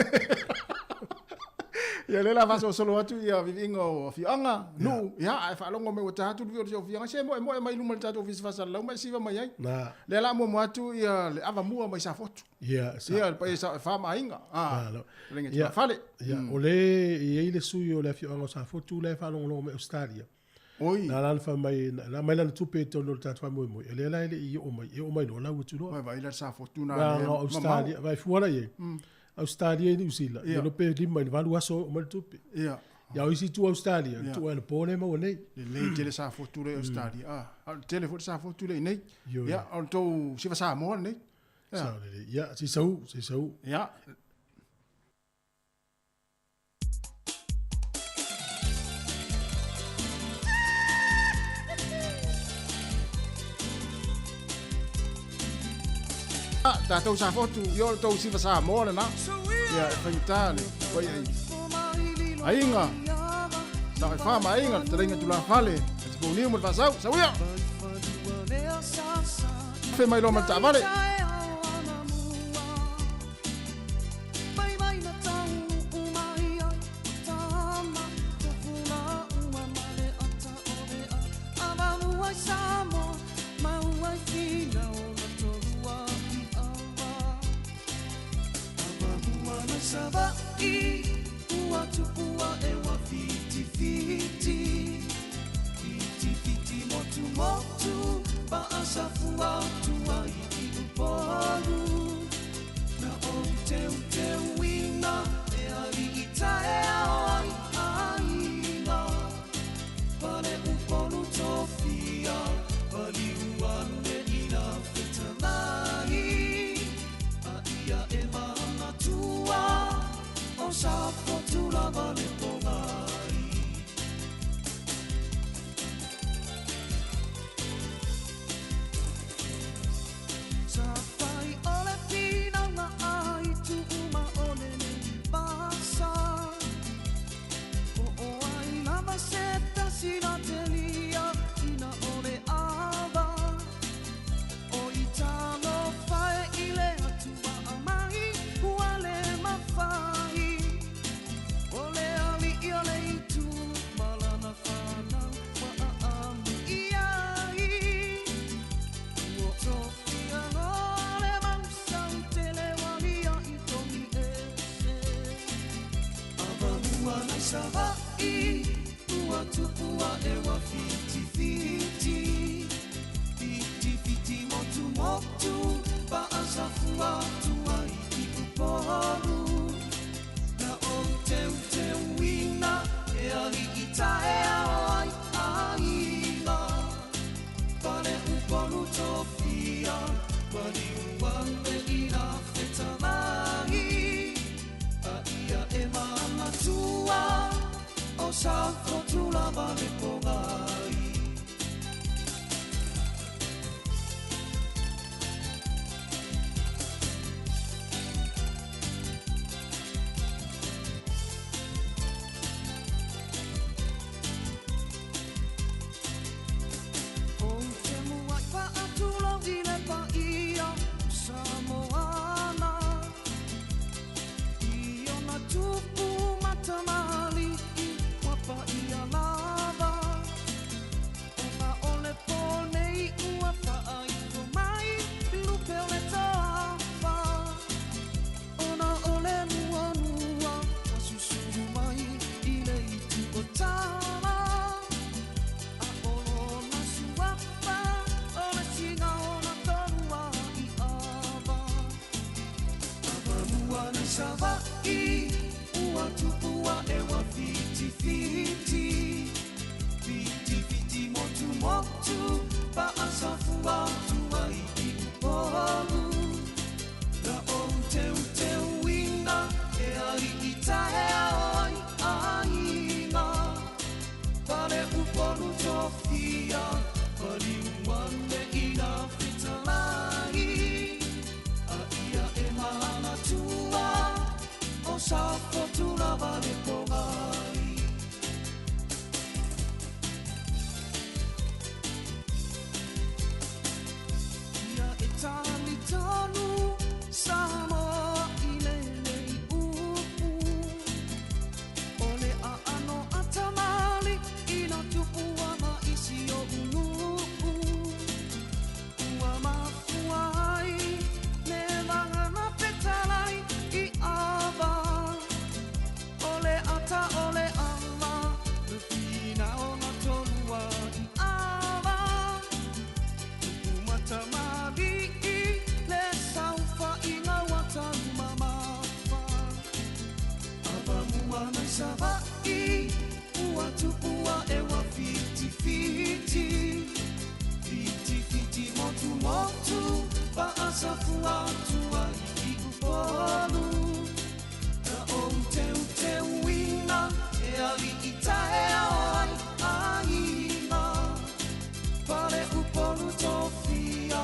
Speaker 11: Ia le la faasolosolo atu ia viviiga o afioaga nuu ia ae faalogo mai ua ta atu le vio o le siofiaga se moemoe mai luma le tatou ofisa faasalalau ma e siva mai ai.
Speaker 3: Na.
Speaker 11: Lea la muamua atu ia le avamua mai Safotu.
Speaker 3: Ia, sa.
Speaker 11: Ia le paia sa faamaaiga. Ah.
Speaker 3: Malo.
Speaker 11: Le
Speaker 3: Ia,
Speaker 11: fale.
Speaker 3: Ia, o le i ai le sui o le afioaga o Safotu la e faalogologo mai Australia.
Speaker 11: Oi.
Speaker 3: Na la fa mai na mai lana tupe i totonu o le tatou faamoemoe. E lea la e le i oo mai, e oo mai loa lau atu loa.
Speaker 11: Vai vai la Safotu na.
Speaker 3: Na
Speaker 11: le
Speaker 3: na Australia,
Speaker 11: mamao.
Speaker 3: vai fua la i. Australia i New Zealand.
Speaker 11: Ia.
Speaker 3: Ia lo pe 5 i le 8 aso oo mai le tupe.
Speaker 11: Ia.
Speaker 3: Ia o isi tu Australia,
Speaker 11: Ia.
Speaker 3: tu ana pō le maua nei.
Speaker 11: Lelei tele Safotu le Australia. Ah, a tele foi Safotu le nei.
Speaker 3: Ioe.
Speaker 11: Ia, o le tou siva Samoa nei. Ia.
Speaker 3: Sao lelei. Ia, si sau, si sau.
Speaker 11: Ia. Ah, tatou Safotu, ia o le tou siva Samoa lena. Ia, e faigata le pai ai. Aiga. Sa e faamaaiga le taleiga tulafale. E te pouniu ma le faasau. Sauia! Fe mai loa ma le taavale.
Speaker 16: Sava'i ua tupua e wa fitifiti fitifiti motu motu paasafua tua i i upolu na o teuteuina e ali i taeao ai aiga pale upolu tofia paliuane ina fetalai a ia e manatua o Safotu lava le pogai. Safai o le pinanga ai tuuma o le pasa. O o ai lava se tasi na telia ina o le ava. O i talo fae i le atua amai ua le mawhai. O le ali i o le itu malana whanau wa a amu i ai. Ua tofia loa le mausau tele walia i tongi ese. Avamua nai Sava'i ua tupua e wa fitifiti. Fitifiti motu motu paasafua tua i i upolu. Na o teuteuina e ali i taeao ai aiga. Pale upolu tofia, paliuane ina fetalai. A ia e manatua, o Safotu lava le pogai. O te muai faatulau i le paia o Samoana. I ona tupu matamali'i ua paia lava. Ona o le pō nei ua faaifo mai lupe o le toafa. Ona o le nuanua ua susulu mai i le itu o tala. A o lona suafa o le siga ona tolua i ava. Avamua nai Sava'i ua tupua e wa fitifiti. Fitifiti motu motu paasafua tua i i upolu. Na o teuteuina e ali i taeao ai aiga. Pale upolu tofia, paliuane ina fetalai. A ia e manatua, o Safotu lava le pogai. Savaʻi ua tupu aʻe ua fitifiti Fitifiti motumotu Faasafua atu ai i Upolu Na ou teuteuina e aliʻi taeao ai aiga Pale Upolu tofia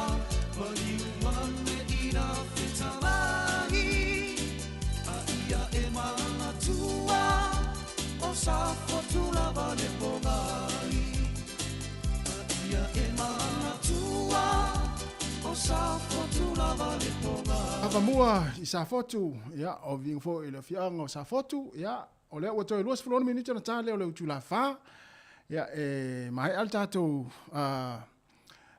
Speaker 16: Maliu ane i na fetalai A ia e manatua O Safotu lava le pogai A ia e manatua O Safotu lava le pogai.
Speaker 11: Avamua i Safotu, ia, o viiga foi i le afioaga o Safotu, ia, o lea ua toe 26 minute ona ta lea o le itula e 4, ia, e maea le tatou, a,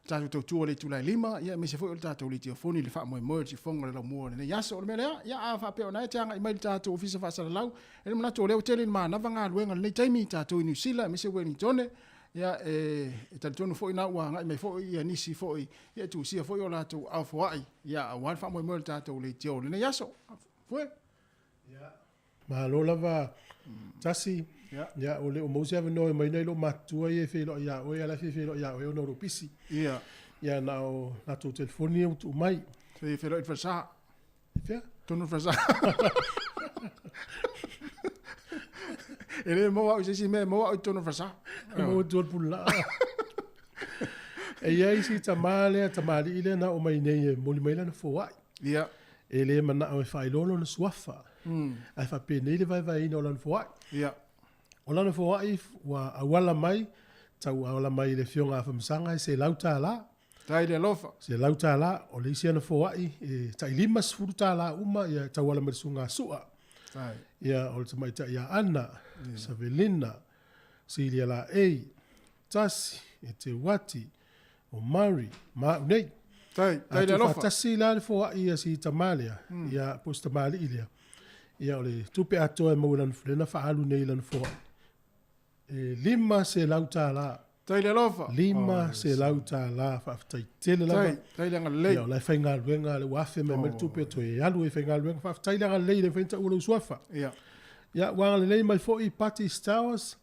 Speaker 11: tatou tautua i le itula e 5, ia, aemaise foi o le tatou leitiofoni i le faamoemoe o le siufofoga o le laumua o lenei aso. O le mea lea, ia, a faapea o na e te agai mai i le tatou Ofisa Faasalalau, e le manatu o lea ua tele ina manava galuega i lenei taimi, tatou i Niu Sila aemaise Uelintone, ia, e, e talitonu foi na ua agai mai foi ia nisi foi, ia, e tusia foi o latou aofoai, ia, aua le faamoemoe o le tatou leitio o lenei aso. Fue.
Speaker 3: Malo lava Tasi, ia ua le o maua se avanoa e aumai nai lou matutua ia e feiloai ia oe, a o la e fia feiloai ia oe ona o lou pisi.
Speaker 11: Ia.
Speaker 3: Ia na o latou telefoni ia ua tuu mai.
Speaker 11: Fia feiloai i le falesa.
Speaker 3: I fea?
Speaker 11: Tonu le falesa. E le maua au i se isi mea, e maua au i totonu o le falesa.
Speaker 3: E maua atu le pululaa. E i ai si tama lea, tamalii lea na oo mai nei e momoli mai lana foai.
Speaker 11: Ia.
Speaker 3: E le manao e faailoa lona suafa, ae faapenei le vaevaeina o lana foai.
Speaker 11: Ia.
Speaker 3: O lana foai ua auala mai, tau auala mai i le Afioga a Afamasaga e $100.
Speaker 11: Tai le alofa.
Speaker 3: $100. O le isi ana foai e tai $50 uma ia e tauala mai i le Susuga a Sua.
Speaker 11: Tai.
Speaker 3: Ia, o le tamaitai ia Ana, Savelina, Silia Laei, Tasi, e Teuati, o Murray ma au nei.
Speaker 11: Tai, tai le alofa.
Speaker 3: Faatasi la le foai a si tama lea, ia, po o si tamalii lea. Ia, o le tupe atoa e maua i lana, lea na faaalu nei i lana foai. E $500.
Speaker 11: Tai le alofa.
Speaker 3: $500. Faafetai tele lava.
Speaker 11: Tai, tai le agalelei.
Speaker 3: Ia, o la e faigaluega, lea ua afe mai mai le tupe toe alu ai e faigaluega. Faafetai le agalelei, e le mafai ona taua lou suafa.
Speaker 11: Ia.
Speaker 3: Ia, ua agalelei mai foi Patty's Towers,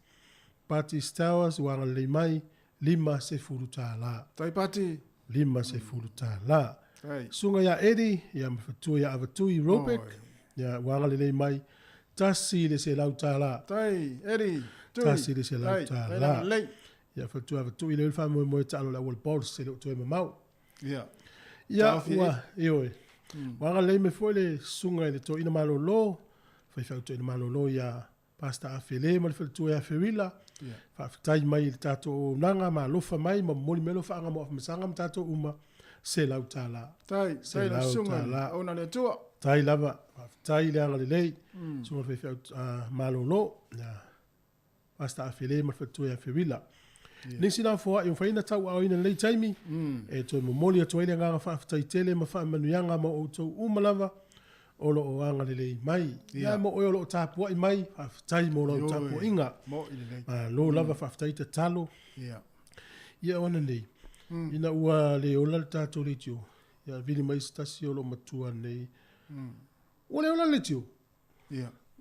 Speaker 3: Patty's Towers ua agalelei mai $50.
Speaker 11: Tai Pati.
Speaker 3: $50.
Speaker 11: Tai.
Speaker 3: Susuga ia Eddie, ia ma fatua ia Avatui Robeck, ia ua agalelei mai $100.
Speaker 11: Tai, Eddie, Tui.
Speaker 3: $100.
Speaker 11: Tai, tai agalelei.
Speaker 3: Ia fatua Avatui lea le faamoemoe taalo le auala Bols e le o toe mamao.
Speaker 11: Ia.
Speaker 3: Ia,
Speaker 11: Taofi
Speaker 3: ua,
Speaker 11: Eddie.
Speaker 3: ioe. Ua agalelei mai foi le susuga i le toeaina malolo, faifeau toeaina malolo ia Pastor Afele ma le faletua ia Ferila. Faafetai mai i le tatou auaunaga ma alofa mai ma momoli mai alofaaga mo Afamasaga ma tatou uma, $100.
Speaker 11: Tai, tai lau susuga, auauna a le Atua.
Speaker 3: Tai lava, faafetai le agalelei, susuga i le faifeau malolo, ia Pastor Afele ma le faletua ia Ferila. Nisi na foai o mafai ona tauaaoina i lenei taimi, e toe momoli atu ai le agaga faafetai tele ma faamanuiaga ma outou uma lava o lo o agalelei mai. Ia mo oe o lo o tapuai mai, faafetai mo lau tapuaiga. Malo lava, faafetai tatalo. Ia o ana nei, ina ua le ola le tatou leitio, ia vili mai se tasi o lo o matua nei. Ua le ola le leitio?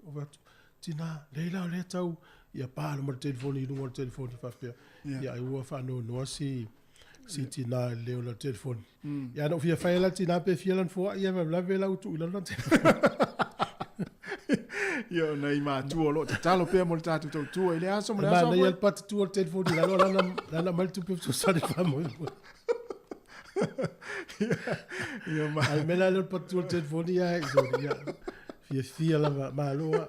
Speaker 3: O fai atu, tina, leai la o lea tau, ia pa luma le telefoni i luga o le telefoni faapea. Ia ai ua faanoanoa si si tina i le leo o le telefoni. Ia ana ou fia fai la le tina pe fia lana foai, ia vave la ua tuu i lalo lana telefoni.
Speaker 11: Ia o nai matua o lo o tatalo pea mo le tatou tautua i le aso ma le aso.
Speaker 3: Manaia le patatua o le telefoni i lalo lana lana aumai le tupe fesoasoani faamoemoe.
Speaker 11: Ia ma.
Speaker 3: Ai mea la lea o le patatua o le telefoni ia sorry ia. Fiafia lava, malo lava.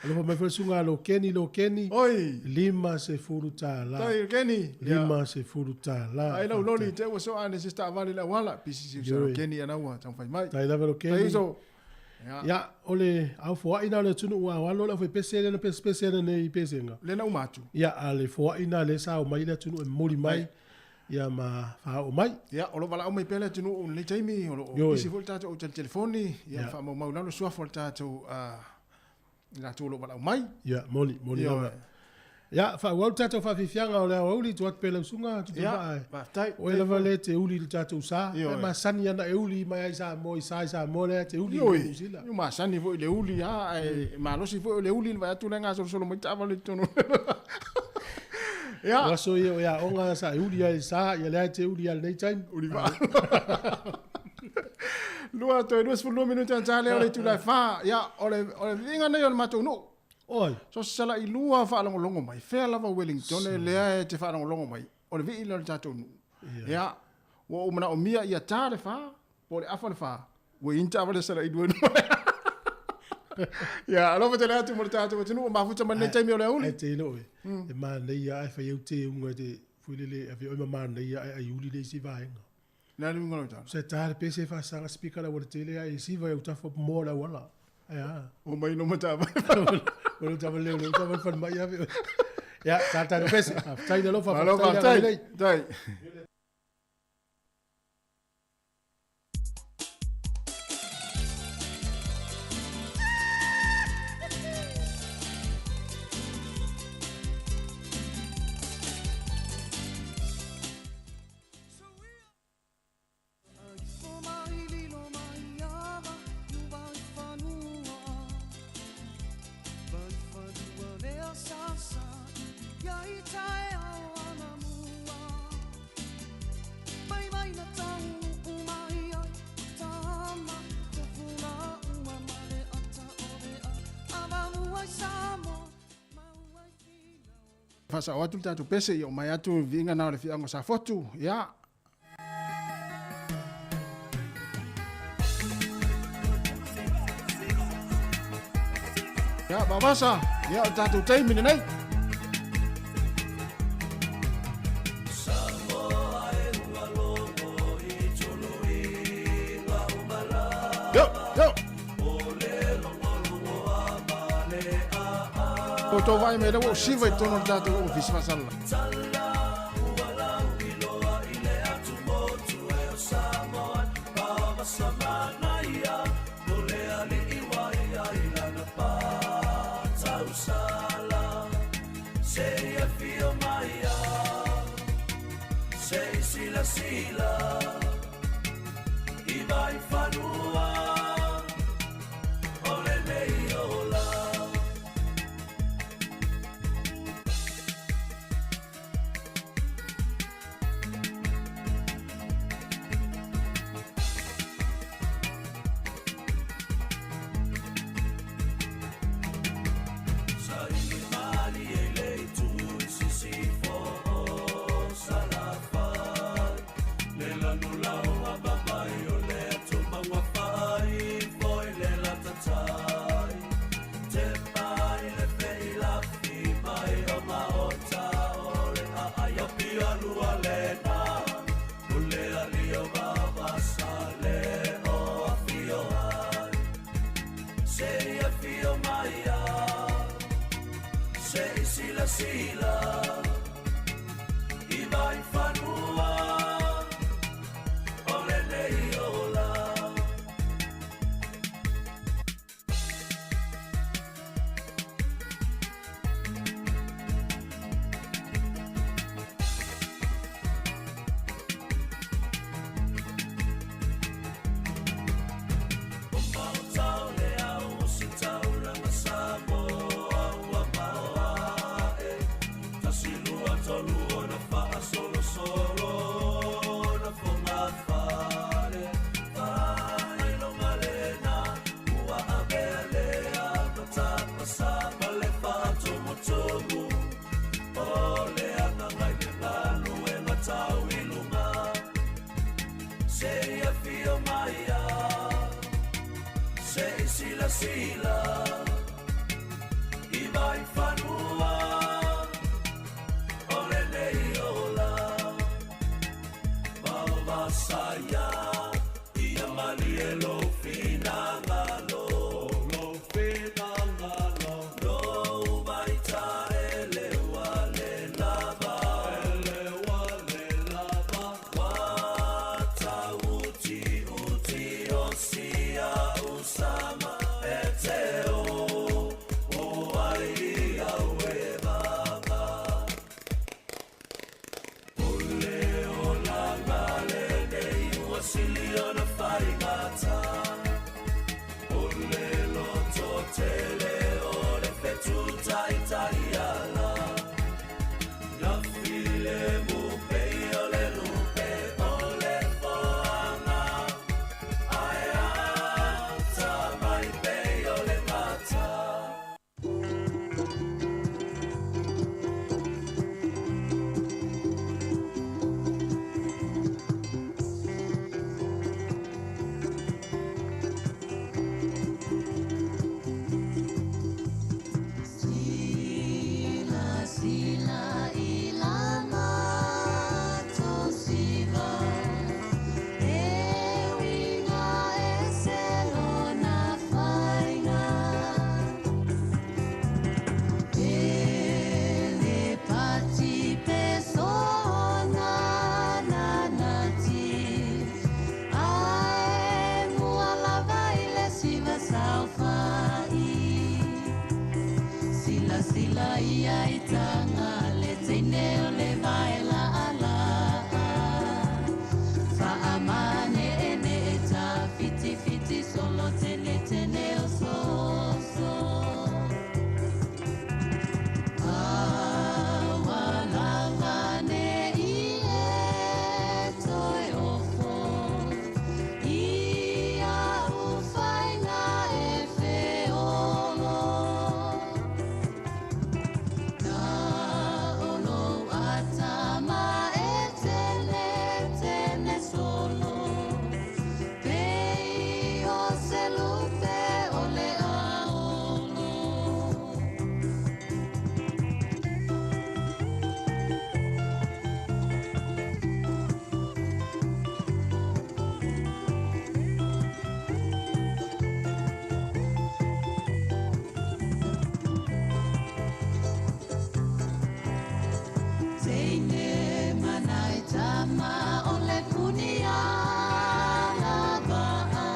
Speaker 3: Alofa mai foi le susuga a Lokeni, Lokeni.
Speaker 11: Oi!
Speaker 3: $50.
Speaker 11: Tai Lokeni.
Speaker 3: $50.
Speaker 11: Ai lau loli te ua soa ane se taavale i le auala. Pisi si usa Lokeni ana ua taumafai mai.
Speaker 3: Tai lava Lokeni.
Speaker 11: Tai uso.
Speaker 3: Ia, o le au foai na o le atunuu ua alo le aufaipese lea na pesepese ana nei i pesega.
Speaker 11: Lea na uma atu.
Speaker 3: Ia, a le foai na lea sa omai le atunuu e momoli mai. Ia ma faaoo mai.
Speaker 11: Ia, o lo o valaau mai pea le atunuu i lenei taimi, o lo o pisi foi le tatou au telefoni, ia ma faamaumau i lalo suafa o le tatou, i latou o lo o valaau mai.
Speaker 3: Ia, moni, moni lava. Ia, faaauau le tatou faafiafiaga o le aoauli, tuu atu pea i lau susuga Tupuivaa e.
Speaker 11: Faafetai.
Speaker 3: O oe lava lea e te uli i le tatou sa.
Speaker 11: Ioe.
Speaker 3: E masani ana e uli mai ai i Samoa i sa i Samoa lea e te uli i
Speaker 11: Ioe.
Speaker 3: Niu Sila.
Speaker 11: Io masani foi le uli a e malosi foi o le uli le vaai atu le gasolosolo mai taavale i totonu. Ia.
Speaker 3: O aso ia o le aoga sa e uli ai i sa, ia lea e te uli ai i lenei taimi.
Speaker 11: Uli vaa. 2 toe 22 minute ona ta lea o le itula e 4. Ia, o le o le viiga nei o le matou nuu.
Speaker 3: Oi.
Speaker 11: So se salailua faalogologo mai, fea lava Wellington lea e te faalogologo mai, o le vii lea o le tatou nuu. Ia, ua ou manaomia ia ta le 4, po o le afa le 4, ua i ai ni taavale salailua i luga. Ia, alofa tele atu mo le tatou atunuu, ua mafuta mai lenei taimi o le aoauli.
Speaker 3: Ae te iloa oe, e manaia ae fai au teuga e te foi lele, ave oe ma manaia ae aiuli le isi vaega.
Speaker 11: Le a le uiga o lau tala?
Speaker 3: Se ta le pese faasaga speaker le auala tele ae siva i autafa moa o le auala. Ae a?
Speaker 11: Omai loma taavale.
Speaker 3: O lou taavale leo, lou taavale falemai ave oe. Ia, ta tatou pese. Faafetai le alofa,
Speaker 11: Malo,
Speaker 3: faafetai le
Speaker 11: faafetai.
Speaker 3: agalelei.
Speaker 11: Faafetai. Faasao atu le tatou pese ia omai atu le viiga na o le afioaga o Safotu. Ia. Ia, Vaovasa, ia o le tatou taimi lenei. Yo, yo. O tō vai me lea ua siva i totonu o le tatou ofisi faasala.
Speaker 12: Uti, uti, osia, usama, eteo.
Speaker 16: taitaiala Na file mu pei o le lupe o le foanga Ae ata mai pei o le mata.
Speaker 9: Sila, sila, ilana tosiva, ewinga eselona fainga. Ele pati pesona nanati, ae mualava ile siva saufai. Sila sila ia itanga le teine o le vaela ala. Faamane ene e ta fiti fiti solo tene tene o so so. Awa lava ne i e toe ofo. Ia ufainga e feolo. Na olo atama e tene tene solo. Pei o se lupe o le aolo. Teine manai tama o le puni ala ba'a.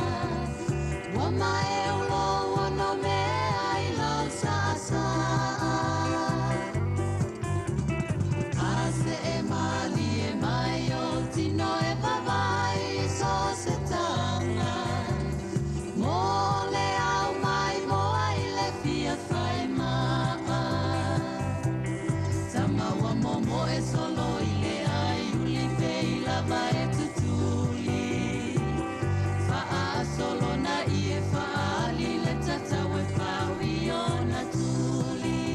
Speaker 9: Ua mae o lo ono mea i lau sa'asa'a. A se e mali e mai o tino e vavai so se tanga. Mo le au mai moa i le fia fai ma'a. Tama wa momo e solo i le ai uli pe i lava e tutuli. Fa'a solo na i e fa'ali le tatau e pau i ona tuli.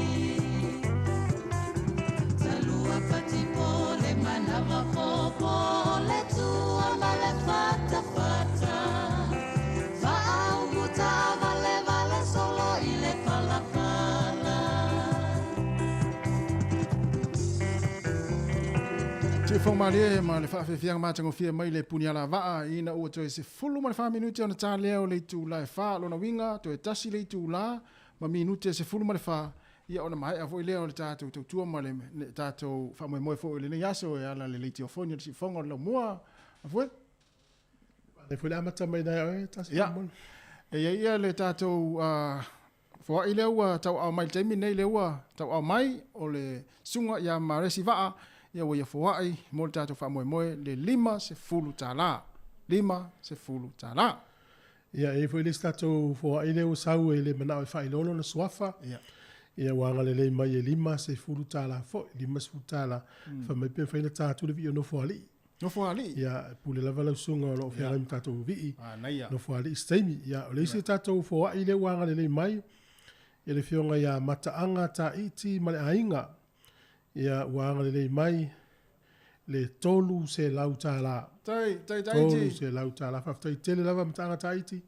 Speaker 9: Talua patipo le manawa popo le tua ma le fata fata. Fa'a umuta vale vale solo i le palapala.
Speaker 11: Te whangmalie ma le whaafefianga mātangofia mai le puni ala vaa ina ua toe se fulu ma le wha minuti ona tā leo le itu la e wha lona winga toe tasi le itu la ma minute se fulu ma le wha ia ona mahe a foi leo le tātou tautua ma le tātou whamoemoe foi le nei aso e ala le leiti o foni o le sifonga o le laumua. A foi?
Speaker 3: Le foi le amata mai nai oe, tasi
Speaker 11: Ia.
Speaker 3: mo.
Speaker 11: E ia ia le tātou foai lea ua tau au mai le taimi nei lea ua tau au mai o le sunga ia Maresi Vaa ia ua ia foai mo le tātou whamoemoe le lima se fulu tālā. Lima se fulu tālā.
Speaker 3: Ia, e foi le isi tātou foai lea ua sau e le manao e whailolo na suafa.
Speaker 11: Ia.
Speaker 3: Ia ua agalelei mai e lima se fulu tālā foi, lima se fulu tālā. Wha mai pe whaina tātou le vi o nofo alii.
Speaker 11: Nofo alii?
Speaker 3: Ia, pule lava lau sunga o loo whiarai ma tātou vii.
Speaker 11: Ah, nei ia.
Speaker 3: Nofo alii se taimi. Ia, o le isi tātou foai lea ua agalelei mai, ia le fionga ia mataanga tāiti ma le ainga. Ia, ua agalelei mai le tolu se lau tālā.
Speaker 11: Tai, tai, tai,
Speaker 3: Tolu
Speaker 11: ti.
Speaker 3: se lau tālā. Whaftai tele lava mataanga tāiti.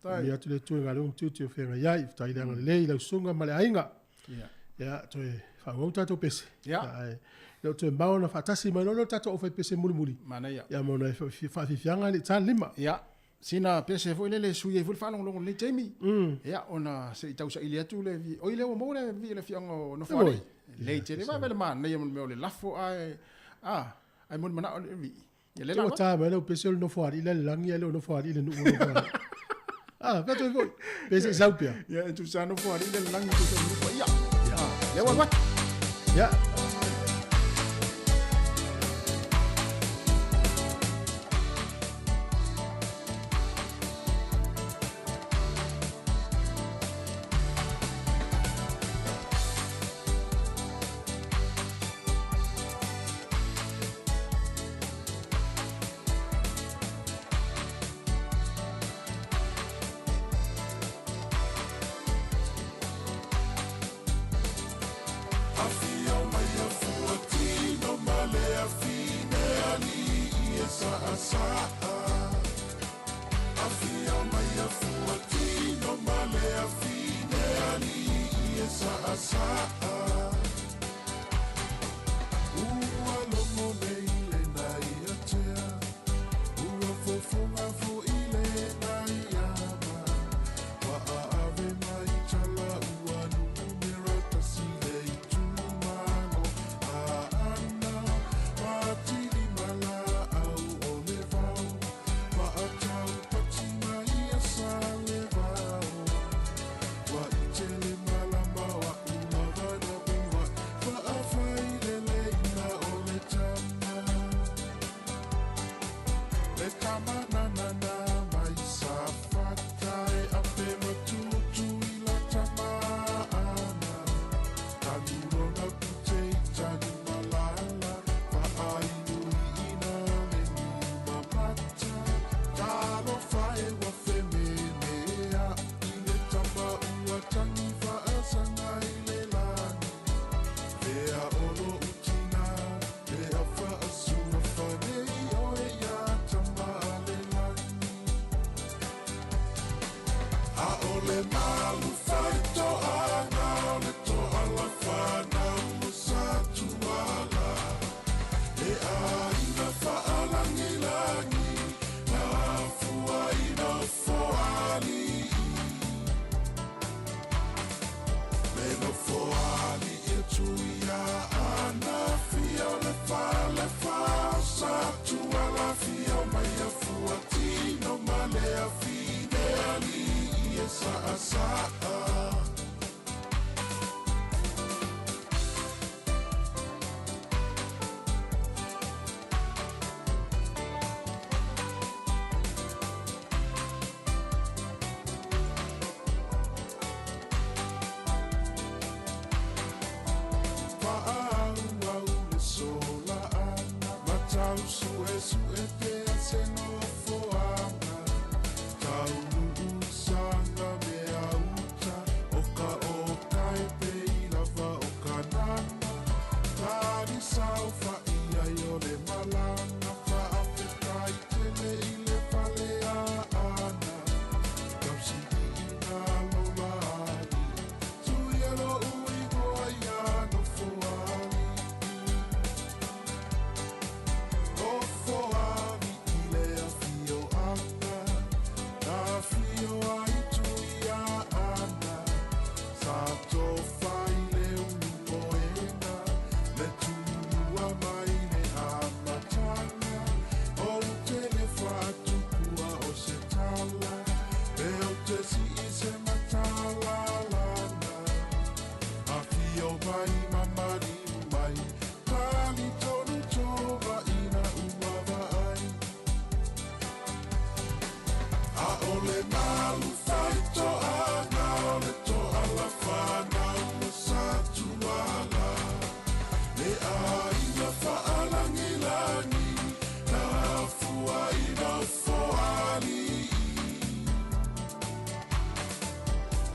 Speaker 11: Tai.
Speaker 3: Mi atu le tue ngā leong tuti o whenga iai. Whaftai le agalelei lau sunga ma le ainga.
Speaker 11: Ia.
Speaker 3: Ia, toe whaungau tātou pese.
Speaker 11: Ia.
Speaker 3: Ia, e, leo toe mau na whaatasi mai lolo tātou o whai pese muli muli.
Speaker 11: Mana ia.
Speaker 3: Ia, mauna e whawhiwhianga le tā lima.
Speaker 11: Ia. Sina pese foi lele sui ai foi le faalogologo lenei taimi. Ia, ona se i tausaili atu le vi. Oi lea ua maua le vi le fioga o Nofoalii.
Speaker 3: Oi.
Speaker 11: Lei tele vave le manaia ma le mea o le lafo ae, ae mo le manao le vi. Ia le
Speaker 3: Te ua
Speaker 11: lava.
Speaker 3: tā mai leo pese o le Nofoalii le langi ai le o Nofoalii le nuu o Nofoalii. Ah, pea toe foi. Pese i sau pea.
Speaker 11: Ia, e tusa Nofoalii le langi tusa o nuu ia. Ia, lea ua atu.
Speaker 3: Ia.
Speaker 12: Afio mai afuatino ma le afine alii e saasaa. Afio mai afuatino ma le afine alii e saasaa. Ua logo nei le nai atea, ua fofoga fo'i le nai ama. Ua aave mai tala ua numera tasi le itumalo. Aana matili malaau o le vao, faatau pati mai ia sa le vao. Ua itele malama wa ulava na ua faafai le leina o le tama. Le tama na na na mai sa fata e ape matutu i la tama ana. Tanuro na pute i tanu malala, faainui ina le niu mamata. Talofa e ua femenea i le tama ua tagi faasaga i le lagi. Fea o lo utina, lea faasua fanei oe ia tama a le lagi. A o le malu fai toaga o le toala fanau o sa tuala. E aiga faalagilagi, na afua i nofoalii. Le nofoalii e tuia ana fia o le falefa o sa tuala fia mai afuatino ma le afine alii e saasaa. Fa'aauau le sola ana, matau su'esu'e pea se nofoaga. Taunuu saga mea uta, o ka okae pei lava o kanana. Talisau fa'i ai o le malaga, faafetai tele i le fale aana. Tausili'ina lola alii, tuia lo'u igoa ia nofoalii. Nofoalii le afioaga, na afio ai tuia ana. Sa tofa i le ulupoega, le tulua mai le amataga. Ou te le faatukua o se tala, e ou te sii se matalalana. Afio mai mamaliu mai, tali tonu tova ina ua vaai. A o le malu fai toaga o le toala fanau o sa tuala. Le aiga faalagilagi, na afua i nofoalii.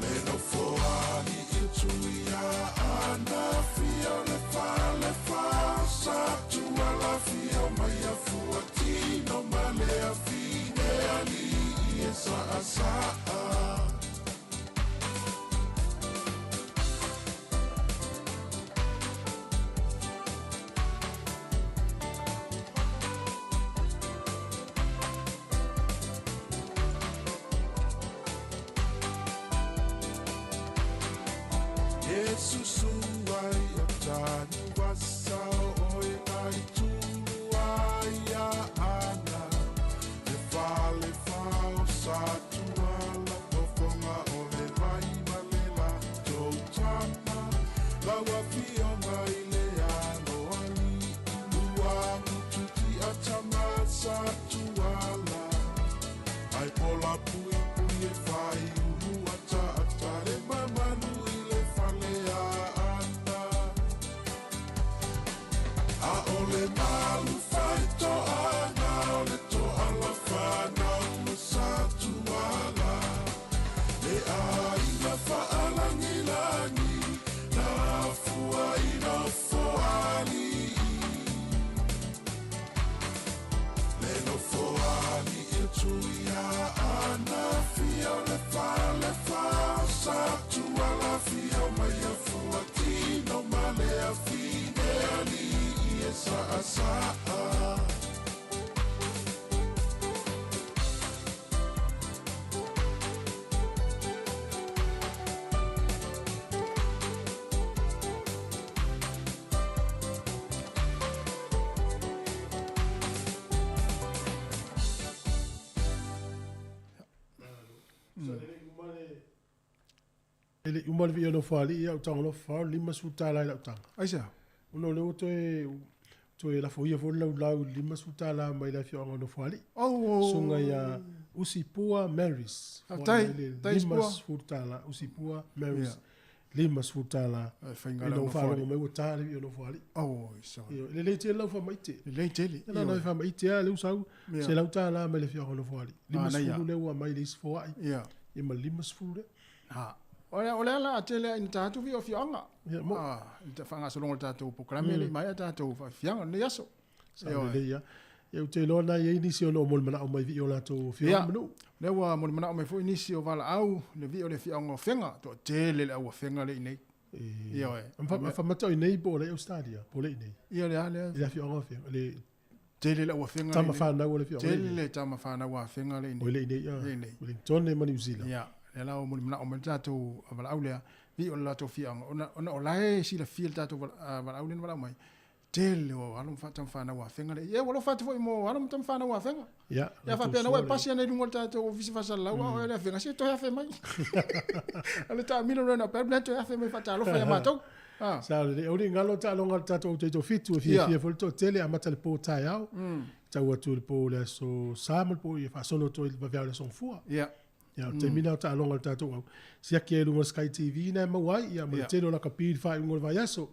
Speaker 12: Le nofoalii e tuia ana fia o le falefa o sa tuala fia mai afuatino ma le afine alii e saasaa. Yesusu ai o tanu vasa o oe nai tulu ai ia ana. Le fale fao sa tuala fofoga o le vai ma le latou tama. Lau afioga i le alo alii, ua mututi atama sa tuala. Ai pola pui pui e fai ulu ata ata le mamanu i le fale a ana. A o le malu fai toaga o le toala fanau o sa tuala. Le aiga faalagilagi, na afua i
Speaker 3: E le uma le viia o Nofoalii ia ou tago loa fafao le $50 i lau taga.
Speaker 11: Aisea?
Speaker 3: Ona o lea ua toe toe lafoia foi le laulau i le $50 mai le afioaga o Nofoalii.
Speaker 11: Oh.
Speaker 3: Susuga ia Usipua Marys.
Speaker 11: Faafetai. Faafetai Usipua.
Speaker 3: $50 Usipua Marys. $50.
Speaker 11: E faiga
Speaker 3: Ina
Speaker 11: lau
Speaker 3: ua faalogo
Speaker 11: Nofoalii.
Speaker 3: mai ua ta le viia o Nofoalii.
Speaker 11: Oh, so.
Speaker 3: Ioe, e lelei tele lau faamaite.
Speaker 11: Lelei tele.
Speaker 3: Na ona faamaite lava lea ua sau $100 mai le afioaga o Nofoalii.
Speaker 11: Manaia.
Speaker 3: 50 lea ua aumai le isi foai.
Speaker 11: Ia.
Speaker 3: Ia ma le 50 lea.
Speaker 11: Ha. O le ala a tele ai ina tatou viia o afioaga.
Speaker 3: Ia, mo.
Speaker 11: Ah, i le faagasologa o le tatou polokalame le i maea tatou faafiafiaga o lenei aso.
Speaker 3: Sao lelei lava. Ia, ou te iloa na i ai nisi o lo o molimanaʻo mai viia o latou afioaga
Speaker 11: Ia,
Speaker 3: ma nuu.
Speaker 11: lea ua molimanaʻo mai foi nisi o valaau le viia o le afioaga o Fega, toatele le au afega le i nei. Ioe.
Speaker 3: Famata o i nei po o le Australia, po o le i nei.
Speaker 11: Ia le a lea.
Speaker 3: I le afioaga o Afega, le
Speaker 11: Tele le au afega le i
Speaker 3: tama
Speaker 11: nei.
Speaker 3: fanau o le afioaga le i
Speaker 11: Tele
Speaker 3: nei.
Speaker 11: le tama fanau a Afega le i nei.
Speaker 3: O le i nei, ia.
Speaker 11: Le i nei.
Speaker 3: Wellington ma New Zealand.
Speaker 11: Ia, lea la ua molimanaʻo mai le tatou valaau lea, viia o le latou afioaga, ona o la e silafia le tatou valaau lea na valaau mai, tele o alo ma tama fanau a Afega le i. Ia, ua alofa atu foi mo alo ma tama fanau a Afega.
Speaker 3: Ia,
Speaker 11: Ia,
Speaker 3: latou
Speaker 11: faapea na ua e
Speaker 3: sua le-
Speaker 11: pasi ana i luga o le tatou ofisa faasalalau, a o le Afega, se toe afe mai. O le taamilo lena, pea le toe afe mai faatalofa ia matou. Ah.
Speaker 3: Sao lelei. Aua ne i galo taaloga a le tatou taitofitu e fiafia foi le toatele amata le po taeao. Tau atu i le po o le aso sa ma le po ia faasolo atu ai i le vaveao o le aso Gafua. Ia, o le taimi lena o taaloga a le tatou au. Siaki ai i luga o le Sky TV na e maua ai, ia ma le tele o lakapi i le faaiuga o le vaiaso.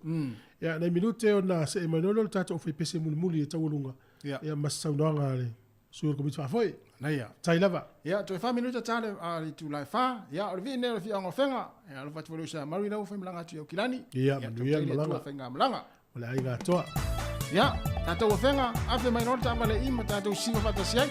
Speaker 3: Ia, nai minute ona see mai loa lea o le tatou aufaipese mulimuli e taualuga. Ia, ma se saunoaga a le sui o le Komiti Faafoe.
Speaker 11: Naia.
Speaker 3: Tai lava.
Speaker 11: Ia, toe 4 minuta ta le a le itula e 4. Ia, o le vii nei o le afioaga o Fega. Ia, alofa atu foi le uso ia Murray lau faimalaga atu i Aukilani.
Speaker 3: Ia, manuia le
Speaker 11: tautai le Atua
Speaker 3: malaga.
Speaker 11: faigamalaga.
Speaker 3: O le aiga atoa.
Speaker 11: Ia, tatou o Fega, afe mai loa le taavale i ma tatou siva faatasi ai.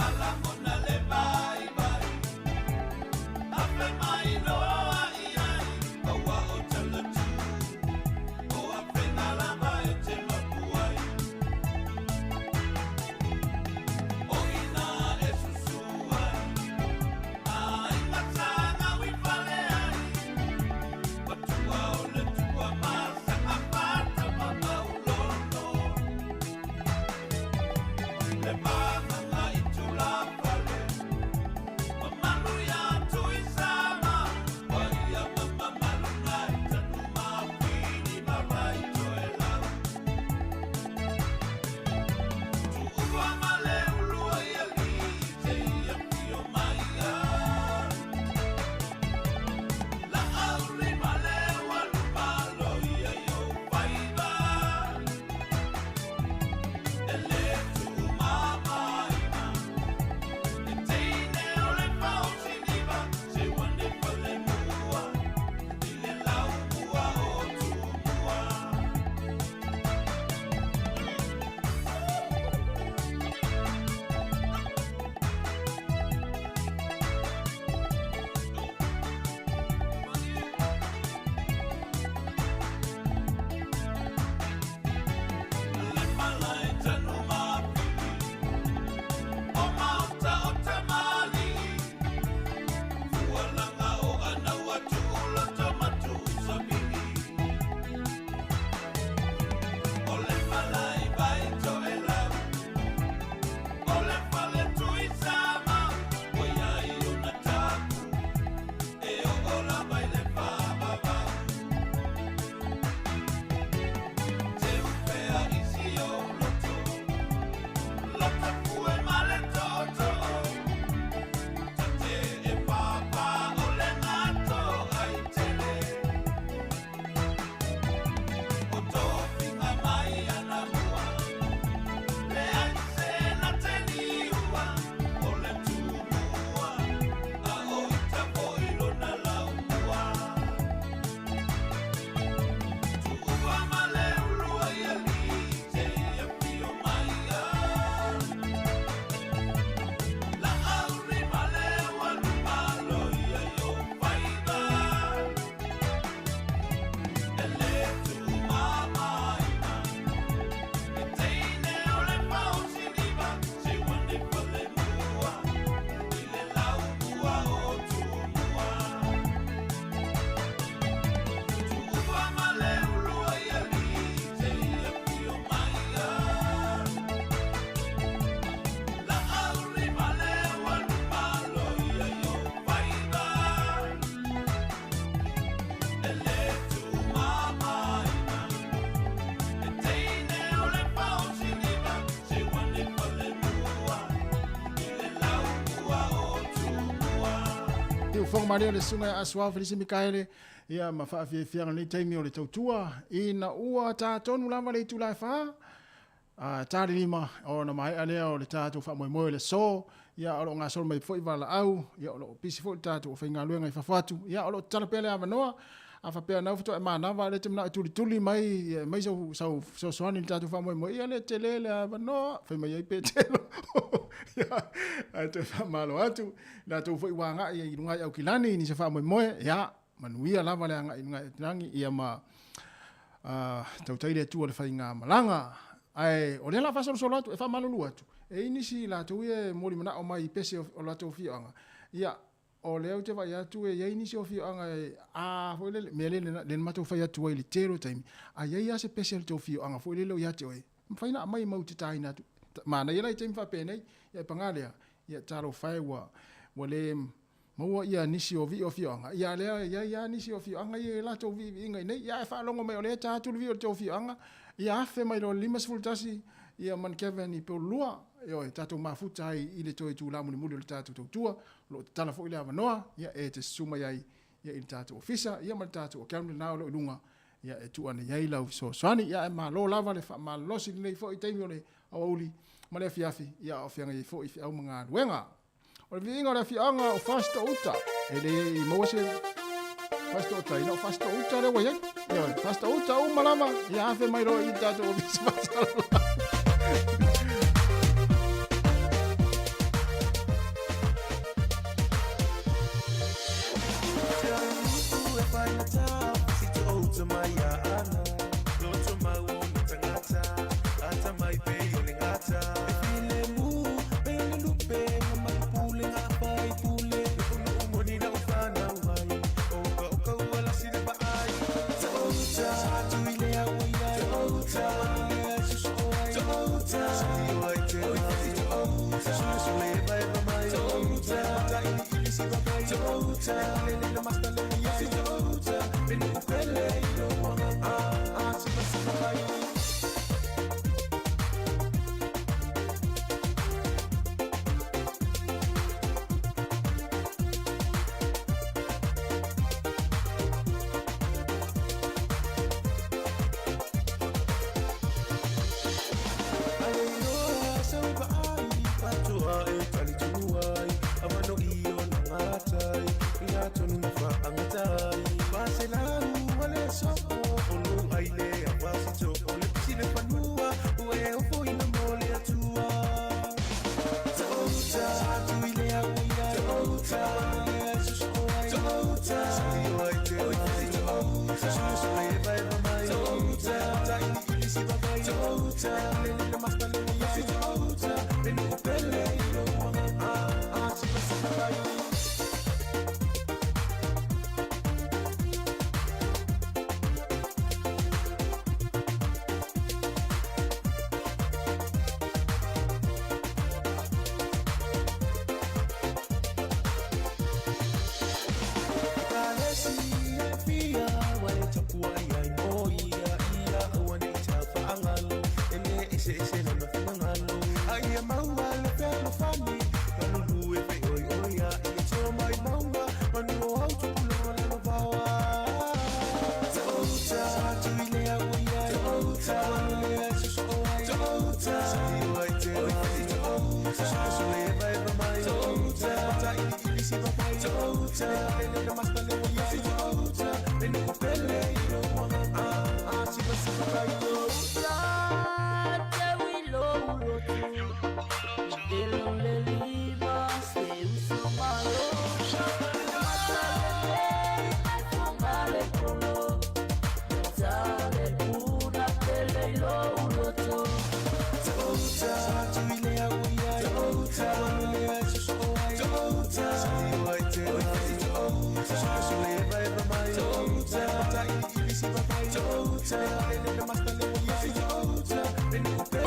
Speaker 12: Ala mona le vai vai.
Speaker 11: siufofoga malie o le susuga ia Asuao Felisi Mikaele, ia ma faafiafiaga lenei taimi o le tautua, ina ua tatonu lava le itula e fa, a ta le lima, ona maea lea o le tatou faamoemoe o le aso, ia o lo o gasolo mai foi valaau, ia o lo o pisi foi le tatou aufaigaluega i fafo atu, ia o lo o tatala pea le avanoa, a faapea na faatoa e manava, a o lea e te manao e tulituli mai, ia, mai sau, sau fesoasoani i le tatou faamoemoe, ia le tele le avanoa, fai mai ai Petelo. Ia, ae toe faamalo atu, latou foi ua agai i luga i Aukilani i nisi o faamoemoe, ia, manuia lava le agai i luga i Aukilani, ia ma tautai le Atua i le faigamalaga. Ae o lea o le a faasolosolo atu, e faamalulu atu, e i ai nisi latou ia e moli manao mai i pese o latou afioaga, ia, o lea ou te vaai atu e i ai nisi o afioaga e, a foi lele, mea lea lea na matou fai atu ai i le tele o taimi, a i ai lava se pese a le tou afioaga foi lele o ia te oe, mafai ona aumai matou te taina atu. Manaia la i taimi faapenei, ia paga lea, ia talofa e ua, ua le maua ia nisi o vii o afioaga, ia lea e i ai lava nisi o afioaga ia i latou viiviiga i inei, ia ae faalogo mai o lea e ta atu le vii o le tou afioaga, ia afe mai loa le 51 ia Manukeveni i Poulua, ioe, tatou mafuta ai i le toe itula mulimuli o le tatou tautua, o lo o tatala foi le avanoa, ia e te susu mai ai ia i le tatou ofisa, ia ma le tatou account lena o lo o i luga, ia e tuu ane i ai lau fesoasoani. Ia ae malo lava le faamalolosi i lenei foi taimi o le aoauli ma le afiafi, ia a o feagai ai foi feau ma galuega. O le viiga o le afioaga o Fasitoo-uta, e le i maua se Fasitoo-tai, na o Fasitoo-uta lea ua i ai. Ioe, Fasitoo-uta uma lava, ia afe mai loa i le tatou ofisa faasalalau.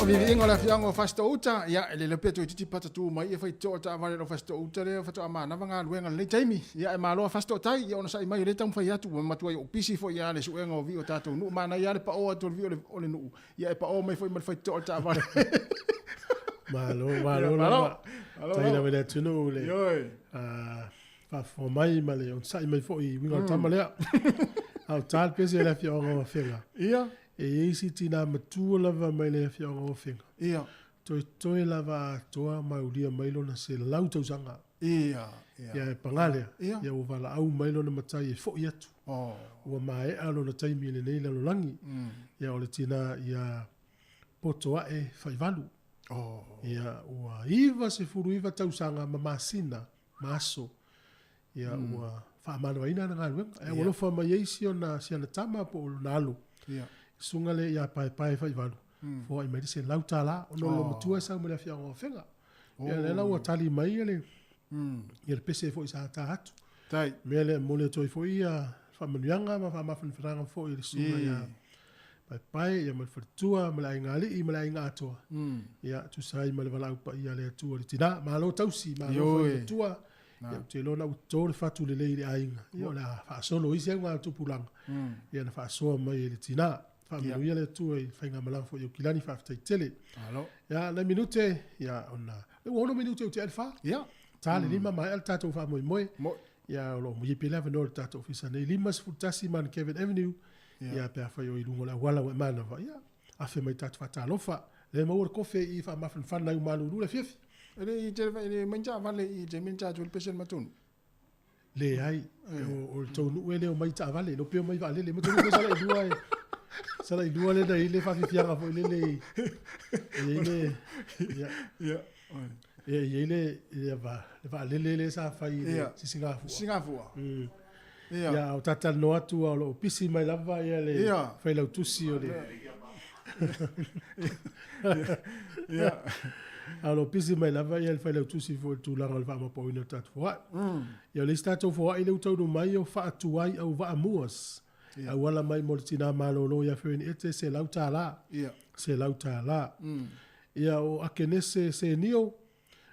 Speaker 11: O viviiga o le afioaga o Fasitoo-uta, ia, e lelei pea toeitiiti pata tu mai e fai toa taavale lo Fasitoo-uta lea faatoa manava galuega i lenei taimi. Ia, e malo a Fasitoo-tai, ia onosai mai o lea e taumafai atu, ua matuai ou pisi foi ia le suega o vii o tatou nuu, manaia lava le pao atu o le vii o le nuu, ia e pao mai foi ma le fai toa o le taavale.
Speaker 3: Malo, malo lava. Malo, Tai lava i le atunuu le.
Speaker 11: Ioe.
Speaker 3: Faafofoga mai ma le onosai mai foi i uiga o le tama lea. A o ta le pese i le afioaga o Afega.
Speaker 11: Ia.
Speaker 3: E i ai si tinā matua lava mai le afioaga o Afega.
Speaker 11: Ia.
Speaker 3: Toetoe lava atoa ma ulia mai lona 100 tausaga.
Speaker 11: Ia, ia.
Speaker 3: Ia e pagā lea.
Speaker 11: Ia.
Speaker 3: Ia ua valaau mai lona matai e fo'i atu.
Speaker 11: Oh.
Speaker 3: Ua maea lona taimi i lenei lalolagi. Ia o le tinā ia Potoa'e Faivalu.
Speaker 11: Oh.
Speaker 3: Ia ua 99 tausaga ma masina ma aso. Ia ua faamalamaina ana galuega. Ae ua alofa mai ai si ona si ana tama po o lona alo.
Speaker 11: Ia.
Speaker 3: Susuga lea ia Paepae Faivalu, foai mai le $100 ona o le loomatua e sau mai le afioaga o Afega. Ia lea la ua tali mai le ia le pese foi sa ta atu.
Speaker 11: Tai.
Speaker 3: Mea lea e momoli atu ai foi ia faamanuiaga ma faamafanafanaga foi i le susuga ia Paepae ia ma le faletua ma le aiga alii ma le aiga atoa. Ia tusa ai ma le valaau paia a le Atua i le tinā. Malo tausi, malo
Speaker 11: Ioe.
Speaker 3: fai matua. Ia ou te iloa na ua toto le fatu lelei i le aiga. Ia o le a faasolo isi auga tupulaga. Ia na faasoa mai e le tinā. Faamanuia le Atua i le faigamalaga foi i Aukilani, faafetai tele.
Speaker 11: Malo.
Speaker 3: Ia, nai minute, ia ona, ua 6 minute ua tea le 4.
Speaker 11: Ia.
Speaker 3: Ta le 5 maea le tatou faamoemoe. Ia o lo o muia pea le avanoa o le tatou ofisa nei, 51 Mount Kevin Avenue. Ia pe afai o i luga o le auala ua e manava, ia afe mai tatou faatalofa. Lea e maua le kofe i faamafanafana ai ua malulu le afiafi.
Speaker 11: E le i tele e le mai ni taavale i taimi na tatou le pese le matonu.
Speaker 3: Leai, o le tou nuu e le omai i taavale, le o pe omai i vaalele. Ma tou nuu sala i lua e sala i lua le na i le faafiafiaga foi lele i e i ai le ia
Speaker 11: Ia.
Speaker 3: e i ai le ia va le vaalele le sa fai i le
Speaker 11: Ia.
Speaker 3: Sisigafua.
Speaker 11: Sisigafua. Ia.
Speaker 3: Ia, o tatalanoa atu o lo o pisi mai lava ia le
Speaker 11: Ia.
Speaker 3: failautusi o le
Speaker 11: Ia.
Speaker 3: A o lo o pisi mai lava ia le failautusi foi i le tulaga o le faamapopoina o le tatou foai. Ia o le isi tatou foai lea ua taunuu mai o faatuai au vaamuas.
Speaker 11: Ia.
Speaker 3: Auala mai mo le tinā malolo ia Fern Ete $100.
Speaker 11: Ia.
Speaker 3: $100. Ia o Akenese Senio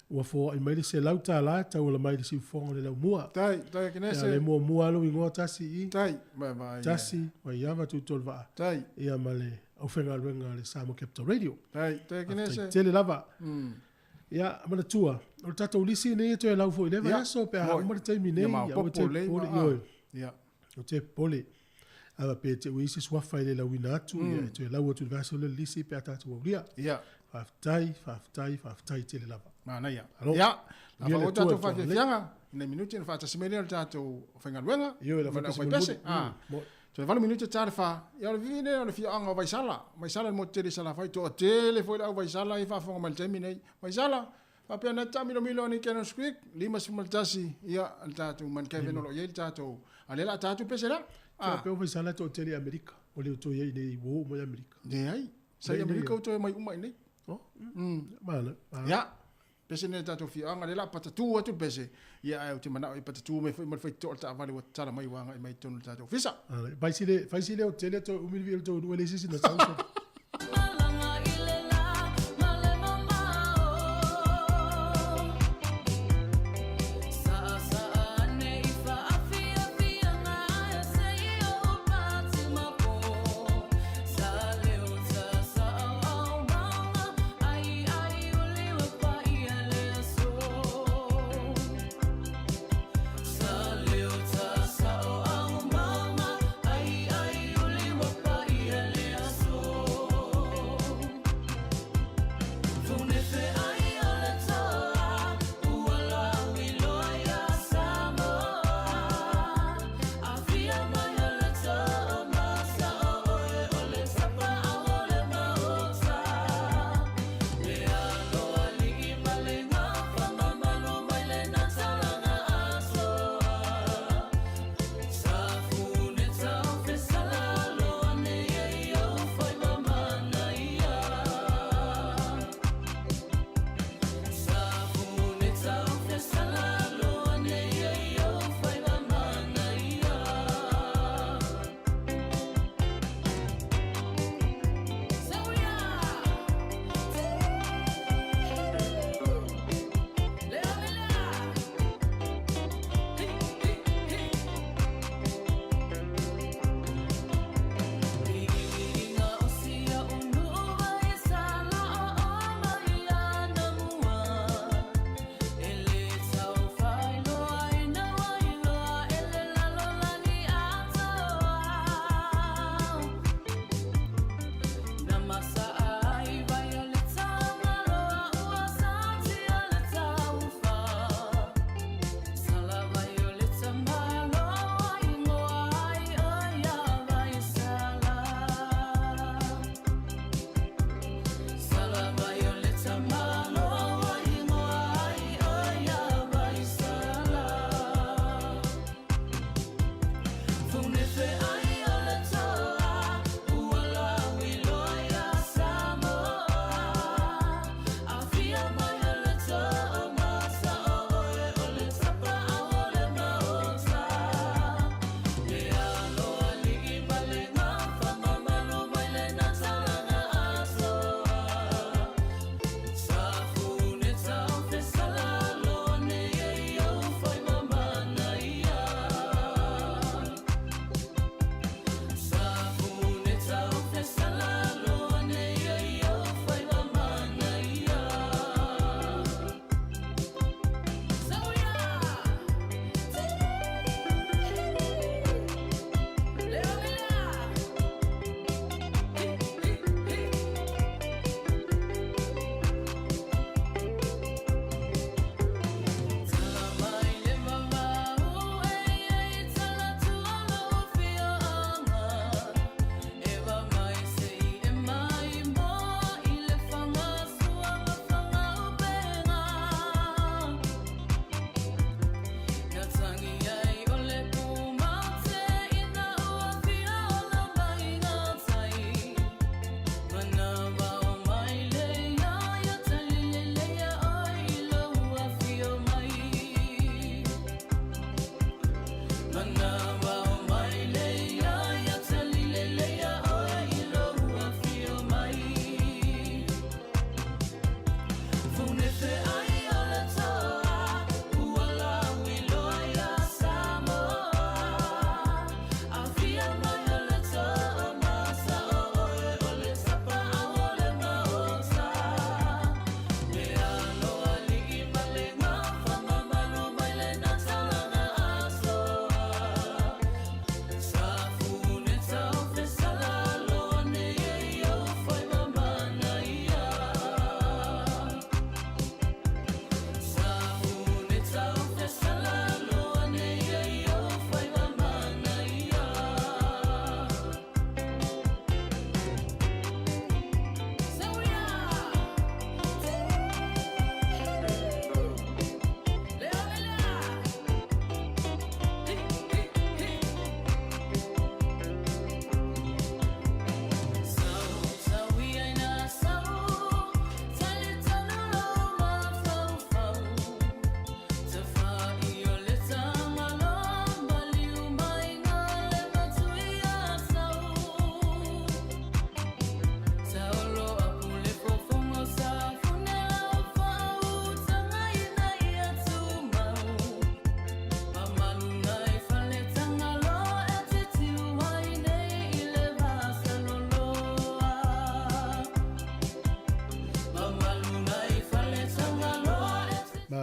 Speaker 3: ua foai mai le $100 e tauala mai i le siufofoga o le laumua.
Speaker 11: Tai, tai Akenese.
Speaker 3: Ia le muamua lou igoa tasi i.
Speaker 11: Tai, vai vai.
Speaker 3: Tasi, Vaiava Tuitolevaa.
Speaker 11: Tai.
Speaker 3: Ia ma le aufaigaluega a le Samoa Capital Radio.
Speaker 11: Tai, tai Akenese.
Speaker 3: Faafetai tele lava. Ia, manatua, o le tatou lisi nei e toe lau foi i le vaiaso pe a
Speaker 11: Moi.
Speaker 3: uma le taimi nei.
Speaker 11: Ia
Speaker 3: Ia, aua
Speaker 11: maopoopo
Speaker 3: te
Speaker 11: lelei
Speaker 3: popole,
Speaker 11: ma-
Speaker 3: ioe.
Speaker 11: Ia.
Speaker 3: O te popole. Ava pe te ui se suafa i le lauina atu, ia, e toe lau atu i le vaiaso le lisi pe a tatou aulia.
Speaker 11: Ia.
Speaker 3: Faafetai, faafetai, faafetai tele lava.
Speaker 11: Manaia.
Speaker 3: Alo.
Speaker 11: Ia, la
Speaker 3: Ia le
Speaker 11: faaoo
Speaker 3: Atua
Speaker 11: tatou
Speaker 3: e toalelei.
Speaker 11: faafiafiaga, nai minute ona faatasi mai lea o le tatou faigaluega.
Speaker 3: Ioe, la
Speaker 11: ma le
Speaker 3: faapese
Speaker 11: aufaipese.
Speaker 3: mulimuli.
Speaker 11: Ah.
Speaker 3: Mo-
Speaker 11: Toe 8 minute ta le fa. Ia o le vivine o le fiaoga o Vaisala. Vaisala le motu tele i Salafai. Toatele foi le au Vaisala e faafofoga mai le taimi nei. Vaisala, faapea na taamilomilo ani Cannons Creek, 51, ia, le tatou Mount Kevin o lo o i ai le tatou. A lea o le a tatou pese lea.
Speaker 3: Ah. Pe o Vaisala toatele i Amerika. O le o toe i ai nei ua oo mai Amerika.
Speaker 11: Leai. Sa i
Speaker 3: Nei, nei,
Speaker 11: Amerika ua toe mai uma i nei.
Speaker 3: Oh. Malo. Malo.
Speaker 11: Ia, pese nei le tatou fiaoga, lea o le a patatū atu le pese. Ia, ae ou te manao e patatū mai foi ma le faitotoa o le taavale ua tatala mai ua agai mai i totonu o le tatou ofisa.
Speaker 3: Alright. Fai si le fai si le o tele to umi le vi o le tau nuu e le sisi na sau sau.
Speaker 16: Sa leo ta sa o au mama, ai ai o le wa pa ia le aso.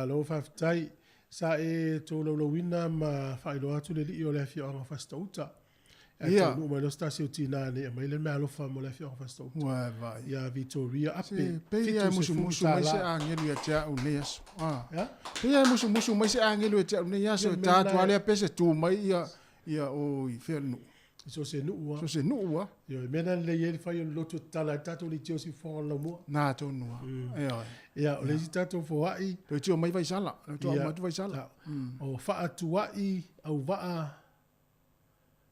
Speaker 3: Malo faafetai. Sa e tolaulauina ma faailoa atu le alii o le afioaga o Fasitoo-uta. Ae taunuu mai loa se tasi o tinā nei e aumai le meaalofa mo le afioaga o Fasitoo-uta.
Speaker 11: Ua vai.
Speaker 3: Ia Vitoria Ape,
Speaker 11: Se, pei lava e musumusu mai se agelu ia te au nei aso. Ah.
Speaker 3: Ia?
Speaker 11: Pei lava e musumusu mai se agelu ia te au nei aso.
Speaker 3: Ia,
Speaker 11: E ta atu
Speaker 3: mea
Speaker 11: lava lea pese tu mai ia, ia o i fea le nuu.
Speaker 3: I so o se nuu lava.
Speaker 11: So o se nuu lava.
Speaker 3: Ioe, mea lena e lelei ai le fai o le lotu e tatala ai le tatou leitio i siufofoga o le laumua.
Speaker 11: Na tonu lava. Ioe.
Speaker 3: Ia, o le isi tatou foai.
Speaker 11: Leitio mai Vaisala. Leitio
Speaker 3: Ia,
Speaker 11: atu Vaisala.
Speaker 3: O Faatuai Auvaa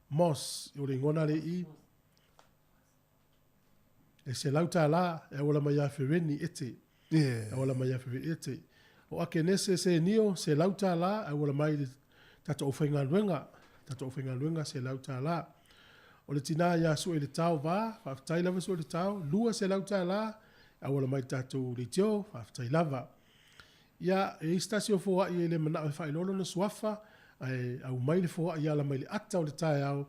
Speaker 3: Moss, o le igoa lena lea i i. E $100 e auala mai ia Fereni Ete.
Speaker 11: Yeah.
Speaker 3: E auala mai ia Fereni Ete. O Akenese Senio, $100 e auala mai i le tatou aufaigaluega. Tatou aufaigaluega, $100. O le tinā ia Sueletao Va, faafetai lava Sueletao, $200 e auala mai i le tatou leitio, faafetai lava. Ia, e i ai se tasi o foai e le manao e faailoa lona suafa, ae aumai le foai e ala mai le ata o le taeao,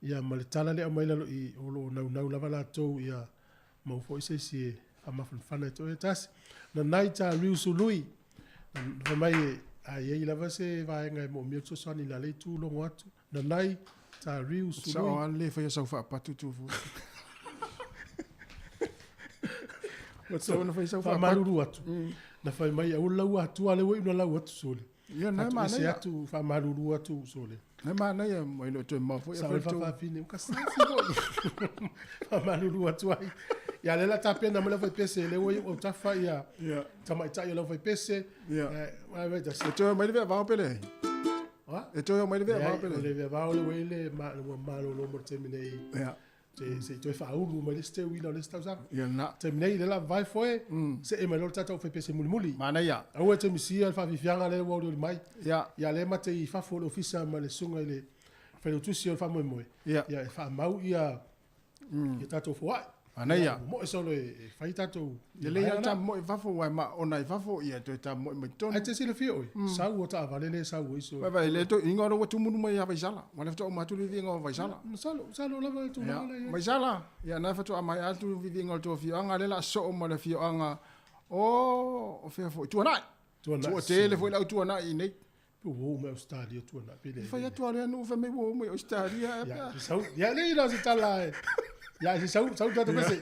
Speaker 3: ia ma le tala lea e aumai i lalo i i, o lo o naunau lava latou ia maua foi se isi e faamafanafana e toe tasi. Nanai Ta Riu Sului, na fai mai a i ai lava se vaega e moomia le fesoasoani i la lea itu logo atu. Nanai Ta Riu Sului.
Speaker 11: Sao lava le faia sau faapatu tu foi.
Speaker 3: Ua
Speaker 11: Sao na fai sau faapatu.
Speaker 3: Faamalulu atu. Na fai mai aua le lau atua lea ua iu na lau atu sole.
Speaker 11: Ia, na e
Speaker 3: Faatuese
Speaker 11: manaia.
Speaker 3: atu, faamalulu atu sole.
Speaker 11: Na e manaia, e le o toe mamao foi.
Speaker 3: Sao le faafafine, ua kasasi foi. Faamalulu atu ai. Ia, lea la tapena mai le aufaipese, lea ua iu autafa ia tamaitai o le aufaipese.
Speaker 11: Ia.
Speaker 3: Ai, vai tasi.
Speaker 11: E toe mai le veavao pe leai?
Speaker 3: Ha?
Speaker 11: E toe mai le veavao pe
Speaker 3: Leai, o
Speaker 11: leai?
Speaker 3: le veavao lea ua i le ua malolo mo le taimi nei.
Speaker 11: Ia.
Speaker 3: Se i toe faaulu mai le isi teuila o le isi tausaga.
Speaker 11: Ia lena.
Speaker 3: Taimi nei, lea la vae foe, see mai loa le tatou aufaipese mulimuli.
Speaker 11: Manaia.
Speaker 3: Aua e te misia le faafiafiaga lea ua olioli mai.
Speaker 11: Ia.
Speaker 3: Ia lea mate i fafo o le ofisa ma le susuga i le failautusi o le faamoemoe.
Speaker 11: Ia.
Speaker 3: Ia e faamau ia ia tatou foai.
Speaker 11: Manaia.
Speaker 3: Ia, moe solo e fai tatou.
Speaker 11: Ia lelei lava le tamomoe i fafo, aua e ma ona i fafo, ia toe tamomoe mai totonu.
Speaker 3: Ai te silafia oe, sau o taavale le sau ai so.
Speaker 11: Vai vai, le toe ingoa lea ua tumunu mai ia Vaisala. Ua le faatoa uma atu le viviga o Vaisala.
Speaker 3: Masalo, masalo lava le tulaga lea i ai.
Speaker 11: Vaisala, ia na faatoa mai atu le viviga o le tou afioaga, lea o le a soo ma le afioaga o fea foi, Tuanai.
Speaker 3: Tuanai.
Speaker 11: Ua tele foi le au Tuanai i nei.
Speaker 3: Pe ua oo mai Australia Tuanai pe le.
Speaker 11: Fai atu lava le nuu fai mai ua oo mai Australia.
Speaker 3: Ia, se sau, ia le ina se tala e. Ia, se sau, sau tatou pese.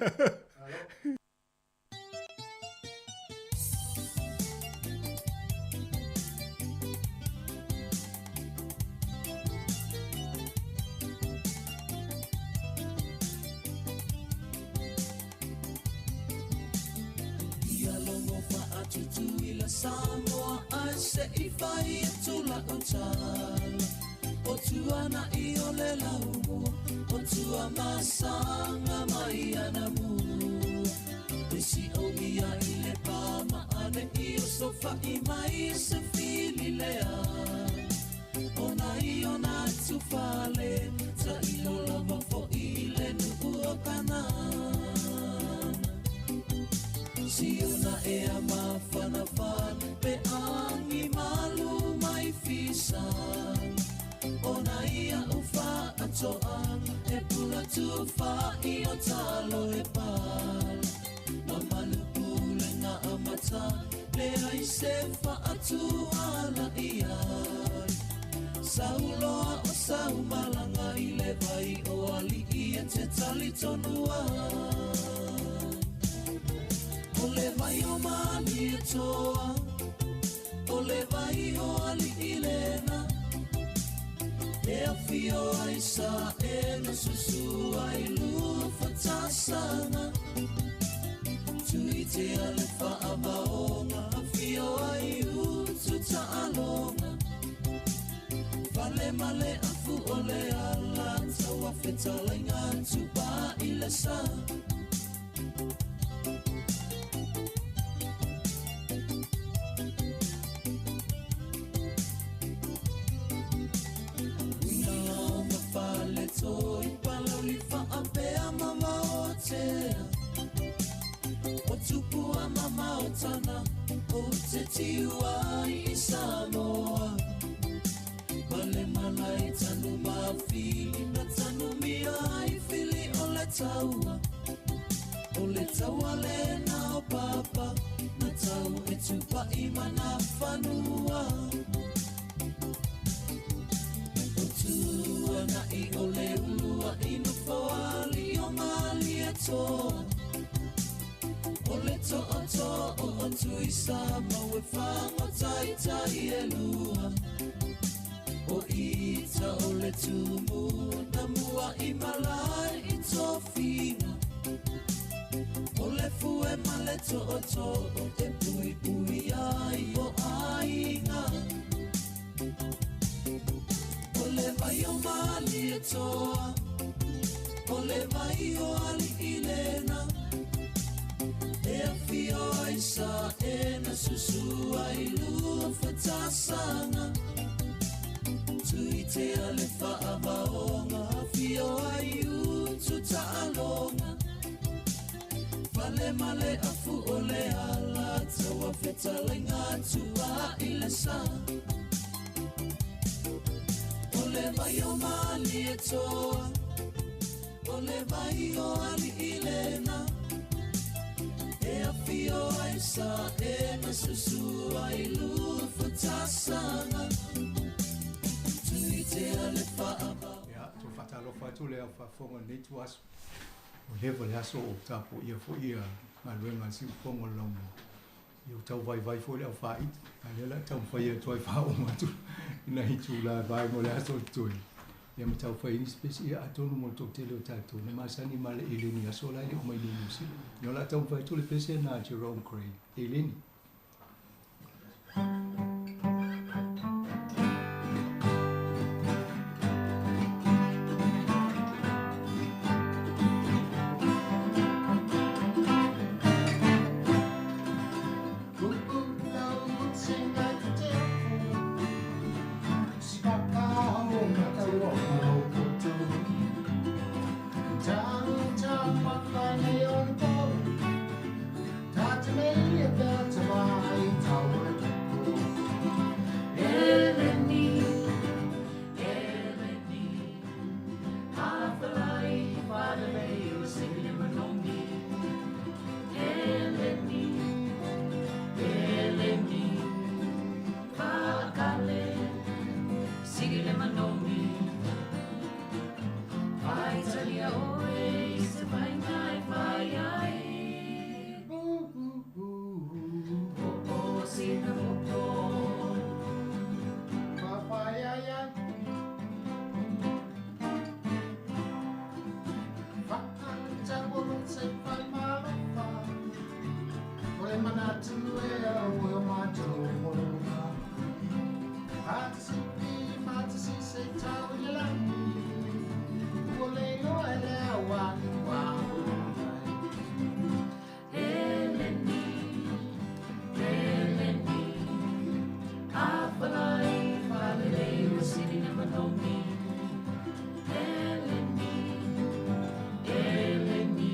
Speaker 16: Ia logo faatutuila Samoa ae se i fai atu lau tala. O tuana i o le laumua, o tua masanga mai ana mua. E si ogia i le pā maane i o sofa i mai se fili lea. Ona i ona tufale, ta ilo lava fo i le nuu o Kanana. Siona e a mafana fan, pe angi malu mai fisan. Ona ia ufa atoa, e pula tufa i o talo e pal. Mamalu pule ngā amata, le ai se fa atua la ia. Sauloa o saumalanga i le vai o ali i e te tali tonua. O le vai o mali e toa, o le vai o ali i lena. E awhio ai sa e na susu ai lua whatasanga. Tui te ale whaamaonga, awhio ai utu ta'alonga. Fale male afu o le ala, taua whetalenga tupa i le sa. Toi palauli whaapea mama o tea. O tupua mama o tana, o te tiua i Samoa. Male malai tanu mawhili, na tanu mia ai fili o le taua. O le taua le na o papa, na tau e tupa. pa'i ma nafanua. O tuana'i o le ulua'i nofoali o Malietoa. O le to'oto'o o Tuisamau e fagotaitai e lua. O ita o le tumu na mua'i malae i tofiga. O le fue ma le to'oto'o e puipui ai o aiga. O le vai o Malietoa, o le vai o Ali'ilena. E afio ai sa e na susu ai lua fatasaga. Tuitea le fa'avaoga afio ai utu ta'aloga. Fale ma le afu o le ala taua fetalaiga tua'i le sa. O le vai o Malietoa, o le vai o Ali'ilena. E afio ai sa e na susu ai lua fatasaga. Tuitea le fa'avao.
Speaker 8: Ia, to faatalofa atu le au faafofoga lenei tuaso. O leva le aso o tapuia fo'i ia galuega a le siufofoga o le laumua. Ia ua tauvaivai foi le aufāita, a lea la taumafai atu ai faauma atu ina itulā vaega o le aso o totoe. Ia ma taufai nisi pesi ia atonu mo le toatele o tatou na masani ma le eleni aso la e le o mai nei Niu Sila. Ia o le a taumafai atu le pese na Jerome Craig, Eleni.
Speaker 16: Eleni, Eleni, afalai falelei o sili manogi. Eleni, Eleni, faakale sili le manogi. Faitalia oe i se faiga e fai ai. O sina popo. Eleni, Eleni, afalai falelei o sili le manogi. Eleni, Eleni,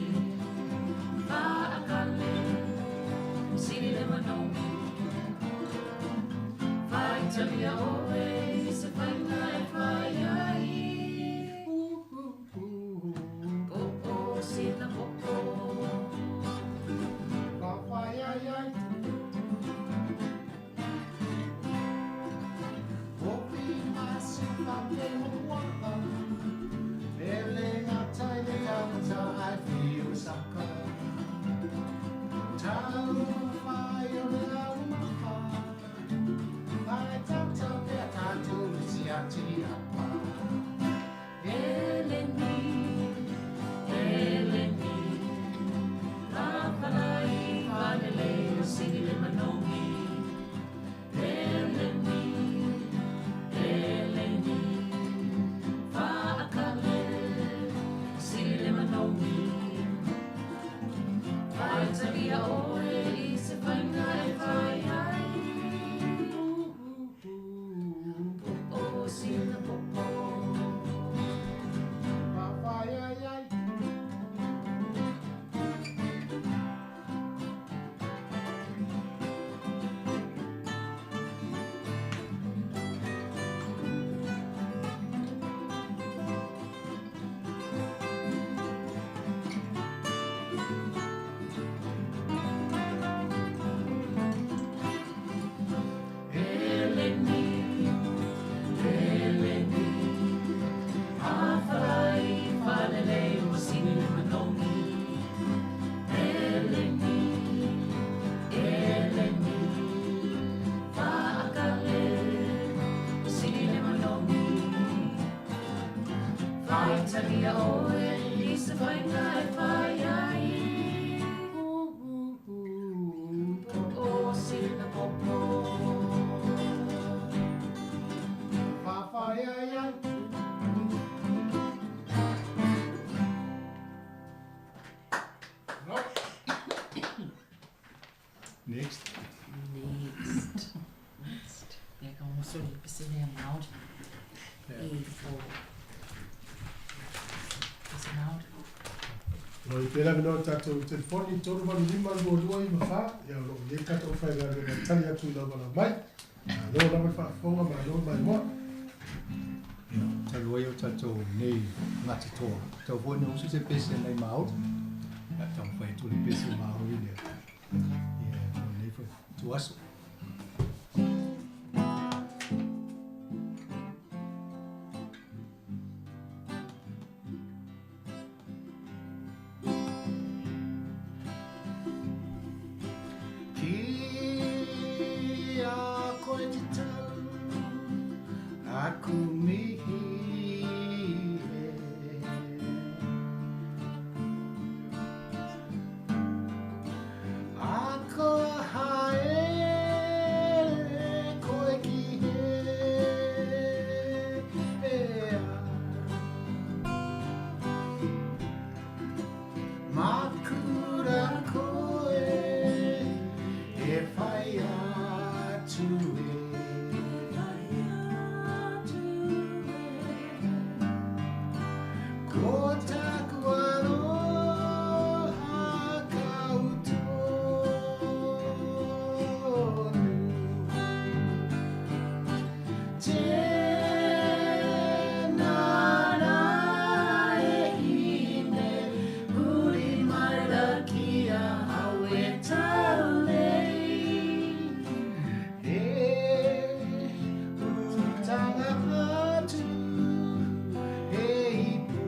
Speaker 16: faakale sili le manogi. Faitalia oe i se faiga e fai ai. O sina popo. Eleni, Eleni, afalai falelei o sili le manogi. Eleni, Eleni, faakale sili le manogi. Faitalia oe i
Speaker 8: Next.
Speaker 2: Next. Next.
Speaker 6: Ia ka moso le pese lea Māori. E fo. Pese Māori.
Speaker 3: Lo i pēlā me noa tātou telefoni 385 22 94, ia o loo i ai tatou faigaluega e tali atu i lau valaau mai. Malo lava le faafofoga, malo maimoa.
Speaker 8: Ia, talu ai o tatou nei Ngāti Toa. Tau foi na usu se pese nei Māori. Ia, taumafai atu le pese Māori lea. Ia, o lenei foi ituaso.
Speaker 7: Ki a koe te tau, aku mihi e. Ako haere koe ki hea. Makura koe e whai atu e. Ko taku aroha kau tonu. Tēnā rā e hine, huri mai rā ki ahau e tau nei. E utanga atu, e ipo.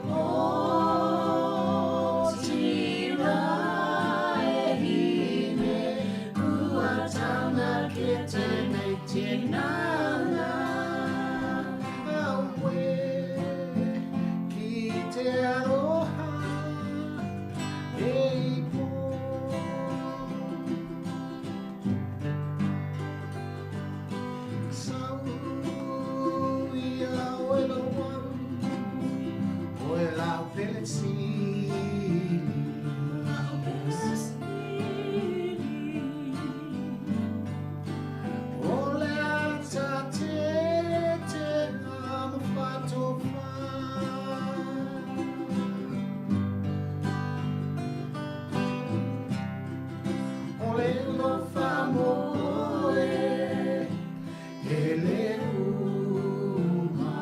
Speaker 7: O tira e hine, kua tauna ke tēnei tinana. Aue, ki te aroha, e ipo. Sau ia oe lau au, oe lau pele sili. O le ata te ngā mawhatofa. O le lofa mo oe, e le uma.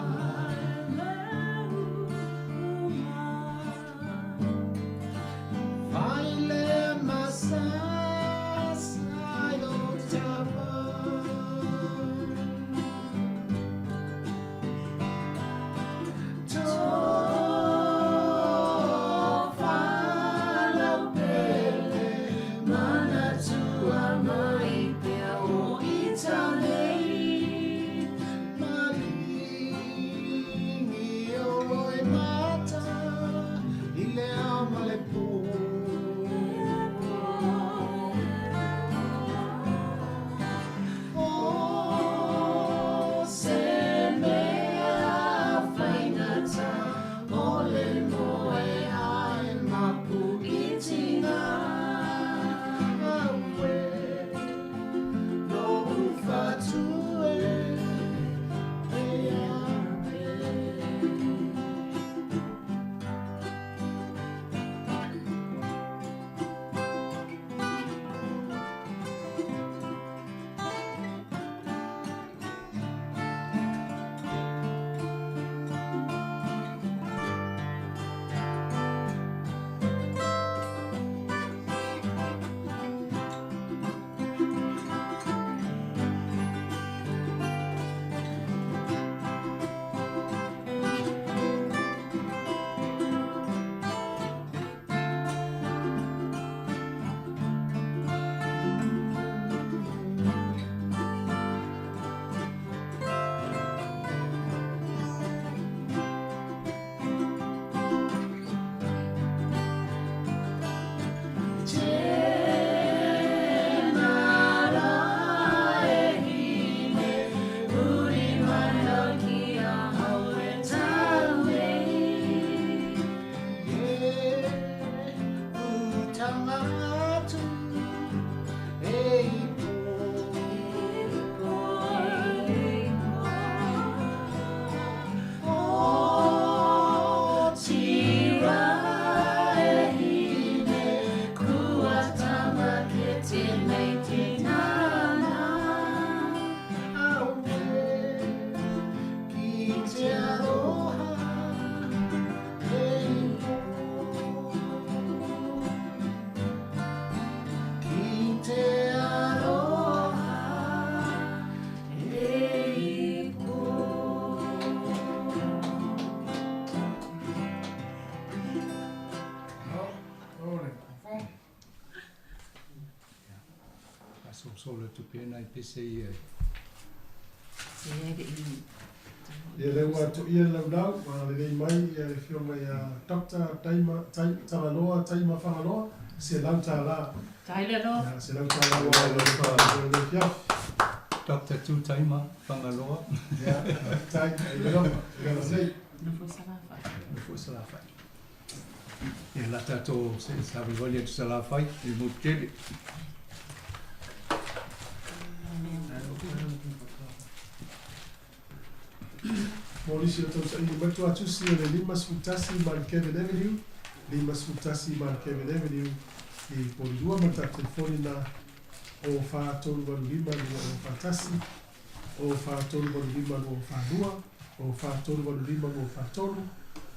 Speaker 8: Sosola atu pea nai pese ia.
Speaker 6: Ia e i.
Speaker 3: Ia lea ua toia le laulau, ua lelei mai ia le afioga ia Dr. Taima, Tai, Tagaloa, Taima Fagaloa, $100.
Speaker 6: Tai le loa.
Speaker 3: Ia, $100 ua le le fiafi.
Speaker 8: Dr. Tu Taima Fagaloa.
Speaker 3: Ia, tai, ai le loa, ia la nei.
Speaker 6: Nofo Salafai.
Speaker 8: Nofo Salafai. Ia la tatou se savalivali atu Salafai, i le motu tele.
Speaker 3: Mo nisi o tausaili mai tuatusi o le 51 Mount Kevin Avenue, 51 Mount Kevin Avenue, i Polilua ma le tatou telefoni na 04 385 2041, 04 385 2042, 04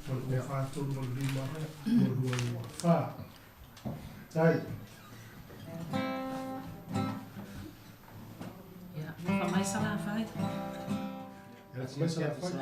Speaker 3: 385 2043, ma le 04 385 2224. Tai.
Speaker 6: Ia, nofa mai Salafai.
Speaker 3: Ia, mai Salafai.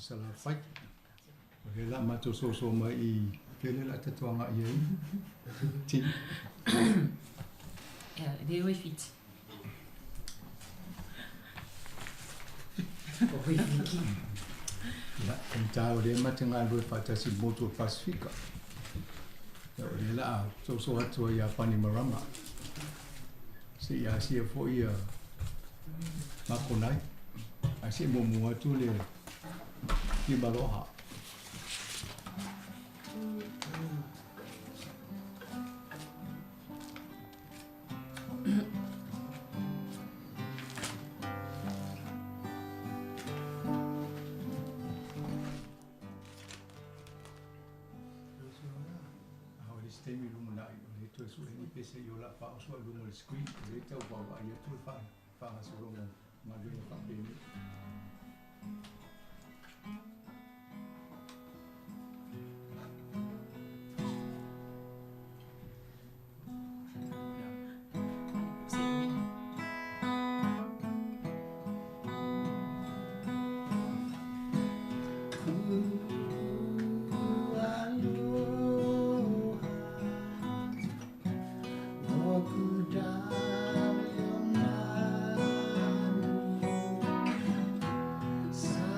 Speaker 8: Salafai. O le la matou soso mai i fea lea o le a tatou agai ai. Ti.
Speaker 6: Ia, e le o i Fiti. O i Fiti.
Speaker 8: Ia, faigata o lea ma te galulue faatasi i le motu o le Pasifika. Ia, o lea la a soso atu ai ia Panimarama. Se i asia foi ia Makonai. Ae se i muamua atu le Timaloha. A o le isi taimi i lumanai, o lea e toe sue ni pese i o la faaoso ai i luga o le screen, o lea e tau vaavaai atu le faagasologa o galuega faapenei.
Speaker 7: Sa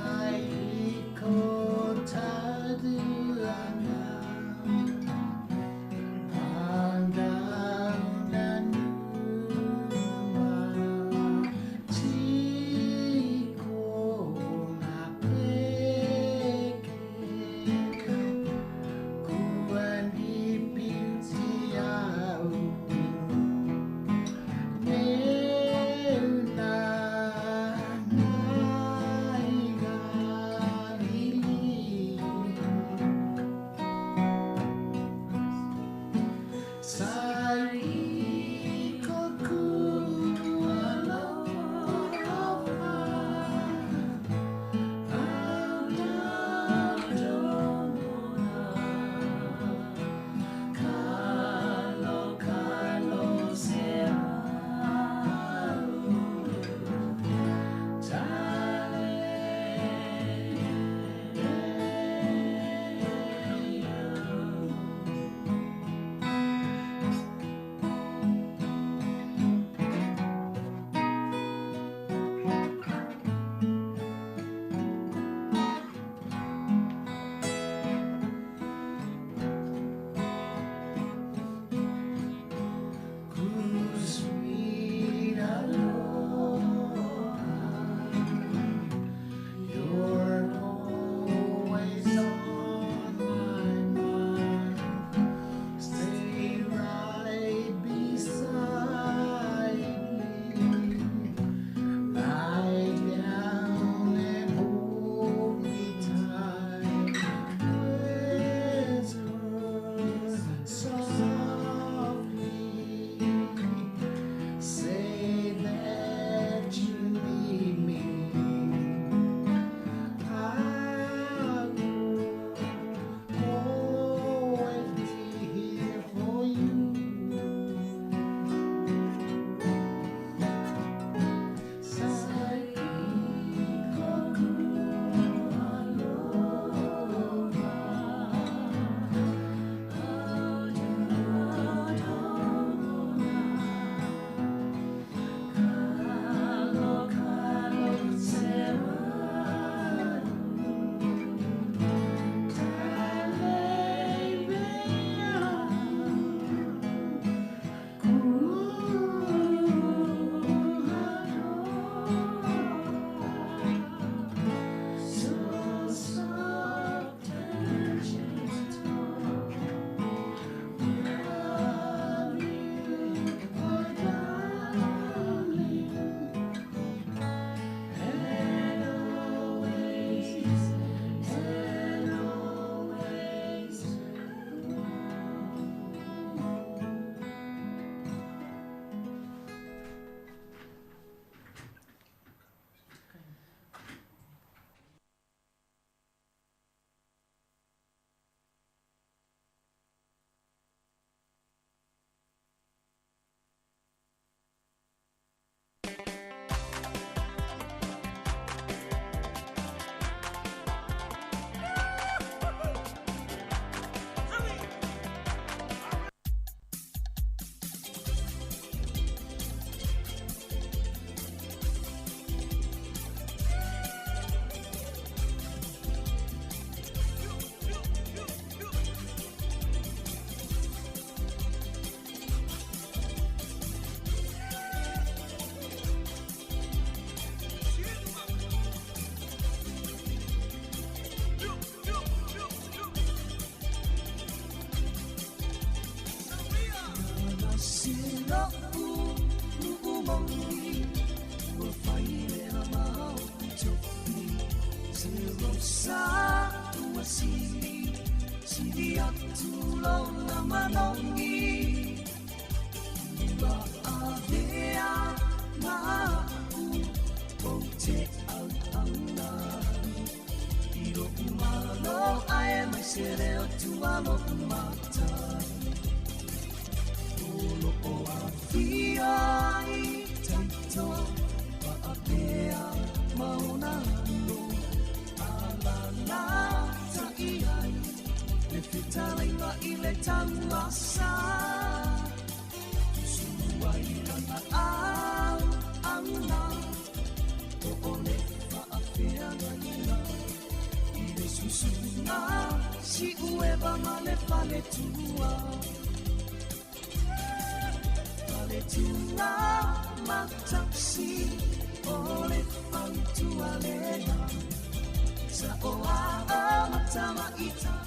Speaker 16: Sili atu lona manogi Ua avea ma a'u ou te auauna ai I lo'u malo ae maise le Atua lo'u matai O lo'o afio ai Taito Fa'apea ma ona alo Alalatai ai le fetalaiga i le tauasa Tusulu ai lana auauna Po o le faafeagaiga I le susuga Siueva ma le faletua Faletua ma tausi O le fautua lena Sa'oa ma tamaitai.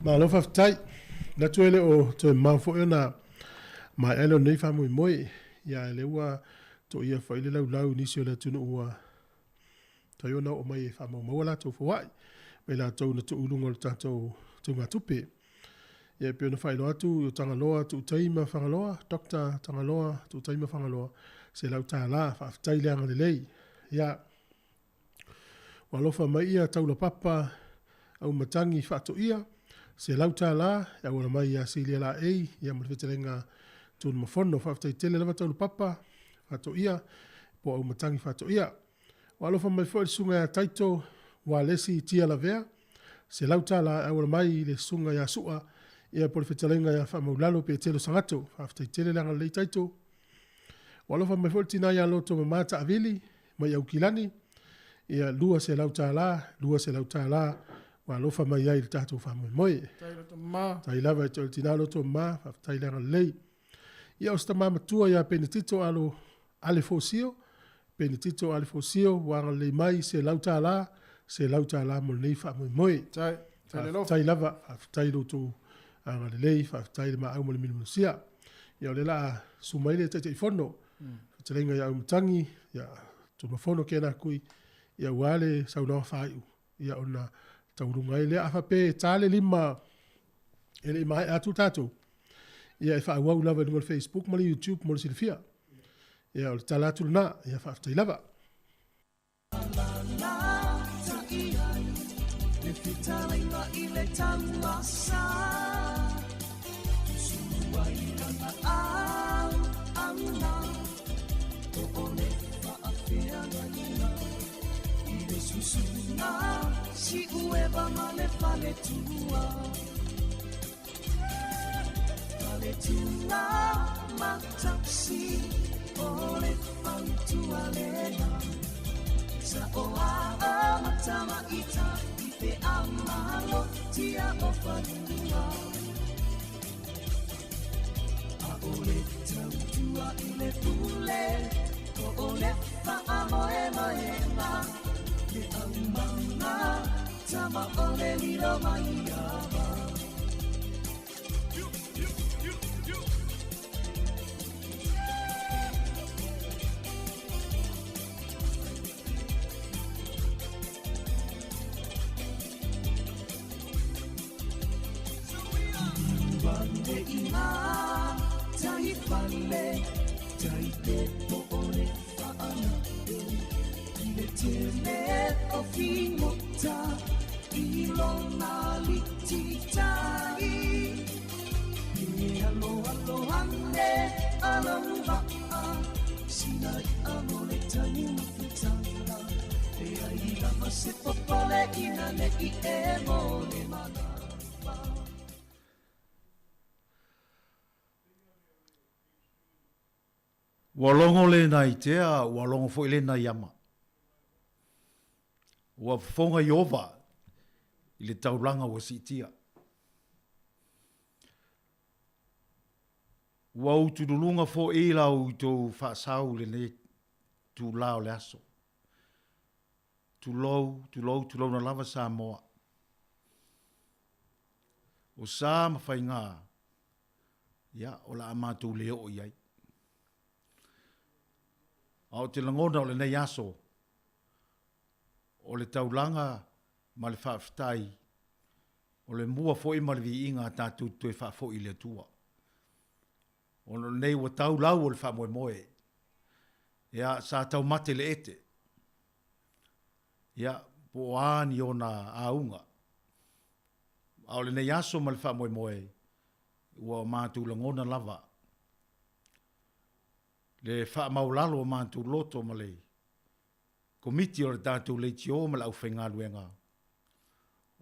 Speaker 3: Malo faafetai. Manatu e le o toe mamao foi ona maea lea o lenei faamoemoe. Ia ae lea ua toia foi le laulau i nisi o le atunuu ua mafai ona oo mai e faamaumaua latou foai ma i latou na tuu i luga o le tatou teugatupe. Ia e pei ona faailoa atu i o Tagaloa Tuutaima Fagaloa, Doctor Tagaloa Tuutaima Fagaloa, $100. Faafetai le agalelei. Ia, ua alofa mai ia Taulapapa Auimatagi Faatoia, $100 e auala mai ia Silia Laei ia ma le fetalaiga Tunumafono. Faafetai tele lava Taulapapa Faatoia po o Auimatagi Faatoia. Ua alofa mai foi le susuga ia Taito Ualesi Tialavea, $100 e auala mai i le susuga ia Sua ia po o le fetalaiga ia Faamaulalo Petelo Sagato. Faafetai tele le agalelei Taito. Ua alofa mai foi le tina ia Lotomama Taavili mai Aukilani, ia $200, $200 ua alofa mai ai i le tatou faamoemoe.
Speaker 11: Faafetai Lotomama.
Speaker 3: Faafetai lava i le tina Lotomama, faafetai le agalelei. Ia o si tama matua ia Penetito Alo Alefosio, Penetito Alefosio ua agalelei mai $100, $100 mo lenei faamoemoe.
Speaker 11: Faafetai.
Speaker 3: Faafetai lava, faafetai i lo outou agalelei, faafetai le maau ma le milumilusia. Ia o lea o le a susu mai le Taitaifono, fetalaiga ia Auimatagi, ia Tunumafono Kena Kui, ia aua le saunoaga faaiu, ia ona taualuga ai lea. A faapea e ta le 5 e le i maea atu tatou, ia e faaauau lava i luga o le Facebook ma le YouTube mo le silafia. Ia o le tala atu lena, ia faafetai lava.
Speaker 16: Alalatai ai le fetalaiga i le tauasa Tusulu ai lana auauna Po o le faafeagaiga I le susuga Siueva ma le faletua Faletua ma tausi O le fautua lena Sa'oa ma tamaitai I pe malo tia o fanua ʻAʻole tautua i le pule Po o le faamoemoega Le aumaga tama ʻole lilo maiava
Speaker 21: Ua logo lena i tea, ua logo foi lena i ama. Ua fofoga Ieova i le taulaga ua siitia. Ua utululuga foi la outou faasau i lenei itula o le aso. Tulou, tulou, tulouna lava Samoa. O sa ma faiga, ia, o le a matou le oo i ai. A o te lagona o lenei aso, o le taulaga ma le faafetai.
Speaker 10: O le mua foi ma le viiga tatou te toe faafoi i le Atua. Ona o lenei ua tau lau o le faamoemoe. Ia, sa taumate le ete. Ia, po o a ni ona auga. A o lenei aso ma le faamoemoe, ua matou lagona lava le faamaualalo o matou loto ma le Komiti o le tatou leitio ma le aufaigaluega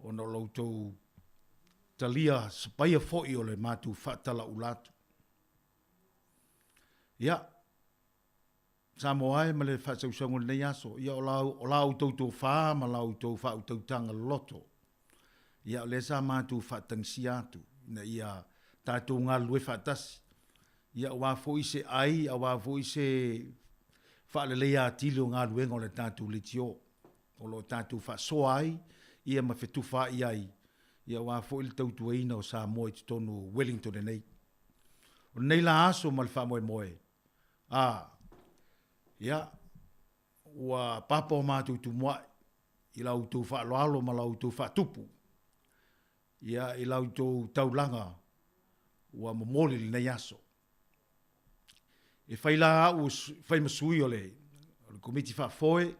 Speaker 10: ona o lo outou talia sapaia foi o le matou faatalaula atu. Ia, Samoa e ma le faasausauga o lenei aso, ia o la, o la outou tofa ma la outou faautautaga loloto, ia o lea sa matou faatagisia atu ina ia tatou galulue faatasi, ia aua foi se ai, aua foi se faaleleia atili o galuega o le tatou leitio o lo o tatou faasoa ai ia ma fetufaai ai, ia aua foi le tautuaina o Samoa i totonu o Wellington nei. O lenei la aso ma le faamoemoe, a, ia, ua papa o matou tumuai i la outou faaaloalo ma la outou faatupu, ia, i la outou taulaga ua momoli i lenei aso. E fai la au e fai ma sui o le Komiti Faafoe,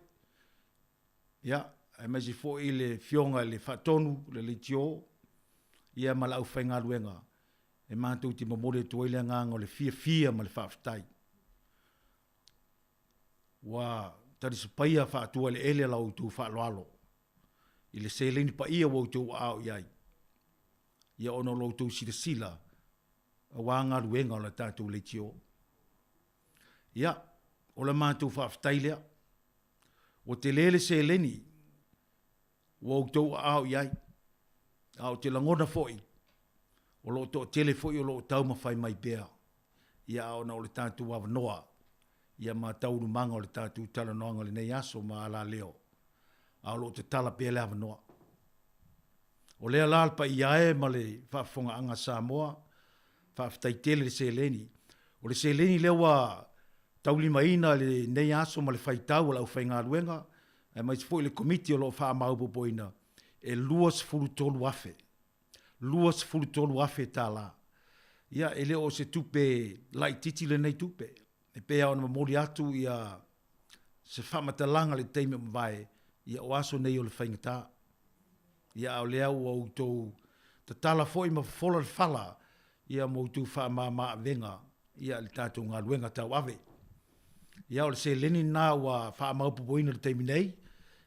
Speaker 10: ia, aemaise foi le Afioga i le Faatonu, le Leitio, ia ma le aufaigaluega, e matou te momoli atu ai le agaga o le fiafia ma le faafetai. Ua talisapaia faatuaeleele la outou faaaloalo i le seleni paia ua outou aao i ai, ia ona o lo outou silasila aua galuega o le tatou leitio. Ia, o le matou faafetai lea. Ua tele le seleni ua outou aao i ai, a ou te lagona foi, o lo o toatele foi o lo o taumafai mai pea, ia a ona o le tatou avanoa, ia ma taualumaga o le tatou talanoaga i lenei aso ma alaleo, a o lo o tatala pea le avanoa. O lea la le paia e ma le faafofogaaga a Samoa, faafetai tele le seleni. O le seleni lea ua taulimaina i lenei aso ma le faitau a le aufaigaluega, aemaise foi le Komiti o lo o faamaopoopoina, e $23,000. $23,000. Ia, e le o se tupe laitiiti lenei tupe. E pei lava ona momoli atu ia se faamatalaga i le taimi ua mavae, ia o aso nei o le faigata. Ia a o lea ua outou tatala foi ma fofola le fala ia ma outou faamama avega ia i le tatou galuega tauave. Ia o le seleni lena ua faamaopoopoina i le taimi nei,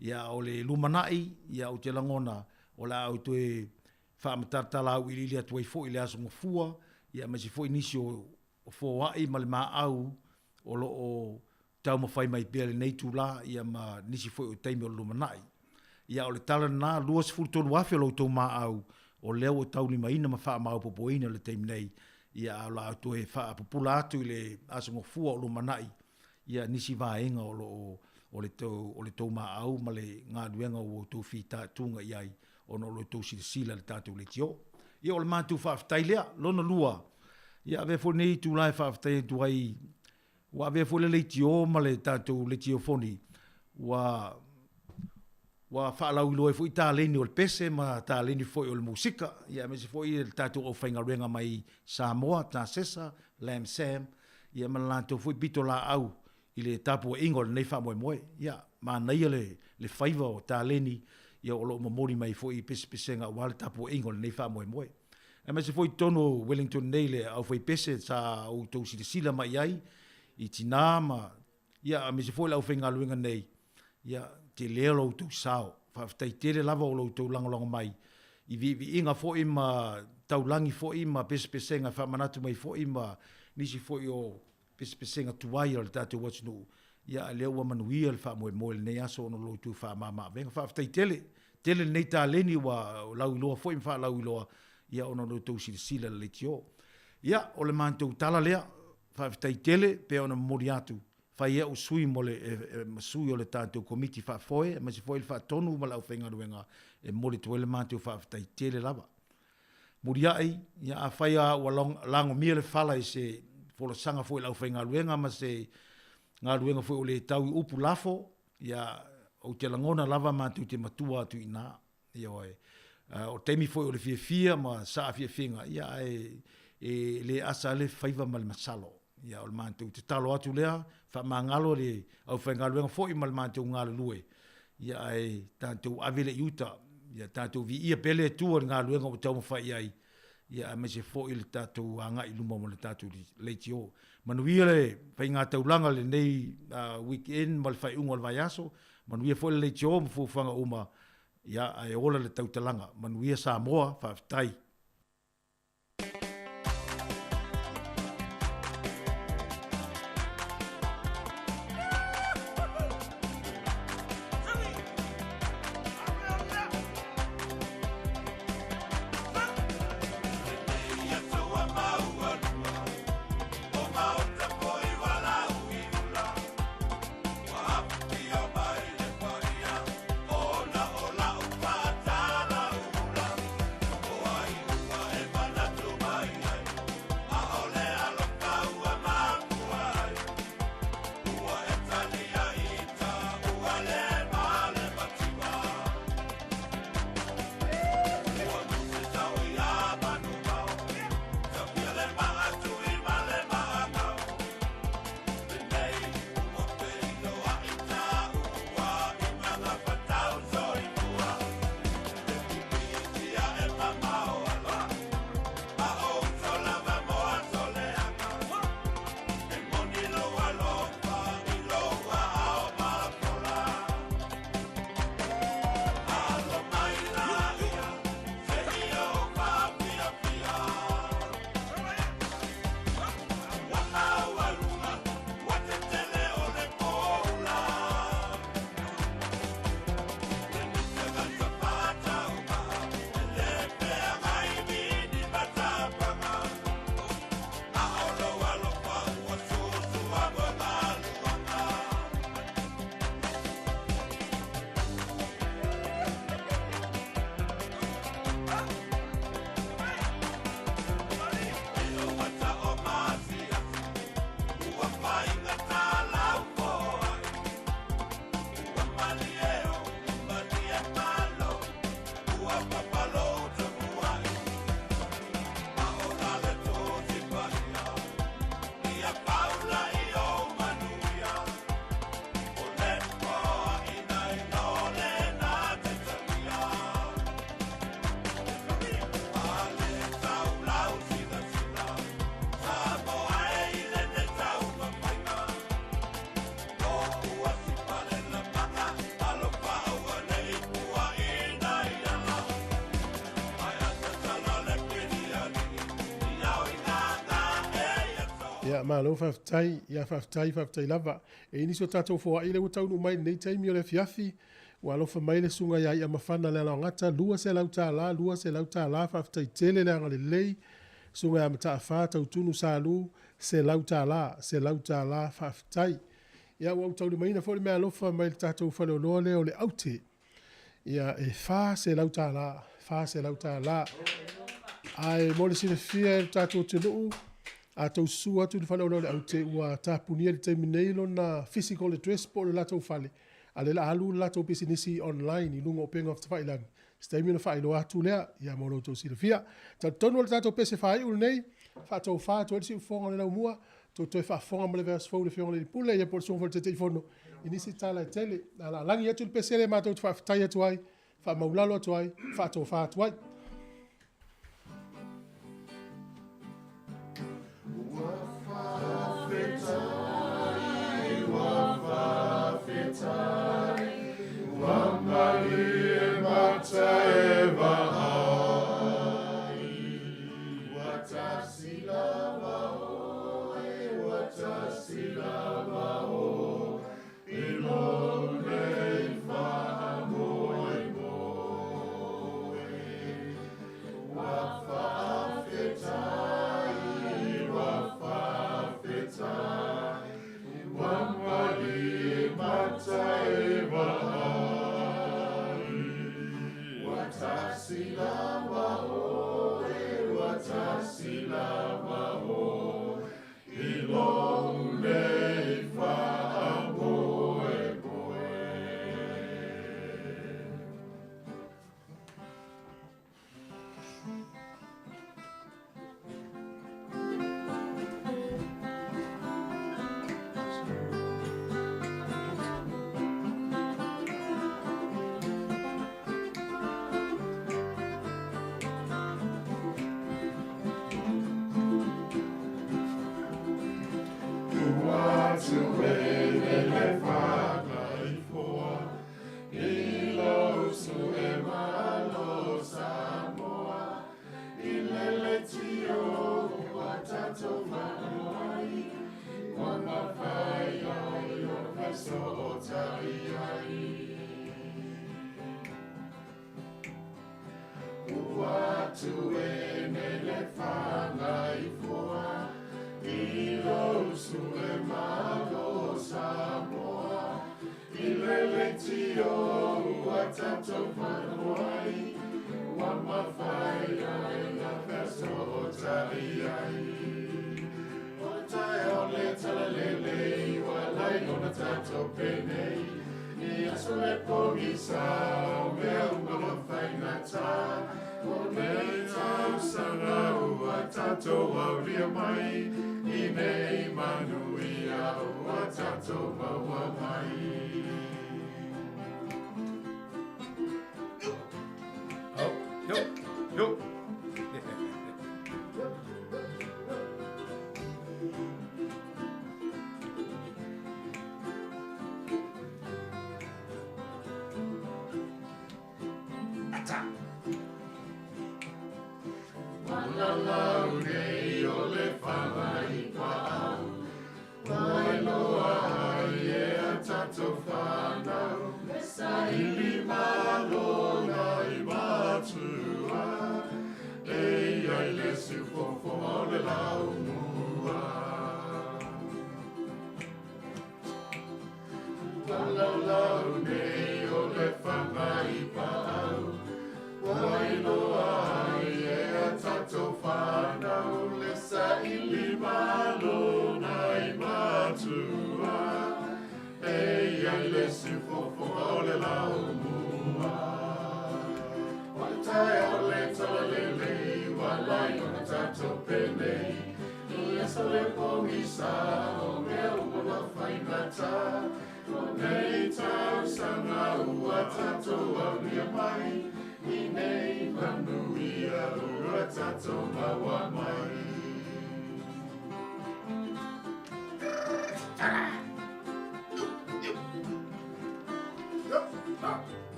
Speaker 10: ia o le lumanai, ia ou te lagona o le a ou toe faamatalatala auiliili atu ai foi i le Aso Gafua, ia aemaise foi nisi o foai ma le maau o lo o taumafai mai pea i lenei itula ia ma nisi foi o taimi o le lumanai. Ia o le tala lena, $23,000 o lo outou maau o lea ua taulimaina ma faamaopoopoina i le taimi nei, ia a o le a toe faapupula atu i le Aso Gafua o lumanai ia nisi vaega o lo o o le tou o le tou maau ma le galuega ua outou fitaituga i ai ona o lo outou silasila i le tatou leitio. Ia o le matou faafetai lea. Lona lua, ia avea foi lenei itula e faafetai atu ai Ua avea foi le leitio ma le tatou leitiofoni ua ua faalauiloa ai foi taleni o le pese ma taleni foi o le musika, ia aemaise foi le tatou aufaigaluega mai Samoa, Tasesa, Lam Sam, ia ma le latou foi pitolaau i le tapuaiga o lenei faamoemoe. Ia, manaia le le faiva o taleni ia o lo o momoli mai foi pesepesega aua le tapuaiga o lenei faamoemoe. Aemaise foi i totonu o Wellington nei le aufaipese sa outou silasila mai i ai i tina ma, ia, aemaise foi le aufaigaluega nei, ia, tele lo outou sao. Faafetai tele lava o lo outou lagolago mai i viiviiga foi ma taulagi foi ma pesepesega e faamanatu mai foi ma nisi foi o pesepesega tuai a le tatou atunuu, ia a lea ua manuia le faamoemoe i lenei aso ona o lo outou faamama-avega. Faafetai tele, tele lenei taleni ua lauiloa foi ma faalauiloa, ia ona o lo outou silasila i le leitio. Ia, o le matou tala lea, faafetai tele, pei ona momoli atu, fai au sui mo le, ma sui o le tatou Komiti Faafoe, aemaise foi le Faatonu ma le aufaigaluega, e momoli atu ai le matou faafetai tele lava. Muliai, ia afai lava ua lagomia le fala i se folasaga foi a le aufaigaluega ma se galuega foi ua le tau i upu lafo, ia ou te lagona lava matou te matua atu i ina. Ioe. O taimi foi o le fiafia ma saafiafiga, ia ae e le asa le faiva ma le masalo. Ia o le matou tatalo atu lea, faamagalo le aufaigaluega foi ma le matou galulue, ia ae tatou ave lea i uta, ia tatou viia pea le Atua i le galuega ua taumafai i ai, ia aemaise foi le tatou agai i luma ma le tatou leitio. Manuia le faigataulaga i lenei weekend ma le faaiuga o le vaiaso, manuia foi le leitio ma fuafuaga uma, ia ae ola le tautalaga. Manuia Samoa, faafetai.
Speaker 3: Ia, malo faafetai, ia faafetai, faafetai lava. E i ai nisi o tatou foai lea ua taunuu mai i lenei taimi o le afiafi, ua alofa mai le susuga ia Iamafana Lealaogata, $200, $200, faafetai tele le agalelei, susuga ia Mataafa Tautunu Salu, $100, $100, faafetai. Ia ua ou taulimaina foi le meaalofa mai le tatou faleoloa lea o le Aute. Ia e $400, $400. Ae mo le silafia e le tatou atunuu, a tou susu atu i le faleoloa o le Aute, ua tapunia i le taimi nei lona physical address po o le latou fale, a o lea o le a alu le latou pisinisi online i luga o upega tafailagi. Se taimi ona faailoa atu lea, ia mo lo outou silafia. Talitonu o le tatou pese faaiu lenei, faatofa atu ai le siufofoga o le laumua, tou toe faafofoga ma le vaiaso fou i le Afioga i le Alii Pule, ia po o le Susuga foi i le Taitaifono i nisi tala e tele. A laalagi atu le pese lea matou te faafetai atu ai, faamaulalo atu ai, faatofa atu ai.
Speaker 12: atu e nele whangaifua I lou sue malo Samoa I le leitio ua tatou fanoai Ua mafai ai na feso'ota'i ai O le taeao le talalelei ua lai ona tatou penei I aso le pogisa o mea uma na faigata O nei tausaga ua tatou aulia mai I nei manuia ua tatou maua mai
Speaker 10: Yo, yo.
Speaker 12: Malalau nei o le fala i paau Mai loa ai e a tatou whanau Saili malo nai matua E ai le siufofoga o le laumua Malalau nei o le fanga i paau Wailoa ai e a tatou whanau Le saili malo nai matua E ai le siufofoga o le laumua O le taeao le talalelei ua lai ona tatou penei I aso le pogisa o mea uma na faigata O nei tausaga ua tatou aulia mai I nei manuia ua tatou maua mai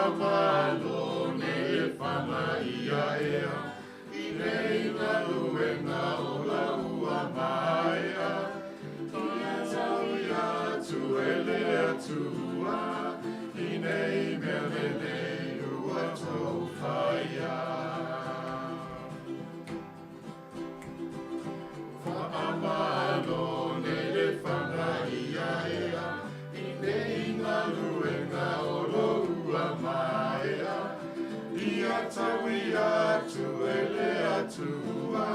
Speaker 12: Whaamalo ne whana ia ea I nei galuega o la ua maea Ia tau ia atu e le Atua I nei mea lelei ua tou faia Whaamalo ne le whana ia ea I nei galuega o lo ua maea Ia tau ia atu e le Atua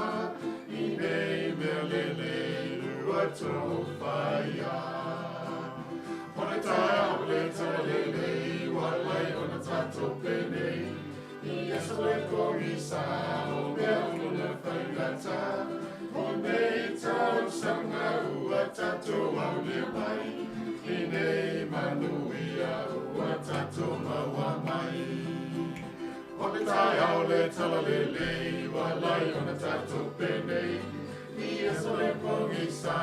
Speaker 12: I nei mea lelei ua tou faia O le taeao le talalelei ua lai ona tatou penei I aso le pogisa o mea uma na faigata O nei tausaga ua tatou aulia mai I nei manuia ua tatou maua mai O le taeao le talalelei ua lai ona tatou penei I aso le pogisa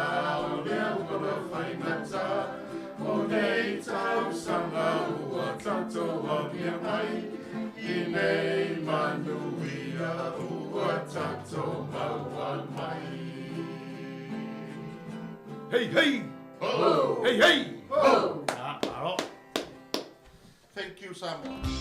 Speaker 12: o mea uma na faigata O nei tausaga ua tatou aulia mai I nei manuia ua tatou maua mai
Speaker 10: Hey, hey!
Speaker 12: Ho!
Speaker 10: Hey, hey!
Speaker 12: Ho!
Speaker 10: Ah, alo.
Speaker 5: Thank you, Samoa.